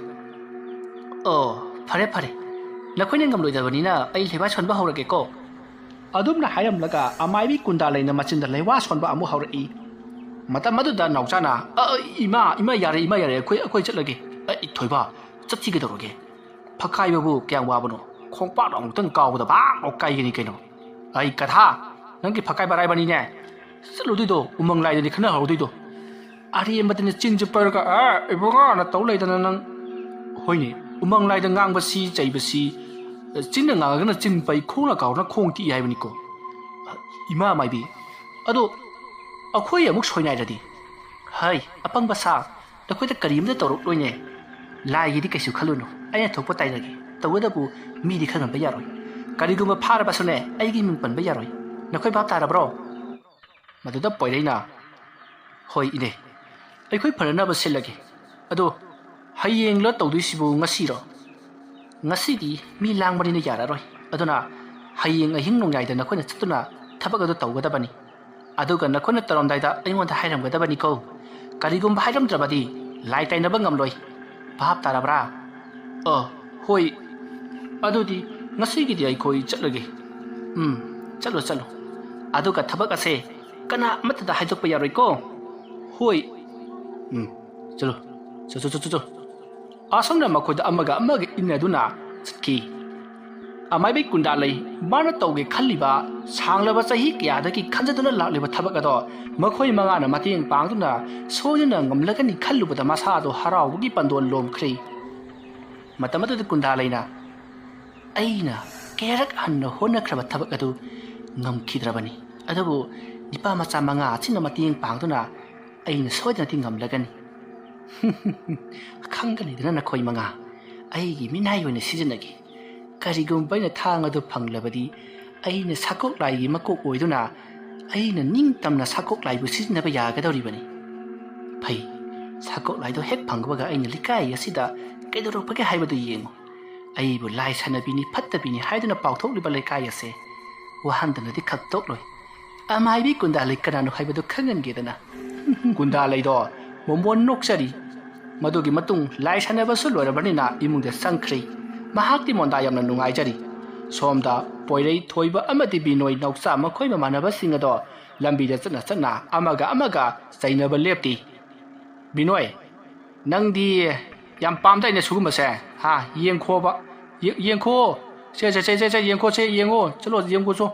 "ꯑꯣ, ꯐꯔꯦ, ꯐꯔꯦ꯫ ꯅꯈꯣꯏꯅ ꯉꯝꯂꯣꯏꯗꯕꯅꯤꯅ ꯑꯩ ꯂꯩꯋꯥ ꯁꯣꯟꯕ ꯍꯧꯔꯒꯦꯀꯣ꯫" ꯑꯗꯨꯝꯅ ꯍꯥꯏꯔꯝꯂꯒ ꯑꯃꯥꯏꯕꯤ ꯀꯨꯟꯗꯥꯂꯩꯅ ꯃꯆꯤꯟꯗ ꯂꯩꯋꯥ ꯁꯣꯟꯕ ꯑꯃꯨꯛ ꯍꯧꯔꯛꯏ꯫ ꯃꯇꯝ ꯑꯗꯨꯗ ꯅꯥꯎꯆꯥꯅ, "ꯑ, ꯑ, ꯏꯃꯥ, ꯏꯃꯥ, ꯌꯥꯔꯦ, ꯏꯃꯥ, ꯌꯥꯔꯦ, ꯑꯩꯈꯣꯏ, ꯑꯩꯈꯣꯏ ꯆꯠꯂꯒꯦ꯫ ꯑ, ꯏ, ꯊꯣꯏꯕ, ꯆꯠꯁꯤ ꯀꯩꯗꯧꯔꯒꯦ? ꯐꯛꯀꯥꯏꯕꯕꯨ ꯀꯌꯥꯝ ꯋꯥꯕꯅꯣ? ꯈꯣꯡꯄꯥꯛ ꯑꯃꯨꯛꯇꯪ ꯀꯥꯎꯕꯗ ꯕꯥꯛ ꯂꯥꯎ ꯀꯥꯏꯒꯅꯤ ꯀꯩꯅꯣ꯫ ꯑꯩ ꯀꯊꯥ, ꯅꯪꯒꯤ ꯐꯛꯀꯥꯏꯕ ꯑꯔꯥꯏꯕꯅꯤꯅꯦ꯫ ꯆꯠꯂꯨꯗꯣꯏꯗꯣ ꯎꯃꯪ ꯂꯥꯏꯗꯅꯤ ꯈꯟꯅꯍꯧꯗꯣꯏꯗꯣ꯫ ꯑꯔꯦꯝꯕꯗꯅ ꯆꯤꯟꯁꯦ ꯄꯔꯒ, ꯑ, ꯏꯕꯨꯡꯉꯣꯅ ꯇꯧ ꯂꯩꯗꯅ ꯅꯪ꯫ ꯍꯣꯏꯅꯦ, ꯎꯃꯪ ꯂꯥꯏꯗ ꯉꯥꯡꯕꯁꯤ, ꯆꯩꯕꯁꯤ, ꯆꯤꯟꯅ ꯉꯥꯡꯉꯒꯅ ꯆꯤꯟ ꯄꯩ, ꯈꯣꯡꯅ ꯀꯥꯎꯔꯒꯅ ꯈꯣꯡ ꯇꯤꯛꯏ ꯍꯥꯏꯕꯅꯤꯀꯣ꯫ ꯏꯃꯥ ꯃꯥꯏꯕꯤ, ꯑꯗꯣ ꯑꯩꯈꯣꯏ ꯑꯃꯨꯛ ꯁꯣꯏꯅꯥꯏꯔꯗꯤ?" "ꯍꯩ, ꯑꯄꯪꯕ ꯁꯥ, ꯅꯈꯣꯏꯗ ꯀꯔꯤꯝꯇ ꯇꯧꯔꯛꯂꯣꯏꯅꯦ꯫ ꯂꯥꯏꯒꯤꯗꯤ ꯀꯩꯁꯨ ꯈꯜꯂꯨꯅꯨ, ꯑꯩꯅ ꯊꯣꯛꯄ ꯇꯥꯏꯅꯒꯦ꯫ ꯇꯧꯕꯇꯕꯨ ꯃꯤꯗꯤ ꯈꯪꯍꯟꯕ ꯌꯥꯔꯣꯏ꯫ ꯀꯔꯤꯒꯨꯝꯕ ꯐꯥꯔꯕꯁꯨꯅꯦ, ꯑꯩꯒꯤ ꯃꯤꯡ ꯄꯟꯕ ꯌꯥꯔꯣꯏ꯫ ꯅꯈꯣꯏ ꯚꯥꯞ ꯇꯥꯔꯕ꯭ꯔꯣ?" ꯃꯗꯨꯗ ꯄꯣꯏꯔꯩꯅ, "ꯍꯣꯏ ꯏꯅꯦ, ꯑꯩꯈꯣꯏ ꯐꯅꯅꯕ ꯁꯤꯜꯂꯒꯦ꯫ ꯑꯗꯣ ꯍꯌꯦꯡꯂ ꯇꯧꯗꯣꯏꯁꯤꯕꯨ ꯉꯁꯤꯔꯣ?" "ꯉꯁꯤꯗꯤ ꯃꯤ ꯂꯥꯡꯕꯅꯤꯅ ꯌꯥꯔꯔꯣꯏ꯫ ꯑꯗꯨꯅ ꯍꯌꯦꯡ ꯑꯍꯤꯡ ꯅꯣꯡꯌꯥꯏꯗ ꯅꯈꯣꯏꯅ ꯆꯠꯇꯨꯅ ꯊꯕꯛ ꯑꯗꯨ ꯇꯧꯒꯗꯕꯅꯤ꯫ ꯑꯗꯨꯒ ꯅꯈꯣꯏꯅ ꯇꯧꯔꯝꯗꯥꯏꯗ ꯑꯩꯉꯣꯟꯗ ꯍꯥꯏꯔꯝꯒꯗꯕꯅꯤꯀꯣ꯫ ꯀꯔꯤꯒꯨꯝꯕ ꯍꯥꯏꯔꯝꯗ꯭ꯔꯕꯗꯤ ꯂꯥꯏ ꯇꯥꯏꯅꯕ ꯉꯝꯂꯣꯏ꯫ ꯚꯥꯞ ꯇꯥꯔꯕ꯭ꯔꯥ?" "ꯑ, ꯍꯣꯏ꯫ ꯑꯗꯨꯗꯤ ꯉꯁꯤꯒꯤꯗꯤ ꯑꯩꯈꯣꯏ ꯆꯠꯂꯒꯦ꯫ ꯎꯝ, ꯆꯠꯂꯣ, ꯆꯠꯂꯣ꯫ ꯑꯗꯨꯒ ꯊꯕꯛ ꯑꯁꯦ ꯀꯅꯥ ꯑꯃꯠꯇꯗ ꯍꯥꯏꯗꯣꯛꯄ ꯌꯥꯔꯣꯏꯀꯣ?" "ꯍꯣꯏ꯫ ꯎꯝ, ꯆꯠꯂꯣ, ꯆꯠ, ꯆꯠ, ꯆꯠ, ꯆꯠ, ꯆꯠ꯫" ꯑꯁꯨꯝꯅ ꯃꯈꯣꯏꯗ ꯑꯃꯒ ꯑꯃꯒ ꯏꯟꯅꯗꯨꯅ ꯆꯠꯈꯤ꯫ ꯑꯃꯥꯏꯕꯤ ꯀꯨꯟꯗꯥꯂꯩ ꯃꯥꯅ ꯇꯧꯒꯦ ꯈꯜꯂꯤꯕ, ꯁꯥꯡꯂꯕ ꯆꯍꯤ ꯀꯌꯥꯗꯒꯤ ꯈꯟꯖꯗꯨꯅ ꯂꯥꯛꯂꯤꯕ ꯊꯕꯛ ꯑꯗꯣ ꯃꯈꯣꯏ ꯃꯉꯥꯅ ꯃꯇꯦꯡ ꯄꯥꯡꯗꯨꯅ ꯁꯣꯏꯗꯅ ꯉꯝꯂꯒꯅꯤ ꯈꯜꯂꯨꯕꯗ ꯃꯁꯥꯗꯣ ꯍꯔꯥꯎꯕꯒꯤ ꯄꯟꯗꯣꯟ ꯂꯣꯝꯈ꯭ꯔꯦ꯫ ꯃꯇꯝ ꯑꯗꯨꯗ ꯀꯨꯟꯗꯥꯂꯩꯅ, "ꯑꯩꯅ ꯀꯌꯥꯔꯛ ꯍꯟꯅ ꯍꯣꯠꯅꯈ꯭ꯔꯕ ꯊꯕꯛ ꯑꯗꯨ ꯉꯝꯈꯤꯗ꯭ꯔꯕꯅꯤ꯫ ꯑꯗꯨꯕꯨ ꯅꯤꯄꯥ ꯃꯆꯥ ꯃꯉꯥ ꯑꯁꯤꯅ ꯃꯇꯦꯡ ꯄꯥꯡꯗꯨꯅ ꯑꯩꯅ ꯁꯣꯏꯗꯅꯗꯤ ꯉꯝꯂꯒꯅꯤ꯫" "ꯈꯪꯒꯅꯤꯗꯅ ꯅꯈꯣꯏ ꯃꯉꯥ, ꯑꯩꯒꯤ ꯃꯤꯅꯥꯏ ꯑꯣꯏꯅ ꯁꯤꯖꯤꯟꯅꯒꯦ꯫ ꯀꯔꯤꯒꯨꯝꯕ ꯑꯩꯅ ꯊꯥꯡ ꯑꯗꯨ ꯐꯪꯂꯕꯗꯤ ꯑꯩꯅ ꯁꯥꯀꯣꯛ ꯂꯥꯏꯒꯤ ꯃꯀꯣꯛ ꯑꯣꯏꯗꯨꯅ ꯑꯩꯅ ꯅꯤꯡꯇꯝꯅ ꯁꯥꯀꯣꯛ ꯂꯥꯏꯕꯨ ꯁꯤꯖꯤꯟꯅꯕ ꯌꯥꯒꯗꯧꯔꯤꯕꯅꯤ꯫ ꯐꯩ, ꯁꯥꯀꯣꯛ ꯂꯥꯏꯗꯣ ꯍꯦꯛ ꯐꯪꯕꯒ ꯑꯩꯅ ꯂꯩꯀꯥꯏ ꯑꯁꯤꯗ ꯀꯩꯗꯧꯔꯛꯄꯒꯦ ꯍꯥꯏꯕꯗꯨ ꯌꯦꯡꯉꯨ꯫ ꯑꯩꯕꯨ ꯂꯥꯏ ꯁꯥꯟꯅꯕꯤꯅꯤ, ꯐꯠꯇꯕꯤꯅꯤ ꯍꯥꯏꯗꯨꯅ ꯄꯥꯎꯊꯣꯛꯂꯤꯕ ꯂꯩꯀꯥꯏ ꯑꯁꯦ ꯋꯥꯍꯟꯗꯅꯗꯤ ꯈꯛꯇꯣꯛꯂꯣꯏ꯫ ꯑꯃꯥꯏꯕꯤ ꯀꯨꯟꯗꯥꯂꯩ ꯀꯅꯥꯅꯣ ꯍꯥꯏꯕꯗꯨ ꯈꯪꯍꯟꯒꯦꯗꯅ꯫" ꯀꯨꯟꯗꯥꯂꯩꯗꯣ ꯃꯣꯃꯣꯟ ꯅꯣꯛꯆꯔꯤ꯫ ꯃꯗꯨꯒꯤ ꯃꯇꯨꯡ ꯂꯥꯏ ꯁꯥꯟꯅꯕꯁꯨ ꯂꯣꯏꯔꯕꯅꯤꯅ ꯏꯃꯨꯡꯗ ꯆꯪꯈ꯭ꯔꯦ꯫ ꯃꯍꯥꯛꯇꯤ ꯃꯣꯟꯗꯥ ꯌꯥꯝꯅ ꯅꯨꯡꯉꯥꯏꯖꯔꯤ꯫ ꯁꯣꯝꯗ ꯄꯣꯏꯔꯩ, ꯊꯣꯏꯕ ꯑꯃꯗꯤ ꯕꯤꯅꯣꯏ ꯅꯥꯎꯆꯥ ꯃꯈꯣꯏ ꯃꯃꯥꯟꯅꯕꯁꯤꯡ ꯑꯗꯣ ꯂꯝꯕꯤꯗ ꯆꯠꯅ ꯆꯠꯅ ꯑꯃꯒ ꯑꯃꯒ ꯆꯩꯅꯕ ꯂꯦꯞꯇꯦ꯫ "ꯕꯤꯅꯣꯏ, ꯅꯪꯗꯤ ꯌꯥꯝ ꯄꯥꯝꯗꯥꯏꯅꯦ ꯁꯤꯒꯨꯝꯕꯁꯦ? ꯍꯥ, ꯌꯦꯡꯈꯣꯕ꯫ ꯌꯦ-, ꯌꯦꯡꯈꯣ꯫ ꯁꯦ, ꯁꯦ, ꯁꯦ, ꯁꯦ, ꯁꯦ, ꯌꯦꯡꯈꯣ, ꯁꯦ, ꯌꯦꯡꯉꯣ꯫ ꯆꯠꯂꯣ, ꯌꯦꯡꯈꯣ ꯆꯣ꯫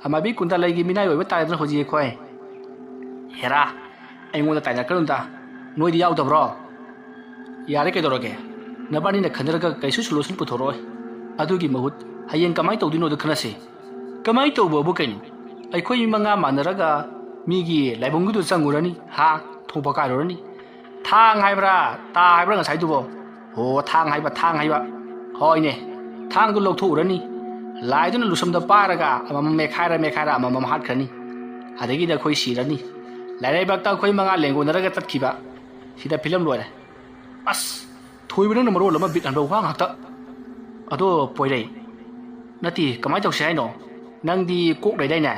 ꯑꯃꯥꯏꯕꯤ ꯀꯨꯟꯗꯥꯂꯩꯒꯤ ꯃꯤꯅꯥꯏ ꯑꯣꯏꯕ ꯇꯥꯔꯦꯗꯅ ꯍꯧꯖꯤꯛ ꯑꯩꯈꯣꯏ꯫ ꯍꯦꯔꯥ, ꯑꯩꯉꯣꯟꯗ ꯇꯥꯏꯅꯔꯛꯀꯅꯨꯗ꯫ ꯅꯣꯏꯗꯤ ꯌꯥꯎꯗꯕ꯭ꯔꯣ? ꯌꯥꯔꯦ, ꯀꯩꯗꯧꯔꯒꯦ? ꯅꯕꯥꯅꯤꯅ ꯈꯟꯅꯔꯒ ꯀꯩꯁꯨ solution ꯄꯨꯊꯣꯔꯛꯑꯣꯏ꯫ ꯑꯗꯨꯒꯤ ꯃꯍꯨꯠ ꯍꯌꯦꯡ ꯀꯃꯥꯏꯅ ꯇꯧꯗꯣꯏꯅꯣꯗꯣ ꯈꯟꯅꯁꯤ꯫ ꯀꯃꯥꯏꯅ ꯇꯧꯕꯕꯨ ꯀꯩꯅꯣ? ꯑꯩꯈꯣꯏ ꯃꯤ ꯃꯉꯥ ꯃꯥꯟꯅꯔꯒ ꯃꯤꯒꯤ ꯂꯥꯏꯕꯨꯡꯒꯤꯗꯨ ꯆꯪꯉꯨꯔꯅꯤ, ꯍꯥ? ꯊꯣꯡ ꯄꯀꯥꯏꯔꯨꯔꯅꯤ꯫ ꯊꯥꯡ ꯍꯥꯏꯕ꯭ꯔꯥ, ꯇꯥ ꯍꯥꯏꯕ꯭ꯔꯥ ꯉꯁꯥꯏꯗꯨꯕꯣ? ꯑꯣ, ꯊꯥꯡ ꯍꯥꯏꯕ, ꯊꯥꯡ ꯍꯥꯏꯕ꯫ ꯍꯣꯏꯅꯦ, ꯊꯥꯡꯗꯨ ꯂꯧꯊꯣꯛꯎꯔꯅꯤ꯫ ꯂꯥꯏꯗꯨꯅ ꯂꯨꯁꯝꯗ ꯄꯥꯏꯔꯒ ꯑꯃꯃꯝ ꯃꯦꯈꯥꯏꯔ ꯃꯦꯈꯥꯏꯔ ꯑꯃꯃꯝ ꯍꯥꯠꯈ꯭ꯔꯅꯤ꯫ ꯑꯗꯒꯤꯗꯤ ꯑꯩꯈꯣꯏ ꯁꯤꯔꯅꯤ꯫ ꯂꯥꯏꯔꯩꯕꯥꯛꯇ ꯑꯩꯈꯣꯏ ꯃꯉꯥ ꯂꯦꯡꯒꯣꯟꯅꯔꯒ ꯆꯠꯈꯤꯕ꯫ ꯁꯤꯗ ꯐꯤꯂꯝ ꯂꯣꯏꯔꯦ꯫ ꯑꯁ, ꯊꯣꯏꯕ ꯅꯪꯅ ꯃꯔꯣꯜ ꯑꯃ ꯕꯤꯠ ꯍꯟꯕ ꯋꯥ ꯉꯥꯛꯇ꯫ ꯑꯗꯣ ꯄꯣꯏꯔꯩ, ꯅꯠꯇꯦ, ꯀꯃꯥꯏꯅ ꯇꯧꯁꯤ ꯍꯥꯏꯅꯣ? ꯅꯪꯗꯤ ꯀꯣꯛ ꯂꯩꯗꯥꯏꯅꯦ?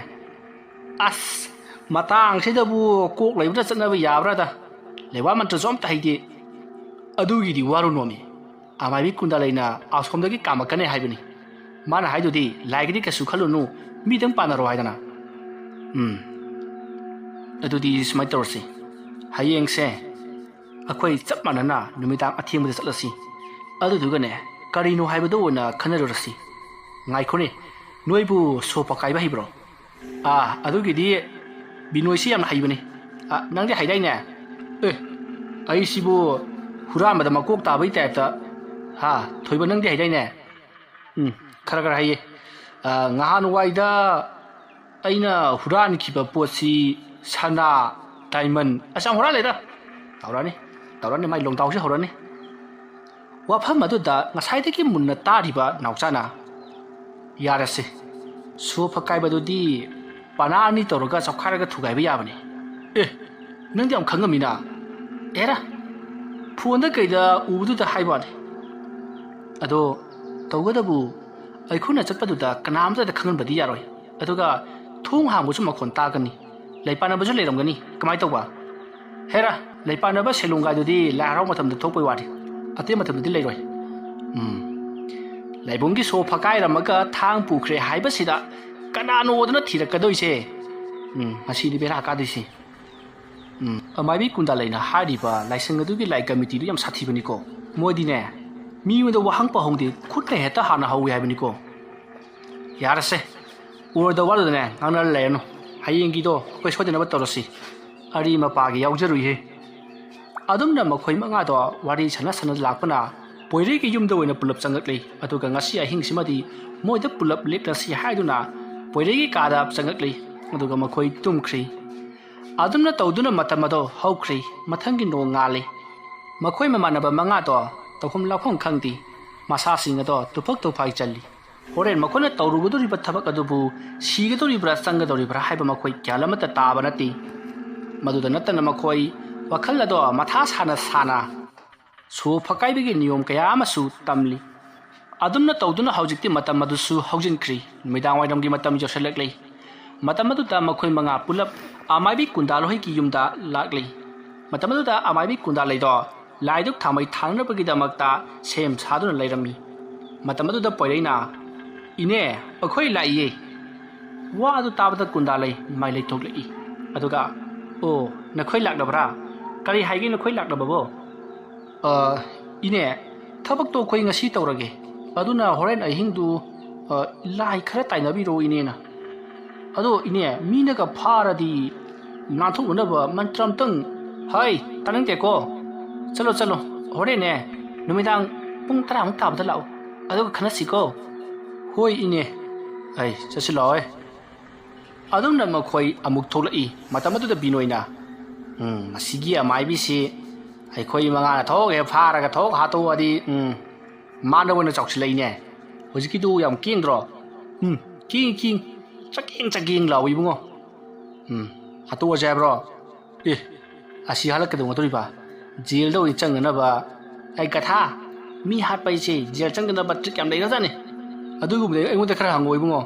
ꯑꯁ, ꯃꯇꯥꯡꯁꯤꯗꯕꯨ ꯀꯣꯛ ꯂꯩꯕꯗ ꯆꯠꯅꯕ ꯌꯥꯕ꯭ꯔꯥꯗ? ꯂꯩꯋꯥ ꯃꯟꯇ꯭ꯔꯁꯨ ꯑꯝꯇ ꯍꯩꯇꯦ꯫ ꯑꯗꯨꯒꯤꯗꯤ ꯋꯥꯔꯨꯅꯣꯃꯤ꯫ ꯑꯃꯥꯏꯕꯤ ꯀꯨꯟꯗꯥꯂꯩꯅ ꯑꯁꯣꯝꯗꯒꯤ ꯀꯥꯝꯃꯛꯀꯅꯤ ꯍꯥꯏꯕꯅꯤ꯫ ꯃꯥꯅ ꯍꯥꯏꯗꯨꯗꯤ ꯂꯥꯏꯒꯤꯗꯤ ꯀꯩꯁꯨ ꯈꯜꯂꯨꯅꯨ, ꯃꯤꯗꯪ ꯄꯥꯟꯅꯔꯣ ꯍꯥꯏꯗꯅ꯫ ꯎꯝ, ꯑꯗꯨꯗꯤ ꯁꯨꯃꯥꯏꯅ ꯇꯧꯔꯁꯤ꯫ ꯍꯌꯦꯡꯁꯦ ꯑꯩꯈꯣꯏ ꯆꯞ ꯃꯥꯟꯅꯅ ꯅꯨꯃꯤꯗꯥꯡ ꯑꯊꯦꯡꯕꯗ ꯆꯠꯂꯁꯤ꯫ ꯑꯗꯨꯗꯨꯒꯅꯦ, ꯀꯔꯤꯅꯣ ꯍꯥꯏꯕꯗꯣ ꯑꯣꯏꯅ ꯈꯟꯅꯔꯨꯔꯁꯤ꯫ ꯉꯥꯏꯈꯣꯅꯦ, ꯅꯣꯏꯕꯨ ꯁꯣ ꯄꯀꯥꯏꯕ ꯍꯩꯕ꯭ꯔꯣ? ꯑꯥ, ꯑꯗꯨꯒꯤꯗꯤ ꯕꯤꯅꯣꯏꯁꯤ ꯌꯥꯝꯅ ꯍꯩꯕꯅꯤ꯫ ꯑꯥ, ꯅꯪꯗꯤ ꯍꯩꯗꯥꯏꯅꯦ? ꯑꯦ, ꯑꯩꯁꯤꯕꯨ ꯍꯨꯔꯥꯟꯕꯗ ꯃꯀꯣꯛ ꯇꯥꯕꯩ ꯇꯥꯏꯞꯇ꯫ ꯍꯥ, ꯊꯣꯏꯕ, ꯅꯪꯗꯤ ꯍꯩꯗꯥꯏꯅꯦ? ꯎꯝ, ꯈꯔ ꯈꯔ ꯍꯩꯌꯦ꯫ ꯑꯥ, ꯉꯍꯥꯟꯋꯥꯏꯗ ꯑꯩꯅ ꯍꯨꯔꯥꯟꯈꯤꯕ ꯄꯣꯠꯁꯤ ꯁꯅꯥ, diamond, ꯑꯁ, ꯌꯥꯝ ꯍꯨꯔꯥꯜꯂꯦꯗ꯫ ꯇꯧꯔꯅꯤ, ꯇꯧꯔꯅꯤ, ꯃꯥꯏ ꯂꯣꯡꯗꯥꯎꯁꯤ ꯍꯧꯔꯅꯤ꯫ ꯋꯥꯐꯝ ꯑꯗꯨꯗ ꯉꯁꯥꯏꯗꯒꯤ ꯃꯨꯟꯅ ꯇꯥꯔꯤꯕ ꯅꯥꯎꯆꯥꯅ, "ꯌꯥꯔꯁꯦ, ꯁꯣ ꯐꯀꯥꯏꯕꯗꯨꯗꯤ ꯄꯅꯥ ꯑꯅꯤ ꯇꯧꯔꯒ ꯆꯞꯈꯥꯏꯔꯒ ꯊꯨꯒꯥꯏꯕ ꯌꯥꯕꯅꯤ"꯫ ꯑꯦ, ꯅꯪꯗꯤ ꯌꯥꯝ ꯈꯪꯉꯝꯃꯤꯅ꯫ ꯑꯦꯔꯥ, ꯐꯣꯟꯗ ꯀꯩꯗ ꯎꯕꯗꯨꯗ ꯍꯥꯏꯕ ꯋꯥꯅꯤ꯫ ꯑꯗꯣ ꯇꯧꯒꯗꯕꯨ, ꯑꯩꯈꯣꯏꯅ ꯆꯠꯄꯗꯨꯗ ꯀꯅꯥꯝꯇꯗ ꯈꯪꯍꯟꯕꯗꯤ ꯌꯥꯔꯣꯏ꯫ ꯑꯗꯨꯒ ꯊꯣꯡ ꯍꯥꯡꯕꯁꯨ ꯃꯈꯣꯟ ꯇꯥꯒꯅꯤ꯫ ꯂꯩꯄꯥꯟꯅꯕꯁꯨ ꯂꯩꯔꯝꯒꯅꯤ꯫ ꯀꯃꯥꯏ ꯇꯧꯕ? ꯍꯦꯔꯥ, ꯂꯩꯄꯥꯟꯅꯕ ꯁꯦꯂꯣꯡꯒꯥꯏꯗꯨꯗꯤ ꯂꯥꯏ ꯍꯔꯥꯎ ꯃꯇꯝꯗ ꯊꯣꯛꯄꯩ ꯋꯥꯅꯤ꯫ ꯑꯇꯩ ꯃꯇꯝꯗꯗꯤ ꯂꯩꯔꯣꯏ꯫ ꯎꯝ꯫ ꯂꯥꯏꯕꯨꯡꯒꯤ ꯁꯣ ꯐꯀꯥꯏꯔꯝꯃꯒ ꯊꯥꯡ ꯄꯨꯈ꯭ꯔꯦ ꯍꯥꯏꯕꯁꯤꯗ ꯀꯅꯥꯅꯣꯗꯅ ꯊꯤꯔꯛꯀꯗꯣꯏꯁꯦ? ꯎꯝ, ꯉꯁꯤꯗꯤ ꯕꯦꯔꯥ ꯀꯥꯗꯣꯏꯁꯦ꯫ ꯎꯝ, ꯑꯃꯥꯏꯕꯤ ꯀꯨꯟꯗꯥ ꯂꯩꯅ ꯍꯥꯏꯔꯤꯕ ꯂꯥꯏꯁꯪ ꯑꯗꯨꯒꯤ ꯂꯥꯏ ꯀꯃꯤꯇꯤꯗꯨ ꯌꯥꯝ ꯁꯥꯊꯤꯕꯅꯤꯀꯣ꯫ ꯃꯣꯏꯗꯤꯅꯦ, ꯃꯤꯉꯣꯟꯗ ꯋꯥꯍꯪ ꯄꯥꯎꯍꯪꯗꯤ ꯈꯨꯠꯅ ꯍꯦꯛꯇ ꯍꯥꯟꯅ ꯍꯧꯋꯤ ꯍꯥꯏꯕꯅꯤꯀꯣ꯫ ꯌꯥꯔꯁꯦ, ꯑꯣꯏꯔꯗ ꯋꯥꯗꯨꯗꯅꯦ ꯉꯥꯡꯅꯔ ꯂꯩꯔꯅꯨ꯫ ꯍꯌꯦꯡꯒꯤꯗꯣ ꯑꯩꯈꯣꯏ ꯁꯣꯏꯗꯅꯕ ꯇꯧꯔꯁꯤ꯫ ꯑꯔꯤ ꯃꯄꯥꯒꯤ ꯌꯥꯎꯖꯔꯨꯏꯍꯦ꯫ ꯑꯗꯨꯝꯅ ꯃꯈꯣꯏ ꯃꯉꯥꯗꯣ ꯋꯥꯔꯤ ꯁꯥꯟꯅ ꯁꯥꯟꯅ ꯂꯥꯛꯄꯅ ꯄꯣꯏꯔꯩꯒꯤ ꯌꯨꯝꯗ ꯑꯣꯏꯅ ꯄꯨꯂꯞ ꯆꯪꯉꯛꯂꯤ꯫ ꯑꯗꯨꯒ ꯉꯁꯤ ꯑꯍꯤꯡꯁꯤꯃꯗꯤ ꯃꯣꯏꯗ ꯄꯨꯂꯞ ꯂꯦꯛꯂꯁꯤ ꯍꯥꯏꯗꯨꯅ ꯄꯣꯏꯔꯩꯒꯤ ꯀꯥꯗ ꯆꯪꯉꯛꯂꯤ꯫ ꯑꯗꯨꯒ ꯃꯈꯣꯏ ꯇꯨꯝꯈ꯭ꯔꯤ꯫ ꯑꯗꯨꯝꯅ ꯇꯧꯗꯨꯅ ꯃꯇꯝ ꯑꯗꯣ ꯍꯧꯈ꯭ꯔꯤ꯫ ꯃꯊꯪꯒꯤ ꯅꯣꯡ ꯉꯥꯜꯂꯤ꯫ ꯃꯈꯣꯏ ꯃꯃꯥꯟꯅꯕ ꯃꯉꯥꯗꯣ ꯇꯧꯐꯝ ꯂꯥꯛꯐꯝ ꯈꯪꯗꯦ꯫ ꯃꯁꯥꯁꯤꯡ ꯑꯗꯣ ꯇꯨꯐꯛ ꯇꯨꯐꯥꯏ ꯆꯜꯂꯤ꯫ ꯍꯣꯔꯦꯟ ꯃꯈꯣꯏꯅ ꯇꯧꯔꯨꯒꯗꯧꯔꯤꯕ ꯊꯕꯛ ꯑꯗꯨꯕꯨ ꯁꯤꯒꯗꯧꯔꯤꯕ꯭ꯔꯥ ꯆꯪꯒꯗꯧꯔꯤꯕ꯭ꯔꯥ ꯍꯥꯏꯕ ꯃꯈꯣꯏ ꯒ꯭ꯌꯥꯟ ꯑꯃꯠꯇ ꯇꯥꯕ ꯅꯠꯇꯦ꯫ ꯃꯗꯨꯗ ꯅꯠꯇꯅ ꯃꯈꯣꯏ ꯋꯥꯈꯜ ꯑꯗꯣ ꯃꯊꯥ ꯁꯥꯅ ꯁꯥꯅ ꯁꯣ ꯐꯀꯥꯏꯕꯒꯤ ꯅꯤꯌꯣꯝ ꯀꯌꯥ ꯑꯃꯁꯨ ꯇꯝꯂꯤ꯫ ꯑꯗꯨꯝꯅ ꯇꯧꯗꯨꯅ ꯍꯧꯖꯤꯛꯇꯤ ꯃꯇꯝ ꯑꯗꯨꯁꯨ ꯍꯧꯖꯤꯟꯈ꯭ꯔꯤ꯫ ꯅꯨꯃꯤꯗꯥꯡ ꯋꯥꯏꯔꯝꯒꯤ ꯃꯇꯝ ꯌꯧꯁꯤꯜꯂꯛꯂꯤ꯫ ꯃꯇꯝ ꯑꯗꯨꯗ ꯃꯈꯣꯏ ꯃꯉꯥ ꯄꯨꯂꯞ ꯑꯃꯥꯏꯕꯤ ꯀꯨꯟꯗꯥꯂꯣꯏꯒꯤ ꯌꯨꯝꯗ ꯂꯥꯛꯂꯤ꯫ ꯃꯇꯝ ꯑꯗꯨꯗ ꯑꯃꯥꯏꯕꯤ ꯀꯨꯟꯗꯥꯂꯩꯗꯣ ꯂꯥꯏꯗꯨꯛ ꯊꯥꯃꯩ ꯊꯥꯅꯅꯕꯒꯤꯗꯃꯛꯇ ꯁꯦꯝ ꯁꯥꯗꯨꯅ ꯂꯩꯔꯝꯃꯤ꯫ ꯃꯇꯝ ꯑꯗꯨꯗ ꯄꯣꯏꯔꯩꯅ, "ꯏꯅꯦ, ꯑꯩꯈꯣꯏ ꯂꯥꯛꯏꯌꯦ!" ꯋꯥ ꯑꯗꯨ ꯇꯥꯕꯗ ꯀꯨꯟꯗꯥꯂꯩ ꯃꯥꯏ ꯂꯩꯊꯣꯛꯂꯛꯏ꯫ ꯑꯗꯨꯒ, "ꯑꯣ, ꯅꯈꯣꯏ ꯂꯥꯛꯂꯕ꯭ꯔꯥ? ꯀꯔꯤ ꯍꯥꯏꯒꯦ ꯅꯈꯣꯏ ꯂꯥꯛꯂꯕꯕꯣ?" "ꯑ, ꯏꯅꯦ, ꯊꯕꯛꯇꯣ ꯑꯩꯈꯣꯏ ꯉꯁꯤ ꯇꯧꯔꯒꯦ꯫ ꯑꯗꯨꯅ ꯍꯣꯔꯦꯟ ꯑꯍꯤꯡꯗꯨ, ꯑ, ꯂꯥꯏ ꯈꯔ ꯇꯥꯏꯅꯕꯤꯔꯣ ꯏꯅꯦꯅ꯫ ꯑꯗꯣ ꯏꯅꯦ, ꯃꯤꯅꯒ ꯐꯥꯔꯗꯤ ꯅꯥꯟꯊꯣꯛꯅꯅꯕ ꯃꯟꯇ꯭ꯔ ꯑꯝꯇꯪ"꯫ "ꯍꯩ, ꯇꯥꯅꯤꯡꯗꯦꯀꯣ꯫ ꯆꯠꯂꯣ, ꯆꯠꯂꯣ꯫ ꯍꯣꯔꯦꯟꯅꯦ, ꯅꯨꯃꯤꯗꯥꯡ ꯄꯨꯡ ꯇꯔꯥꯃꯨꯛ ꯇꯥꯕꯗ ꯂꯥꯛꯑꯣ꯫ ꯑꯗꯨꯒ ꯈꯟꯅꯁꯤꯀꯣ"꯫ "ꯍꯣꯏ ꯏꯅꯦ꯫ ꯑꯩ ꯆꯠꯁꯤꯜꯂꯛꯑꯣꯏ"꯫ ꯑꯗꯨꯝꯅ ꯃꯈꯣꯏ ꯑꯃꯨꯛ ꯊꯣꯛꯂꯛꯏ꯫ ꯃꯇꯝ ꯑꯗꯨꯗ ꯕꯤꯅꯣꯏꯅ, "ꯎꯝ, ꯃꯁꯤꯒꯤ ꯑꯃꯥꯏꯕꯤꯁꯤ ꯑꯩꯈꯣꯏ ꯃꯉꯥꯅ ꯊꯣꯛ ꯍꯦꯛ ꯐꯥꯔꯒ ꯊꯣꯛ ꯍꯥꯠꯇꯣꯛꯑꯗꯤ, ꯎꯝ, ꯃꯥꯅ ꯑꯣꯏꯅ ꯆꯥꯎꯁꯤꯜꯂꯛꯏꯅꯦ꯫ ꯍꯧꯖꯤꯛꯀꯤꯗꯨ ꯌꯥꯝ ꯀꯦꯡꯗ꯭ꯔꯣ?" "ꯎꯝ, ꯀꯦꯡ, ꯀꯦꯡ, ꯆꯀꯦꯡ, ꯆꯀꯦꯡ ꯂꯥꯎꯏ ꯏꯕꯨꯡꯉꯣ"꯫ "ꯎꯝ, ꯍꯥꯠꯇꯣꯛꯑꯁꯦ ꯍꯥꯏꯕ꯭ꯔꯣ?" "ꯑꯦ, ꯑꯁꯤ ꯍꯥꯠꯂ ꯀꯩꯗꯧꯅꯗꯣꯔꯤꯕ? ꯖꯦꯜꯗ ꯑꯣꯏꯅ ꯆꯪꯅꯅꯕ꯫ ꯑꯩ ꯒꯊꯥ, ꯃꯤ ꯍꯥꯠꯄ ꯍꯥꯏꯁꯦ ꯖꯦꯜ ꯆꯪꯗꯅꯕ ꯇ꯭ꯔꯤꯛ ꯌꯥꯝ ꯂꯩꯈ꯭ꯔꯖꯥꯠꯅꯤ꯫ ꯑꯗꯨꯒꯨꯝꯕꯗꯤ ꯑꯩꯉꯣꯟꯗ ꯈꯔ ꯍꯪꯉꯣ ꯏꯕꯨꯡꯉꯣ"꯫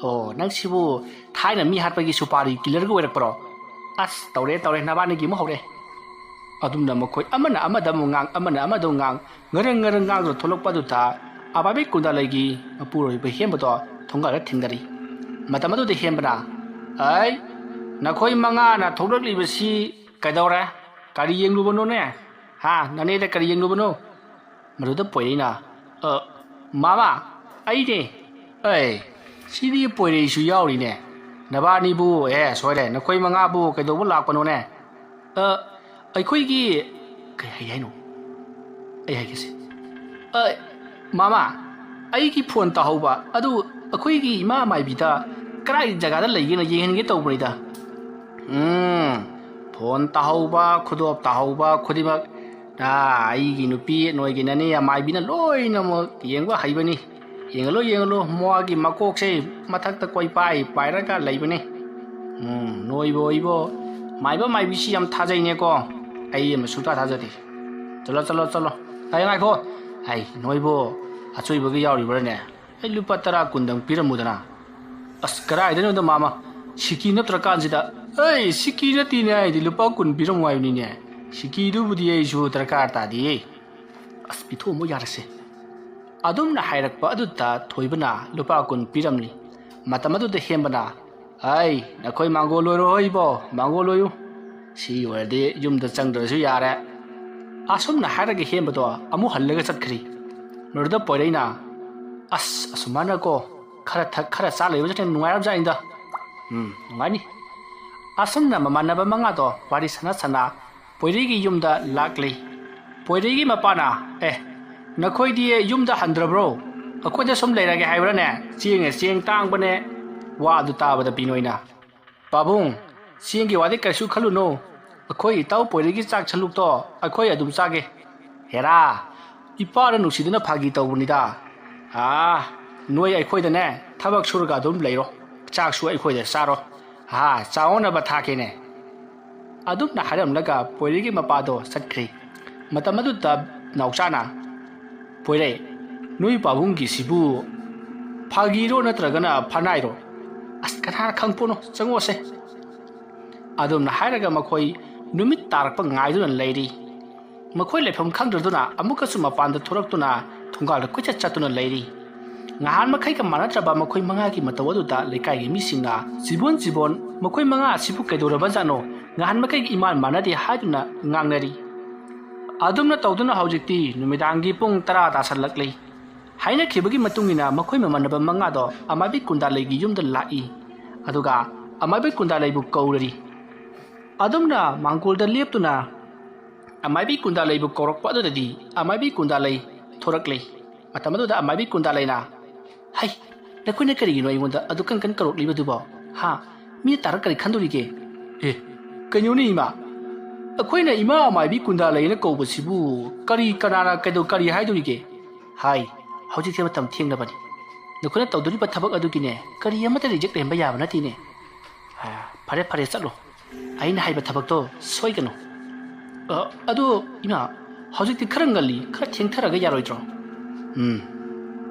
"ꯑꯣ, ꯅꯪꯁꯤꯕꯨ ꯊꯥꯏꯅ ꯃꯤ ꯍꯥꯠꯄꯒꯤ ꯁꯨꯄꯥꯔꯤ ꯀꯤꯂꯔꯒ ꯑꯣꯏꯔꯛꯄ꯭ꯔꯣ?" "ꯑꯁ, ꯇꯧꯔꯦ, ꯇꯧꯔꯦ, ꯅꯕꯥꯅꯤꯒꯤ ꯑꯃꯨꯛ ꯍꯧꯔꯦ"꯫ ꯑꯗꯨꯝꯅ ꯃꯈꯣꯏ ꯑꯃꯅ ꯑꯃꯗ ꯑꯃꯨꯛ ꯉꯥꯡ, ꯑꯃꯅ ꯑꯃꯗ ꯑꯃꯨꯛ ꯉꯥꯡ, ꯉꯔꯪ ꯉꯔꯪ ꯉꯥꯡꯗꯨꯅ ꯊꯣꯛꯂꯛꯄ ꯑꯗꯨꯗ ꯑꯕꯥꯕꯤ ꯀꯨꯟꯗꯥꯂꯩꯒꯤ ꯃꯄꯨꯔꯣꯏꯕ ꯍꯦꯝꯕꯗꯣ ꯊꯣꯡꯒꯥꯜꯗ ꯊꯦꯡꯅꯔꯤ꯫ ꯃꯇꯝ ꯑꯗꯨꯗ ꯍꯦꯝꯕꯅ, "ꯑꯩ, "ꯅꯈꯣꯏ ꯃꯉꯥꯅ ꯊꯣꯛꯂꯛꯂꯤꯕꯁꯤ ꯀꯩꯗꯧꯔꯦ? ꯀꯔꯤ ꯌꯦꯡꯂꯨꯕꯅꯣꯅꯦ? ꯍꯥ? ꯅꯅꯦꯗ ꯀꯔꯤ ꯌꯦꯡꯂꯨꯕꯅꯣ?" ꯃꯗꯨꯗ ꯄꯣꯏꯔꯩꯅ, "ꯑ, ꯃꯥꯃ, ꯑꯩꯅꯦ꯫ ꯑꯦ, ꯁꯤꯗꯤ ꯄꯣꯏꯔꯩꯁꯨ ꯌꯥꯎꯔꯤꯅꯦ꯫ ꯅꯕꯥꯅꯤꯕꯨ, ꯑꯦ, ꯁꯣꯏꯔꯦ, ꯅꯈꯣꯏ ꯃꯉꯥꯕꯨ ꯀꯩꯗꯧꯕ ꯂꯥꯛꯄꯅꯣꯅꯦ?" "ꯑ, ꯑꯩꯈꯣꯏꯒꯤ," ꯀꯩ ꯍꯥꯏ ꯍꯥꯏꯅꯣ? ꯑꯩ ꯍꯥꯏꯒꯦꯁꯦ꯫ "ꯑ, ꯃꯥꯃ, ꯑꯩꯒꯤ ꯐꯣꯟ ꯇꯥꯍꯧꯕ ꯑꯗꯨ ꯑꯩꯈꯣꯏꯒꯤ ꯏꯃꯥ ꯃꯥꯏꯕꯤꯗ ꯀꯗꯥꯏ ꯖꯒꯥꯗ ꯂꯩꯒꯦꯅ ꯌꯦꯡꯍꯟꯒꯦ ꯇꯧꯕꯅꯤꯗ꯫" "ꯎꯝ, ꯐꯣꯟ ꯇꯥꯍꯧꯕ, ꯈꯨꯗꯣꯞ ꯇꯥꯍꯧꯕ ꯈꯨꯗꯤꯡꯃꯛ, ꯑꯥ, ꯑꯩꯒꯤ ꯅꯨꯄꯤ, ꯅꯣꯏꯒꯤ ꯅꯅꯦ ꯃꯥꯏꯕꯤꯅ ꯂꯣꯏꯅꯃꯛ ꯌꯦꯡꯕ ꯍꯩꯕꯅꯤ꯫ ꯌꯦꯡꯍꯜꯂꯣ, ꯌꯦꯡꯍꯜꯂꯣ, ꯃꯥꯒꯤ ꯃꯀꯣꯛꯁꯦ ꯃꯊꯛꯇ ꯀꯣꯏꯄꯥꯏ ꯄꯥꯏꯔꯒ ꯂꯩꯕꯅꯤ꯫ ꯎꯝ, ꯅꯣꯏꯕꯨ, ꯑꯩꯕꯨ ꯃꯥꯏꯕ ꯃꯥꯏꯕꯤꯁꯤ ꯌꯥꯝ ꯊꯥꯖꯩꯅꯦꯀꯣ꯫ ꯑꯩ ꯑꯃ ꯁꯨꯡꯊꯥ ꯊꯥꯖꯗꯦ꯫ ꯆꯠꯂꯣ, ꯆꯠꯂꯣ, ꯆꯠꯂꯣ꯫ ꯑꯩ ꯉꯥꯏꯈꯣ꯫ ꯑꯩ ꯅꯣꯏꯕꯨ ꯑꯆꯣꯏꯕꯒ ꯌꯥꯎꯔꯤꯕ꯭ꯔꯥꯅꯦ? ꯑꯩ ꯂꯨꯄꯥ ꯇꯔꯥ ꯀꯨꯟꯗꯪ ꯄꯤꯔꯝꯃꯨꯗꯅ꯫" "ꯑꯁ, ꯀꯗꯥꯏꯗꯅꯣꯗ ꯃꯥꯃ, ꯁꯤꯀꯤ ꯅꯠꯇ꯭ꯔꯀꯥꯟꯁꯤꯗ꯫" "ꯑꯩ ꯁꯤꯀꯤ ꯅꯠꯇꯦꯅꯦ, ꯑꯩꯗꯤ ꯂꯨꯄꯥ ꯀꯨꯟ ꯄꯤꯔꯝꯃꯨ ꯍꯥꯏꯕꯅꯤꯅꯦ꯫ ꯁꯤꯀꯤꯗꯨꯕꯨꯗꯤ ꯑꯩꯁꯨ ꯗꯔꯀꯥꯔ ꯇꯥꯗꯦꯌꯦ꯫" "ꯑꯁ, ꯄꯤꯊꯣꯛꯑꯝꯃꯣ ꯌꯥꯔꯁꯦ꯫" ꯑꯗꯨꯝꯅ ꯍꯥꯏꯔꯛꯄ ꯑꯗꯨꯗ ꯊꯣꯏꯕꯅ ꯂꯨꯄꯥ ꯀꯨꯟ ꯄꯤꯔꯝꯂꯤ꯫ ꯃꯇꯝ ꯑꯗꯨꯗ ꯍꯦꯝꯕꯅ, "ꯑꯩ, ꯅꯈꯣꯏ ꯃꯥꯡꯒꯣꯜ ꯑꯣꯏꯔꯣ ꯏꯕꯣ, ꯃꯥꯡꯒꯣꯜ ꯑꯣꯏꯌꯨ꯫ ꯁꯤ ꯑꯣꯏꯔꯗꯤ ꯌꯨꯝꯗ ꯆꯪꯗ꯭ꯔꯁꯨ ꯌꯥꯔꯦ꯫" ꯑꯁꯨꯝꯅ ꯍꯥꯏꯔꯒ ꯍꯦꯝꯕꯗꯣ ꯑꯃꯨꯛ ꯍꯜꯂꯒ ꯆꯠꯈ꯭ꯔꯤ꯫ ꯃꯗꯨꯗ ꯄꯣꯏꯔꯩꯅ, "ꯑꯁ, ꯑꯁꯨꯃꯥꯏꯅꯀꯣ ꯈꯔ ꯊꯛ ꯈꯔ ꯆꯥ ꯂꯩꯕꯁꯤꯅ ꯅꯨꯡꯉꯥꯏꯔꯕꯖꯥꯠꯅꯤꯗ꯫" "ꯎꯝ, ꯅꯨꯡꯉꯥꯏꯅꯤ꯫" ꯑꯁꯨꯝꯅ ꯃꯃꯥꯟꯅꯕ ꯃꯉꯥꯗꯣ ꯋꯥꯔꯤ ꯁꯥꯟꯅ ꯁꯥꯟꯅ ꯄꯣꯏꯔꯩꯒꯤ ꯌꯨꯝꯗ ꯂꯥꯛꯂꯤ꯫ ꯄꯣꯏꯔꯩꯒꯤ ꯃꯄꯥꯅ, "ꯑꯦ, ꯅꯈꯣꯏꯗꯤ ꯌꯨꯝꯗ ꯍꯟꯗ꯭ꯔꯕ꯭ꯔꯣ? ꯑꯩꯈꯣꯏꯗ ꯁꯨꯝ ꯂꯩꯔꯒꯦ ꯍꯥꯏꯕ꯭ꯔꯥꯅꯦ? ꯆꯦꯡꯅ ꯆꯦꯡ ꯇꯥꯡꯕꯅꯦ꯫" ꯋꯥ ꯑꯗꯨ ꯇꯥꯕꯗ ꯕꯤꯅꯣꯏꯅ, "ꯄꯥꯕꯨꯡ, ꯆꯦꯡꯒꯤ ꯋꯥꯗꯤ ꯀꯩꯁꯨ ꯈꯜꯂꯨꯅꯨ꯫ ꯑꯩꯈꯣꯏ ꯏꯇꯥꯎ ꯄꯣꯏꯔꯩꯒꯤ ꯆꯥꯛ ꯁꯂꯨꯛꯇꯣ ꯑꯩꯈꯣꯏ ꯑꯗꯨꯝ ꯆꯥꯒꯦ꯫" "ꯍꯦꯔꯥ, ꯏꯄꯥꯅ ꯅꯨꯡꯁꯤꯗꯨꯅ ꯐꯥꯒꯤ ꯇꯧꯕꯅꯤꯗ꯫ ꯑꯥ, ꯅꯣꯏ ꯑꯩꯈꯣꯏꯗꯅꯦ ꯊꯕꯛ ꯁꯨꯔꯒ ꯑꯗꯨꯝ ꯂꯩꯔꯣ꯫ ꯆꯥꯛꯁꯨ ꯑꯩꯈꯣꯏꯗ ꯆꯥꯔꯣ꯫ ꯑꯥ, ꯆꯥꯎꯅꯕ ꯊꯥꯛꯀꯦꯅꯦ꯫" ꯑꯗꯨꯝꯅ ꯍꯥꯏꯔꯝꯂꯒ ꯄꯣꯏꯔꯩꯒꯤ ꯃꯄꯥꯗꯣ ꯆꯠꯈ꯭ꯔꯤ꯫ ꯃꯇꯝ ꯑꯗꯨꯗ ꯅꯥꯎꯆꯥꯅ, "ꯄꯣꯏꯔꯩ, ꯅꯣꯏ ꯄꯥꯕꯨꯡꯒꯤꯁꯤꯕꯨ ꯐꯥꯒꯤꯔꯣ ꯅꯠꯇ꯭ꯔꯒꯅ ꯐꯅꯥꯏꯔꯣ? ꯑꯁ, ꯀꯅꯥꯅ ꯈꯪꯄꯣꯠꯅꯣ? ꯆꯪꯉꯣꯁꯦ꯫" ꯑꯗꯨꯝꯅ ꯍꯥꯏꯔꯒ ꯃꯈꯣꯏ ꯅꯨꯃꯤꯠ ꯇꯥꯔꯛꯄ ꯉꯥꯏꯗꯨꯅ ꯂꯩꯔꯤ꯫ ꯃꯈꯣꯏ ꯂꯩꯐꯝ ꯈꯪꯗ꯭ꯔꯗꯨꯅ ꯑꯃꯨꯛꯀꯁꯨ ꯃꯄꯥꯟꯗ ꯊꯣꯔꯛꯇꯨꯅ ꯊꯣꯡꯒꯥꯜꯗ ꯀꯣꯏꯆꯠ ꯆꯠꯇꯨꯅ ꯂꯩꯔꯤ꯫ ꯉꯍꯥꯟ ꯃꯈꯩꯒ ꯃꯥꯟꯅꯗ꯭ꯔꯕ ꯃꯈꯣꯏ ꯃꯉꯥꯒꯤ ꯃꯇꯧ ꯑꯗꯨꯗ ꯂꯩꯀꯥꯏꯒꯤ ꯃꯤꯁꯤꯡꯅ ꯆꯤꯕꯣꯟ ꯆꯤꯕꯣꯟ ꯃꯈꯣꯏ ꯃꯉꯥ ꯑꯁꯤꯕꯨ ꯀꯩꯗꯧꯔꯕꯖꯥꯠꯅꯣ, ꯉꯍꯥꯟ ꯃꯈꯩꯒ ꯏꯃꯥꯟ ꯃꯥꯟꯅꯗꯦ ꯍꯥꯏꯗꯨꯅ ꯉꯥꯡꯅꯔꯤ꯫ ꯑꯗꯨꯝꯅ ꯇꯧꯗꯨꯅ ꯍꯧꯖꯤꯛꯇꯤ ꯅꯨꯃꯤꯗꯥꯡꯒꯤ ꯄꯨꯡ ꯇꯔꯥ ꯇꯥꯁꯜꯂꯛꯂꯤ꯫ ꯍꯥꯏꯅꯈꯤꯕꯒꯤ ꯃꯇꯨꯡ ꯏꯟꯅ ꯃꯈꯣꯏ ꯃꯃꯥꯟꯅꯕ ꯃꯉꯥꯗꯣ ꯑꯃꯥꯏꯕꯤ ꯀꯨꯟꯗꯥꯂꯩꯒꯤ ꯌꯨꯝꯗ ꯂꯥꯛꯏ꯫ ꯑꯗꯨꯒ ꯑꯃꯥꯏꯕꯤ ꯀꯨꯟꯗꯥꯂꯩꯕꯨ ꯀꯧꯔꯔꯤ꯫ ꯑꯗꯨꯝꯅ ꯃꯥꯡꯒꯣꯜꯗ ꯂꯦꯞꯇꯨꯅ ꯑꯃꯥꯏꯕꯤ ꯀꯨꯟꯗꯥꯂꯩꯕꯨ ꯀꯧꯔꯛꯄ ꯑꯗꯨꯗꯗꯤ ꯑꯃꯥꯏꯕꯤ ꯀꯨꯟꯗꯥꯂꯩ ꯊꯣꯔꯛꯂꯦ꯫ ꯃꯇꯝ ꯑꯗꯨꯗ ꯑꯃꯥꯏꯕꯤ ꯀꯨꯟꯗꯥꯂꯩꯅ, "ꯍꯩ, ꯅꯈꯣꯏꯅ ꯀꯔꯤꯒꯤꯅꯣ ꯑꯩꯉꯣꯟꯗ ꯑꯗꯨ ꯀꯟ ꯀꯟ ꯀꯧꯔꯛꯂꯤꯕꯗꯨꯕꯣ? ꯍꯥ? ꯃꯤꯅ ꯇꯥꯔꯒ ꯀꯔꯤ ꯈꯟꯗꯣꯔꯤꯒꯦ?" "ꯑꯦ, ꯀꯩꯅꯣꯅꯦ ꯏꯃꯥ? ꯑꯩꯈꯣꯏꯅ ꯏꯃꯥ ꯑꯃꯥꯏꯕꯤ ꯀꯨꯟꯗꯥꯂꯩꯅ ꯀꯧꯕꯁꯤꯕꯨ ꯀꯔꯤ, ꯀꯅꯥꯅ ꯀꯩꯗꯧ ꯀꯔꯤ ꯍꯥꯏꯗꯣꯔꯤꯒꯦ? ꯍꯥꯏ, ꯍꯧꯖꯤꯛꯁꯦ ꯃꯇꯝ ꯊꯦꯡꯂꯕꯅꯤ꯫ ꯅꯈꯣꯏꯅ ꯇꯧꯗꯣꯔꯤꯕ ꯊꯕꯛ ꯑꯗꯨꯒꯤꯅꯦ ꯀꯔꯤ ꯑꯃꯠꯇ ꯔꯤꯖꯦꯛ ꯂꯩꯍꯟꯕ ꯌꯥꯕ ꯅꯠꯇꯦꯅꯦ꯫ ꯑ, ꯐꯔꯦ, ꯐꯔꯦ, ꯆꯠꯂꯣ꯫ ꯑꯩꯅ ꯍꯥꯏꯕ ꯊꯕꯛꯇꯣ ꯁꯣꯏꯒꯅꯨ꯫ ꯑ, ꯑꯗꯣ ꯏꯃꯥ, ꯍꯧꯖꯤꯛꯇꯤ ꯈꯔ ꯉꯜꯂꯤ, ꯈꯔ ꯊꯦꯡꯊꯔꯒ ꯌꯥꯔꯣꯏꯗ꯭ꯔꯣ?" "ꯎꯝ,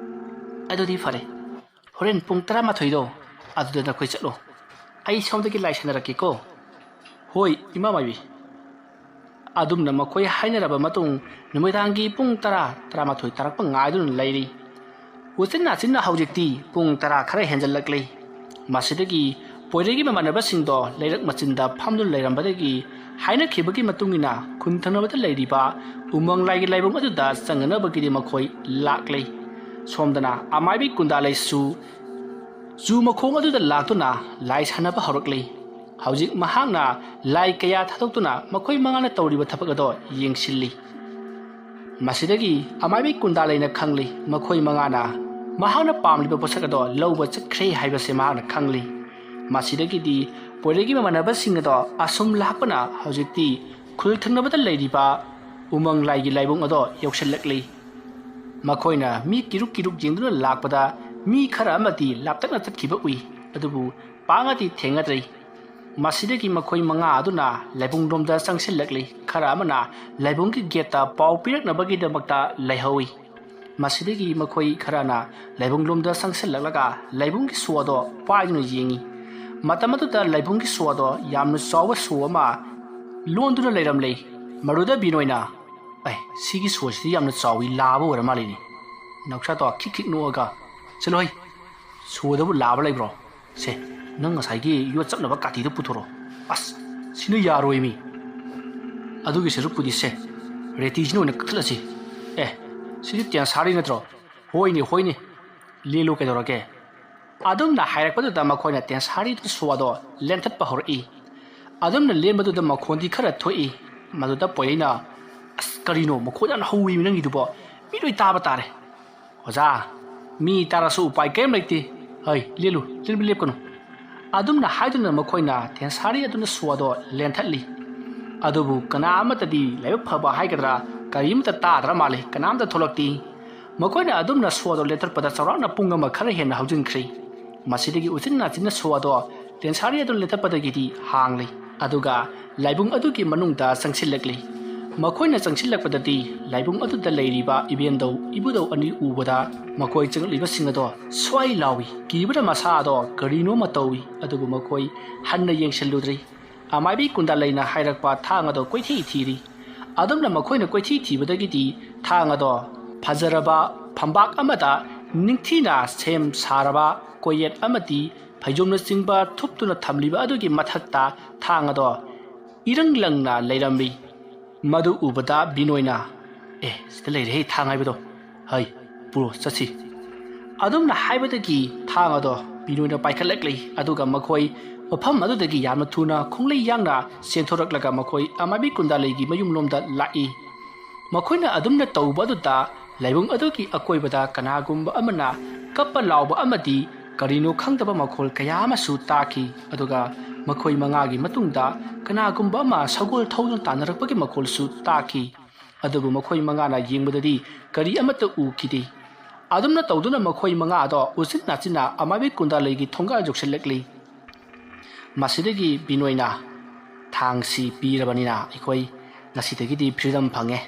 ꯑꯗꯨꯗꯤ ꯐꯔꯦ꯫ ꯍꯣꯔꯦꯟ ꯄꯨꯡ ꯇꯔꯥꯃꯥꯊꯣꯏꯗꯣ ꯑꯗꯨꯗ ꯅꯈꯣꯏ ꯆꯠꯂꯣ꯫ ꯑꯩ ꯁꯣꯝꯗꯒꯤ ꯂꯥꯏ ꯁꯥꯟꯅꯔꯛꯀꯦꯀꯣ꯫" "ꯍꯣꯏ, ꯏꯃꯥ ꯃꯥꯏꯕꯤ꯫" ꯑꯗꯨꯝꯅ ꯃꯈꯣꯏ ꯍꯥꯏꯅꯔꯕ ꯃꯇꯨꯡ ꯅꯨꯃꯤꯗꯥꯡꯒꯤ ꯄꯨꯡ ꯇꯔꯥ, ꯇꯔꯥꯃꯥꯊꯣꯏ ꯇꯥꯔꯛꯄ ꯉꯥꯏꯗꯨꯅ ꯂꯩꯔꯤ꯫ ꯎꯆꯤꯟ ꯅꯥꯆꯤꯟꯅ ꯍꯧꯖꯤꯛꯇꯤ ꯄꯨꯡ ꯇꯔꯥ ꯈꯔ ꯍꯦꯟꯖꯜꯂꯛꯂꯤ꯫ ꯃꯁꯤꯗꯒꯤ ꯄꯣꯏꯔꯩꯒꯤ ꯃꯃꯥꯟꯅꯕꯁꯤꯡꯗꯣ ꯂꯩꯔꯛ ꯃꯆꯤꯟꯗ ꯐꯝꯗꯨꯅ ꯂꯩꯔꯝꯕꯗꯒꯤ ꯍꯥꯏꯅꯈꯤꯕꯒꯤ ꯃꯇꯨꯡ ꯏꯟꯅ ꯈꯨꯟ ꯊꯪꯅꯕꯗ ꯂꯩꯔꯤꯕ ꯎꯃꯪ ꯂꯥꯏꯒꯤ ꯂꯥꯏꯕꯨꯡ ꯑꯗꯨꯗ ꯆꯪꯅꯅꯕꯒꯤꯗꯤ ꯃꯈꯣꯏ ꯂꯥꯛꯂꯤ꯫ ꯁꯣꯝꯗꯅ ꯑꯃꯥꯏꯕꯤ ꯀꯨꯟꯗꯥꯂꯩꯁꯨ ꯆꯨ ꯃꯈꯣꯡ ꯑꯗꯨꯗ ꯂꯥꯛꯇꯨꯅ ꯂꯥꯏ ꯁꯥꯟꯅꯕ ꯍꯧꯔꯛꯂꯤ꯫ ꯍꯧꯖꯤꯛ ꯃꯍꯥꯛꯅ ꯂꯥꯏ ꯀꯌꯥ ꯊꯥꯗꯣꯛꯇꯨꯅ ꯃꯈꯣꯏ ꯃꯉꯥꯅ ꯇꯧꯔꯤꯕ ꯊꯕꯛ ꯑꯗꯣ ꯌꯦꯡꯁꯤꯜꯂꯤ꯫ ꯃꯁꯤꯗꯒꯤ ꯑꯃꯥꯏꯕꯤ ꯀꯨꯟꯗꯥꯂꯩꯅ ꯈꯪꯂꯤ, ꯃꯈꯣꯏ ꯃꯉꯥꯅ ꯃꯍꯥꯛꯅ ꯄꯥꯝꯂꯤꯕ ꯄꯣꯠꯁꯛ ꯑꯗꯣ ꯂꯧꯕ ꯆꯠꯈ꯭ꯔꯦ ꯍꯥꯏꯕꯁꯦ ꯃꯍꯥꯛꯅ ꯈꯪꯂꯤ꯫ ꯃꯁꯤꯗꯒꯤꯗꯤ ꯄꯣꯏꯔꯩꯒꯤ ꯃꯃꯥꯟꯅꯕꯁꯤꯡ ꯑꯗꯣ ꯑꯁꯨꯝ ꯂꯥꯛꯄꯅ ꯍꯧꯖꯤꯛꯇꯤ ꯈꯨꯜ ꯊꯪꯅꯕꯗ ꯂꯩꯔꯤꯕ ꯎꯃꯪ ꯂꯥꯏꯒꯤ ꯂꯥꯏꯕꯨꯡ ꯑꯗꯣ ꯌꯧꯁꯤꯜꯂꯛꯂꯤ꯫ ꯃꯈꯣꯏꯅ ꯃꯤ ꯀꯤꯔꯨꯛ ꯀꯤꯔꯨꯛ ꯌꯦꯡꯗꯨꯅ ꯂꯥꯛꯄꯗ ꯃꯤ ꯈꯔ ꯑꯃꯗꯤ ꯂꯥꯞꯇꯛꯅ ꯆꯠꯈꯤꯕ ꯎꯏ, ꯑꯗꯨꯕꯨ ꯄꯥꯡꯉꯗꯤ ꯊꯦꯡꯅꯗ꯭ꯔꯤ꯫ ꯃꯁꯤꯗꯒꯤ ꯃꯈꯣꯏ ꯃꯉꯥ ꯑꯗꯨꯅ ꯂꯥꯏꯕꯨꯡꯂꯣꯝꯗ ꯆꯪꯁꯤꯜꯂꯛꯂꯤ꯫ ꯈꯔ ꯑꯃꯅ ꯂꯥꯏꯕꯨꯡꯒꯤ ꯒꯦꯠꯇ ꯄꯥꯎ ꯄꯤꯔꯛꯅꯕꯒꯤꯗꯃꯛꯇ ꯂꯩꯍꯧꯏ꯫ ꯃꯁꯤꯗꯒꯤ ꯃꯈꯣꯏ ꯈꯔꯅ ꯂꯥꯏꯕꯨꯡꯂꯣꯝꯗ ꯆꯪꯁꯤꯜꯂꯛꯂꯒ ꯂꯥꯏꯕꯨꯡꯒꯤ ꯁꯣ ꯑꯗꯣ ꯄꯥꯏꯗꯨꯅ ꯌꯦꯡꯏ꯫ ꯃꯇꯝ ꯑꯗꯨꯗ ꯂꯥꯏꯕꯨꯡꯒꯤ ꯁꯣ ꯑꯗꯣ ꯌꯥꯝꯅ ꯆꯥꯎꯕ ꯁꯣ ꯑꯃ ꯂꯣꯟꯗꯨꯅ ꯂꯩꯔꯝꯂꯦ꯫ ꯃꯗꯨꯗ ꯕꯤꯅꯣꯏꯅ, "ꯑꯦ, ꯁꯤꯒꯤ ꯁꯣꯁꯤꯗꯤ ꯌꯥꯝꯅ ꯆꯥꯎꯏ, ꯂꯥꯕ ꯑꯣꯏꯔ ꯃꯥꯜꯂꯤꯅꯦ꯫" ꯅꯥꯎꯆꯥꯗꯣ ꯈꯤꯛ ꯈꯤꯛ ꯅꯣꯛꯑꯒ, ꯆꯠꯂꯣꯍꯩ, ꯁꯣꯗꯕꯨ ꯂꯥꯕ ꯂꯩꯕ꯭ꯔꯣ? ꯁꯦ, ꯅꯪ ꯉꯁꯥꯏꯒꯤ ꯌꯣꯠ ꯆꯞꯅꯕ ꯀꯥꯇꯤꯗꯨ ꯄꯨꯊꯣꯔꯛꯑꯣ꯫ ꯑꯁ, ꯁꯤꯅ ꯌꯥꯔꯣꯏꯃꯤ꯫ ꯑꯗꯨꯒꯤ ꯁꯔꯨꯛꯄꯨꯗꯤ ꯁꯦ, ꯔꯦꯇꯤꯁꯤꯅ ꯑꯣꯏꯅ ꯀꯛꯊꯠꯂꯁꯤ꯫ ꯑꯦ, ꯁꯤꯗꯤ ꯇꯦꯟꯁꯥꯔꯤ ꯅꯠꯇ꯭ꯔꯣ? ꯍꯣꯏꯅꯦ, ꯍꯣꯏꯅꯦ, ꯂꯦꯜꯂꯨ ꯀꯩꯗꯧꯔꯒꯦ? ꯑꯗꯨꯝꯅ ꯍꯥꯏꯔꯛꯄꯗꯨꯗ ꯃꯈꯣꯏꯅ ꯇꯦꯟꯁꯥꯔꯤꯗꯨ ꯁꯣꯗꯣ ꯂꯦꯟꯊꯠꯄ ꯍꯧꯔꯛꯏ꯫ ꯑꯗꯨꯝꯅ ꯂꯦꯟꯕꯗꯨꯗ ꯃꯈꯣꯟꯗꯤ ꯈꯔ ꯊꯣꯛꯏ꯫ ꯃꯗꯨꯗ ꯄꯣꯌꯩꯅ, "ꯑꯁ, ꯀꯔꯤꯅꯣ ꯃꯈꯣꯟ ꯌꯥꯝꯅ ꯍꯧꯋꯤ ꯅꯪꯒꯤꯗꯨꯕꯣ? ꯃꯤ ꯂꯣꯏ ꯇꯥꯕ ꯇꯥꯔꯦ꯫" "ꯑꯣꯖꯥ, ꯃꯤ ꯇꯥꯔꯁꯨ ꯎꯄꯥꯏ ꯀꯔꯤꯝ ꯂꯩꯇꯦ꯫ ꯍꯩ, ꯂꯦꯜꯂꯨ, ꯂꯦꯟꯕ ꯂꯦꯞꯀꯅꯨ꯫" ꯑꯗꯨꯝꯅ ꯍꯥꯏꯗꯨꯅ ꯃꯈꯣꯏꯅ ꯇꯦꯟꯁꯥꯔꯤ ꯑꯗꯨꯅ ꯁꯣꯗꯣ ꯂꯦꯟꯊꯠꯂꯤ꯫ ꯑꯗꯨꯕꯨ ꯀꯅꯥ ꯑꯃꯠꯇꯗꯤ ꯂꯥꯏꯕꯛ ꯐꯕ ꯍꯥꯏꯒꯗ꯭ꯔꯥ, ꯀꯔꯤꯃꯠꯇ ꯇꯥꯗ꯭ꯔ ꯃꯥꯜꯂꯤ, ꯀꯅꯥꯝꯇ ꯊꯣꯛꯂꯛꯇꯦ꯫ ꯃꯈꯣꯏꯅ ꯑꯗꯨꯝꯅ ꯁꯣꯗꯣ ꯂꯦꯟꯊꯠꯄꯗ ꯆꯥꯎꯔꯥꯛꯅ ꯄꯨꯡ ꯑꯃ ꯈꯔ ꯍꯦꯟꯅ ꯍꯧꯖꯤꯟꯈ꯭ꯔꯦ꯫ ꯃꯁꯤꯗꯒꯤ ꯎꯆꯤꯟ ꯅꯥꯆꯤꯟꯅ ꯁꯣꯗꯣ ꯇꯦꯟꯁꯥꯔꯤ ꯑꯗꯨ ꯂꯦꯟꯊꯠꯄꯗꯒꯤꯗꯤ ꯍꯥꯡꯂꯤ꯫ ꯑꯗꯨꯒ ꯂꯥꯏꯕꯨꯡ ꯑꯗꯨꯒꯤ ꯃꯅꯨꯡꯗ ꯆꯪꯁꯤꯜꯂꯛꯂꯤ꯫ ꯃꯈꯣꯏꯅ ꯆꯪꯁꯤꯜꯂꯛꯄꯗꯗꯤ ꯂꯥꯏꯕꯨꯡ ꯑꯗꯨꯗ ꯂꯩꯔꯤꯕ ꯏꯕꯦꯟꯗꯧ, ꯏꯕꯨꯗꯧ ꯑꯅꯤ ꯎꯕꯗ ꯃꯈꯣꯏ ꯆꯪꯂꯛꯂꯤꯕꯁꯤꯡ ꯑꯗꯣ ꯁ꯭ꯋꯥꯏ ꯂꯥꯎꯏ꯫ ꯀꯤꯕꯅ ꯃꯁꯥ ꯑꯗꯣ ꯀꯔꯤꯅꯣꯃ ꯇꯧꯏ꯫ ꯑꯗꯨꯕꯨ ꯃꯈꯣꯏ ꯍꯟꯅ ꯌꯦꯡꯁꯤꯜꯂꯨꯗ꯭ꯔꯤ꯫ ꯑꯃꯥꯏꯕꯤ ꯀꯨꯟꯗꯥꯂꯩꯅ ꯍꯥꯏꯔꯛꯄ ꯊꯥꯡ ꯑꯗꯣ ꯀꯣꯏꯊꯤ ꯊꯤꯔꯤ꯫ ꯑꯗꯨꯝꯅ ꯃꯈꯣꯏꯅ ꯀꯣꯏꯊꯤ ꯊꯤꯕꯗꯒꯤꯗꯤ ꯊꯥꯡ ꯑꯗꯣ ꯐꯖꯔꯕ ꯐꯝꯕꯥꯛ ꯑꯃꯗ ꯅꯤꯡꯊꯤꯅ ꯁꯦꯝ ꯁꯥꯔꯕ ꯀꯣꯌꯦꯠ ꯑꯃꯗꯤ ꯐꯩꯖꯣꯝꯅꯆꯤꯡꯕ ꯊꯨꯞꯇꯨꯅ ꯊꯝꯂꯤꯕ ꯑꯗꯨꯒꯤ ꯃꯊꯛꯇ ꯊꯥꯡ ꯑꯗꯣ ꯏꯔꯪ ꯂꯪꯅ ꯂꯩꯔꯝꯃꯤ꯫ ꯃꯗꯨ ꯎꯕꯗ ꯕꯤꯅꯣꯏꯅ, "ꯑꯦ, ꯁꯤꯗ ꯂꯩꯔꯦꯍꯦ ꯊꯥꯡ ꯍꯥꯏꯕꯗꯣ꯫ ꯍꯩ, ꯄꯨꯔꯣ, ꯆꯠꯁꯤ꯫" ꯑꯗꯨꯝꯅ ꯍꯥꯏꯕꯗꯒꯤ ꯊꯥꯡ ꯑꯗꯣ ꯕꯤꯅꯣꯏꯅ ꯄꯥꯏꯈꯠꯂꯛꯂꯤ꯫ ꯑꯗꯨꯒ ꯃꯈꯣꯏ ꯃꯐꯝ ꯑꯗꯨꯗꯒꯤ ꯌꯥꯝꯅ ꯊꯨꯅ ꯈꯣꯡꯂꯩ ꯌꯥꯡꯅ ꯆꯦꯟꯊꯣꯔꯛꯂꯒ ꯃꯈꯣꯏ ꯑꯃꯥꯏꯕꯤ ꯀꯨꯟꯗꯥꯂꯩꯒꯤ ꯃꯌꯨꯝꯂꯣꯝꯗ ꯂꯥꯛꯏ꯫ ꯃꯈꯣꯏꯅ ꯑꯗꯨꯝꯅ ꯇꯧꯕ ꯑꯗꯨꯗ ꯂꯥꯏꯕꯨꯡ ꯑꯗꯨꯒꯤ ꯑꯀꯣꯏꯕꯗ ꯀꯅꯥꯒꯨꯝꯕ ꯑꯃꯅ ꯀꯞꯄ ꯂꯥꯎꯕ ꯑꯃꯗꯤ ꯀꯔꯤꯅꯣ ꯈꯪꯗꯕ ꯃꯈꯣꯜ ꯀꯌꯥ ꯑꯃꯁꯨ ꯇꯥꯈꯤ꯫ ꯑꯗꯨꯒ ꯃꯈꯣꯏ ꯃꯉꯥꯒꯤ ꯃꯇꯨꯡꯗ ꯀꯅꯥꯒꯨꯝꯕ ꯑꯃ ꯁꯒꯣꯜ ꯊꯧꯗꯨꯅ ꯇꯥꯟꯅꯔꯛꯄꯒꯤ ꯃꯈꯣꯜꯁꯨ ꯇꯥꯈꯤ꯫ ꯑꯗꯨꯕꯨ ꯃꯈꯣꯏ ꯃꯉꯥꯅ ꯌꯦꯡꯕꯗꯗꯤ ꯀꯔꯤ ꯑꯃꯠꯇ ꯎꯈꯤꯗꯦ꯫ ꯑꯗꯨꯝꯅ ꯇꯧꯗꯨꯅ ꯃꯈꯣꯏ ꯃꯉꯥ ꯑꯗꯣ ꯎꯆꯤꯟ ꯅꯥꯆꯤꯟꯅ ꯑꯃꯥꯏꯕꯤ ꯀꯨꯟꯗꯥꯂꯩꯒꯤ ꯊꯣꯡꯒꯥꯜ ꯌꯧꯁꯤꯜꯂꯛꯂꯤ꯫ ꯃꯁꯤꯗꯒꯤ ꯕꯤꯅꯣꯏꯅ, "ꯊꯥꯡꯁꯤ ꯄꯤꯔꯕꯅꯤꯅ ꯑꯩꯈꯣꯏ ꯉꯁꯤꯗꯒꯤꯗꯤ freedom ꯐꯪꯉꯦ꯫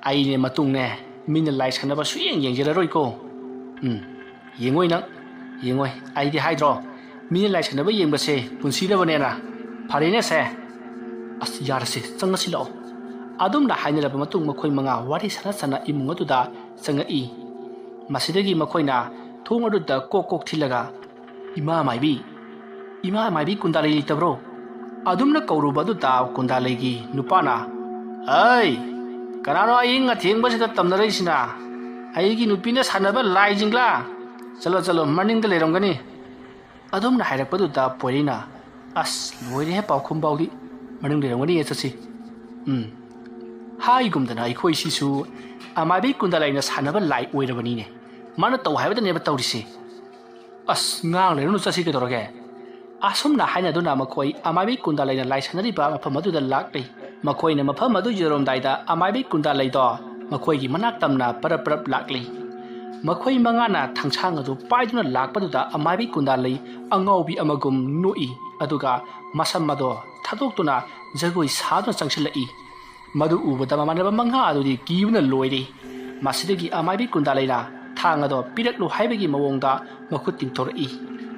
ꯑꯩꯅꯦ ꯃꯇꯨꯡꯅꯦ ꯃꯤꯅ ꯂꯥꯏ ꯁꯥꯟꯅꯕ ꯁꯨꯌꯦꯡ ꯌꯦꯡꯖꯔꯔꯣꯏꯀꯣ꯫" "ꯎꯝ, ꯌꯦꯡꯉꯣꯏ ꯅꯪ, ꯌꯦꯡꯉꯣꯏ꯫ ꯑꯩꯗꯤ ꯍꯥꯏꯗ꯭ꯔꯣ, ꯃꯤꯅ ꯂꯥꯏ ꯁꯥꯟꯅꯕ ꯌꯦꯡꯕꯁꯦ ꯄꯨꯟꯁꯤꯗꯕꯅꯦꯅ꯫ ꯐꯔꯦꯅꯦ ꯁꯦ꯫ ꯑꯁ, ꯌꯥꯔꯁꯦ, ꯆꯪꯉꯁꯤ ꯂꯥꯛꯑꯣ꯫" ꯑꯗꯨꯝꯅ ꯍꯥꯏꯅꯔꯕ ꯃꯇꯨꯡ ꯃꯈꯣꯏ ꯃꯉꯥ ꯋꯥꯔꯤ ꯁꯥꯟꯅ ꯁꯥꯟꯅ ꯏꯃꯨꯡ ꯑꯗꯨꯗ ꯆꯪꯉꯛꯏ꯫ ꯃꯁꯤꯗꯒꯤ ꯃꯈꯣꯏꯅ ꯊꯣꯡ ꯑꯗꯨꯗ ꯀꯣꯛ ꯀꯣꯛ ꯊꯤꯜꯂꯒ, "ꯏꯃꯥ ꯃꯥꯏꯕꯤ, ꯏꯃꯥ ꯃꯥꯏꯕꯤ, ꯀꯨꯟꯗꯥꯂꯩ ꯂꯩꯇꯕ꯭ꯔꯣ?" ꯑꯗꯨꯝꯅ ꯀꯧꯔꯨꯕ ꯑꯗꯨꯗ ꯀꯨꯟꯗꯥꯂꯩꯒꯤ ꯅꯨꯄꯥꯅ, "ꯑꯩ, ꯀꯅꯥꯅꯣ ꯑꯍꯤꯡ ꯑꯊꯦꯡꯕꯁꯤꯗ ꯇꯝꯅꯔꯛꯏꯁꯤꯅ? ꯑꯩꯒꯤ ꯅꯨꯄꯤꯅ ꯁꯥꯟꯅꯕ ꯂꯥꯏꯁꯤꯡꯂꯥ? ꯆꯠꯂꯣ, ꯆꯠꯂꯣ, ꯃꯅꯤꯡꯗ ꯂꯩꯔꯝꯒꯅꯤ"꯫ ꯑꯗꯨꯝꯅ ꯍꯥꯏꯔꯛꯄꯗꯨꯗ ꯄꯣꯏꯔꯩꯅ, "ꯑꯁ, ꯂꯣꯏꯔꯦꯍꯦ, ꯄꯥꯎꯈꯨꯝ ꯐꯥꯎꯗꯤ꯫ ꯃꯅꯨꯡ ꯂꯩꯔꯝꯒꯅꯤꯌꯦ, ꯆꯠꯁꯤ"꯫ ꯎꯝ꯫ ꯍꯥꯏꯒꯨꯝꯗꯅ ꯑꯩꯈꯣꯏꯁꯤꯁꯨ ꯑꯃꯥꯏꯕꯤ ꯀꯨꯟꯗꯥꯂꯩꯅ ꯁꯥꯟꯅꯕ ꯂꯥꯏ ꯑꯣꯏꯔꯕꯅꯤꯅꯦ꯫ ꯃꯥꯅ ꯇꯧ ꯍꯥꯏꯕꯗꯅꯦꯕ ꯇꯧꯔꯤꯁꯦ꯫ "ꯑꯁ, ꯉꯥꯡ ꯂꯩꯔꯨꯅꯨ, ꯆꯠꯁꯤ ꯀꯩꯗꯧꯔꯒꯦ?" ꯑꯁꯨꯝꯅ ꯍꯥꯏꯅꯗꯨꯅ ꯃꯈꯣꯏ ꯑꯃꯥꯏꯕꯤ ꯀꯨꯟꯗꯥꯂꯩꯅ ꯂꯥꯏ ꯁꯥꯟꯅꯔꯤꯕ ꯃꯐꯝ ꯑꯗꯨꯗ ꯂꯥꯛꯂꯤ꯫ ꯃꯈꯣꯏꯅ ꯃꯐꯝ ꯑꯗꯨ ꯌꯧꯔꯝꯗꯥꯏꯗ ꯑꯃꯥꯏꯕꯤ ꯀꯨꯟꯗꯥꯂꯩꯗꯣ ꯃꯈꯣꯏꯒꯤ ꯃꯅꯥꯛ ꯇꯝꯅ ꯄꯔꯞ ꯄꯔꯞ ꯂꯥꯛꯂꯤ꯫ ꯃꯈꯣꯏ ꯃꯉꯥꯅ ꯊꯥꯡꯁꯥꯡ ꯑꯗꯨ ꯄꯥꯏꯗꯨꯅ ꯂꯥꯛꯄꯗꯨꯗ ꯑꯃꯥꯏꯕꯤ ꯀꯨꯟꯗꯥꯂꯩ ꯑꯉꯥꯎꯕꯤ ꯑꯃꯒꯨꯝ ꯅꯣꯛꯏ, ꯑꯗꯨꯒ ꯃꯁꯝ ꯑꯗꯣ ꯊꯥꯗꯣꯛꯇꯨꯅ ꯖꯒꯣꯏ ꯁꯥꯗꯨꯅ ꯆꯪꯁꯤꯜꯂꯛꯏ꯫ ꯃꯗꯨ ꯎꯕꯗ ꯃꯃꯥꯟꯅꯕ ꯃꯉꯥ ꯑꯗꯨꯗꯤ ꯀꯤꯕꯅ ꯂꯣꯏꯔꯦ꯫ ꯃꯁꯤꯗꯒꯤ ꯑꯃꯥꯏꯕꯤ ꯀꯨꯟꯗꯥꯂꯩꯅ ꯊꯥꯡ ꯑꯗꯣ ꯄꯤꯔꯛꯂꯨ ꯍꯥꯏꯕꯒꯤ ꯃꯑꯣꯡꯗ ꯃꯈꯨꯠ ꯇꯤꯡꯊꯣꯔꯛꯏ꯫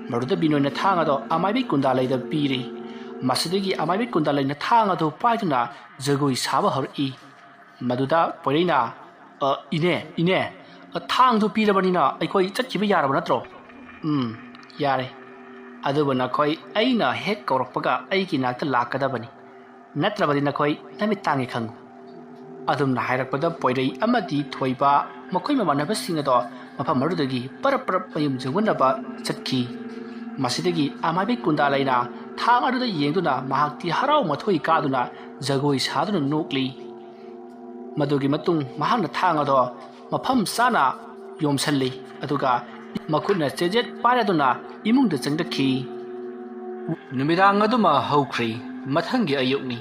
ꯃꯗꯨꯗ ꯕꯤꯅꯣꯏꯅ ꯊꯥꯡ ꯑꯗꯣ ꯑꯃꯥꯏꯕꯤ ꯀꯨꯟꯗꯥꯂꯩꯗ ꯄꯤꯔꯦ꯫ ꯃꯁꯤꯗꯒꯤ ꯑꯃꯥꯏꯕꯤ ꯀꯨꯟꯗꯥꯂꯩꯅ ꯊꯥꯡ ꯑꯗꯨ ꯄꯥꯏꯗꯨꯅ ꯖꯒꯣꯏ ꯁꯥꯕ ꯍꯧꯔꯛꯏ꯫ ꯃꯗꯨꯗ ꯄꯣꯏꯔꯩꯅ, "ꯑ, ꯏꯅꯦ, ꯏꯅꯦ, ꯑ, ꯊꯥꯡꯗꯨ ꯄꯤꯔꯕꯅꯤꯅ ꯑꯩꯈꯣꯏ ꯆꯠꯈꯤꯕ ꯌꯥꯔꯕ ꯅꯠꯇ꯭ꯔꯣ?" "ꯎꯝ, ꯌꯥꯔꯦ꯫ ꯑꯗꯨꯕꯨ ꯅꯈꯣꯏ ꯑꯩꯅ ꯍꯦꯛ ꯀꯧꯔꯛꯄꯒ ꯑꯩꯒꯤ ꯅꯥꯛꯇ ꯂꯥꯛꯀꯗꯕꯅꯤ, ꯅꯠꯇ꯭ꯔꯕꯗꯤ ꯅꯈꯣꯏ ꯅꯃꯤꯠ ꯇꯥꯡꯉꯦ ꯈꯪꯉꯨ"꯫ ꯑꯗꯨꯝꯅ ꯍꯥꯏꯔꯛꯄꯗ ꯄꯣꯏꯔꯩ ꯑꯃꯗꯤ ꯊꯣꯏꯕ ꯃꯈꯣꯏ ꯃꯃꯥꯟꯅꯕꯁꯤꯡ ꯑꯗꯣ ꯃꯐꯝ ꯑꯗꯨꯗꯒꯤ ꯄꯔꯞ ꯄꯔꯞ ꯃꯌꯨꯝ ꯌꯧꯅꯅꯕ ꯆꯠꯈꯤ꯫ ꯃꯁꯤꯗꯒꯤ ꯑꯃꯥꯏꯕꯤ ꯀꯨꯟꯗꯥꯂꯩꯅ ꯊꯥꯡ ꯑꯗꯨꯗ ꯌꯦꯡꯗꯨꯅ ꯃꯍꯥꯛꯇꯤ ꯍꯔꯥꯎ ꯃꯊꯣꯏ ꯀꯥꯗꯨꯅ ꯖꯒꯣꯏ ꯁꯥꯗꯨꯅ ꯅꯣꯛꯂꯤ꯫ ꯃꯗꯨꯒꯤ ꯃꯇꯨꯡ ꯃꯍꯥꯛꯅ ꯊꯥꯡ ꯑꯗꯣ ꯃꯐꯝ ꯆꯥꯅ ꯌꯣꯝꯁꯜꯂꯤ, ꯑꯗꯨꯒ ꯃꯈꯨꯠꯅ ꯆꯦꯖꯦꯠ ꯄꯥꯏꯔꯗꯨꯅ ꯏꯃꯨꯡꯗ ꯆꯪꯂꯛꯈꯤ꯫ ꯅꯨꯃꯤꯗꯥꯡ ꯑꯗꯨꯃ ꯍꯧꯈ꯭ꯔꯦ꯫ ꯃꯊꯪꯒꯤ ꯑꯌꯨꯛꯅꯤ꯫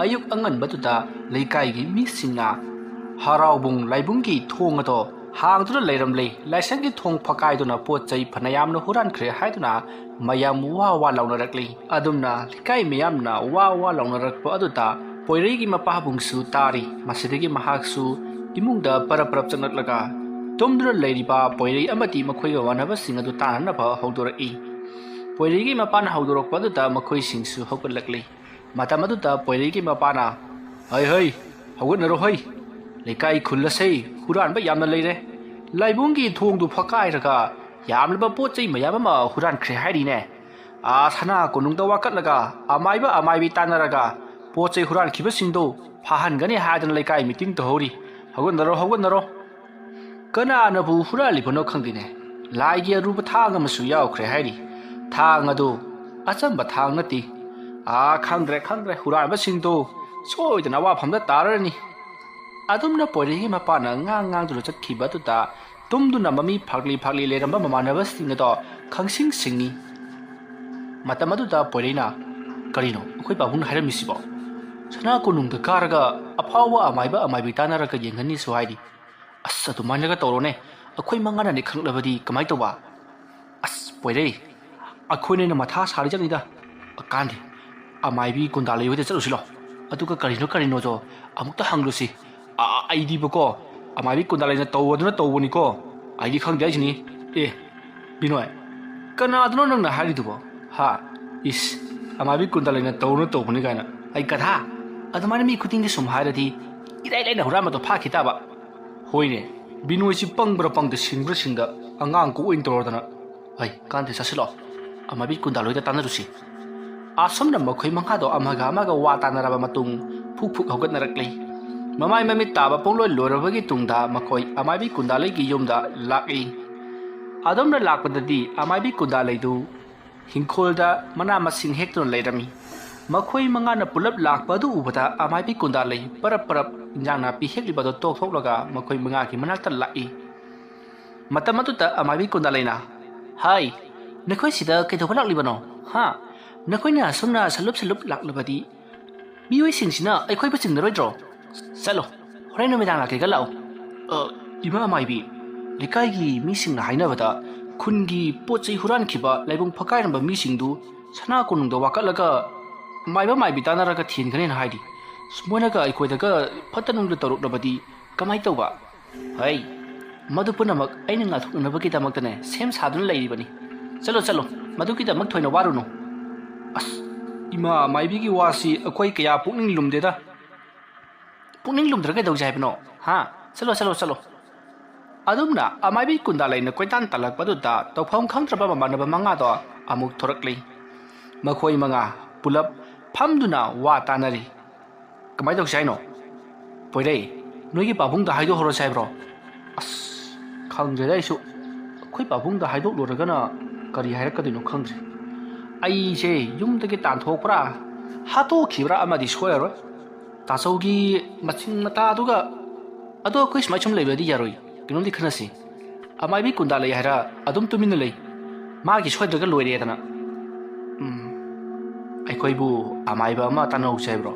ꯑꯌꯨꯛ ꯑꯉꯟꯕꯗꯨꯗ ꯂꯩꯀꯥꯏꯒꯤ ꯃꯤꯁꯤꯡꯅ ꯍꯔꯥꯎꯕꯨꯡ ꯂꯥꯏꯕꯨꯡꯒꯤ ꯊꯣꯡ ꯑꯗꯣ ꯍꯥꯡꯗꯨꯅ ꯂꯩꯔꯝꯂꯦ꯫ ꯂꯥꯏꯁꯪꯒꯤ ꯊꯣꯡ ꯐꯛꯀꯥꯏꯗꯨꯅ ꯄꯣꯠ ꯆꯩ ꯐꯅꯌꯥꯝꯅ ꯍꯨꯔꯥꯟꯈ꯭ꯔꯦ ꯍꯥꯏꯗꯨꯅ ꯃꯌꯥꯝ ꯋꯥ ꯋꯥ ꯂꯥꯎꯅꯔꯛꯂꯤ꯫ ꯑꯗꯨꯝꯅ ꯂꯩꯀꯥꯏ ꯃꯤꯌꯥꯝꯅ ꯋꯥ ꯋꯥ ꯂꯥꯎꯅꯔꯛꯄ ꯑꯗꯨꯗ ꯄꯣꯏꯔꯩꯒꯤ ꯃꯄꯥꯕꯨꯡꯁꯨ ꯇꯥꯔꯤ꯫ ꯃꯁꯤꯗꯒꯤ ꯃꯍꯥꯛꯁꯨ ꯏꯃꯨꯡꯗ ꯄꯔꯞ ꯄꯔꯞ ꯆꯪꯂꯛꯂꯒ ꯇꯨꯝꯗꯨꯅ ꯂꯩꯔꯤꯕ ꯄꯣꯏꯔꯩ ꯑꯃꯗꯤ ꯃꯈꯣꯏꯒ ꯃꯥꯟꯅꯕꯁꯤꯡ ꯑꯗꯨ ꯇꯥꯟꯅꯅꯕ ꯍꯧꯗꯣꯔꯛꯏ꯫ ꯄꯣꯏꯔꯩꯒꯤ ꯃꯄꯥꯅ ꯍꯧꯗꯣꯔꯛꯄ ꯑꯗꯨꯗ ꯃꯈꯣꯏꯁꯤꯡꯁꯨ ꯍꯧꯒꯠꯂꯛꯂꯤ꯫ ꯃꯇꯝ ꯑꯗꯨꯗ ꯄꯣꯏꯔꯩꯒꯤ ꯃꯄꯥꯅ, "ꯍꯩ ꯍꯩ, ꯍꯧꯒꯠꯅꯔꯣ ꯍꯩ꯫ ꯂꯩꯀꯥꯏ ꯈꯨꯜ ꯑꯁꯤ ꯍꯨꯔꯥꯟꯕ ꯌꯥꯝꯅ ꯂꯩꯔꯦ꯫ ꯂꯥꯏꯕꯨꯡꯒꯤ ꯊꯣꯡꯗꯨ ꯐꯛꯀꯥꯏꯔꯒ ꯌꯥꯝꯂꯕ ꯄꯣꯠ ꯆꯩ ꯃꯌꯥꯝ ꯑꯃ ꯍꯨꯔꯥꯟꯈ꯭ꯔꯦ ꯍꯥꯏꯔꯤꯅꯦ꯫ ꯑꯥ, ꯁꯅꯥ ꯀꯣꯅꯨꯡꯗ ꯋꯥꯀꯠꯂꯒ ꯑꯃꯥꯏꯕ ꯑꯃꯥꯏꯕꯤ ꯇꯥꯟꯅꯔꯒ ꯄꯣꯠ ꯆꯩ ꯍꯨꯔꯥꯟꯈꯤꯕꯁꯤꯡꯗꯨ ꯐꯥꯍꯟꯒꯅꯤ ꯍꯥꯏꯗꯅ ꯂꯩꯀꯥꯏ ꯃꯤꯇꯤꯡ ꯇꯧꯍꯧꯔꯤ꯫ ꯍꯧꯒꯠꯅꯔꯣ, ꯍꯧꯒꯠꯅꯔꯣ꯫ ꯀꯅꯥꯅꯕꯨ ꯍꯨꯔꯥꯜꯂꯤꯕꯅꯣ ꯈꯪꯗꯦꯅꯦ꯫ ꯂꯥꯏꯒꯤ ꯑꯔꯨꯕ ꯊꯥꯡ ꯑꯃꯁꯨ ꯌꯥꯎꯈ꯭ꯔꯦ ꯍꯥꯏꯔꯤ꯫ ꯊꯥꯡ ꯑꯗꯨ ꯑꯆꯝꯕ ꯊꯥꯡ ꯅꯠꯇꯦ꯫ ꯑꯥ, ꯈꯪꯗ꯭ꯔꯦ, ꯈꯪꯗ꯭ꯔꯦ, ꯍꯨꯔꯥꯟꯕꯁꯤꯡꯗꯣ ꯁꯣꯏꯗꯅ ꯑꯋꯥꯐꯝꯗ ꯇꯥꯔꯅꯤ꯫ ꯑꯗꯨꯝꯅ ꯄꯣꯏꯔꯩꯒꯤ ꯃꯄꯥꯅ ꯉꯥꯡ ꯉꯥꯡꯗꯨꯅ ꯆꯠꯈꯤꯕ ꯑꯗꯨꯗ ꯇꯨꯝꯗꯨꯅ ꯃꯃꯤ ꯐꯥꯛꯂꯤ ꯐꯥꯛꯂꯤ ꯂꯩꯔꯝꯕ ꯃꯃꯥꯟꯅꯕꯁꯤꯡ ꯑꯗꯣ ꯈꯪꯁꯤꯡ ꯁꯤꯡꯉꯤ꯫ ꯃꯇꯝ ꯑꯗꯨꯗ ꯄꯣꯏꯔꯩꯅ, "ꯀꯔꯤꯅꯣ ꯑꯩꯈꯣꯏ ꯄꯥꯕꯨꯡꯅ ꯍꯥꯏꯔꯝꯃꯤꯁꯤꯕꯣ? ꯁꯅꯥ ꯀꯣꯅꯨꯡꯗ ꯀꯥꯔꯒ ꯑꯐꯥꯎꯕ ꯑꯃꯥꯏꯕ ꯑꯃꯥꯏꯕꯤ ꯇꯥꯟꯅꯔꯒ ꯌꯦꯡꯍꯟꯅꯤꯁꯨ ꯍꯥꯏꯔꯤ꯫ ꯑꯁ, ꯑꯗꯨꯃꯥꯏꯅꯒ ꯇꯧꯔꯣꯅꯦ, ꯑꯩꯈꯣꯏ ꯃꯉꯥꯅꯅꯦ ꯈꯪꯂꯛꯂꯕꯗꯤ ꯀꯃꯥꯏꯅ ꯇꯧꯕ?" "ꯑꯁ ꯄꯣꯏꯔꯩ, ꯑꯩꯈꯣꯏꯅ ꯍꯦꯟꯅ ꯃꯊꯥ ꯁꯥꯔꯤꯖꯥꯠꯅꯤꯗ꯫ ꯀꯥꯟꯗꯦ, ꯑꯃꯥꯏꯕꯤ ꯀꯨꯟꯗꯥ ꯂꯩ ꯍꯣꯏꯗ ꯆꯠꯂꯨꯁꯤꯂꯣ꯫ ꯑꯗꯨꯒ ꯀꯔꯤꯅꯣ ꯀꯔꯤꯅꯣꯗꯣ ꯑꯃꯨꯛꯇ ꯍꯪꯂꯨꯁꯤ꯫ ꯑ, ꯑꯩꯗꯤꯕꯀꯣ, ꯑꯃꯥꯏꯕꯤ ꯀꯨꯟꯗꯥ ꯂꯩꯅ ꯇꯧꯕꯗꯨꯅ ꯇꯧꯕꯅꯤꯀꯣ, ꯑꯩꯗꯤ ꯈꯪꯗꯦ ꯍꯥꯏꯁꯤꯅꯤ꯫ ꯑꯦ, ꯕꯤꯅꯣꯏ, ꯀꯅꯥꯗꯅꯣ ꯅꯪꯅ ꯍꯥꯏꯔꯤꯗꯨꯕꯣ? ꯍꯥ? ꯏꯁ, ꯑꯃꯥꯏꯕꯤ ꯀꯨꯟꯗꯥ ꯂꯩꯅ ꯇꯧꯕꯅ ꯇꯧꯕꯅꯤ ꯀꯥꯏꯅ꯫ ꯑꯩ ꯒꯙꯥ, ꯑꯗꯨꯃꯥꯏꯅ ꯃꯤ ꯈꯨꯗꯤꯡꯒꯤ ꯁꯨꯝ ꯍꯥꯏꯔꯗꯤ ꯏꯔꯥꯏ ꯂꯥꯏꯅ ꯍꯨꯔꯥꯟꯕꯗꯣ ꯐꯥꯈꯤ ꯇꯥꯕ꯫ ꯍꯣꯏꯅꯦ, ꯕꯤꯅꯣꯏꯁꯤ ꯄꯪꯕ꯭ꯔꯥ ꯄꯪꯗ, ꯁꯤꯡꯕ꯭ꯔꯥ ꯁꯤꯡꯗ, ꯑꯉꯥꯡ ꯀꯣꯛ ꯑꯣꯏꯅ ꯇꯧꯔꯗꯅ꯫ ꯍꯩ, ꯀꯥꯟꯗꯦ, ꯆꯠꯁꯤꯜꯂꯣ꯫ ꯑꯃꯥꯏꯕꯤ ꯀꯨꯟꯗꯥ ꯂꯣꯏꯗ ꯇꯥꯟꯅꯔꯨꯁꯤ꯫ ꯑꯁꯨꯝꯅ ꯃꯈꯣꯏ ꯃꯉꯥꯗꯣ ꯑꯃꯒ ꯑꯃꯒ ꯋꯥ ꯇꯥꯟꯅꯔꯕ ꯃꯇꯨꯡ ꯐꯨꯛ ꯐꯨꯛ ꯍꯧꯒꯠꯅꯔꯛꯂꯤ꯫ ꯃꯃꯥꯏ ꯃꯃꯤꯠ ꯇꯥꯕ ꯄꯨꯡꯂꯣꯏ ꯂꯣꯏꯔꯕꯒꯤ ꯇꯨꯡꯗ ꯃꯈꯣꯏ ꯑꯃꯥꯏꯕꯤ ꯀꯨꯟꯗꯥ ꯂꯩꯒꯤ ꯌꯨꯝꯗ ꯂꯥꯛꯏ꯫ ꯑꯗꯨꯝꯅ ꯂꯥꯛꯄꯗꯗꯤ ꯑꯃꯥꯏꯕꯤ ꯀꯨꯟꯗꯥ ꯂꯩꯗꯨ ꯍꯤꯡꯈꯣꯜꯗ ꯃꯅꯥ ꯃꯁꯤꯡ ꯍꯦꯛꯇꯨꯅ ꯂꯩꯔꯝꯃꯤ꯫ ꯃꯈꯣꯏ ꯃꯉꯥꯅ ꯄꯨꯂꯞ ꯂꯥꯛꯄ ꯑꯗꯨ ꯎꯕꯗ ꯑꯃꯥꯏꯕꯤ ꯀꯨꯟꯗꯥ ꯂꯩ ꯄꯔꯞ ꯄꯔꯞ ꯏꯟꯖꯥꯡ ꯅꯥꯄꯤ ꯍꯦꯛꯂꯤꯕꯗꯨ ꯇꯣꯛꯊꯣꯛꯂꯒ ꯃꯈꯣꯏ ꯃꯉꯥꯒꯤ ꯃꯅꯥꯛꯇ ꯂꯥꯛꯏ꯫ ꯃꯇꯝ ꯑꯗꯨꯗ ꯑꯃꯥꯏꯕꯤ ꯀꯨꯟꯗꯥ ꯂꯩꯅ, "ꯍꯥꯏ, ꯅꯈꯣꯏ ꯁꯤꯗ ꯀꯩꯗꯧꯕ ꯂꯥꯛꯂꯤꯕꯅꯣ? ꯍꯥ? ꯅꯈꯣꯏꯅ ꯑꯁꯨꯝꯅ ꯁꯜꯂꯨꯞ ꯁꯜꯂꯨꯞ ꯂꯥꯛꯂꯕꯗꯤ ꯃꯤꯑꯣꯏꯁꯤꯡꯁꯤꯅ ꯑꯩꯈꯣꯏꯕꯨ ꯆꯤꯡꯅꯔꯣꯏꯗ꯭ꯔꯣ? ꯆꯠꯂꯣ, ꯍꯣꯔꯦꯟ ꯅꯨꯃꯤꯗꯥꯡ ꯂꯥꯛꯀꯦꯒ ꯂꯥꯛꯑꯣ꯫" "ꯑ, ꯏꯃꯥ ꯃꯥꯏꯕꯤ, ꯂꯩꯀꯥꯏꯒꯤ ꯃꯤꯁꯤꯡꯅ ꯍꯥꯏꯅꯕꯗ ꯈꯨꯟꯒꯤ ꯄꯣꯠ ꯆꯩ ꯍꯨꯔꯥꯟꯈꯤꯕ ꯂꯥꯏꯕꯨꯡ ꯐꯛꯀꯥꯏꯔꯝꯕ ꯃꯤꯁꯤꯡꯗꯨ ꯁꯅꯥ ꯀꯣꯅꯨꯡꯗ ꯋꯥꯀꯠꯂꯒ ꯃꯥꯏꯕ ꯃꯥꯏꯕꯤ ꯇꯥꯟꯅꯔꯒ ꯊꯦꯟꯒꯅꯦꯅ ꯍꯥꯏꯔꯤ꯫ ꯃꯣꯏꯅꯒ ꯑꯩꯈꯣꯏꯗꯒ ꯐꯠꯇ ꯅꯨꯡꯗ ꯇꯧꯔꯛꯂꯕꯗꯤ ꯀꯃꯥꯏ ꯇꯧꯕ?" "ꯍꯩ, ꯃꯗꯨ ꯄꯨꯝꯅꯃꯛ ꯑꯩꯅ ꯉꯥꯛꯊꯣꯛꯅꯅꯕꯒꯤꯗꯃꯛꯇꯅꯦ ꯁꯦꯝ ꯁꯥꯗꯨꯅ ꯂꯩꯔꯤꯕꯅꯤ꯫ ꯆꯠꯂꯣ, ꯆꯠꯂꯣ, ꯃꯗꯨꯒꯤꯗꯃꯛ ꯊꯣꯏꯅ ꯋꯥꯔꯨꯅꯨ꯫" "ꯑꯁ, ꯏꯃꯥ ꯃꯥꯏꯕꯤꯒꯤ ꯋꯥꯁꯤ ꯑꯩꯈꯣꯏ ꯀꯌꯥ ꯄꯨꯛꯅꯤꯡ ꯂꯨꯝꯗꯦꯗ꯫" "ꯄꯨꯛꯅꯤꯡ ꯂꯨꯝꯗ꯭ꯔ ꯀꯩꯗꯧꯁꯦ ꯍꯥꯏꯕꯅꯣ? ꯍꯥ? ꯆꯠꯂꯣ, ꯆꯠꯂꯣ, ꯆꯠꯂꯣ꯫" ꯑꯗꯨꯝꯅ ꯑꯃꯥꯏꯕꯤ ꯀꯨꯟꯗꯥ ꯂꯩꯅ ꯀꯣꯏꯇꯥꯟ ꯇꯥꯜꯂꯛꯄꯗꯨꯗ ꯇꯧꯐꯝ ꯈꯪꯗ꯭ꯔꯕ ꯃꯃꯥꯟꯅꯕ ꯃꯉꯥꯗꯣ ꯑꯃꯨꯛ ꯊꯣꯔꯛꯂꯤ꯫ ꯃꯈꯣꯏ ꯃꯉꯥ ꯄꯨꯂꯞ ꯐꯝꯗꯨꯅ ꯋꯥ ꯇꯥꯅꯔꯤ꯫ "ꯀꯃꯥꯏꯅ ꯇꯧꯁꯤ ꯍꯥꯏꯅꯣ? ꯄꯣꯏꯔꯩ, ꯅꯣꯏꯒꯤ ꯄꯥꯕꯨꯡꯗ ꯍꯥꯏꯗꯣꯛꯍꯧꯔꯁꯤ ꯍꯥꯏꯕ꯭ꯔꯣ?" "ꯑꯁ, ꯈꯪꯗ꯭ꯔꯦꯗ ꯑꯩꯁꯨ꯫ ꯑꯩꯈꯣꯏ ꯄꯥꯕꯨꯡꯗ ꯍꯥꯏꯗꯣꯛꯂꯨꯔꯒꯅ ꯀꯔꯤ ꯍꯥꯏꯔꯛꯀꯗꯣꯏꯅꯣ ꯈꯪꯗ꯭ꯔꯦ꯫ ꯑꯩꯁꯦ ꯌꯨꯝꯗꯒꯤ ꯇꯥꯟꯊꯣꯛꯄ꯭ꯔꯥ, ꯍꯥꯠꯇꯣꯛꯈꯤꯕ꯭ꯔꯥ ꯑꯃꯗꯤ ꯁꯣꯏꯔꯔꯣꯏ꯫ ꯇꯥꯆꯧꯒꯤ ꯃꯆꯤꯡ ꯃꯇꯥꯗꯨꯒ꯫ ꯑꯗꯣ ꯑꯩꯈꯣꯏ ꯁꯨꯃꯥꯏ ꯁꯨꯝ ꯂꯩꯕꯗꯤ ꯌꯥꯔꯣꯏ, ꯀꯩꯅꯣꯝꯗꯤ ꯈꯟꯅꯁꯤ꯫ ꯑꯃꯥꯏꯕꯤ ꯀꯨꯟꯗꯥ ꯂꯩ ꯍꯥꯏꯔ ꯑꯗꯨꯝ ꯇꯨꯃꯤꯟꯅ ꯂꯩ꯫ ꯃꯥꯒꯤ ꯁꯣꯏꯗ꯭ꯔꯒ ꯂꯣꯏꯔꯦꯗꯅ꯫ ꯎꯝ, ꯑꯩꯈꯣꯏꯕꯨ ꯑꯃꯥꯏꯕ ꯑꯃ ꯇꯥꯟꯅꯍꯧꯁꯦ ꯍꯥꯏꯕ꯭ꯔꯣ?"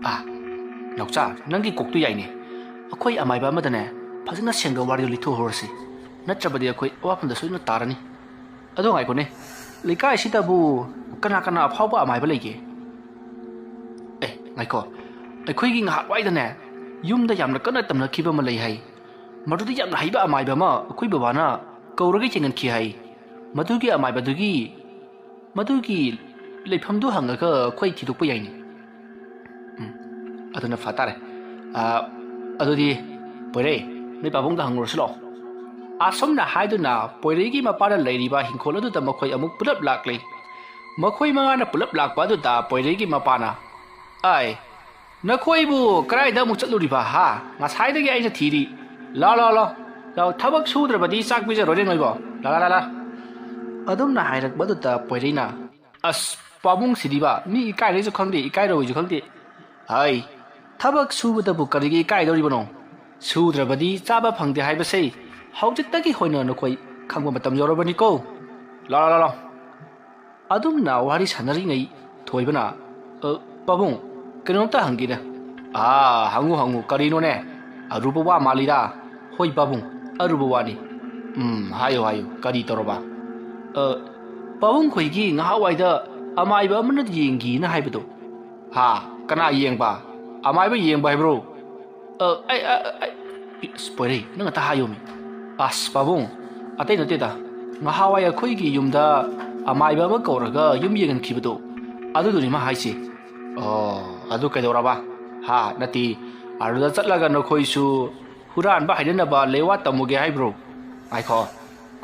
"ꯑꯥ, ꯅꯥꯎꯆꯥ, ꯅꯪꯒꯤ ꯀꯣꯛꯇꯨ ꯌꯥꯏꯅꯦ꯫ ꯑꯩꯈꯣꯏ ꯑꯃꯥꯏꯕ ꯑꯃꯗꯅꯦ ꯐꯖꯅ ꯁꯦꯡꯗꯣꯛ ꯋꯥꯔꯤꯗꯣ ꯂꯤꯊꯣꯛꯍꯧꯔꯁꯤ꯫ ꯅꯠꯇ꯭ꯔꯕꯗꯤ ꯑꯩꯈꯣꯏ ꯑꯋꯥꯐꯝꯗ ꯁꯣꯏꯗꯅ ꯇꯥꯔꯅꯤ꯫ ꯑꯗꯣ ꯉꯥꯏꯈꯣꯅꯦ, ꯂꯩꯀꯥꯏꯁꯤꯗꯕꯨ ꯀꯅꯥ ꯀꯅꯥ ꯑꯐꯥꯎꯕ ꯑꯃꯥꯏꯕ ꯂꯩꯒꯦ?" "ꯑꯦ, ꯉꯥꯏꯈꯣ, ꯑꯩꯈꯣꯏꯒꯤ ꯉꯥꯏꯍꯥꯛꯋꯥꯏꯗꯅꯦ ꯌꯨꯝꯗ ꯌꯥꯝꯅ ꯀꯟꯅ ꯇꯝꯅꯈꯤꯕ ꯑꯃ ꯂꯩ ꯍꯥꯏ꯫ ꯃꯗꯨꯗꯤ ꯌꯥꯝꯅ ꯍꯩꯕ ꯑꯃꯥꯏꯕ ꯑꯃ ꯑꯩꯈꯣꯏ ꯕꯕꯥꯅ ꯀꯧꯔꯒ ꯌꯦꯡꯍꯟꯈꯤ ꯍꯥꯏ꯫ ꯃꯗꯨꯒꯤ ꯑꯃꯥꯏꯕꯗꯨꯒꯤ, ꯃꯗꯨꯒꯤ ꯂꯩꯐꯝꯗꯨ ꯍꯪꯉꯒ ꯑꯩꯈꯣꯏ ꯊꯤꯗꯣꯛꯄ ꯌꯥꯏꯅꯦ꯫" "ꯎꯝ, ꯑꯗꯨꯅ ꯐ ꯇꯥꯔꯦ꯫ ꯑ, ꯑꯗꯨꯗꯤ ꯄꯣꯏꯔꯩ, ꯅꯣꯏ ꯄꯥꯕꯨꯡꯗ ꯍꯪꯉꯨꯔꯁꯤ ꯂꯥꯛꯑꯣ꯫" ꯑꯁꯨꯝꯅ ꯍꯥꯏꯗꯨꯅ ꯄꯣꯏꯔꯩꯒꯤ ꯃꯄꯥꯅ ꯂꯩꯔꯤꯕ ꯍꯤꯡꯈꯣꯜ ꯑꯗꯨꯗ ꯃꯈꯣꯏ ꯑꯃꯨꯛ ꯄꯨꯂꯞ ꯂꯥꯛꯂꯤ꯫ ꯃꯈꯣꯏ ꯃꯉꯥꯅ ꯄꯨꯂꯞ ꯂꯥꯛꯄ ꯑꯗꯨꯗ ꯄꯣꯏꯔꯩꯒꯤ ꯃꯄꯥꯅ, "ꯑꯥꯏ, ꯅꯈꯣꯏꯕꯨ ꯀꯗꯥꯏꯗ ꯑꯃꯨꯛ ꯆꯠꯂꯨꯔꯤꯕ, ꯍꯥ? ꯉꯁꯥꯏꯗꯒꯤ ꯑꯩꯅ ꯊꯤꯔꯤ꯫ ꯂꯥꯎ, ꯂꯥꯎ, ꯂꯥꯎ, ꯂꯥꯎ, ꯊꯕꯛ ꯁꯨꯗ꯭ꯔꯕꯗꯤ ꯆꯥꯛ ꯄꯤꯖꯔꯣꯏꯅꯦ ꯅꯣꯏꯕꯣ꯫ ꯂꯥ, ꯂꯥ, ꯂꯥ, ꯂꯥ꯫" ꯑꯗꯨꯝꯅ ꯍꯥꯏꯔꯛꯄꯗꯨꯗ ꯄꯣꯏꯔꯩꯅ, "ꯑꯁ, ꯄꯥꯕꯨꯡꯁꯤꯗꯤꯕ, ꯃꯤ ꯏꯀꯥꯏꯔꯦꯁꯨ ꯈꯪꯗꯦ, ꯏꯀꯥꯏꯔꯣꯏꯁꯨ ꯈꯪꯗꯦ꯫ ꯍꯥꯏ, ꯊꯕꯛ ꯁꯨꯕꯗꯕꯨ ꯀꯔꯤꯒꯤ ꯏꯀꯥꯏꯗꯧꯔꯤꯕꯅꯣ? ꯁꯨꯗ꯭ꯔꯕꯗꯤ ꯆꯥꯕ ꯐꯪꯗꯦ ꯍꯥꯏꯕꯁꯦ ꯍꯧꯖꯤꯛꯇꯒꯤ ꯍꯧꯅ ꯅꯈꯣꯏ ꯈꯪꯕ ꯃꯇꯝ ꯌꯧꯔꯕꯅꯤꯀꯣ꯫ ꯂꯥ, ꯂꯥ, ꯂꯥ, ꯂꯥ꯫" ꯑꯗꯨꯝꯅ ꯋꯥꯔꯤ ꯁꯥꯟꯅꯔꯤꯉꯩ ꯊꯣꯏꯕꯅ, "ꯑ, ꯄꯥꯕꯨꯡ, ꯀꯩꯅꯣꯝꯇ ꯍꯪꯒꯦꯅꯦ꯫" "ꯑꯥ, ꯍꯪꯉꯨ, ꯍꯪꯉꯨ, ꯀꯔꯤꯅꯣꯅꯦ? ꯑꯔꯨꯕ ꯋꯥ ꯃꯥꯜꯂꯤꯗ꯫" "ꯍꯣꯏ ꯄꯥꯕꯨꯡ, ꯑꯔꯨꯕ ꯋꯥꯅꯤ꯫" "ꯎꯝ, ꯍꯥꯏꯌꯨ, ꯍꯥꯏꯌꯨ, ꯀꯔꯤ ꯇꯧꯔꯕ?" "ꯑ, ꯄꯥꯕꯨꯡ ꯈꯣꯏꯒꯤ ꯉꯍꯥꯟꯋꯥꯏꯗ ꯑꯃꯥꯏꯕ ꯑꯃꯅ ꯌꯦꯡꯒꯤꯅ ꯍꯥꯏꯕꯗꯣ꯫" "ꯍꯥ, ꯀꯅꯥ ꯌꯦꯡꯕ? ꯑꯃꯥꯏꯕ ꯌꯦꯡꯕ ꯍꯥꯏꯕ꯭ꯔꯣ?" "ꯑ, ꯑꯩ, ꯑ, ꯑ, ꯑꯩ, ꯑꯁ, ꯄꯣꯏꯔꯩ, ꯅꯪ ꯑꯇ ꯍꯥꯏꯌꯣꯃꯤ꯫" "ꯑꯁ, ꯄꯥꯕꯨꯡ, ꯑꯇꯩ ꯅꯠꯇꯦꯗ꯫ ꯉꯍꯥꯟꯋꯥꯏ ꯑꯩꯈꯣꯏꯒꯤ ꯌꯨꯝꯗ ꯑꯃꯥꯏꯕ ꯑꯃ ꯀꯧꯔꯒ ꯌꯨꯝ ꯌꯦꯡꯍꯟꯈꯤꯕꯗꯣ, ꯑꯗꯨꯗꯨꯅꯤ ꯃꯥ ꯍꯥꯏꯁꯦ꯫" "ꯑꯣ, ꯑꯗꯨ ꯀꯩꯗꯧꯔꯕ?" "ꯍꯥ, ꯅꯠꯇꯦ, ꯑꯗꯨꯗ ꯆꯠꯂꯒ ꯅꯈꯣꯏꯁꯨ ꯍꯨꯔꯥꯟꯕ ꯍꯩꯅꯅꯕ ꯂꯩꯋꯥ ꯇꯝꯃꯨꯒꯦ ꯍꯥꯏꯕ꯭ꯔꯣ? ꯉꯥꯏꯈꯣ,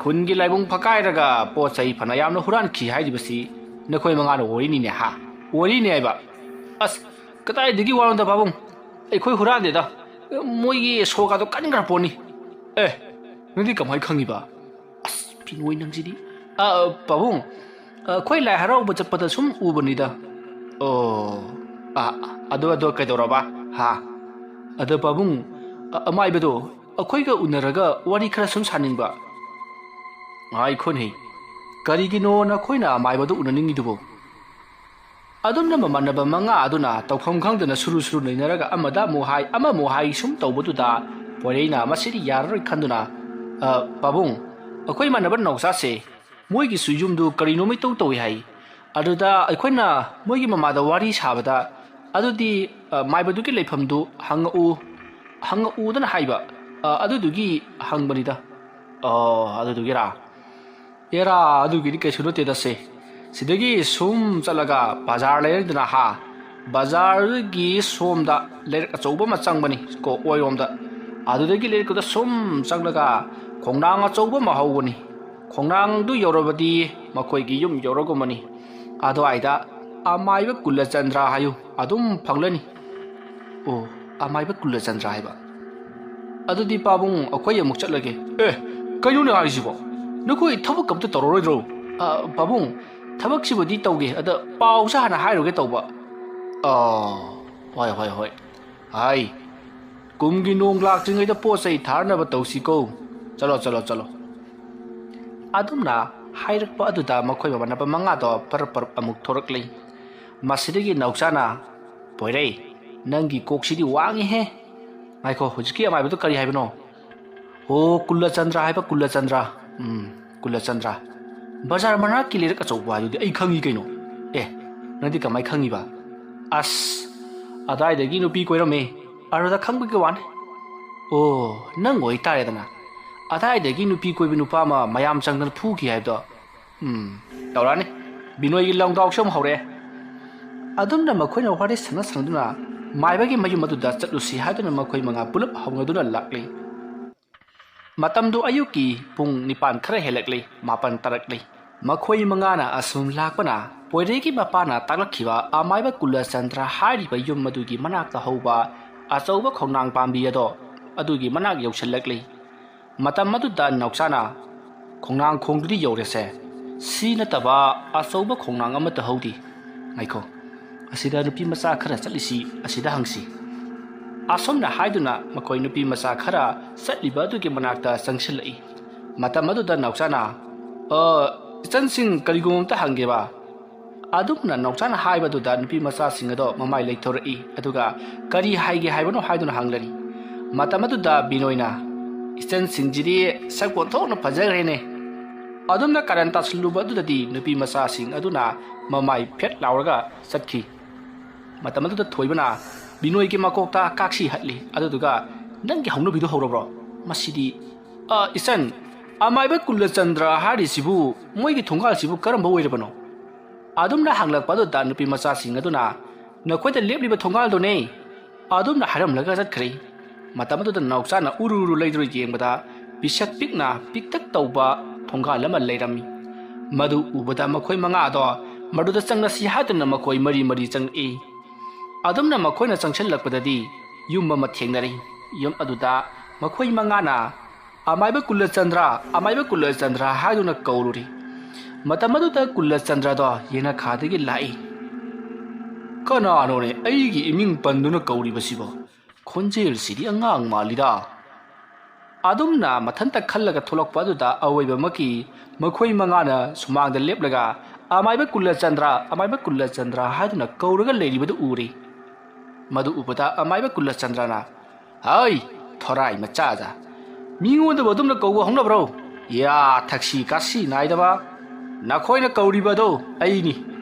ꯈꯨꯟꯒꯤ ꯂꯥꯏꯕꯨꯡ ꯐꯛꯀꯥꯏꯔꯒ ꯄꯣꯠ ꯆꯩ ꯐꯅ ꯌꯥꯝꯅ ꯍꯨꯔꯥꯟꯈꯤ ꯍꯥꯏꯔꯤꯕꯁꯤ ꯅꯈꯣꯏ ꯃꯉꯥꯅ ꯑꯣꯏꯔꯤꯅꯤꯅꯦ ꯍꯥ? ꯑꯣꯏꯔꯤꯅꯦ ꯍꯥꯏꯕ꯫ ꯑꯁ, ꯀꯗꯥꯏꯗꯒꯤ ꯋꯥꯅꯣꯗ ꯄꯥꯕꯨꯡ? ꯑꯩꯈꯣꯏ ꯍꯨꯔꯥꯟꯗꯦꯗ꯫ ꯃꯣꯏꯒꯤ ꯁꯣꯒꯗꯣ ꯀꯟꯈ꯭ꯔ ꯄꯣꯠꯅꯤ꯫ ꯑꯦ, ꯅꯪꯗꯤ ꯀꯃꯥꯏ ꯈꯪꯉꯤꯕ? ꯑꯁ, ꯄꯤꯅꯣꯏ ꯅꯪꯁꯤꯗꯤ꯫ ꯑ, ꯄꯥꯕꯨꯡ, ꯑꯩꯈꯣꯏ ꯂꯥꯏ ꯍꯔꯥꯎꯕ ꯆꯠꯄꯗ ꯁꯨꯝ ꯎꯕꯅꯤꯗ꯫ ꯑꯣ, ꯑ, ꯑꯗꯣ, ꯑꯗꯣ ꯀꯩꯗꯧꯔꯕ? ꯍꯥ? ꯑꯗꯣ ꯄꯥꯕꯨꯡ, ꯑ-, ꯑꯃꯥꯏꯕꯗꯣ ꯑꯩꯈꯣꯏꯒ ꯎꯅꯔꯒ ꯋꯥꯔꯤ ꯈꯔ ꯁꯨꯝ ꯁꯥꯅꯤꯡꯕ꯫ ꯉꯥꯏꯈꯣꯅꯦ, ꯀꯔꯤꯒꯤꯅꯣ ꯅꯈꯣꯏꯅ ꯑꯃꯥꯏꯕꯗꯣ ꯎꯅꯅꯤꯡꯉꯤꯗꯨꯕꯣ? ꯑꯗꯨꯝꯅ ꯃꯃꯥꯟꯅꯕ ꯃꯉꯥ ꯑꯗꯨꯅ ꯇꯧꯐꯝ ꯈꯪꯗꯅ ꯁꯨꯔꯨ ꯁꯨꯔꯨ ꯅꯩꯅꯔꯒ ꯑꯃꯗ ꯑꯃꯨꯛ ꯍꯥꯏ, ꯑꯃꯃꯨꯛ ꯍꯥꯏ ꯁꯨꯝ ꯇꯧꯕꯗꯨꯗ ꯄꯣꯏꯔꯩꯅ ꯃꯁꯤꯗꯤ ꯌꯥꯔꯔꯣꯏ ꯈꯟꯗꯨꯅ, "ꯑ, ꯄꯥꯕꯨꯡ, ꯑꯩꯈꯣꯏ ꯏꯃꯥꯟꯅꯕ ꯅꯥꯎꯆꯥꯁꯦ ꯃꯣꯏꯒꯤꯁꯨ ꯌꯨꯝꯗꯨ ꯀꯔꯤꯅꯣꯃ ꯏꯇꯧ ꯇꯧꯏ ꯍꯥꯏ꯫ ꯑꯗꯨꯗ ꯑꯩꯈꯣꯏꯅ ꯃꯣꯏꯒꯤ ꯃꯃꯥꯗ ꯋꯥꯔꯤ ꯁꯥꯕꯗ ꯑꯗꯨꯗꯤ, ꯑ, ꯃꯥꯏꯕꯗꯨꯒꯤ ꯂꯩꯐꯝꯗꯨ ꯍꯪꯉꯛꯎ, ꯍꯪꯉꯛꯎꯗꯅ ꯍꯥꯏꯕ, ꯑ, ꯑꯗꯨꯗꯨꯒꯤ ꯍꯪꯕꯅꯤꯗ꯫" "ꯑꯣ, ꯑꯗꯨꯗꯨꯒꯤꯔꯥ?" "ꯑꯦꯔꯥ, ꯑꯗꯨꯒꯤꯗꯤ ꯀꯩꯁꯨ ꯅꯠꯇꯦꯗ ꯁꯦ꯫ ꯁꯤꯗꯒꯤ ꯁꯨꯝ ꯆꯠꯂꯒ ꯕꯖꯥꯔ ꯂꯩꯔꯅꯤꯗꯅ ꯍꯥ, ꯕꯖꯥꯔꯗꯒꯤ ꯁꯣꯝꯗ ꯂꯩꯔꯛ ꯑꯆꯧꯕ ꯑꯃ ꯆꯪꯕꯅꯤ ꯀꯣ, ꯑꯣꯏꯔꯣꯝꯗ꯫ ꯑꯗꯨꯗꯒꯤ ꯂꯩꯔꯛꯇꯨꯗ ꯁꯨꯝ ꯆꯪꯂꯒ ꯈꯣꯡꯅꯥꯡ ꯑꯆꯧꯕ ꯑꯃ ꯍꯧꯕꯅꯤ꯫ ꯈꯣꯡꯅꯥꯡꯗꯨ ꯌꯧꯔꯕꯗꯤ ꯃꯈꯣꯏꯒꯤ ꯌꯨꯝ ꯌꯧꯔꯒꯨꯝꯕꯅꯤ꯫ ꯑꯗꯨꯋꯥꯏꯗ ꯑꯃꯥꯏꯕ ꯀꯨꯂꯆꯟꯗ꯭ꯔ ꯍꯥꯏꯌꯨ, ꯑꯗꯨꯝ ꯐꯪꯂꯅꯤ꯫" "ꯑꯣ, ꯑꯃꯥꯏꯕ ꯀꯨꯂꯆꯟꯗ꯭ꯔ ꯍꯥꯏꯕ? ꯑꯗꯨꯗꯤ ꯄꯥꯕꯨꯡ, ꯑꯩꯈꯣꯏ ꯑꯃꯨꯛ ꯆꯠꯂꯒꯦ꯫" "ꯑꯦ, ꯀꯩꯅꯣꯅꯦ ꯍꯥꯏꯁꯤꯕꯣ? ꯅꯈꯣꯏ ꯊꯕꯛ ꯑꯝꯇ ꯇꯧꯔꯔꯣꯏꯗ꯭ꯔꯣ?" "ꯑ, ꯄꯥꯕꯨꯡ, ꯊꯕꯛꯁꯤꯕꯨꯗꯤ ꯇꯧꯒꯦ, ꯑꯗ ꯄꯥꯎꯁꯦ ꯍꯥꯟꯅ ꯍꯥꯏꯔꯨꯒꯦ ꯇꯧꯕ꯫" "ꯑ, ꯍꯣꯏ, ꯍꯣꯏ, ꯍꯣꯏ꯫ ꯍꯥꯏ, ꯀꯨꯝꯒꯤ ꯅꯣꯡ ꯂꯥꯛꯇ꯭ꯔꯤꯉꯩꯗ ꯄꯣꯠ ꯆꯩ ꯊꯥꯔꯅꯕ ꯇꯧꯁꯤꯀꯣ꯫ ꯆꯠꯂꯣ, ꯆꯠꯂꯣ, ꯆꯠꯂꯣ꯫" ꯑꯗꯨꯝꯅ ꯍꯥꯏꯔꯛꯄ ꯑꯗꯨꯗ ꯃꯈꯣꯏ ꯃꯃꯥꯟꯅꯕ ꯃꯉꯥꯗꯣ ꯄꯔꯞ ꯄꯔꯞ ꯑꯃꯨꯛ ꯊꯣꯔꯛꯂꯤ꯫ ꯃꯁꯤꯗꯒꯤ ꯅꯥꯎꯆꯥꯅ, "ꯄꯣꯏꯔꯩ, ꯅꯪꯒꯤ ꯀꯣꯛꯁꯤꯗꯤ ꯋꯥꯡꯉꯤꯍꯦ꯫ ꯉꯥꯏꯈꯣ, ꯍꯧꯖꯤꯛꯀꯤ ꯑꯃꯥꯏꯕꯗꯣ ꯀꯔꯤ ꯍꯥꯏꯕꯅꯣ?" "ꯑꯣ, ꯀꯨꯂꯆꯟꯗ꯭ꯔ ꯍꯥꯏꯕ, ꯀꯨꯂꯆꯟꯗ꯭ꯔ꯫ ꯎꯝ, ꯀꯨꯂꯆꯟꯗ꯭ꯔ꯫ ꯕꯖꯥꯔ ꯃꯅꯥꯛꯀꯤ ꯂꯩꯔꯛ ꯑꯆꯧꯕ ꯍꯥꯏꯗꯨꯗꯤ ꯑꯩ ꯈꯪꯉꯤ ꯀꯩꯅꯣ꯫ ꯑꯦ, ꯅꯪꯗꯤ ꯀꯃꯥꯏ ꯈꯪꯉꯤꯕ?" "ꯑꯁ, ꯑꯗꯥꯏꯗꯒꯤ ꯅꯨꯄꯤ ꯀꯣꯏꯔꯝꯃꯦ, ꯑꯗꯨꯗ ꯈꯪꯕꯒꯤ ꯋꯥꯅꯤ꯫" "ꯑꯣ, ꯅꯪ ꯑꯣꯏꯇꯥꯔꯦꯗꯅ꯫ ꯑꯗꯥꯏꯗꯒꯤ ꯅꯨꯄꯤ ꯀꯣꯏꯕ ꯅꯨꯄꯥ ꯑꯃ ꯃꯌꯥꯝ ꯆꯪꯗꯅ ꯐꯨꯈꯤ ꯍꯥꯏꯕꯗꯣ꯫ ꯎꯝ, ꯇꯧꯔꯛꯑꯅꯤ꯫ ꯕꯤꯅꯣꯏꯒꯤ ꯂꯥꯎꯗꯥꯎꯁꯨ ꯑꯃꯨꯛ ꯍꯧꯔꯛꯑꯦ꯫" ꯑꯗꯨꯝꯅ ꯃꯈꯣꯏꯅ ꯋꯥꯔꯤ ꯁꯥꯟꯅ ꯁꯥꯟꯅꯗꯨꯅ ꯃꯥꯏꯕꯒꯤ ꯃꯌꯨꯝ ꯑꯗꯨꯗ ꯆꯠꯂꯨꯁꯤ ꯍꯥꯏꯗꯨꯅ ꯃꯈꯣꯏ ꯃꯉꯥ ꯄꯨꯂꯞ ꯍꯧꯅꯗꯨꯅ ꯂꯥꯛꯂꯤ꯫ ꯃꯇꯝꯗꯨ ꯑꯌꯨꯛꯀꯤ ꯄꯨꯡ ꯅꯤꯄꯥꯟ ꯈꯔ ꯍꯦꯜꯂꯛꯂꯤ, ꯃꯥꯄꯟ ꯇꯥꯔꯛꯂꯤ꯫ ꯃꯈꯣꯏ ꯃꯉꯥꯅ ꯑꯁꯨꯝ ꯂꯥꯛꯄꯅ ꯄꯣꯏꯔꯩꯒꯤ ꯃꯄꯥꯅ ꯇꯥꯛꯂꯛꯈꯤꯕ ꯑꯃꯥꯏꯕ ꯀꯨꯂꯆꯟꯗ꯭ꯔ ꯍꯥꯏꯔꯤꯕ ꯌꯨꯝ ꯑꯗꯨꯒꯤ ꯃꯅꯥꯛꯇ ꯍꯧꯕ ꯑꯆꯧꯕ ꯈꯣꯡꯅꯥꯡ ꯄꯥꯝꯕꯤ ꯑꯗꯣ ꯑꯗꯨꯒꯤ ꯃꯅꯥꯛ ꯌꯧꯁꯤꯜꯂꯛꯂꯤ꯫ ꯃꯇꯝ ꯑꯗꯨꯗ ꯅꯥꯎꯆꯥꯅ, "ꯈꯣꯡꯅꯥꯡ ꯈꯣꯡꯗꯨꯗꯤ ꯌꯧꯔꯦꯁꯦ꯫ ꯁꯤ ꯅꯠꯇꯕ ꯑꯆꯧꯕ ꯈꯣꯡꯅꯥꯡ ꯑꯃꯠꯇ ꯍꯧꯗꯦ꯫ ꯉꯥꯏꯈꯣ, ꯑꯁꯤꯗ ꯅꯨꯄꯤ ꯃꯆꯥ ꯈꯔ ꯆꯠꯂꯤꯁꯤ ꯑꯁꯤꯗ ꯍꯪꯁꯤ"꯫ ꯑꯁꯨꯝꯅ ꯍꯥꯏꯗꯨꯅ ꯃꯈꯣꯏ ꯅꯨꯄꯤ ꯃꯆꯥ ꯈꯔ ꯆꯠꯂꯤꯕ ꯑꯗꯨꯒꯤ ꯃꯅꯥꯛꯇ ꯆꯪꯁꯤꯜꯂꯛꯏ꯫ ꯃꯇꯝ ꯑꯗꯨꯗ ꯅꯥꯎꯆꯥꯅ, "ꯑ, ꯏꯆꯟꯁꯤꯡ, ꯀꯔꯤꯒꯨꯝꯕ ꯑꯝꯇ ꯍꯪꯒꯦꯕ"꯫ ꯑꯗꯨꯝꯅ ꯅꯥꯎꯆꯥꯅ ꯍꯥꯏꯕꯗꯨꯗ ꯅꯨꯄꯤ ꯃꯆꯥꯁꯤꯡ ꯑꯗꯣ ꯃꯃꯥꯏ ꯂꯩꯊꯣꯔꯛꯏ, ꯑꯗꯨꯒ "ꯀꯔꯤ ꯍꯥꯏꯒꯦ ꯍꯥꯏꯕꯅꯣ?" ꯍꯥꯏꯗꯨꯅ ꯍꯪꯂꯔꯤ꯫ ꯃꯇꯝ ꯑꯗꯨꯗ ꯕꯤꯅꯣꯏꯅ, "ꯏꯆꯟꯁꯤꯡꯁꯤꯗꯤ ꯁꯛ ꯑꯣꯟꯊꯣꯛꯅ ꯐꯖꯈ꯭ꯔꯦꯅꯦ"꯫ ꯑꯗꯨꯝꯅ ꯀꯥꯔꯟ ꯇꯥꯁꯜꯂꯨꯕ ꯑꯗꯨꯗꯗꯤ ꯅꯨꯄꯤ ꯃꯆꯥꯁꯤꯡ ꯑꯗꯨꯅ ꯃꯃꯥꯏ ꯐꯦꯠ ꯂꯥꯎꯔꯒ ꯆꯠꯈꯤ꯫ ꯃꯇꯝ ꯑꯗꯨꯗ ꯊꯣꯏꯕꯅ ꯕꯤꯅꯣꯏꯒꯤ ꯃꯀꯣꯛꯇ ꯀꯥꯛꯁꯤ ꯍꯠꯂꯤ, ꯑꯗꯨꯗꯨꯒ, "ꯅꯪꯒꯤ ꯍꯧꯅꯕꯤꯗꯣ ꯍꯧꯔꯕ꯭ꯔꯣ? ꯃꯁꯤꯗꯤ, ꯑ, ꯏꯆꯟ, ꯑꯃꯥꯏꯕ ꯀꯨꯂꯆꯟꯗ꯭ꯔ ꯍꯥꯏꯔꯤꯁꯤꯕꯨ ꯃꯣꯏꯒꯤ ꯊꯣꯡꯒꯥꯜꯁꯤꯕꯨ ꯀꯔꯝꯕ ꯑꯣꯏꯔꯕꯅꯣ?" ꯑꯗꯨꯝꯅ ꯍꯪꯂꯛꯄ ꯑꯗꯨꯗ ꯅꯨꯄꯤ ꯃꯆꯥꯁꯤꯡ ꯑꯗꯨꯅ, "ꯅꯈꯣꯏꯗ ꯂꯦꯞꯂꯤꯕ ꯊꯣꯡꯒꯥꯜꯗꯨꯅꯦ"꯫ ꯑꯗꯨꯝꯅ ꯍꯥꯏꯔꯝꯂꯒ ꯆꯠꯈ꯭ꯔꯦ꯫ ꯃꯇꯝ ꯑꯗꯨꯗ ꯅꯥꯎꯆꯥꯅ ꯎꯔꯨ ꯎꯔꯨ ꯂꯩꯗꯨꯅ ꯌꯦꯡꯕꯗ ꯄꯤꯁꯛ ꯄꯤꯛꯅ ꯄꯤꯛꯇꯛ ꯇꯧꯕ ꯊꯣꯡꯒꯥꯜ ꯑꯃ ꯂꯩꯔꯝꯃꯤ꯫ ꯃꯗꯨ ꯎꯕꯗ ꯃꯈꯣꯏ ꯃꯉꯥꯗꯣ ꯃꯗꯨꯗ ꯆꯪꯂꯁꯤ ꯍꯥꯏꯗꯨꯅ ꯃꯈꯣꯏ ꯃꯔꯤ ꯃꯔꯤ ꯆꯪꯂꯛꯏ꯫ ꯑꯗꯨꯝꯅ ꯃꯈꯣꯏꯅ ꯆꯪꯁꯤꯜꯂꯛꯄꯗꯗꯤ ꯌꯨꯝ ꯑꯃ ꯊꯦꯡꯅꯔꯤ꯫ ꯌꯨꯝ ꯑꯗꯨꯗ ꯃꯈꯣꯏ ꯃꯉꯥꯅ "ꯑꯃꯥꯏꯕ ꯀꯨꯂꯆꯟꯗ꯭ꯔ, ꯑꯃꯥꯏꯕ ꯀꯨꯂꯆꯟꯗ꯭ꯔ" ꯍꯥꯏꯗꯨꯅ ꯀꯧꯔꯨꯔꯤ꯫ ꯃꯇꯝ ꯑꯗꯨꯗ ꯀꯨꯂꯆꯟꯗ꯭ꯔꯗꯣ ꯌꯦꯅꯈꯥꯗꯒꯤ ꯂꯥꯛꯏ꯫ "ꯀꯅꯥꯅꯣꯅꯦ ꯑꯩꯒꯤ ꯏꯃꯤꯡ ꯄꯟꯗꯨꯅ ꯀꯧꯔꯤꯕꯁꯤꯕꯣ? ꯈꯣꯟꯖꯦꯜꯁꯤꯗꯤ ꯑꯉꯥꯡ ꯃꯥꯜꯂꯤꯗ"꯫ ꯑꯗꯨꯝꯅ ꯃꯊꯟꯇ ꯈꯜꯂꯒ ꯊꯣꯛꯂꯛꯄ ꯑꯗꯨꯗ ꯑꯋꯣꯏꯕꯃꯛꯀꯤ ꯃꯈꯣꯏ ꯃꯉꯥꯅ ꯁꯨꯃꯥꯡꯗ ꯂꯦꯞꯂꯒ "ꯑꯃꯥꯏꯕ ꯀꯨꯂꯆꯟꯗ꯭ꯔ, ꯑꯃꯥꯏꯕ ꯀꯨꯂꯆꯟꯗ꯭ꯔ" ꯍꯥꯏꯗꯨꯅ ꯀꯧꯔꯒ ꯂꯩꯔꯤꯕꯗꯨ ꯎꯔꯤ꯫ ꯃꯗꯨ ꯎꯕꯗ ꯑꯃꯥꯏꯕ ꯀꯨꯂꯆꯟꯗ꯭ꯔꯅ, "ꯍꯩ, ꯊꯣꯔꯥꯏ ꯃꯆꯥꯗ, ꯃꯤꯉꯣꯟꯗꯕꯨ ꯑꯗꯨꯝꯅ ꯀꯧꯕ ꯍꯧꯅꯕ꯭ꯔꯣ? ꯌꯥ, ꯊꯛꯁꯤ ꯈꯥꯁꯤ ꯅꯥꯏꯗꯕ꯫ ꯅꯈꯣꯏꯅ ꯀꯧꯔꯤꯕ ꯑꯗꯣ ꯑꯩꯅꯤ꯫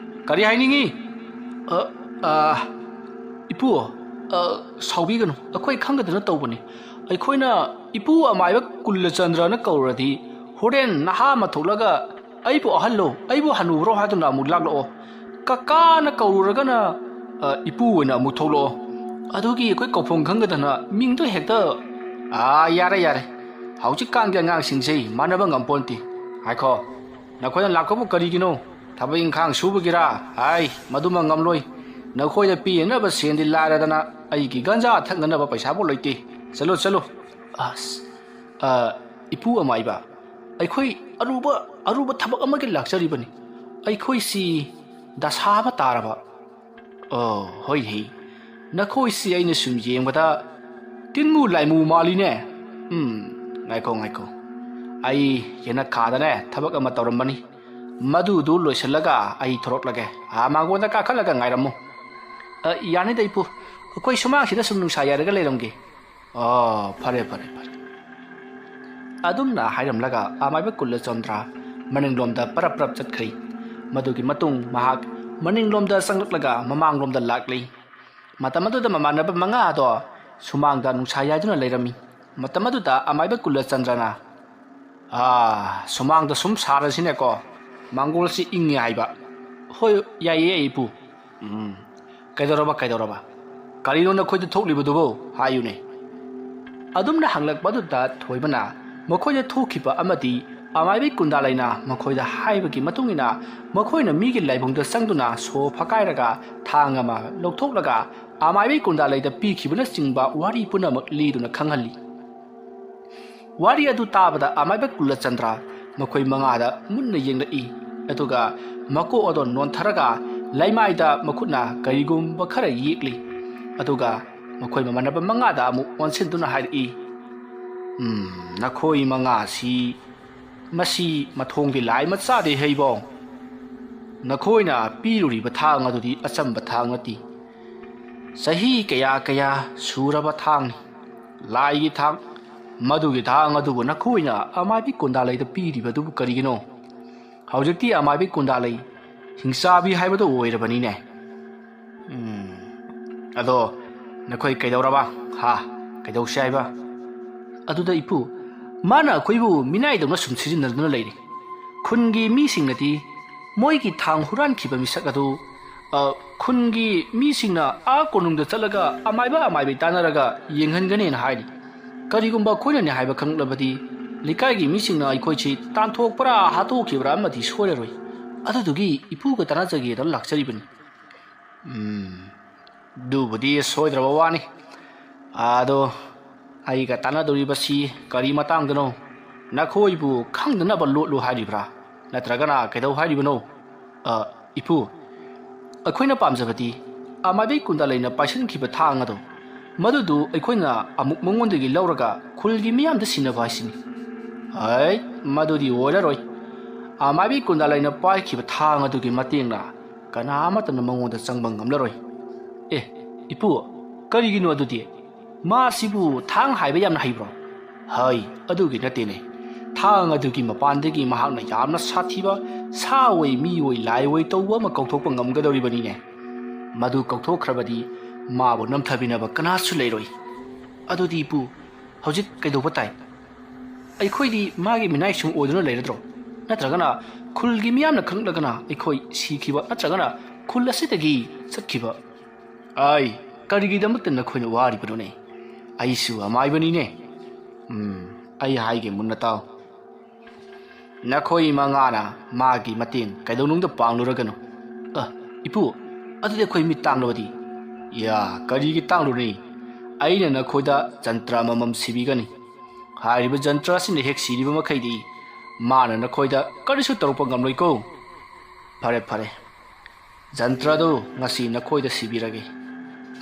ꯀꯔꯤ ꯍꯥꯏꯅꯤꯡꯉꯤ?" "ꯑ, ꯑ, ꯏꯄꯨ, ꯑ, ꯁꯥꯎꯕꯤꯒꯅꯨ, ꯑꯩꯈꯣꯏ ꯈꯪꯗꯗꯅ ꯇꯧꯕꯅꯤ꯫ ꯑꯩꯈꯣꯏꯅ ꯏꯄꯨ ꯑꯃꯥꯏꯕ ꯀꯨꯜꯂꯆꯟꯗ꯭ꯔꯅ ꯀꯧꯔꯗꯤ ꯍꯣꯔꯦꯟ ꯅꯍꯥ ꯑꯃ ꯊꯣꯛꯂꯒ ꯑꯩꯕꯨ ꯑꯍꯜꯂꯣ, ꯑꯩꯕꯨ ꯍꯅꯨꯕ꯭ꯔꯣ ꯍꯥꯏꯗꯨꯅ ꯑꯃꯨꯛ ꯂꯥꯛꯂꯛꯑꯣ꯫ ꯀꯀꯥꯅ ꯀꯧꯔꯨꯔꯒꯅ, ꯑ, ꯏꯄꯨ ꯑꯣꯏꯅ ꯑꯃꯨꯛ ꯊꯣꯛꯂꯛꯑꯣ꯫ ꯑꯗꯨꯒꯤ ꯑꯩꯈꯣꯏ ꯀꯧꯐꯝ ꯈꯪꯗꯗꯅ ꯃꯤꯡꯗꯣ ꯍꯦꯛꯇ꯫ ꯑꯥ, ꯌꯥꯔꯦ, ꯌꯥꯔꯦ꯫ ꯍꯧꯖꯤꯛꯀꯥꯟꯒꯤ ꯑꯉꯥꯡꯁꯤꯡꯁꯦ ꯃꯥꯟꯅꯕ ꯉꯝꯄꯣꯟꯇꯦ꯫ ꯉꯥꯏꯈꯣ, ꯅꯈꯣꯏꯅ ꯂꯥꯛꯄꯕꯨ ꯀꯔꯤꯒꯤꯅꯣ? ꯊꯕꯛ ꯏꯪꯈꯥꯡ ꯁꯨꯕꯒꯤꯔꯥ? ꯍꯥꯏ, ꯃꯗꯨꯃ ꯉꯝꯂꯣꯏ꯫ ꯅꯈꯣꯏꯗ ꯄꯤꯅꯅꯕ ꯁꯦꯟꯗꯤ ꯂꯥꯏꯔꯗꯅ ꯑꯩꯒꯤ ꯒꯟꯖꯥ ꯊꯛꯅꯅꯕ ꯄꯩꯁꯥꯐꯥꯎ ꯂꯩꯇꯦ꯫ ꯆꯠꯂꯣ, ꯆꯠꯂꯣ꯫ ꯑꯁ, ꯑ, ꯏꯄꯨ ꯑꯃꯥꯏꯕ, ꯑꯩꯈꯣꯏ ꯑꯔꯨꯕ, ꯑꯔꯨꯕ ꯊꯕꯛ ꯑꯃꯒꯤ ꯂꯥꯛꯆꯔꯤꯕꯅꯤ꯫ ꯑꯩꯈꯣꯏꯁꯤ ꯗꯁꯥ ꯑꯃ ꯇꯥꯔꯕ꯫ ꯑꯣ, ꯍꯣꯏ ꯍꯦ꯫ ꯅꯈꯣꯏꯁꯤ ꯑꯩꯅ ꯁꯨꯝ ꯌꯦꯡꯕꯗ ꯇꯤꯟꯃꯨ ꯂꯥꯏꯃꯨ ꯃꯥꯜꯂꯤꯅꯦ꯫ ꯎꯝ, ꯉꯥꯏꯈꯣ, ꯉꯥꯏꯈꯣ꯫ ꯑꯩ ꯌꯦꯅꯈꯥꯗꯅꯦ ꯊꯕꯛ ꯑꯃ ꯇꯧꯔꯝꯕꯅꯤ꯫ ꯃꯗꯨꯗꯨ ꯂꯣꯏꯁꯤꯜꯂꯒ ꯑꯩ ꯊꯣꯔꯛꯂꯒꯦ꯫ ꯑꯥ, ꯃꯥꯡꯒꯣꯟꯗ ꯀꯥꯈꯠꯂꯒ ꯉꯥꯏꯔꯝꯃꯨ꯫ ꯑ, ꯌꯥꯅꯤꯗ ꯏꯄꯨ꯫ ꯑꯩꯈꯣꯏ ꯁꯨꯃꯥꯡꯁꯤꯗ ꯁꯨꯝ ꯅꯨꯡꯁꯥ ꯌꯥꯏꯔꯒ ꯂꯩꯔꯝꯒꯦ꯫ ꯑꯣ, ꯐꯔꯦ, ꯐꯔꯦ, ꯐꯔꯦ꯫ ꯑꯗꯨꯝꯅ ꯍꯥꯏꯔꯝꯂꯒ ꯑꯃꯥꯏꯕ ꯀꯨꯂꯆꯟꯗ꯭ꯔ ꯃꯅꯤꯡꯂꯣꯝꯗ ꯄꯔꯞ ꯄꯔꯞ ꯆꯠꯈ꯭ꯔꯦ꯫ ꯃꯗꯨꯒꯤ ꯃꯇꯨꯡ ꯃꯍꯥꯛ ꯃꯅꯤꯡꯂꯣꯝꯗ ꯆꯪꯂꯛꯂꯒ ꯃꯃꯥꯡꯂꯣꯝꯗ ꯂꯥꯛꯂꯤ꯫ ꯃꯇꯝ ꯑꯗꯨꯗ ꯃꯃꯥꯟꯅꯕ ꯃꯉꯥ ꯑꯗꯣ ꯁꯨꯃꯥꯡꯗ ꯅꯨꯡꯁꯥ ꯌꯥꯏꯗꯨꯅ ꯂꯩꯔꯝꯃꯤ꯫ ꯃꯇꯝ ꯑꯗꯨꯗ ꯑꯃꯥꯏꯕ ꯀꯨꯂꯆꯟꯗ꯭ꯔꯅ, "ꯑꯥ, ꯁꯨꯃꯥꯡꯗ ꯁꯨꯝ ꯁꯥꯔꯁꯤꯅꯦꯀꯣ, ꯃꯥꯡꯒꯣꯜꯁꯤ ꯏꯪꯉꯦ" ꯍꯥꯏꯕ꯫ "ꯍꯣꯏ, ꯌꯥꯏꯌꯦ, ꯌꯥꯏꯌꯦ, ꯏꯄꯨ꯫ ꯎꯝ, ꯀꯩꯗꯧꯔꯕ, ꯀꯩꯗꯧꯔꯕ? ꯀꯔꯤꯅꯣ ꯅꯈꯣꯏꯗ ꯊꯣꯛꯂꯤꯕꯗꯨꯕꯨ? ꯍꯥꯏꯌꯨꯅꯦ꯫" ꯑꯗꯨꯝꯅ ꯍꯪꯂꯛꯄꯗꯨꯗ ꯊꯣꯏꯕꯅ ꯃꯈꯣꯏꯗ ꯊꯣꯛꯈꯤꯕ ꯑꯃꯗꯤ ꯑꯃꯥꯏꯕꯤ ꯀꯨꯟꯗꯥꯂꯩꯅ ꯃꯈꯣꯏꯗ ꯍꯥꯏꯕꯒꯤ ꯃꯇꯨꯡ ꯏꯟꯅ ꯃꯈꯣꯏꯅ ꯃꯤꯒꯤ ꯂꯥꯏꯕꯨꯡꯗ ꯆꯪꯗꯨꯅ ꯁꯣ ꯐꯀꯥꯏꯔꯒ ꯊꯥꯡ ꯑꯃ ꯂꯧꯊꯣꯛꯂꯒ ꯑꯃꯥꯏꯕꯤ ꯀꯨꯟꯗꯥꯂꯩꯗ ꯄꯤꯈꯤꯕꯅꯆꯤꯡꯕ ꯋꯥꯔꯤ ꯄꯨꯝꯅꯃꯛ ꯂꯤꯗꯨꯅ ꯈꯪꯍꯜꯂꯤ꯫ ꯋꯥꯔꯤ ꯑꯗꯨ ꯇꯥꯕꯗ ꯑꯃꯥꯏꯕ ꯀꯨꯂꯆꯟꯗ꯭ꯔ ꯃꯈꯣꯏ ꯃꯉꯥꯗ ꯃꯨꯟꯅ ꯌꯦꯡꯂꯛꯏ꯫ ꯑꯗꯨꯒ ꯃꯀꯣꯛ ꯑꯗꯣ ꯅꯣꯟꯊꯔꯒ ꯂꯩꯃꯥꯏꯗ ꯃꯈꯨꯠꯅ ꯀꯔꯤꯒꯨꯝꯕ ꯈꯔ ꯌꯦꯛꯂꯤ꯫ ꯑꯗꯨꯒ ꯃꯈꯣꯏ ꯃꯃꯥꯟꯅꯕ ꯃꯉꯥꯗ ꯑꯃꯨꯛ ꯑꯣꯟꯁꯤꯟꯗꯨꯅ ꯍꯥꯏꯔꯛꯏ, "ꯎꯝ, ꯅꯈꯣꯏ ꯃꯉꯥꯁꯤ, ꯃꯁꯤ ꯃꯊꯣꯡꯗꯤ ꯂꯥꯏ ꯃꯆꯥꯗꯤ ꯍꯩꯕꯣ꯫ ꯅꯈꯣꯏꯅ ꯄꯤꯔꯨꯔꯤꯕ ꯊꯥꯡ ꯑꯗꯨꯗꯤ ꯑꯆꯝꯕ ꯊꯥꯡ ꯅꯠꯇꯦ꯫ ꯆꯍꯤ ꯀꯌꯥ ꯀꯌꯥ ꯁꯨꯔꯕ ꯊꯥꯡꯅꯤ꯫ ꯂꯥꯏꯒꯤ ꯊꯥꯡ꯫ ꯃꯗꯨꯒꯤ ꯊꯥꯡ ꯑꯗꯨꯕꯨ ꯅꯈꯣꯏꯅ ꯑꯃꯥꯏꯕꯤ ꯀꯨꯟꯗꯥꯂꯩꯗ ꯄꯤꯔꯤꯕꯗꯨꯕꯨ ꯀꯔꯤꯒꯤꯅꯣ? ꯍꯧꯖꯤꯛꯇꯤ ꯑꯃꯥꯏꯕꯤ ꯀꯨꯟꯗꯥꯂꯩ ꯍꯤꯡꯆꯥꯕꯤ ꯍꯥꯏꯕꯗꯨ ꯑꯣꯏꯔꯕꯅꯤꯅꯦ꯫" ꯎꯝ, ꯑꯗꯣ ꯅꯈꯣꯏ ꯀꯩꯗꯧꯔꯕ? ꯍꯥ? ꯀꯩꯗꯧꯁꯦ ꯍꯥꯏꯕ? ꯑꯗꯨꯗ ꯏꯄꯨ, "ꯃꯥꯅ ꯑꯩꯈꯣꯏꯕꯨ ꯃꯤꯅꯥꯏꯗꯧꯅ ꯁꯨꯝ ꯁꯤꯖꯤꯟꯅꯗꯨꯅ ꯂꯩꯔꯤ꯫ ꯈꯨꯟꯒꯤ ꯃꯤꯁꯤꯡꯅꯗꯤ ꯃꯣꯏꯒꯤ ꯊꯥꯡ ꯍꯨꯔꯥꯟꯈꯤꯕ ꯃꯤꯁꯛ ꯑꯗꯨ ꯑ, ꯈꯨꯟꯒꯤ ꯃꯤꯁꯤꯡꯅ ꯑꯥ ꯀꯣꯅꯨꯡꯗ ꯆꯠꯂꯒ ꯑꯃꯥꯏꯕ ꯑꯃꯥꯏꯕꯤ ꯇꯥꯟꯅꯔꯒ ꯌꯦꯡꯍꯟꯒꯅꯦꯅ ꯍꯥꯏꯔꯤ꯫ ꯀꯔꯤꯒꯨꯝꯕ ꯑꯩꯈꯣꯏꯅꯅꯦ ꯍꯥꯏꯕ ꯈꯪꯂꯛꯂꯕꯗꯤ ꯂꯩꯀꯥꯏꯒꯤ ꯃꯤꯁꯤꯡꯅ ꯑꯩꯈꯣꯏꯁꯤ ꯇꯥꯟꯊꯣꯛꯄ꯭ꯔꯥ ꯍꯥꯠꯇꯣꯛꯈꯤꯕ꯭ꯔꯥ ꯑꯃꯗꯤ ꯁꯣꯏꯔꯔꯣꯏ꯫ ꯑꯗꯨꯗꯨꯒꯤ ꯏꯄꯨꯒ ꯇꯥꯟꯅꯖꯒꯦꯗꯅ ꯂꯥꯛꯆꯔꯤꯕꯅꯤ꯫ ꯎꯝ, ꯑꯗꯨꯕꯨꯗꯤ ꯁꯣꯏꯗ꯭ꯔꯕ ꯋꯥꯅꯤ꯫ ꯑꯗꯣ ꯑꯩꯒ ꯇꯥꯟꯅꯗꯧꯔꯤꯕꯁꯤ ꯀꯔꯤ ꯃꯇꯥꯡꯗꯅꯣ? ꯅꯈꯣꯏꯕꯨ ꯈꯪꯗꯅꯕ ꯂꯣꯠꯂꯨ ꯍꯥꯏꯔꯤꯕ꯭ꯔꯥ? ꯅꯠꯇ꯭ꯔꯒꯅ ꯀꯩꯗꯧ ꯍꯥꯏꯔꯤꯕꯅꯣ? ꯑ, ꯏꯄꯨ, ꯑꯩꯈꯣꯏꯅ ꯄꯥꯝꯖꯕꯗꯤ ꯑꯃꯥꯏꯕꯤ ꯀꯨꯟꯗꯥꯂꯩꯅ ꯄꯥꯏꯁꯤꯟꯈꯤꯕ ꯊꯥꯡ ꯑꯗꯣ, ꯃꯗꯨꯗꯨ ꯑꯩꯈꯣꯏꯅ ꯑꯃꯨꯛ ꯃꯉꯣꯟꯗꯒꯤ ꯂꯧꯔꯒ ꯈꯨꯜꯒꯤ ꯃꯤꯌꯥꯝꯗ ꯁꯤꯟꯅꯕ ꯍꯥꯏꯁꯤꯅꯤ꯫ ꯍꯩ, ꯃꯗꯨꯗꯤ ꯑꯣꯏꯔꯔꯣꯏ꯫ ꯑꯃꯥꯏꯕꯤ ꯀꯨꯟꯗꯥꯂꯩꯅ ꯄꯥꯏꯈꯤꯕ ꯊꯥꯡ ꯑꯗꯨꯒꯤ ꯃꯇꯦꯡꯅ ꯀꯅꯥ ꯑꯃꯠꯇꯅ ꯃꯉꯣꯟꯗ ꯆꯪꯕ ꯉꯝꯂꯔꯣꯏ꯫ ꯑꯦ, ꯏꯄꯨ, ꯀꯔꯤꯒꯤꯅꯣ ꯑꯗꯨꯗꯤ? ꯃꯥꯁꯤꯕꯨ ꯊꯥꯡ ꯍꯥꯏꯕ ꯌꯥꯝꯅ ꯍꯩꯕ꯭ꯔꯣ? ꯍꯩ, ꯑꯗꯨꯒꯤ ꯅꯠꯇꯦꯅꯦ꯫ ꯊꯥꯡ ꯑꯗꯨꯒꯤ ꯃꯄꯥꯟꯗꯒꯤ ꯃꯍꯥꯛꯅ ꯌꯥꯝꯅ ꯁꯥꯊꯤꯕ ꯁꯥ ꯑꯣꯏ, ꯃꯤ ꯑꯣꯏ, ꯂꯥꯏ ꯑꯣꯏ ꯇꯧꯕ ꯑꯃ ꯀꯧꯊꯣꯛꯄ ꯉꯝꯒꯗꯧꯔꯤꯕꯅꯤꯅꯦ꯫ ꯃꯗꯨ ꯀꯧꯊꯣꯛꯈ꯭ꯔꯕꯗꯤ ꯃꯥꯕꯨ ꯅꯝꯊꯕꯤꯅꯕ ꯀꯅꯥꯁꯨ ꯂꯩꯔꯣꯏ꯫ ꯑꯗꯨꯗꯤ ꯏꯄꯨ, ꯍꯧꯖꯤꯛ ꯀꯩꯗꯧꯕ ꯇꯥꯏ? ꯑꯩꯈꯣꯏꯗꯤ ꯃꯥꯒꯤ ꯃꯤꯅꯥꯏꯁꯤꯡ ꯑꯣꯏꯗꯨꯅ ꯂꯩꯔꯗ꯭ꯔꯣ? ꯅꯠꯇ꯭ꯔꯒꯅ ꯈꯨꯜꯒꯤ ꯃꯤꯌꯥꯝꯅ ꯈꯪꯂꯛꯂꯒꯅ ꯑꯩꯈꯣꯏ ꯁꯤꯈꯤꯕ ꯅꯠꯇ꯭ꯔꯒꯅ ꯈꯨꯜ ꯑꯁꯤꯗꯒꯤ ꯆꯠꯈꯤꯕ? ꯑꯩ, ꯀꯔꯤꯒꯤꯗꯃꯛꯇ ꯅꯈꯣꯏꯅ ꯋꯥꯔꯤꯕꯅꯣꯅꯦ? ꯑꯩꯁꯨ ꯑꯃꯥꯏꯕꯅꯤꯅꯦ꯫ ꯎꯝ, ꯑꯩ ꯍꯥꯏꯒꯦ ꯃꯨꯟꯅ ꯇꯥꯎ꯫ ꯅꯈꯣꯏ ꯃꯉꯥꯅ ꯃꯥꯒꯤ ꯃꯇꯦꯡ ꯀꯩꯗꯧꯅꯨꯡꯗ ꯄꯥꯡꯂꯨꯔꯒꯅꯨ꯫ ꯑ, ꯏꯄꯨ, ꯑꯗꯨꯗꯤ ꯑꯩꯈꯣꯏ ꯃꯤꯠ ꯇꯥꯡꯂꯕꯗꯤ? ꯌꯥ, ꯀꯔꯤꯒꯤ ꯇꯥꯡꯂꯨꯅꯤ? ꯑꯩꯅ ꯅꯈꯣꯏꯗ ꯖꯟꯇ꯭ꯔ ꯑꯃꯃꯝ ꯁꯤꯕꯤꯒꯅꯤ꯫ ꯍꯥꯏꯔꯤꯕ ꯖꯟꯇ꯭ꯔ ꯑꯁꯤꯅ ꯍꯦꯛ ꯁꯤꯔꯤꯕ ꯃꯈꯩꯗꯤ ꯃꯥꯅ ꯅꯈꯣꯏꯗ ꯀꯔꯤꯁꯨ ꯇꯧꯔꯛꯄ ꯉꯝꯂꯣꯏꯀꯣ꯫ ꯐꯔꯦ, ꯐꯔꯦ꯫ ꯖꯟꯇ꯭ꯔꯗꯨ ꯉꯁꯤ ꯅꯈꯣꯏꯗ ꯁꯤꯕꯤꯔꯒꯦ꯫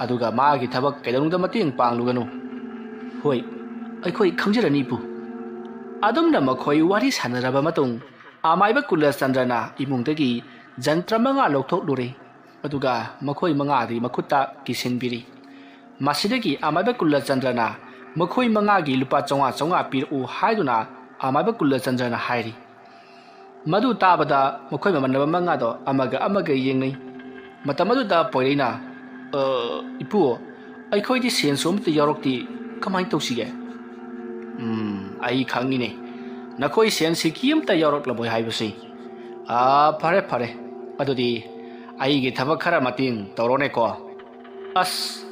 ꯑꯗꯨꯒ ꯃꯥꯒꯤ ꯊꯕꯛ ꯀꯩꯗꯧꯅꯨꯡꯗ ꯃꯇꯦꯡ ꯄꯥꯡꯂꯨꯒꯅꯨ꯫ ꯍꯣꯏ, ꯑꯩꯈꯣꯏ ꯈꯪꯖꯔꯅꯤ, ꯏꯄꯨ꯫ ꯑꯗꯨꯝꯅ ꯃꯈꯣꯏ ꯋꯥꯔꯤ ꯁꯥꯟꯅꯔꯕ ꯃꯇꯨꯡ, ꯑꯃꯥꯏꯕ ꯀꯨꯂꯆꯟꯗ꯭ꯔꯅ ꯏꯃꯨꯡꯗꯒꯤ ꯖꯟꯇ꯭ꯔ ꯃꯉꯥ ꯂꯧꯊꯣꯛꯂꯨꯔꯦ꯫ ꯑꯗꯨꯒ ꯃꯈꯣꯏ ꯃꯉꯥꯗꯤ ꯃꯈꯨꯠꯇ ꯀꯤꯁꯤꯟꯕꯤꯔꯤ꯫ ꯃꯁꯤꯗꯒꯤ ꯑꯃꯥꯏꯕ ꯀꯨꯂꯆꯟꯗ꯭ꯔꯅ ꯃꯈꯣꯏ ꯃꯉꯥꯒꯤ ꯂꯨꯄꯥ ꯆꯥꯝꯃꯉꯥ ꯆꯥꯝꯃꯉꯥ ꯄꯤꯔꯛꯎ ꯍꯥꯏꯗꯨꯅ ꯑꯃꯥꯏꯕ ꯀꯨꯂꯆꯟꯗ꯭ꯔꯅ ꯍꯥꯏꯔꯤ꯫ ꯃꯗꯨ ꯇꯥꯕꯗ ꯃꯈꯣꯏ ꯃꯃꯥꯟꯅꯕ ꯃꯉꯥꯗꯣ ꯑꯃꯒ ꯑꯃꯒ ꯌꯦꯡꯅꯩ꯫ ꯃꯇꯝ ꯑꯗꯨꯗ ꯄꯣꯏꯔꯩꯅ, "ꯑ, ꯏꯄꯨ, ꯑꯩꯈꯣꯏꯗꯤ ꯁꯦꯟꯁꯨ ꯑꯃꯠꯇ ꯌꯥꯎꯔꯛꯇꯦ, ꯀꯃꯥꯏꯅ ꯇꯧꯁꯤꯒꯦ?" "ꯎꯝ, ꯑꯩ ꯈꯪꯉꯤꯅꯦ, ꯅꯈꯣꯏ ꯁꯦꯟ ꯁꯤꯀꯤ ꯑꯃꯠꯇ ꯌꯥꯎꯔꯛꯂꯕꯣꯏ ꯍꯥꯏꯕꯁꯤ꯫ ꯑꯥ, ꯐꯔꯦ, ꯐꯔꯦ, ꯑꯗꯨꯗꯤ ꯑꯩꯒꯤ ꯊꯕꯛ ꯈꯔ ꯃꯇꯦꯡ ꯇꯧꯔꯣꯅꯦꯀꯣ꯫ ꯑꯁ,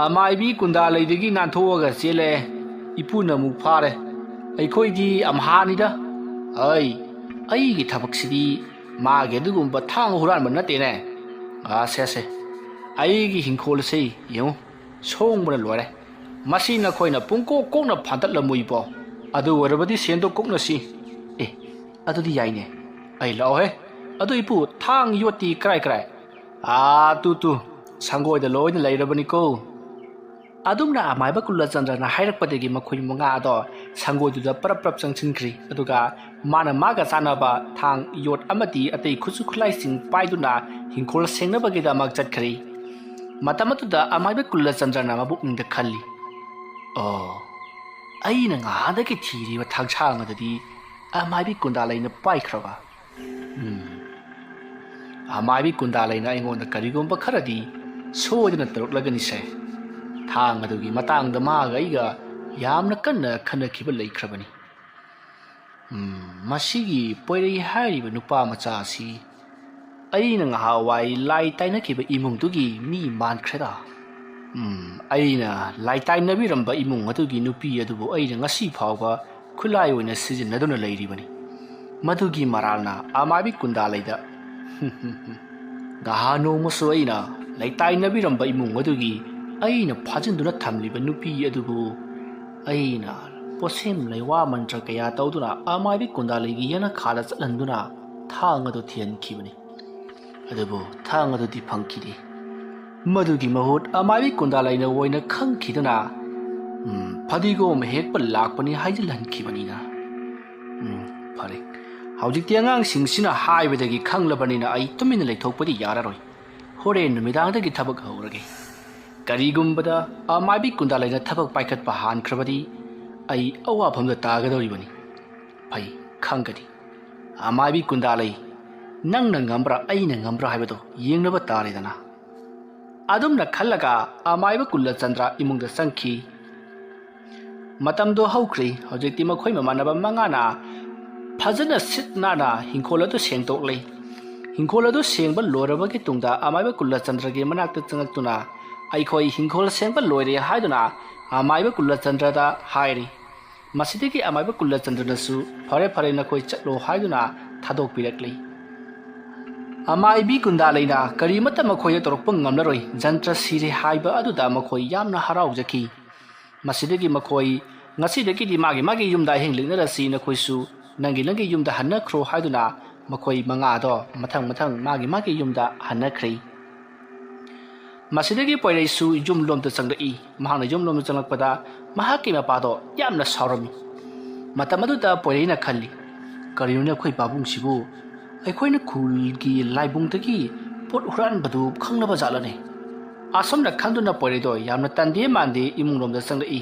ꯑꯃꯥꯏꯕꯤ ꯀꯨꯟꯗꯥ ꯂꯩꯗꯒꯤ ꯅꯥꯟꯊꯣꯛꯑꯒ ꯆꯦꯜꯂꯦ꯫ ꯏꯄꯨꯅ ꯑꯃꯨꯛ ꯐꯥꯔꯦ꯫ ꯑꯩꯈꯣꯏꯗꯤ ꯑꯝꯍꯥꯅꯤꯗ꯫ ꯑꯩ, ꯑꯩꯒꯤ ꯊꯕꯛꯁꯤꯗꯤ ꯃꯥꯒꯤ ꯑꯗꯨꯒꯨꯝꯕ ꯊꯥꯡ ꯍꯨꯔꯥꯟꯕ ꯅꯠꯇꯦꯅꯦ꯫ ꯑꯁꯦ, ꯑꯁꯦ, ꯑꯩꯒꯤ ꯍꯤꯡꯈꯣꯜ ꯑꯁꯤ ꯌꯦꯡꯉꯨ, ꯁꯣꯡꯕꯅ ꯂꯣꯏꯔꯦ꯫ ꯃꯁꯤ ꯅꯈꯣꯏꯅ ꯄꯨꯡꯀꯣꯛ ꯀꯣꯛꯅ ꯐꯥꯗꯠꯂꯝꯃꯨꯏꯕꯣ꯫ ꯑꯗꯨ ꯑꯣꯏꯔꯕꯗꯤ ꯁꯦꯟꯗꯣ ꯀꯣꯛꯅꯁꯤ꯫ ꯑꯦ, ꯑꯗꯨꯗꯤ ꯌꯥꯏꯅꯦ꯫ ꯑꯩ ꯂꯥꯛꯑꯣꯍꯦ꯫ ꯑꯗꯨ ꯏꯄꯨ, ꯊꯥꯡ ꯌꯣꯠꯇꯤ ꯀꯔꯥꯏ ꯀꯔꯥꯏ? ꯑꯥ, ꯇꯨ ꯇꯨ, ꯁꯪꯒꯣꯏꯗ ꯂꯣꯏꯅ ꯂꯩꯔꯕꯅꯤꯀꯣ꯫ ꯑꯗꯨꯝꯅ ꯑꯃꯥꯏꯕ ꯀꯨꯂꯆꯟꯗ꯭ꯔꯅ ꯍꯥꯏꯔꯛꯄꯗꯒꯤ ꯃꯈꯣꯏ ꯃꯉꯥꯗꯣ ꯁꯪꯒꯣꯏꯗꯨꯗ ꯄꯔꯞ ꯄꯔꯞ ꯆꯪꯁꯤꯟꯈ꯭ꯔꯤ꯫ ꯑꯗꯨꯒ ꯃꯥꯅ ꯃꯥꯒ ꯆꯥꯟꯅꯕ ꯊꯥꯡ, ꯌꯣꯠ ꯑꯃꯗꯤ ꯑꯇꯩ ꯈꯨꯠꯁꯨ ꯈꯨꯠꯂꯥꯏꯁꯤꯡ ꯄꯥꯏꯗꯨꯅ ꯍꯤꯡꯈꯣꯜ ꯁꯦꯡꯅꯕꯒꯤꯗꯃꯛ ꯆꯠꯈ꯭ꯔꯤ꯫ ꯃꯇꯝ ꯑꯗꯨꯗ ꯑꯃꯥꯏꯕ ꯀꯨꯂꯆꯟꯗ꯭ꯔꯅ ꯃꯕꯨꯛꯅꯤꯡꯗ ꯈꯜꯂꯤ, "ꯑꯣ, ꯑꯩꯅ ꯉꯍꯥꯟꯗꯒꯤ ꯊꯤꯔꯤꯕ ꯊꯥꯡꯁꯥꯡ ꯑꯗꯨꯗꯤ ꯑꯃꯥꯏꯕꯤ ꯀꯨꯟꯗꯥꯂꯩꯅ ꯄꯥꯏꯈ꯭ꯔꯕ? ꯎꯝ, ꯑꯃꯥꯏꯕꯤ ꯀꯨꯟꯗꯥꯂꯩꯅ ꯑꯩꯉꯣꯟꯗ ꯀꯔꯤꯒꯨꯝꯕ ꯈꯔꯗꯤ ꯁꯣꯏꯗꯅ ꯇꯧꯔꯛꯂꯒꯅꯤꯁꯦ꯫ ꯊꯥꯡ ꯑꯗꯨꯒꯤ ꯃꯇꯥꯡꯗ ꯃꯥꯒ ꯑꯩꯒ ꯌꯥꯝꯅ ꯀꯟꯅ ꯈꯟꯅꯈꯤꯕ ꯂꯩꯈ꯭ꯔꯕꯅꯤ꯫ ꯎꯝ, ꯃꯁꯤꯒꯤ ꯄꯣꯏꯔꯩ ꯍꯥꯏꯔꯤꯕ ꯅꯨꯄꯥ ꯃꯆꯥ ꯑꯁꯤ ꯑꯩꯅ ꯉꯍꯥꯟꯋꯥꯏ ꯂꯥꯏ ꯇꯥꯏꯅꯈꯤꯕ ꯏꯃꯨꯡꯗꯨꯒꯤ ꯃꯤ ꯃꯥꯟꯈ꯭ꯔꯦꯗ꯫ ꯎꯝ, ꯑꯩꯅ ꯂꯥꯏ ꯇꯥꯏꯅꯕꯤꯔꯝꯕ ꯏꯃꯨꯡ ꯑꯗꯨꯒꯤ ꯅꯨꯄꯤ ꯑꯗꯨꯕꯨ ꯑꯩꯅ ꯉꯁꯤ ꯐꯥꯎꯕ ꯈꯨꯠꯂꯥꯏ ꯑꯣꯏꯅ ꯁꯤꯖꯤꯟꯅꯗꯨꯅ ꯂꯩꯔꯤꯕꯅꯤ꯫ ꯃꯗꯨꯒꯤ ꯃꯔꯥꯜꯅ ꯑꯃꯥꯏꯕꯤ ꯀꯨꯟꯗꯥꯂꯩꯗ꯫ ꯉꯍꯥꯟ ꯅꯣꯡꯃꯁꯨ ꯑꯩꯅ ꯂꯩꯇꯥꯏꯅꯕꯤꯔꯝꯕ ꯏꯃꯨꯡ ꯑꯗꯨꯒꯤ ꯑꯩꯅ ꯐꯥꯖꯤꯟꯗꯨꯅ ꯊꯝꯂꯤꯕ ꯅꯨꯄꯤ ꯑꯗꯨꯕꯨ ꯑꯩꯅ ꯄꯣꯠꯁꯦꯝ ꯂꯩꯋꯥ ꯃꯟꯇ꯭ꯔ ꯀꯌꯥ ꯇꯧꯗꯨꯅ ꯑꯃꯥꯏꯕꯤ ꯀꯨꯟꯗꯥꯂꯩꯒꯤ ꯌꯦꯅꯈꯥꯗ ꯆꯠꯍꯟꯗꯨꯅ ꯊꯥꯡ ꯑꯗꯨ ꯊꯤꯍꯟꯈꯤꯕꯅꯤ꯫ ꯑꯗꯨꯕꯨ ꯊꯥꯡ ꯑꯗꯨꯗꯤ ꯐꯪꯈꯤꯗꯦ꯫ ꯃꯗꯨꯒꯤ ꯃꯍꯨꯠ ꯑꯃꯥꯏꯕꯤ ꯀꯨꯟꯗꯥꯂꯩꯅ ꯑꯣꯏꯅ ꯈꯪꯈꯤꯗꯨꯅ, "ꯎꯝ, ꯐꯗꯤꯒꯣꯝ ꯍꯦꯛꯄ ꯂꯥꯛꯄꯅꯤ" ꯍꯥꯏꯖꯤꯜꯍꯟꯈꯤꯕꯅꯤꯅ꯫ ꯎꯝ, ꯐꯔꯦ꯫ ꯍꯧꯖꯤꯛꯇꯤ ꯑꯉꯥꯡꯁꯤꯡꯁꯤꯅ ꯍꯥꯏꯕꯗꯒꯤ ꯈꯪꯂꯕꯅꯤꯅ ꯑꯩ ꯇꯨꯃꯤꯟꯅ ꯂꯩꯊꯣꯛꯄꯗꯤ ꯌꯥꯔꯔꯣꯏ꯫ ꯍꯣꯔꯦꯟ ꯅꯨꯃꯤꯗꯥꯡꯗꯒꯤ ꯊꯕꯛ ꯍꯧꯔꯒꯦ꯫ ꯀꯔꯤꯒꯨꯝꯕꯗ ꯑꯃꯥꯏꯕꯤ ꯀꯨꯟꯗꯥꯂꯩꯅ ꯊꯕꯛ ꯄꯥꯏꯈꯠꯄ ꯍꯥꯟꯈ꯭ꯔꯕꯗꯤ ꯑꯩ ꯑꯋꯥꯐꯝꯗ ꯇꯥꯒꯗꯧꯔꯤꯕꯅꯤ꯫ ꯐꯩ, ꯈꯪꯒꯅꯤ꯫ ꯑꯃꯥꯏꯕꯤ ꯀꯨꯟꯗꯥꯂꯩ, ꯅꯪꯅ ꯉꯝꯕ꯭ꯔꯥ ꯑꯩꯅ ꯉꯝꯕ꯭ꯔꯥ ꯍꯥꯏꯕꯗꯣ ꯌꯦꯡꯅꯕ ꯇꯥꯔꯦꯗꯅ꯫ ꯑꯗꯨꯝꯅ ꯈꯜꯂꯒ ꯑꯃꯥꯏꯕ ꯀꯨꯜꯂꯆꯟꯗ꯭ꯔ ꯏꯃꯨꯡꯗ ꯆꯪꯈꯤ꯫ ꯃꯇꯝꯗꯣ ꯍꯧꯈ꯭ꯔꯦ꯫ ꯍꯧꯖꯤꯛꯇꯤ ꯃꯈꯣꯏ ꯃꯃꯥꯟꯅꯕ ꯃꯉꯥꯅ ꯐꯖꯅ ꯁꯤꯠ ꯅꯥꯟꯅ ꯍꯤꯡꯈꯣꯜ ꯑꯗꯨ ꯁꯦꯡꯗꯣꯛꯂꯦ꯫ ꯍꯤꯡꯈꯣꯜ ꯑꯗꯨ ꯁꯦꯡꯕ ꯂꯣꯏꯔꯕꯒꯤ ꯇꯨꯡꯗ ꯑꯃꯥꯏꯕ ꯀꯨꯂꯆꯟꯗ꯭ꯔꯒꯤ ꯃꯅꯥꯛꯇ ꯆꯪꯂꯛꯇꯨꯅ, "ꯑꯩꯈꯣꯏ ꯍꯤꯡꯈꯣꯜ ꯁꯦꯡꯕ ꯂꯣꯏꯔꯦ" ꯍꯥꯏꯗꯨꯅ ꯑꯃꯥꯏꯕ ꯀꯨꯂꯆꯟꯗ꯭ꯔꯗ ꯍꯥꯏꯔꯤ꯫ ꯃꯁꯤꯗꯒꯤ ꯑꯃꯥꯏꯕ ꯀꯨꯂꯆꯟꯗ꯭ꯔꯅꯁꯨ "ꯐꯔꯦ, ꯐꯔꯦ, ꯅꯈꯣꯏ ꯆꯠꯂꯣ" ꯍꯥꯏꯗꯨꯅ ꯊꯥꯗꯣꯛꯄꯤꯔꯛꯂꯤ꯫ ꯑꯃꯥꯏꯕꯤ ꯀꯨꯟꯗꯥꯂꯩꯅ ꯀꯔꯤꯃꯠꯇ ꯃꯈꯣꯏꯗ ꯇꯧꯔꯛꯄ ꯉꯝꯂꯔꯣꯏ, ꯖꯟꯇ꯭ꯔ ꯁꯤꯔꯦ ꯍꯥꯏꯕ ꯑꯗꯨꯗ ꯃꯈꯣꯏ ꯌꯥꯝꯅ ꯍꯔꯥꯎꯖꯈꯤ꯫ ꯃꯁꯤꯗꯒꯤ ꯃꯈꯣꯏ, "ꯉꯁꯤꯗꯒꯤꯗꯤ ꯃꯥꯒꯤ ꯃꯥꯒꯤ ꯌꯨꯝꯗ ꯑꯍꯤꯡ ꯂꯦꯛꯅꯔꯁꯤ, ꯅꯈꯣꯏꯁꯨ ꯅꯪꯒꯤ ꯅꯪꯒꯤ ꯌꯨꯝꯗ ꯍꯟꯅꯈ꯭ꯔꯣ" ꯍꯥꯏꯗꯨꯅ ꯃꯈꯣꯏ ꯃꯉꯥꯗꯣ ꯃꯊꯪ ꯃꯊꯪ ꯃꯥꯒꯤ ꯃꯥꯒꯤ ꯌꯨꯝꯗ ꯍꯟꯅꯈ꯭ꯔꯦ꯫ ꯃꯁꯤꯗꯒꯤ ꯄꯣꯏꯔꯩꯁꯨ ꯌꯨꯝ ꯂꯣꯝꯗ ꯆꯪꯂꯛꯏ꯫ ꯃꯍꯥꯛꯅ ꯌꯨꯝ ꯂꯣꯝꯗ ꯆꯪꯂꯛꯄꯗ ꯃꯍꯥꯛꯀꯤ ꯃꯄꯥꯗꯣ ꯌꯥꯝꯅ ꯁꯥꯎꯔꯝꯃꯤ꯫ ꯃꯇꯝ ꯑꯗꯨꯗ ꯄꯣꯏꯔꯩꯅ ꯈꯜꯂꯤ, "ꯀꯔꯤꯅꯣꯅꯦ ꯑꯩꯈꯣꯏ ꯄꯥꯕꯨꯡꯁꯤꯕꯨ? ꯑꯩꯈꯣꯏꯅ ꯈꯨꯜꯒꯤ ꯂꯥꯏꯕꯨꯡꯗꯒꯤ ꯄꯣꯠ ꯍꯨꯔꯥꯟꯕꯗꯨ ꯈꯪꯂꯕ ꯖꯥꯠꯂꯅꯦ?" ꯑꯁꯨꯝꯅ ꯈꯟꯗꯨꯅ ꯄꯣꯏꯔꯩꯗꯣ ꯌꯥꯝꯅ ꯇꯟꯗꯦ ꯃꯥꯟꯗꯦ ꯏꯃꯨꯡ ꯂꯣꯝꯗ ꯆꯪꯂꯛꯏ꯫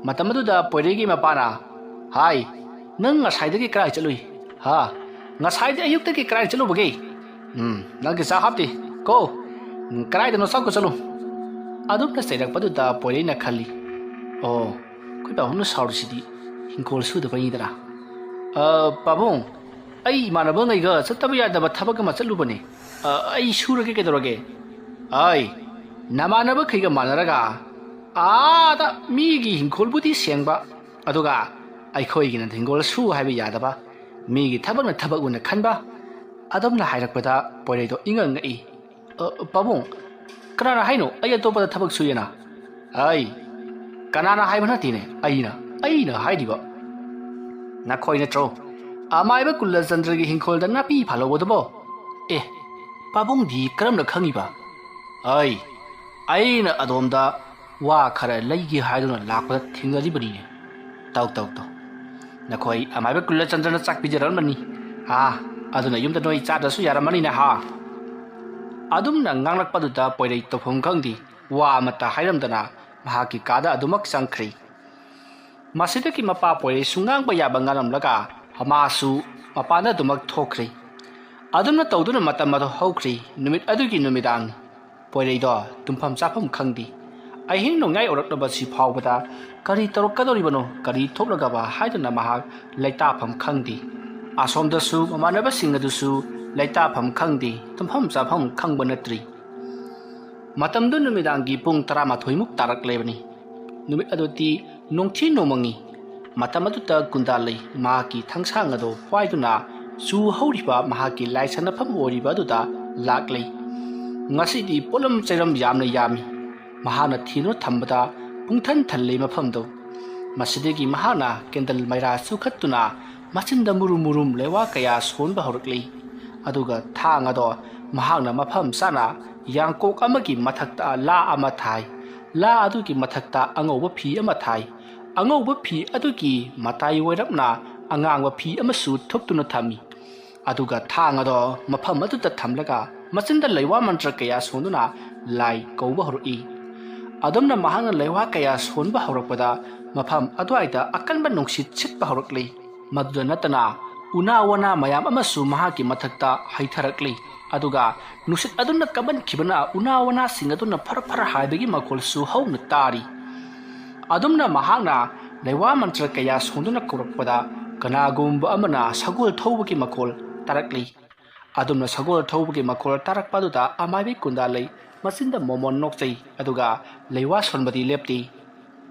ꯃꯇꯝ ꯑꯗꯨꯗ ꯄꯣꯏꯔꯩꯒꯤ ꯃꯄꯥꯅ, "ꯍꯥꯏ, ꯅꯪ ꯉꯁꯥꯏꯗꯒꯤ ꯀꯗꯥꯏ ꯆꯠꯂꯨꯏ? ꯍꯥ? ꯉꯁꯥꯏꯗꯤ ꯑꯌꯨꯛꯇꯒꯤ ꯀꯗꯥꯏ ꯆꯠꯂꯨꯕꯒꯦ? ꯎꯝ, ꯅꯪꯒꯤ ꯆꯥꯛ ꯍꯥꯞꯇꯦ꯫ ꯀꯣ, ꯎꯝ, ꯀꯗꯥꯏꯗꯅꯣ ꯆꯥꯛꯀ ꯆꯠꯂꯨ?" ꯑꯗꯨꯝꯅ ꯆꯩꯔꯛꯄꯗꯨꯗ ꯄꯣꯏꯔꯩꯅ ꯈꯜꯂꯤ, "ꯑꯣ, ꯑꯩꯈꯣꯏ ꯄꯥꯕꯨꯡꯅ ꯁꯥꯎꯔꯤꯁꯤꯗꯤ ꯍꯤꯡꯈꯣꯜ ꯁꯨꯗꯕꯩꯅꯤꯗꯅ꯫ ꯑ, ꯄꯥꯕꯨꯡ, ꯑꯩ ꯏꯃꯥꯟꯅꯕꯉꯩꯒ ꯆꯠꯇꯕ ꯌꯥꯗꯕ ꯊꯕꯛ ꯑꯃ ꯆꯠꯂꯨꯕꯅꯦ꯫ ꯑ, ꯑꯩ ꯁꯨꯔꯒꯦ ꯀꯩꯗꯧꯔꯒꯦ?" "ꯑꯩ, ꯅꯃꯥꯟꯅꯕꯈꯩꯒ ꯃꯥꯟꯅꯔꯒ ꯑꯥꯗ ꯃꯤꯒꯤ ꯍꯤꯡꯈꯣꯜꯕꯨꯗꯤ ꯁꯦꯡꯕ, ꯑꯗꯨꯒ ꯑꯩꯈꯣꯏꯒꯤꯅ ꯍꯤꯡꯒꯣꯜ ꯁꯨ ꯍꯥꯏꯕ ꯌꯥꯗꯕ, ꯃꯤꯒꯤ ꯊꯕꯛꯅ ꯊꯕꯛ ꯑꯣꯏꯅ ꯈꯟꯕ?" ꯑꯗꯨꯝꯅ ꯍꯥꯏꯔꯛꯄꯗ ꯄꯣꯏꯔꯩꯗꯣ ꯏꯉꯛ ꯉꯛꯏ꯫ "ꯑ, ꯄꯥꯕꯨꯡ, ꯀꯅꯥꯅ ꯍꯥꯏꯅꯣ ꯑꯩ ꯑꯇꯣꯞꯄꯗ ꯊꯕꯛ ꯁꯨꯏꯌꯦꯅ?" "ꯑꯩ, ꯀꯅꯥꯅ ꯍꯥꯏꯕ ꯅꯠꯇꯦꯅꯦ, ꯑꯩꯅ, ꯑꯩꯅ ꯍꯥꯏꯔꯤꯕ꯫ ꯅꯈꯣꯏ ꯅꯠꯇ꯭ꯔꯣ ꯑꯃꯥꯏꯕ ꯀꯨꯜꯂꯆꯟꯗ꯭ꯔꯒꯤ ꯍꯤꯡꯈꯣꯜꯗ ꯅꯥꯄꯤ ꯐꯥꯜꯍꯧꯕꯗꯨꯕꯣ? ꯑꯦ, ꯄꯥꯕꯨꯡꯗꯤ ꯀꯔꯝꯅ ꯈꯪꯉꯤꯕ?" "ꯑꯩ, ꯑꯩꯅ ꯑꯗꯣꯝꯗ ꯋꯥ ꯈꯔ ꯂꯩꯒꯦ ꯍꯥꯏꯗꯨꯅ ꯂꯥꯛꯄꯗ ꯊꯦꯡꯅꯔꯤꯕꯅꯤꯅꯦ꯫ ꯇꯧ, ꯇꯧ, ꯇꯧ꯫ ꯅꯈꯣꯏ ꯑꯃꯥꯏꯕ ꯀꯨꯜꯂꯆꯟꯗ꯭ꯔꯅ ꯆꯥꯛ ꯄꯤꯖꯔꯝꯕꯅꯤ꯫ ꯑꯥ, ꯑꯗꯨꯅ ꯌꯨꯝꯗ ꯅꯣꯏ ꯆꯥꯗ꯭ꯔꯁꯨ ꯌꯥꯔꯝꯃꯅꯤꯅꯦ, ꯍꯥ?" ꯑꯗꯨꯝꯅ ꯉꯥꯡꯂꯛꯄꯗꯨꯗ ꯄꯣꯏꯔꯩ ꯇꯧꯐꯝ ꯈꯪꯗꯦ꯫ ꯋꯥ ꯑꯃꯠꯇ ꯍꯥꯏꯔꯝꯗꯅ ꯃꯍꯥꯛꯀꯤ ꯀꯥꯗ ꯑꯗꯨꯃꯛ ꯆꯪꯈ꯭ꯔꯦ꯫ ꯃꯁꯤꯗꯒꯤ ꯃꯄꯥ ꯄꯣꯏꯔꯩꯁꯨ ꯉꯥꯡꯕ ꯌꯥꯕ ꯉꯥꯡꯂꯝꯂꯒ ꯃꯥꯁꯨ ꯃꯄꯥꯟꯗ ꯑꯗꯨꯃꯛ ꯊꯣꯛꯈ꯭ꯔꯦ꯫ ꯑꯗꯨꯝꯅ ꯇꯧꯗꯨꯅ ꯃꯇꯝ ꯑꯗꯨ ꯍꯧꯈ꯭ꯔꯦ꯫ ꯅꯨꯃꯤꯠ ꯑꯗꯨꯒꯤ ꯅꯨꯃꯤꯗꯥꯡ ꯄꯣꯏꯔꯩꯗꯣ ꯇꯨꯝꯐꯝ ꯆꯥꯐꯝ ꯈꯪꯗꯦ꯫ ꯑꯍꯤꯡ ꯅꯣꯡꯌꯥꯏ ꯑꯣꯏꯔꯛꯂꯕꯁꯤ ꯐꯥꯎꯕꯗ ꯀꯔꯤ ꯇꯧꯔꯛꯀꯗꯧꯔꯤꯕꯅꯣ, ꯀꯔꯤ ꯊꯣꯛꯂꯒꯕ ꯍꯥꯏꯗꯨꯅ ꯃꯍꯥꯛ ꯂꯩꯇꯥꯐꯝ ꯈꯪꯗꯦ꯫ ꯑꯁꯣꯝꯗꯁꯨ ꯃꯃꯥꯟꯅꯕꯁꯤꯡ ꯑꯗꯨꯁꯨ ꯂꯩꯇꯥꯐꯝ ꯈꯪꯗꯦ, ꯇꯨꯝꯐꯝ ꯆꯥꯐꯝ ꯈꯪꯕ ꯅꯠꯇ꯭ꯔꯤ꯫ ꯃꯇꯝꯗꯨ ꯅꯨꯃꯤꯗꯥꯡꯒꯤ ꯄꯨꯡ ꯇꯔꯥꯃꯥꯊꯣꯏꯃꯨꯛ ꯇꯥꯔꯛꯂꯦꯕꯅꯤ꯫ ꯅꯨꯃꯤꯠ ꯑꯗꯨꯗꯤ ꯅꯣꯡꯊꯤ ꯅꯣꯡꯃꯪꯉꯤ꯫ ꯃꯇꯝ ꯑꯗꯨꯗ ꯒꯨꯟꯗꯥ ꯂꯩ ꯃꯍꯥꯛꯀꯤ ꯊꯥꯡꯁꯥꯡ ꯑꯗꯨ ꯄꯥꯏꯗꯨꯅ ꯆꯨ ꯍꯧꯔꯤꯕ ꯃꯍꯥꯛꯀꯤ ꯂꯥꯏ ꯁꯥꯟꯅꯐꯝ ꯑꯣꯏꯔꯤꯕ ꯑꯗꯨꯗ ꯂꯥꯛꯂꯤ꯫ ꯉꯁꯤꯗꯤ ꯄꯣꯠꯂꯝ ꯆꯩꯔꯝ ꯌꯥꯝꯅ ꯌꯥꯝꯃꯤ꯫ ꯃꯍꯥꯛꯅ ꯊꯤꯗꯨꯅ ꯊꯝꯕꯗ ꯄꯨꯡꯊꯟ ꯊꯜꯂꯤ ꯃꯐꯝꯗꯨ꯫ ꯃꯁꯤꯗꯒꯤ ꯃꯍꯥꯛꯅ ꯀꯦꯟꯗꯜ ꯃꯩꯔꯥ ꯆꯨꯈꯠꯇꯨꯅ ꯃꯆꯤꯟꯗ ꯃꯨꯔꯨꯝ ꯃꯨꯔꯨꯝ ꯂꯩꯋꯥ ꯀꯌꯥ ꯁꯣꯟꯕ ꯍꯧꯔꯛꯂꯤ꯫ ꯑꯗꯨꯒ ꯊꯥꯡ ꯑꯗꯣ ꯃꯍꯥꯛꯅ ꯃꯐꯝ ꯆꯥꯅ ꯌꯥꯡꯀꯣꯛ ꯑꯃꯒꯤ ꯃꯊꯛꯇ ꯂꯥ ꯑꯃ ꯊꯥꯏ꯫ ꯂꯥ ꯑꯗꯨꯒꯤ ꯃꯊꯛꯇ ꯑꯉꯧꯕ ꯐꯤ ꯑꯃ ꯊꯥꯏ꯫ ꯑꯉꯧꯕ ꯐꯤ ꯑꯗꯨꯒꯤ ꯃꯇꯥꯏ ꯑꯣꯏꯔꯞꯅ ꯑꯉꯥꯡꯕ ꯐꯤ ꯑꯃꯁꯨ ꯊꯨꯞꯇꯨꯅ ꯊꯝꯃꯤ꯫ ꯑꯗꯨꯒ ꯊꯥꯡ ꯑꯗꯣ ꯃꯐꯝ ꯑꯗꯨꯗ ꯊꯝꯂꯒ ꯃꯆꯤꯟꯗ ꯂꯩꯋꯥ ꯃꯟꯇ꯭ꯔ ꯀꯌꯥ ꯁꯣꯟꯗꯨꯅ ꯂꯥꯏ ꯀꯧꯕ ꯍꯧꯔꯛꯏ꯫ ꯑꯗꯨꯝꯅ ꯃꯍꯥꯛꯅ ꯂꯩꯋꯥ ꯀꯌꯥ ꯁꯣꯟꯕ ꯍꯧꯔꯛꯄꯗ ꯃꯐꯝ ꯑꯗꯨꯋꯥꯏꯗ ꯑꯀꯟꯕ ꯅꯨꯡꯁꯤꯠ ꯁꯤꯠꯄ ꯍꯧꯔꯛꯂꯤ꯫ ꯃꯗꯨꯗ ꯅꯠꯇꯅ ꯎꯅꯥ ꯋꯥꯅꯥ ꯃꯌꯥꯝ ꯑꯃꯁꯨ ꯃꯍꯥꯛꯀꯤ ꯃꯊꯛꯇ ꯍꯩꯊꯔꯛꯂꯤ꯫ ꯑꯗꯨꯒ ꯅꯨꯡꯁꯤꯠ ꯑꯗꯨꯅ ꯀꯝꯃꯟꯈꯤꯕꯅ ꯎꯅꯥ ꯋꯥꯅꯥꯁꯤꯡ ꯑꯗꯨꯅ ꯐꯔ ꯐꯔ ꯍꯥꯏꯕꯒꯤ ꯃꯈꯣꯜꯁꯨ ꯍꯧꯅ ꯇꯥꯔꯤ꯫ ꯑꯗꯨꯝꯅ ꯃꯍꯥꯛꯅ ꯂꯩꯋꯥ ꯃꯟꯇ꯭ꯔ ꯀꯌꯥ ꯁꯣꯟꯗꯨꯅ ꯀꯧꯔꯛꯄꯗ ꯀꯅꯥꯒꯨꯝꯕ ꯑꯃꯅ ꯁꯒꯣꯜ ꯊꯧꯕꯒꯤ ꯃꯈꯣꯜ ꯇꯥꯔꯛꯂꯤ꯫ ꯑꯗꯨꯝꯅ ꯁꯒꯣꯜ ꯊꯧꯕꯒꯤ ꯃꯈꯣꯜ ꯇꯥꯔꯛꯄ ꯑꯗꯨꯗ ꯑꯃꯥꯏꯕꯤ ꯀꯨꯟꯗꯥ ꯂꯩ ꯃꯆꯤꯟꯗ ꯃꯣꯃꯣꯟ ꯅꯣꯛꯆꯩ, ꯑꯗꯨꯒ ꯂꯩꯋꯥ ꯁꯣꯟꯕꯗꯤ ꯂꯦꯞꯇꯦ꯫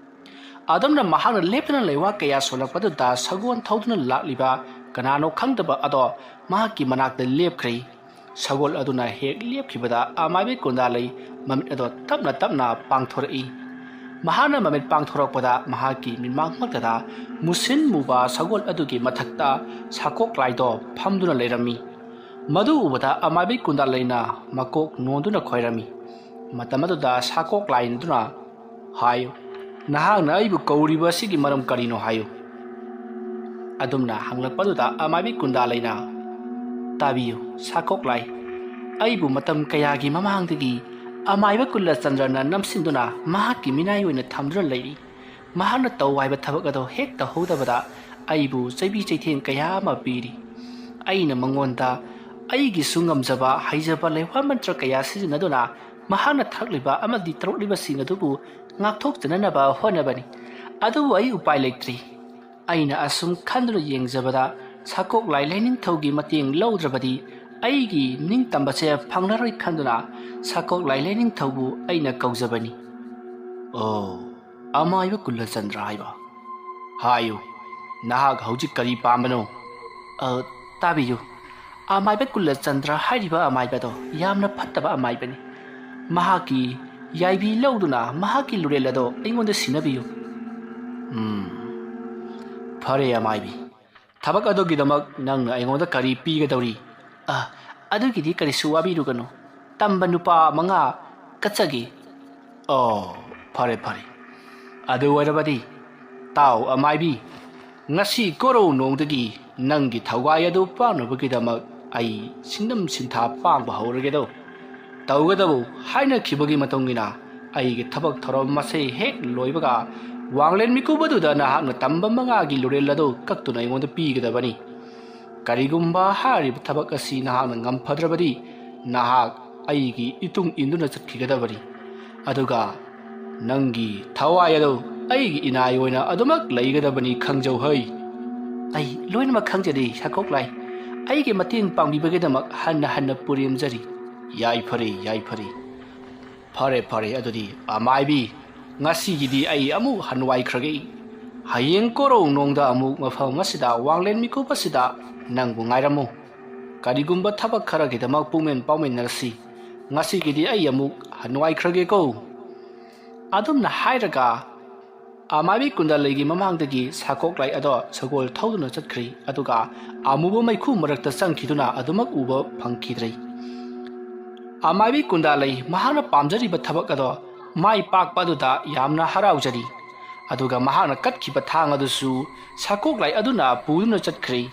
ꯑꯗꯨꯝꯅ ꯃꯍꯥꯛꯅ ꯂꯦꯞꯇꯅ ꯂꯩꯋꯥ ꯀꯌꯥ ꯁꯣꯜꯂꯛꯄꯗꯨꯗ ꯁꯒꯣꯜ ꯊꯧꯗꯨꯅ ꯂꯥꯛꯂꯤꯕ ꯀꯅꯥꯅꯣ ꯈꯪꯗꯕ ꯑꯗꯣ ꯃꯍꯥꯛꯀꯤ ꯃꯅꯥꯛꯇ ꯂꯦꯞꯈ꯭ꯔꯦ꯫ ꯁꯒꯣꯜ ꯑꯗꯨꯅ ꯍꯦꯛ ꯂꯦꯞꯈꯤꯕꯗ ꯑꯃꯥꯏꯕꯤ ꯀꯨꯟꯗꯥ ꯂꯩ ꯃꯃꯤꯠ ꯑꯗꯣ ꯇꯞꯅ ꯇꯞꯅ ꯄꯥꯡꯊꯣꯔꯛꯏ꯫ ꯃꯍꯥꯛꯅ ꯃꯃꯤꯠ ꯄꯥꯡꯊꯣꯔꯛꯄꯗ ꯃꯍꯥꯛꯀꯤ ꯃꯤꯠꯃꯥꯡꯃꯛꯇꯗ ꯃꯨꯁꯤꯟ ꯃꯨꯕ ꯁꯒꯣꯜ ꯑꯗꯨꯒꯤ ꯃꯊꯛꯇ ꯁꯥꯀꯣꯛ ꯂꯥꯏꯗꯣ ꯐꯝꯗꯨꯅ ꯂꯩꯔꯝꯃꯤ꯫ ꯃꯗꯨ ꯎꯕꯗ ꯑꯃꯥꯏꯕꯤ ꯀꯨꯟꯗꯥ ꯂꯩꯅ ꯃꯀꯣꯛ ꯅꯣꯟꯗꯨꯅ ꯈꯣꯏꯔꯝꯃꯤ꯫ ꯃꯇꯝ ꯑꯗꯨꯗ ꯁꯥꯀꯣꯛ ꯂꯥꯏ ꯑꯗꯨꯅ ꯍꯥꯏꯌꯨ, ꯅꯍꯥꯛꯅ ꯑꯩꯕꯨ ꯀꯧꯔꯤꯕ ꯑꯁꯤꯒꯤ ꯃꯔꯝ ꯀꯔꯤꯅꯣ ꯍꯥꯏꯌꯨ꯫ ꯑꯗꯨꯝꯅ ꯍꯪꯂꯛꯄꯗꯨꯗ ꯑꯃꯥꯏꯕꯤ ꯀꯨꯟꯗꯥ ꯂꯩꯅ, ꯇꯥꯕꯤꯌꯨ ꯁꯥꯀꯣꯛ ꯂꯥꯏ, ꯑꯩꯕꯨ ꯃꯇꯝ ꯀꯌꯥꯒꯤ ꯃꯃꯥꯡꯗꯒꯤ ꯑꯃꯥꯏꯕ ꯀꯨꯜꯂ ꯆꯟꯗ꯭ꯔꯅ ꯅꯝꯁꯤꯟꯗꯨꯅ ꯃꯍꯥꯛꯀꯤ ꯃꯤꯅꯥꯏ ꯑꯣꯏꯅ ꯊꯝꯗꯨꯅ ꯂꯩꯔꯤ꯫ ꯃꯍꯥꯛꯅ ꯇꯧ ꯍꯥꯏꯕ ꯊꯕꯛ ꯑꯗꯨ ꯍꯦꯛ ꯇꯧꯍꯧꯗꯕꯗ ꯑꯩꯕꯨ ꯆꯩꯕꯤ ꯆꯩꯊꯦꯡ ꯀꯌꯥ ꯑꯃ ꯄꯤꯔꯤ꯫ ꯑꯩꯅ ꯃꯉꯣꯟꯗ ꯑꯩꯒꯤꯁꯨ ꯉꯝꯖꯕ ꯍꯩꯖꯕ ꯂꯩꯋꯥ ꯃꯟꯇ꯭ꯔ ꯀꯌꯥ ꯁꯤꯖꯤꯟꯅꯗꯨꯅ ꯃꯍꯥꯛꯅ ꯊꯛꯂꯤꯕ ꯑꯃꯗꯤ ꯇꯧꯔꯛꯂꯤꯕꯁꯤꯡ ꯑꯗꯨꯕꯨ ꯉꯥꯛꯊꯣꯛꯆꯅꯅꯕ ꯍꯣꯠꯅꯕꯅꯤ꯫ ꯑꯗꯨꯕꯨ ꯑꯩ ꯎꯄꯥꯏ ꯂꯩꯇ꯭ꯔꯤ꯫ ꯑꯩꯅ ꯑꯁꯨꯝ ꯈꯟꯗꯨꯅ ꯌꯦꯡꯖꯕꯗ ꯁꯥꯀꯣꯛ ꯂꯥꯏ ꯂꯥꯏꯅꯤꯡꯊꯧꯒꯤ ꯃꯇꯦꯡ ꯂꯧꯗ꯭ꯔꯕꯗꯤ ꯑꯩꯒꯤ ꯅꯤꯡꯇꯝꯕꯁꯦ ꯐꯪꯂꯔꯣꯏ ꯈꯟꯗꯨꯅ ꯁꯥꯀꯣꯛ ꯂꯥꯏ ꯂꯩꯅꯤꯡꯊꯧꯕꯨ ꯑꯩꯅ ꯀꯧꯖꯕꯅꯤ꯫ ꯑꯣ, ꯑꯃꯥꯏꯕ ꯀꯨꯂꯆꯟꯗ꯭ꯔ ꯍꯥꯏꯕ? ꯍꯥꯏꯌꯨ, ꯅꯍꯥꯛ ꯍꯧꯖꯤꯛ ꯀꯔꯤ ꯄꯥꯝꯕꯅꯣ? ꯑ, ꯇꯥꯕꯤꯌꯨ, ꯑꯃꯥꯏꯕ ꯀꯨꯂꯆꯟꯗ꯭ꯔ ꯍꯥꯏꯔꯤꯕ ꯑꯃꯥꯏꯕꯗꯣ ꯌꯥꯝꯅ ꯐꯠꯇꯕ ꯑꯃꯥꯏꯕꯅꯤ꯫ ꯃꯍꯥꯛꯀꯤ ꯌꯥꯏꯕꯤ ꯂꯧꯗꯨꯅ ꯃꯍꯥꯛꯀꯤ ꯂꯨꯔꯦꯜ ꯑꯗꯣ ꯑꯩꯉꯣꯟꯗ ꯁꯤꯟꯅꯕꯤꯌꯨ꯫ ꯎꯝ, ꯐꯔꯦ ꯑꯃꯥꯏꯕꯤ, ꯊꯕꯛ ꯑꯗꯨꯒꯤꯗꯃꯛ ꯅꯪꯅ ꯑꯩꯉꯣꯟꯗ ꯀꯔꯤ ꯄꯤꯒꯗꯧꯔꯤ? ꯑ, ꯑꯗꯨꯒꯤꯗꯤ ꯀꯔꯤꯁꯨ ꯋꯥꯕꯤꯔꯨꯒꯅꯨ꯫ ꯇꯝꯕ ꯅꯨꯄꯥ ꯃꯉꯥ ꯀꯠꯆꯒꯦ꯫ ꯑꯣ, ꯐꯔꯦ ꯐꯔꯦ, ꯑꯗꯨ ꯑꯣꯏꯔꯕꯗꯤ ꯇꯥꯎ ꯑꯃꯥꯏꯕꯤ, ꯉꯁꯤ ꯀꯣꯔꯧ ꯅꯣꯡꯗꯒꯤ ꯅꯪꯒꯤ ꯊꯧꯒꯥꯏ ꯑꯗꯨ ꯄꯥꯡꯅꯕꯒꯤꯗꯃꯛ ꯑꯩ ꯁꯤꯡꯅꯝ ꯁꯤꯡꯊꯥ ꯄꯥꯡꯕ ꯍꯧꯔꯒꯦꯗꯣ꯫ ꯇꯧꯒꯗꯕꯨ ꯍꯥꯏꯅꯈꯤꯕꯒꯤ ꯃꯇꯨꯡ ꯏꯟꯅ ꯑꯩꯒꯤ ꯊꯕꯛ ꯊꯧꯔꯝ ꯑꯁꯤ ꯍꯦꯛ ꯂꯣꯏꯕꯒ ꯋꯥꯡꯂꯦꯟ ꯃꯤꯀꯨꯞ ꯑꯗꯨꯗ ꯅꯍꯥꯛꯅ ꯇꯝꯕ ꯃꯉꯥꯒꯤ ꯂꯨꯔꯦꯜ ꯑꯗꯨ ꯀꯛꯇꯨꯅ ꯑꯩꯉꯣꯟꯗ ꯄꯤꯒꯗꯕꯅꯤ꯫ ꯀꯔꯤꯒꯨꯝꯕ ꯍꯥꯏꯔꯤꯕ ꯊꯕꯛ ꯑꯁꯤ ꯅꯍꯥꯛꯅ ꯉꯝꯐꯗ꯭ꯔꯕꯗꯤ ꯅꯍꯥꯛ ꯑꯩꯒꯤ ꯏꯇꯨꯡ ꯏꯟꯗꯨꯅ ꯆꯠꯈꯤꯒꯗꯕꯅꯤ꯫ ꯑꯗꯨꯒ ꯅꯪꯒꯤ ꯊꯋꯥꯏ ꯑꯗꯨ ꯑꯩꯒꯤ ꯏꯅꯥꯏ ꯑꯣꯏꯅ ꯑꯗꯨꯃꯛ ꯂꯩꯒꯗꯕꯅꯤ, ꯈꯪꯖꯧ ꯍꯩ꯫ ꯑꯩ ꯂꯣꯏꯅꯃꯛ ꯈꯪꯖꯔꯤ ꯁꯥꯀꯣꯛꯂꯥꯏ꯫ ꯑꯩꯒꯤ ꯃꯇꯦꯡ ꯄꯥꯡꯕꯤꯕꯒꯤꯗꯃꯛ ꯍꯟꯅ ꯍꯟꯅ ꯄꯨꯔꯦꯝꯖꯔꯤ꯫ ꯌꯥꯏꯐꯔꯦ, ꯌꯥꯏꯐꯔꯦ꯫ ꯐꯔꯦ ꯐꯔꯦ, ꯑꯗꯨꯗꯤ ꯑꯃꯥꯏꯕꯤ, ꯉꯁꯤꯒꯤꯗꯤ ꯑꯩ ꯑꯃꯨꯛ ꯍꯟꯋꯥꯏꯈ꯭ꯔꯒꯦ꯫ ꯍꯌꯦꯡ ꯀꯣꯔꯧ ꯅꯣꯡꯗ ꯑꯃꯨꯛ ꯃꯐꯝ ꯑꯁꯤꯗ ꯋꯥꯡꯂꯦꯟ ꯃꯤꯀꯨꯞ ꯑꯁꯤꯗ ꯅꯪꯕꯨ ꯉꯥꯏꯔꯝꯃꯨ꯫ ꯀꯔꯤꯒꯨꯝꯕ ꯊꯕꯛ ꯈꯔꯒꯤꯗꯃꯛ ꯄꯨꯡꯃꯦꯟ ꯄꯥꯎꯃꯤꯟꯅꯔꯁꯤ꯫ ꯉꯁꯤꯒꯤꯗꯤ ꯑꯩ ꯑꯃꯨꯛ ꯍꯟꯋꯥꯏꯈ꯭ꯔꯒꯦꯀꯣ꯫ ꯑꯗꯨꯝꯅ ꯍꯥꯏꯔꯒ ꯑꯃꯥꯏꯕꯤ ꯀꯨꯟꯗꯥꯂꯩꯒꯤ ꯃꯃꯥꯡꯗꯒꯤ ꯁꯥꯀꯣꯛꯂꯥꯏ ꯑꯗꯣ ꯁꯒꯣꯜ ꯊꯧꯗꯨꯅ ꯆꯠꯈ꯭ꯔꯤ꯫ ꯑꯗꯨꯒ ꯑꯃꯨꯕ ꯃꯩꯈꯨ ꯃꯔꯛꯇ ꯆꯪꯈꯤꯗꯨꯅ ꯑꯗꯨꯃꯛ ꯎꯕ ꯐꯪꯈꯤꯗ꯭ꯔꯦ꯫ ꯑꯃꯥꯏꯕꯤ ꯀꯨꯟꯗꯥꯂꯩ ꯃꯍꯥꯛꯅ ꯄꯥꯝꯖꯔꯤꯕ ꯊꯕꯛ ꯑꯗꯣ ꯃꯥꯏ ꯄꯥꯛꯄ ꯑꯗꯨꯗ ꯌꯥꯝꯅ ꯍꯔꯥꯎꯖꯔꯤ꯫ ꯑꯗꯨꯒ ꯃꯍꯥꯛꯅ ꯀꯠꯈꯤꯕ ꯊꯥꯡ ꯑꯗꯨꯁꯨ ꯁꯥꯀꯣꯛꯂꯥꯏ ꯑꯗꯨꯅ ꯄꯨꯗꯨꯅ ꯆꯠꯈ꯭ꯔꯤ꯫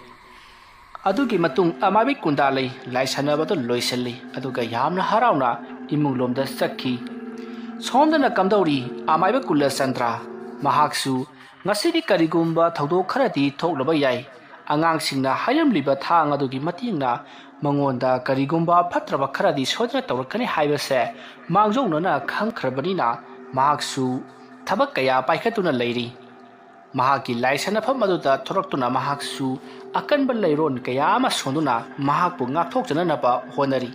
ꯑꯗꯨꯒꯤ ꯃꯇꯨꯡ ꯑꯃꯥꯏꯕꯤ ꯀꯨꯟꯗꯥꯂꯩ ꯂꯥꯏ ꯁꯥꯟꯅꯕꯗꯨ ꯂꯣꯏꯁꯤꯜꯂꯤ, ꯑꯗꯨꯒ ꯌꯥꯝꯅ ꯍꯔꯥꯎꯅ ꯏꯃꯨꯡꯂꯣꯝꯗ ꯆꯠꯈꯤ꯫ ꯁꯣꯝꯗꯅ ꯀꯝꯗꯧꯔꯤ ꯑꯃꯥꯏꯕ ꯀꯨꯂꯆꯟꯗ꯭ꯔ? ꯃꯍꯥꯛꯁꯨ ꯉꯁꯤꯗꯤ ꯀꯔꯤꯒꯨꯝꯕ ꯊꯧꯗꯣꯛ ꯈꯔꯗꯤ ꯊꯣꯛꯂꯕ ꯌꯥꯏ꯫ ꯑꯉꯥꯡꯁꯤꯡꯅ ꯍꯥꯏꯔꯝꯂꯤꯕ ꯊꯥꯡ ꯑꯗꯨꯒꯤ ꯃꯇꯦꯡꯅ ꯃꯉꯣꯟꯗ ꯀꯔꯤꯒꯨꯝꯕ ꯐꯠꯇ꯭ꯔꯕ ꯈꯔꯗꯤ ꯁꯣꯏꯗꯅ ꯇꯧꯔꯛꯀꯅꯤ ꯍꯥꯏꯕꯁꯦ ꯃꯥꯡꯖꯧꯅꯅ ꯈꯪꯈ꯭ꯔꯕꯅꯤꯅ ꯃꯍꯥꯛꯁꯨ ꯊꯕꯛ ꯀꯌꯥ ꯄꯥꯏꯈꯠꯇꯨꯅ ꯂꯩꯔꯤ꯫ ꯃꯍꯥꯛꯀꯤ ꯂꯥꯏꯁꯥꯟꯅꯐꯝ ꯑꯗꯨꯗ ꯊꯣꯔꯛꯇꯨꯅ ꯃꯍꯥꯛꯁꯨ ꯑꯀꯟꯕ ꯂꯩꯔꯣꯟ ꯀꯌꯥ ꯑꯃ ꯁꯣꯟꯗꯨꯅ ꯃꯍꯥꯛꯄꯨ ꯉꯥꯛꯊꯣꯛꯆꯅꯅꯕ ꯍꯣꯠꯅꯔꯤ꯫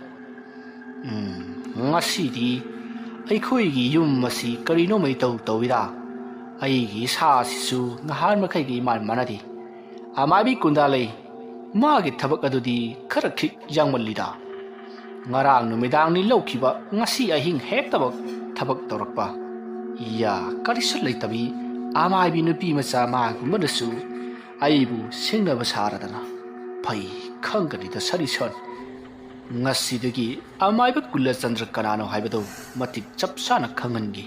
"ꯎꯝ, ꯉꯁꯤꯗꯤ ꯑꯩꯈꯣꯏꯒꯤ ꯌꯨꯝ ꯑꯁꯤ ꯀꯔꯤꯅꯣꯃ ꯏꯇꯧ ꯇꯧꯏꯗ꯫ ꯑꯩꯒꯤ ꯏꯁꯥ ꯑꯁꯤꯁꯨ ꯉꯍꯥꯟ ꯃꯈꯩꯒ ꯏꯃꯥꯟ ꯃꯥꯟꯅꯗꯦ꯫ ꯑꯃꯥꯏꯕꯤ ꯀꯨꯟꯗꯥꯂꯩ, ꯃꯥꯒꯤ ꯊꯕꯛ ꯑꯗꯨꯗꯤ ꯈꯔ ꯈꯤꯛ ꯌꯥꯡꯃꯜꯂꯤꯗ꯫ ꯉꯔꯥꯡ ꯅꯨꯃꯤꯗꯥꯡꯅꯤ ꯂꯧꯈꯤꯕ, ꯉꯁꯤ ꯑꯍꯤꯡ ꯍꯦꯛꯇꯃꯛ ꯊꯕꯛ ꯇꯧꯔꯛꯄ꯫ ꯌꯥ, ꯀꯔꯤꯁꯨ ꯂꯩꯇꯕꯤ ꯑꯃꯥꯏꯕꯤ ꯅꯨꯄꯤ ꯃꯆꯥ ꯃꯥꯒꯨꯝꯕꯅꯁꯨ ꯑꯩꯕꯨ ꯁꯤꯡꯅꯕ ꯁꯥꯔꯗꯅ꯫ ꯐꯩ, ꯈꯪꯒꯅꯤꯗ ꯁꯔꯤꯁꯟ꯫ ꯉꯁꯤꯗꯒꯤ ꯑꯃꯥꯏꯕ ꯀꯨꯂꯆꯟꯗ꯭ꯔ ꯀꯅꯥꯅꯣ ꯍꯥꯏꯕꯗꯨ ꯃꯇꯤꯛ ꯆꯞ ꯆꯥꯅ ꯈꯪꯍꯟꯒꯦ꯫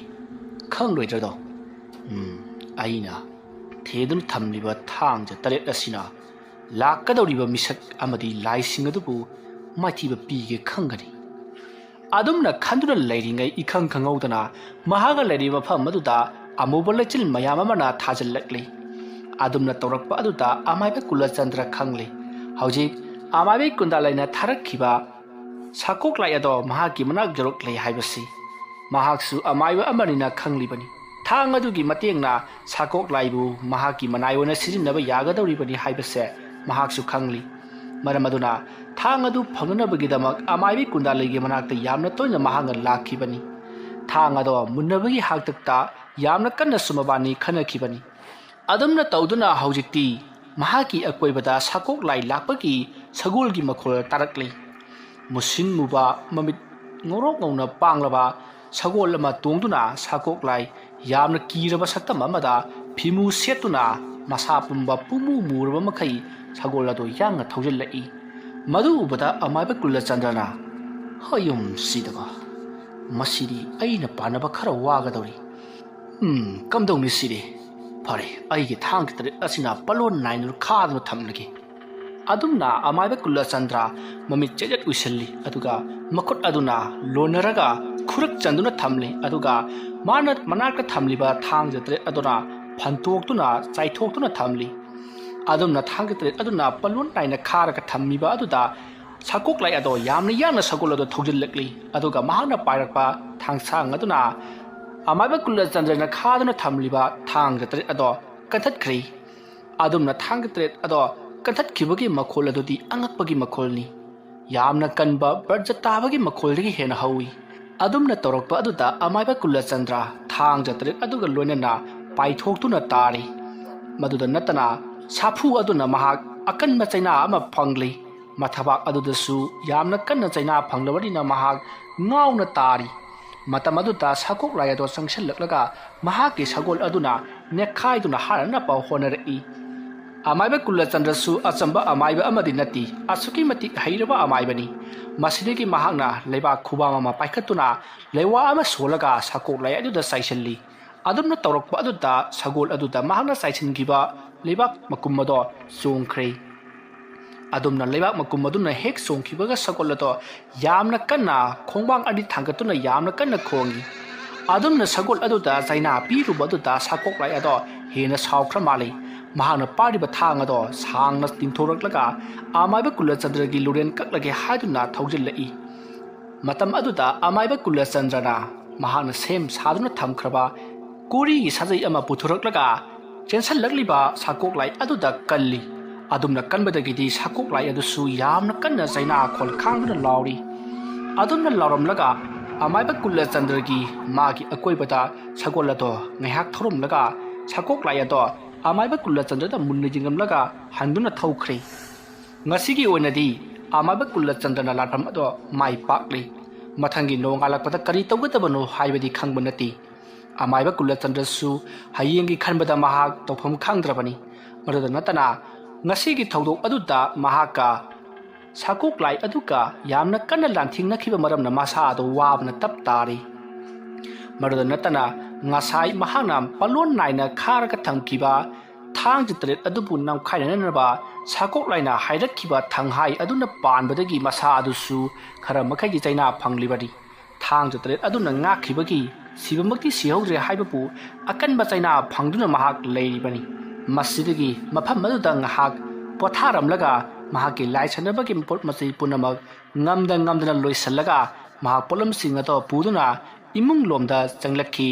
ꯈꯪꯂꯣꯏꯗ꯭ꯔꯗꯣ? ꯎꯝ, ꯑꯩꯅ ꯊꯦꯗꯨꯅ ꯊꯝꯂꯤꯕ ꯊꯥꯡꯖ ꯇꯔꯦꯠ ꯑꯁꯤꯅ ꯂꯥꯛꯀꯗꯧꯔꯤꯕ ꯃꯤꯁꯛ ꯑꯃꯗꯤ ꯂꯥꯏꯁꯤꯡ ꯑꯗꯨꯕꯨ ꯃꯥꯏꯊꯤꯕ ꯄꯤꯒꯦ ꯈꯪꯒꯅꯤ꯫" ꯑꯗꯨꯝꯅ ꯈꯟꯗꯨꯅ ꯂꯩꯔꯤꯉꯩ, ꯏꯈꯪ ꯈꯪꯍꯧꯗꯅ ꯃꯍꯥꯛꯅ ꯂꯩꯔꯤꯕ ꯃꯐꯝ ꯑꯗꯨꯗ ꯑꯃꯨꯕ ꯂꯩꯆꯤꯜ ꯃꯌꯥꯝ ꯑꯃꯅ ꯊꯥꯖꯤꯜꯂꯛꯂꯤ꯫ ꯑꯗꯨꯝꯅ ꯇꯧꯔꯛꯄ ꯑꯗꯨꯗ ꯑꯃꯥꯏꯕ ꯀꯨꯂꯆꯟꯗ꯭ꯔ ꯈꯪꯂꯤ꯫ ꯍꯧꯖꯤꯛ ꯑꯃꯥꯏꯕ ꯀꯨꯟꯗꯥꯂꯩꯅ ꯊꯥꯔꯛꯈꯤꯕ ꯁꯥꯀꯣꯛꯂꯥꯏ ꯑꯗꯣ ꯃꯍꯥꯛꯀꯤ ꯃꯅꯥꯛ ꯌꯧꯔꯛꯂꯦ ꯍꯥꯏꯕꯁꯤ ꯃꯍꯥꯛꯁꯨ ꯑꯃꯥꯏꯕ ꯑꯃꯅꯤꯅ ꯈꯪꯂꯤꯕꯅꯤ꯫ ꯊꯥꯡ ꯑꯗꯨꯒꯤ ꯃꯇꯦꯡꯅ ꯁꯥꯀꯣꯛꯂꯥꯏꯕꯨ ꯃꯍꯥꯛꯀꯤ ꯃꯅꯥꯏ ꯑꯣꯏꯅ ꯁꯤꯖꯤꯟꯅꯕ ꯌꯥꯒꯗꯧꯔꯤꯕꯅꯤ ꯍꯥꯏꯕꯁꯦ ꯃꯍꯥꯛꯁꯨ ꯈꯪꯂꯤ꯫ ꯃꯔꯝ ꯑꯗꯨꯅ ꯊꯥꯡ ꯑꯗꯨ ꯐꯪꯅꯅꯕꯒꯤꯗꯃꯛ ꯑꯃꯥꯏꯕꯤ ꯀꯨꯟꯗꯥꯂꯩꯒꯤ ꯃꯅꯥꯛꯇ ꯌꯥꯝꯅ ꯇꯣꯏꯅ ꯃꯍꯥꯛꯅ ꯂꯥꯛꯈꯤꯕꯅꯤ꯫ ꯊꯥꯡ ꯑꯗꯣ ꯃꯨꯟꯅꯕꯒꯤ ꯍꯥꯛꯇꯛꯇ ꯌꯥꯝꯅ ꯀꯟꯅꯁꯨ ꯃꯕꯥꯅꯤ ꯈꯟꯅꯈꯤꯕꯅꯤ꯫ ꯑꯗꯨꯝꯅ ꯇꯧꯗꯨꯅ ꯍꯧꯖꯤꯛꯇꯤ ꯃꯍꯥꯛꯀꯤ ꯑꯀꯣꯏꯕꯗ ꯁꯥꯀꯣꯛꯂꯥꯏ ꯂꯥꯛꯄꯒꯤ ꯁꯒꯣꯜꯒꯤ ꯃꯈꯣꯜ ꯇꯥꯔꯛꯂꯤ꯫ ꯃꯨꯁꯤꯟ ꯃꯨꯕ, ꯃꯃꯤꯠ ꯉꯧꯔꯣꯛ ꯉꯧꯅ ꯄꯥꯡꯂꯕ ꯁꯒꯣꯜ ꯑꯃ ꯇꯣꯡꯗꯨꯅ ꯁꯥꯀꯣꯛꯂꯥꯏ ꯌꯥꯝꯅ ꯀꯤꯔꯕ ꯁꯛꯇꯝ ꯑꯃꯗ ꯐꯤꯃꯨ ꯁꯦꯠꯇꯨꯅ ꯃꯁꯥ ꯄꯨꯝꯕ ꯄꯨꯝꯃꯨ ꯃꯨꯔꯕ ꯃꯈꯩ ꯁꯒꯣꯜ ꯑꯗꯨ ꯌꯥꯡꯅ ꯊꯧꯖꯤꯜꯂꯛꯏ꯫ ꯃꯗꯨ ꯎꯕꯗ ꯑꯃꯥꯏꯕ ꯀꯨꯂꯆꯟꯗ꯭ꯔꯅ, "ꯍꯌꯨꯝꯁꯤꯗꯕ, ꯃꯁꯤꯗꯤ ꯑꯩꯅ ꯄꯥꯟꯅꯕ ꯈꯔ ꯋꯥꯒꯗꯧꯔꯤ꯫ ꯎꯝ, ꯀꯝꯗꯧꯅꯤ ꯁꯤꯗꯤ? ꯐꯔꯦ, ꯑꯩꯒꯤ ꯊꯥꯡꯒꯤ ꯇꯔꯦꯠ ꯑꯁꯤꯅ ꯄꯂꯣꯟ ꯅꯥꯏꯅ ꯈꯥꯗꯨꯅ ꯊꯝꯂꯒꯦ꯫" ꯑꯗꯨꯝꯅ ꯑꯃꯥꯏꯕ ꯀꯨꯂꯆꯟꯗ꯭ꯔ ꯃꯃꯤꯠ ꯆꯦꯖꯠ ꯎꯏꯁꯤꯜꯂꯤ, ꯑꯗꯨꯒ ꯃꯈꯨꯠ ꯑꯗꯨꯅ ꯂꯣꯟꯅꯔꯒ ꯈꯨꯔꯛ ꯆꯟꯗꯨꯅ ꯊꯝꯂꯤ, ꯑꯗꯨꯒ ꯃꯥꯅ ꯃꯅꯥꯛꯇ ꯊꯝꯂꯤꯕ ꯊꯥꯡꯖ ꯇꯔꯦꯠ ꯑꯗꯨꯅ ꯐꯟꯇꯣꯛꯇꯨꯅ ꯆꯥꯏꯊꯣꯛꯇꯨꯅ ꯊꯝꯂꯤ꯫ ꯑꯗꯨꯝꯅ ꯊꯥꯡꯖ ꯇꯔꯦꯠ ꯑꯗꯨꯅ ꯄꯂꯣꯟ ꯅꯥꯏꯅ ꯈꯥꯔꯒ ꯊꯝꯃꯤꯕ ꯑꯗꯨꯗ ꯁꯥꯀꯣꯛꯂꯥꯏ ꯑꯗꯣ ꯌꯥꯝꯅ ꯌꯥꯡꯅ ꯁꯒꯣꯜ ꯑꯗꯣ ꯊꯧꯖꯤꯜꯂꯛꯂꯤ, ꯑꯗꯨꯒ ꯃꯍꯥꯛꯅ ꯄꯥꯏꯔꯛꯄ ꯊꯥꯡꯁꯥꯡ ꯑꯗꯨꯅ ꯑꯃꯥꯏꯕ ꯀꯨꯂꯆꯟꯗ꯭ꯔꯅ ꯈꯥꯗꯨꯅ ꯊꯝꯂꯤꯕ ꯊꯥꯡꯖ ꯇꯔꯦꯠ ꯑꯗꯣ ꯀꯟꯊꯠꯈ꯭ꯔꯦ꯫ ꯑꯗꯨꯝꯅ ꯊꯥꯡ ꯇꯔꯦꯠ ꯑꯗꯣ ꯀꯟꯊꯠꯈꯤꯕꯒꯤ ꯃꯈꯣꯜ ꯑꯗꯨꯗꯤ ꯑꯉꯛꯄꯒꯤ ꯃꯈꯣꯜꯅꯤ꯫ ꯌꯥꯝꯅ ꯀꯟꯕ ꯕꯔꯖ ꯇꯥꯕꯒꯤ ꯃꯈꯣꯜꯗꯒꯤ ꯍꯦꯟꯅ ꯍꯧꯏ꯫ ꯑꯗꯨꯝꯅ ꯇꯧꯔꯛꯄ ꯑꯗꯨꯗ ꯑꯃꯥꯏꯕ ꯀꯨꯂꯆꯟꯗ꯭ꯔ ꯊꯥꯡꯖ ꯇꯔꯦꯠ ꯑꯗꯨꯒ ꯂꯣꯏꯅꯅ ꯄꯥꯏꯊꯣꯛꯇꯨꯅ ꯇꯥꯔꯤ꯫ ꯃꯗꯨꯗ ꯅꯠꯇꯅ ꯁꯥꯐꯨ ꯑꯗꯨꯅ ꯃꯍꯥꯛ ꯑꯀꯟꯕ ꯆꯩꯅꯥ ꯑꯃ ꯐꯪꯂꯤ꯫ ꯃꯊꯕꯥꯛ ꯑꯗꯨꯗꯁꯨ ꯌꯥꯝꯅ ꯀꯟꯅ ꯆꯩꯅꯥ ꯐꯪꯂꯕꯅꯤꯅ ꯃꯍꯥꯛ ꯉꯥꯎꯅ ꯇꯥꯔꯤ꯫ ꯃꯇꯝ ꯑꯗꯨꯗ ꯁꯒꯣꯛ ꯂꯥꯏ ꯑꯗꯣ ꯆꯪꯁꯤꯜꯂꯛꯂꯒ ꯃꯍꯥꯛꯀꯤ ꯁꯒꯣꯜ ꯑꯗꯨꯅ ꯅꯦꯠꯈꯥꯏꯗꯨꯅ ꯍꯥꯠꯅꯅꯕ ꯍꯣꯠꯅꯔꯛꯏ꯫ ꯑꯃꯥꯏꯕ ꯀꯨꯂꯆꯟꯗ꯭ꯔꯁꯨ ꯑꯆꯝꯕ ꯑꯃꯥꯏꯕ ꯑꯃꯗꯤ ꯅꯠꯇꯦ, ꯑꯁꯨꯛꯀꯤ ꯃꯇꯤꯛ ꯍꯩꯔꯕ ꯑꯃꯥꯏꯕꯅꯤ꯫ ꯃꯁꯤꯗꯒꯤ ꯃꯍꯥꯛꯅ ꯂꯩꯕꯥꯛ ꯈꯨꯕꯥꯝ ꯑꯃ ꯄꯥꯏꯈꯠꯇꯨꯅ ꯂꯩꯋꯥ ꯑꯃ ꯁꯣꯜꯂꯒ ꯁꯒꯣꯛ ꯂꯥꯏ ꯑꯗꯨꯗ ꯆꯥꯏꯁꯤꯜꯂꯤ꯫ ꯑꯗꯨꯝꯅ ꯇꯧꯔꯛꯄ ꯑꯗꯨꯗ ꯁꯒꯣꯜ ꯑꯗꯨꯗ ꯃꯍꯥꯛꯅ ꯆꯥꯏꯁꯤꯟꯈꯤꯕ ꯂꯩꯕꯥꯛ ꯃꯀꯨꯝ ꯑꯗꯣ ꯆꯣꯡꯈ꯭ꯔꯦ꯫ ꯑꯗꯨꯝꯅ ꯂꯩꯕꯥꯛ ꯃꯀꯨꯝ ꯑꯗꯨꯅ ꯍꯦꯛ ꯆꯣꯡꯈꯤꯕꯒ ꯁꯒꯣꯜ ꯑꯗꯣ ꯌꯥꯝꯅ ꯀꯟꯅ ꯈꯣꯡꯕꯥꯡ ꯑꯅꯤ ꯊꯥꯡꯒꯠꯇꯨꯅ ꯌꯥꯝꯅ ꯀꯟꯅ ꯈꯣꯡꯏ꯫ ꯑꯗꯨꯝꯅ ꯁꯒꯣꯜ ꯑꯗꯨꯗ ꯆꯩꯅꯥ ꯄꯤꯔꯨꯕ ꯑꯗꯨꯗ ꯁꯒꯣꯛ ꯂꯥꯏ ꯑꯗꯣ ꯍꯦꯟꯅ ꯁꯥꯎꯈ꯭ꯔ ꯃꯥꯜꯂꯤ꯫ ꯃꯍꯥꯛꯅ ꯄꯥꯏꯔꯤꯕ ꯊꯥꯡ ꯑꯗꯣ ꯁꯥꯡꯅ ꯇꯤꯡꯊꯣꯔꯛꯂꯒ ꯑꯃꯥꯏꯕ ꯀꯨꯂꯆꯟꯗ꯭ꯔꯒꯤ ꯂꯨꯔꯦꯟ ꯀꯛꯂꯒꯦ ꯍꯥꯏꯗꯨꯅ ꯊꯧꯖꯤꯜꯂꯛꯏ꯫ ꯃꯇꯝ ꯑꯗꯨꯗ ꯑꯃꯥꯏꯕ ꯀꯨꯂꯆꯟꯗ꯭ꯔꯅ ꯃꯍꯥꯛꯅ ꯁꯦꯝ ꯁꯥꯗꯨꯅ ꯊꯝꯈ꯭ꯔꯕ ꯀꯣꯔꯤꯒꯤ ꯁꯥꯖꯩ ꯑꯃ ꯄꯨꯊꯣꯔꯛꯂꯒ ꯆꯦꯟꯁꯤꯜꯂꯛꯂꯤꯕ ꯁꯒꯣꯛ ꯂꯥꯏ ꯑꯗꯨꯗ ꯀꯜꯂꯤ꯫ ꯑꯗꯨꯝꯅ ꯀꯟꯕꯗꯒꯤꯗꯤ ꯁꯒꯣꯛ ꯂꯥꯏ ꯑꯗꯨꯁꯨ ꯌꯥꯝꯅ ꯀꯟꯅ ꯆꯩꯅꯥꯈꯣꯜ ꯈꯥꯡꯗꯨꯅ ꯂꯥꯎꯔꯤ꯫ ꯑꯗꯨꯝꯅ ꯂꯥꯎꯔꯝꯂꯒ ꯑꯃꯥꯏꯕ ꯀꯨꯂꯆꯟꯗ꯭ꯔꯒꯤ ꯃꯥꯒꯤ ꯑꯀꯣꯏꯕꯗ ꯁꯒꯣꯜ ꯑꯗꯣ ꯉꯥꯏꯍꯥꯛ ꯊꯧꯔꯝꯂꯒ ꯁꯒꯣꯛ ꯂꯥꯏ ꯑꯗꯣ ꯑꯃꯥꯏꯕ ꯀꯨꯂꯆꯟꯗ꯭ꯔꯗ ꯃꯨꯟꯅ ꯌꯦꯡꯂꯝꯂꯒ ꯍꯟꯗꯨꯅ ꯊꯧꯈ꯭ꯔꯦ꯫ ꯉꯁꯤꯒꯤ ꯑꯣꯏꯅꯗꯤ ꯑꯃꯥꯏꯕ ꯀꯨꯂꯆꯟꯗ꯭ꯔꯅ ꯂꯥꯟꯐꯝ ꯑꯗꯣ ꯃꯥꯏ ꯄꯥꯛꯂꯤ꯫ ꯃꯊꯪꯒꯤ ꯅꯣꯡꯉꯥꯜꯂꯛꯄꯗ ꯀꯔꯤ ꯇꯧꯒꯗꯕꯅꯣ ꯍꯥꯏꯕꯗꯤ ꯈꯪꯕ ꯅꯠꯇꯦ꯫ ꯑꯃꯥꯏꯕ ꯀꯨꯂꯆꯟꯗ꯭ꯔꯁꯨ ꯍꯌꯦꯡꯒꯤ ꯈꯟꯕꯗ ꯃꯍꯥꯛ ꯇꯧꯐꯝ ꯈꯪꯗ꯭ꯔꯕꯅꯤ꯫ ꯃꯗꯨꯗ ꯅꯠꯇꯅ ꯉꯁꯤꯒꯤ ꯊꯧꯗꯣꯛ ꯑꯗꯨꯗ ꯃꯍꯥꯛꯀ ꯁꯒꯣꯛ ꯂꯥꯏ ꯑꯗꯨꯒ ꯌꯥꯝꯅ ꯀꯟꯅ ꯂꯥꯟꯊꯦꯡꯅꯈꯤꯕ ꯃꯔꯝꯅ ꯃꯁꯥ ꯑꯗꯨ ꯋꯥꯕꯅ ꯇꯞ ꯇꯥꯔꯤ꯫ ꯃꯗꯨꯗ ꯅꯠꯇꯅ ꯉꯁꯥꯏ ꯃꯍꯥꯛꯅ ꯄꯥꯂꯣꯟ ꯅꯥꯏꯅ ꯈꯥꯔꯒ ꯊꯝꯈꯤꯕ ꯊꯥꯡꯖ ꯇꯔꯦꯠ ꯑꯗꯨꯕꯨ ꯅꯝꯈꯥꯏꯅꯅꯕ ꯁꯒꯣꯛ ꯂꯥꯏꯅ ꯍꯥꯏꯔꯛꯈꯤꯕ ꯊꯪꯍꯥꯏ ꯑꯗꯨꯅ ꯄꯥꯟꯕꯗꯒꯤ ꯃꯁꯥ ꯑꯗꯨꯁꯨ ꯈꯔ ꯃꯈꯩꯒꯤ ꯆꯩꯅꯥ ꯐꯪꯂꯤꯕꯅꯤ꯫ ꯊꯥꯡꯖ ꯇꯔꯦꯠ ꯑꯗꯨꯅ ꯉꯥꯛꯈꯤꯕꯒꯤ ꯁꯤꯕꯃꯛꯇꯤ ꯁꯤꯍꯧꯗ꯭ꯔꯦ ꯍꯥꯏꯕꯕꯨ ꯑꯀꯟꯕ ꯆꯩꯅꯥ ꯐꯪꯗꯨꯅ ꯃꯍꯥꯛ ꯂꯩꯔꯤꯕꯅꯤ꯫ ꯃꯁꯤꯗꯒꯤ ꯃꯐꯝ ꯑꯗꯨꯗ ꯉꯥꯏꯍꯥꯛ ꯄꯣꯊꯥꯔꯝꯂꯒ ꯃꯍꯥꯛꯀꯤ ꯂꯥꯏꯁꯟꯅꯕꯒꯤ ꯄꯣꯠ ꯃꯆꯩ ꯄꯨꯝꯅꯃꯛ ꯉꯝꯗ ꯉꯝꯗꯅ ꯂꯣꯏꯁꯤꯜꯂꯒ ꯃꯍꯥꯛ ꯄꯣꯠꯂꯝꯁꯤꯡ ꯑꯗꯨ ꯄꯨꯗꯨꯅ ꯏꯃꯨꯡ ꯂꯣꯝꯗ ꯆꯪꯂꯛꯈꯤ꯫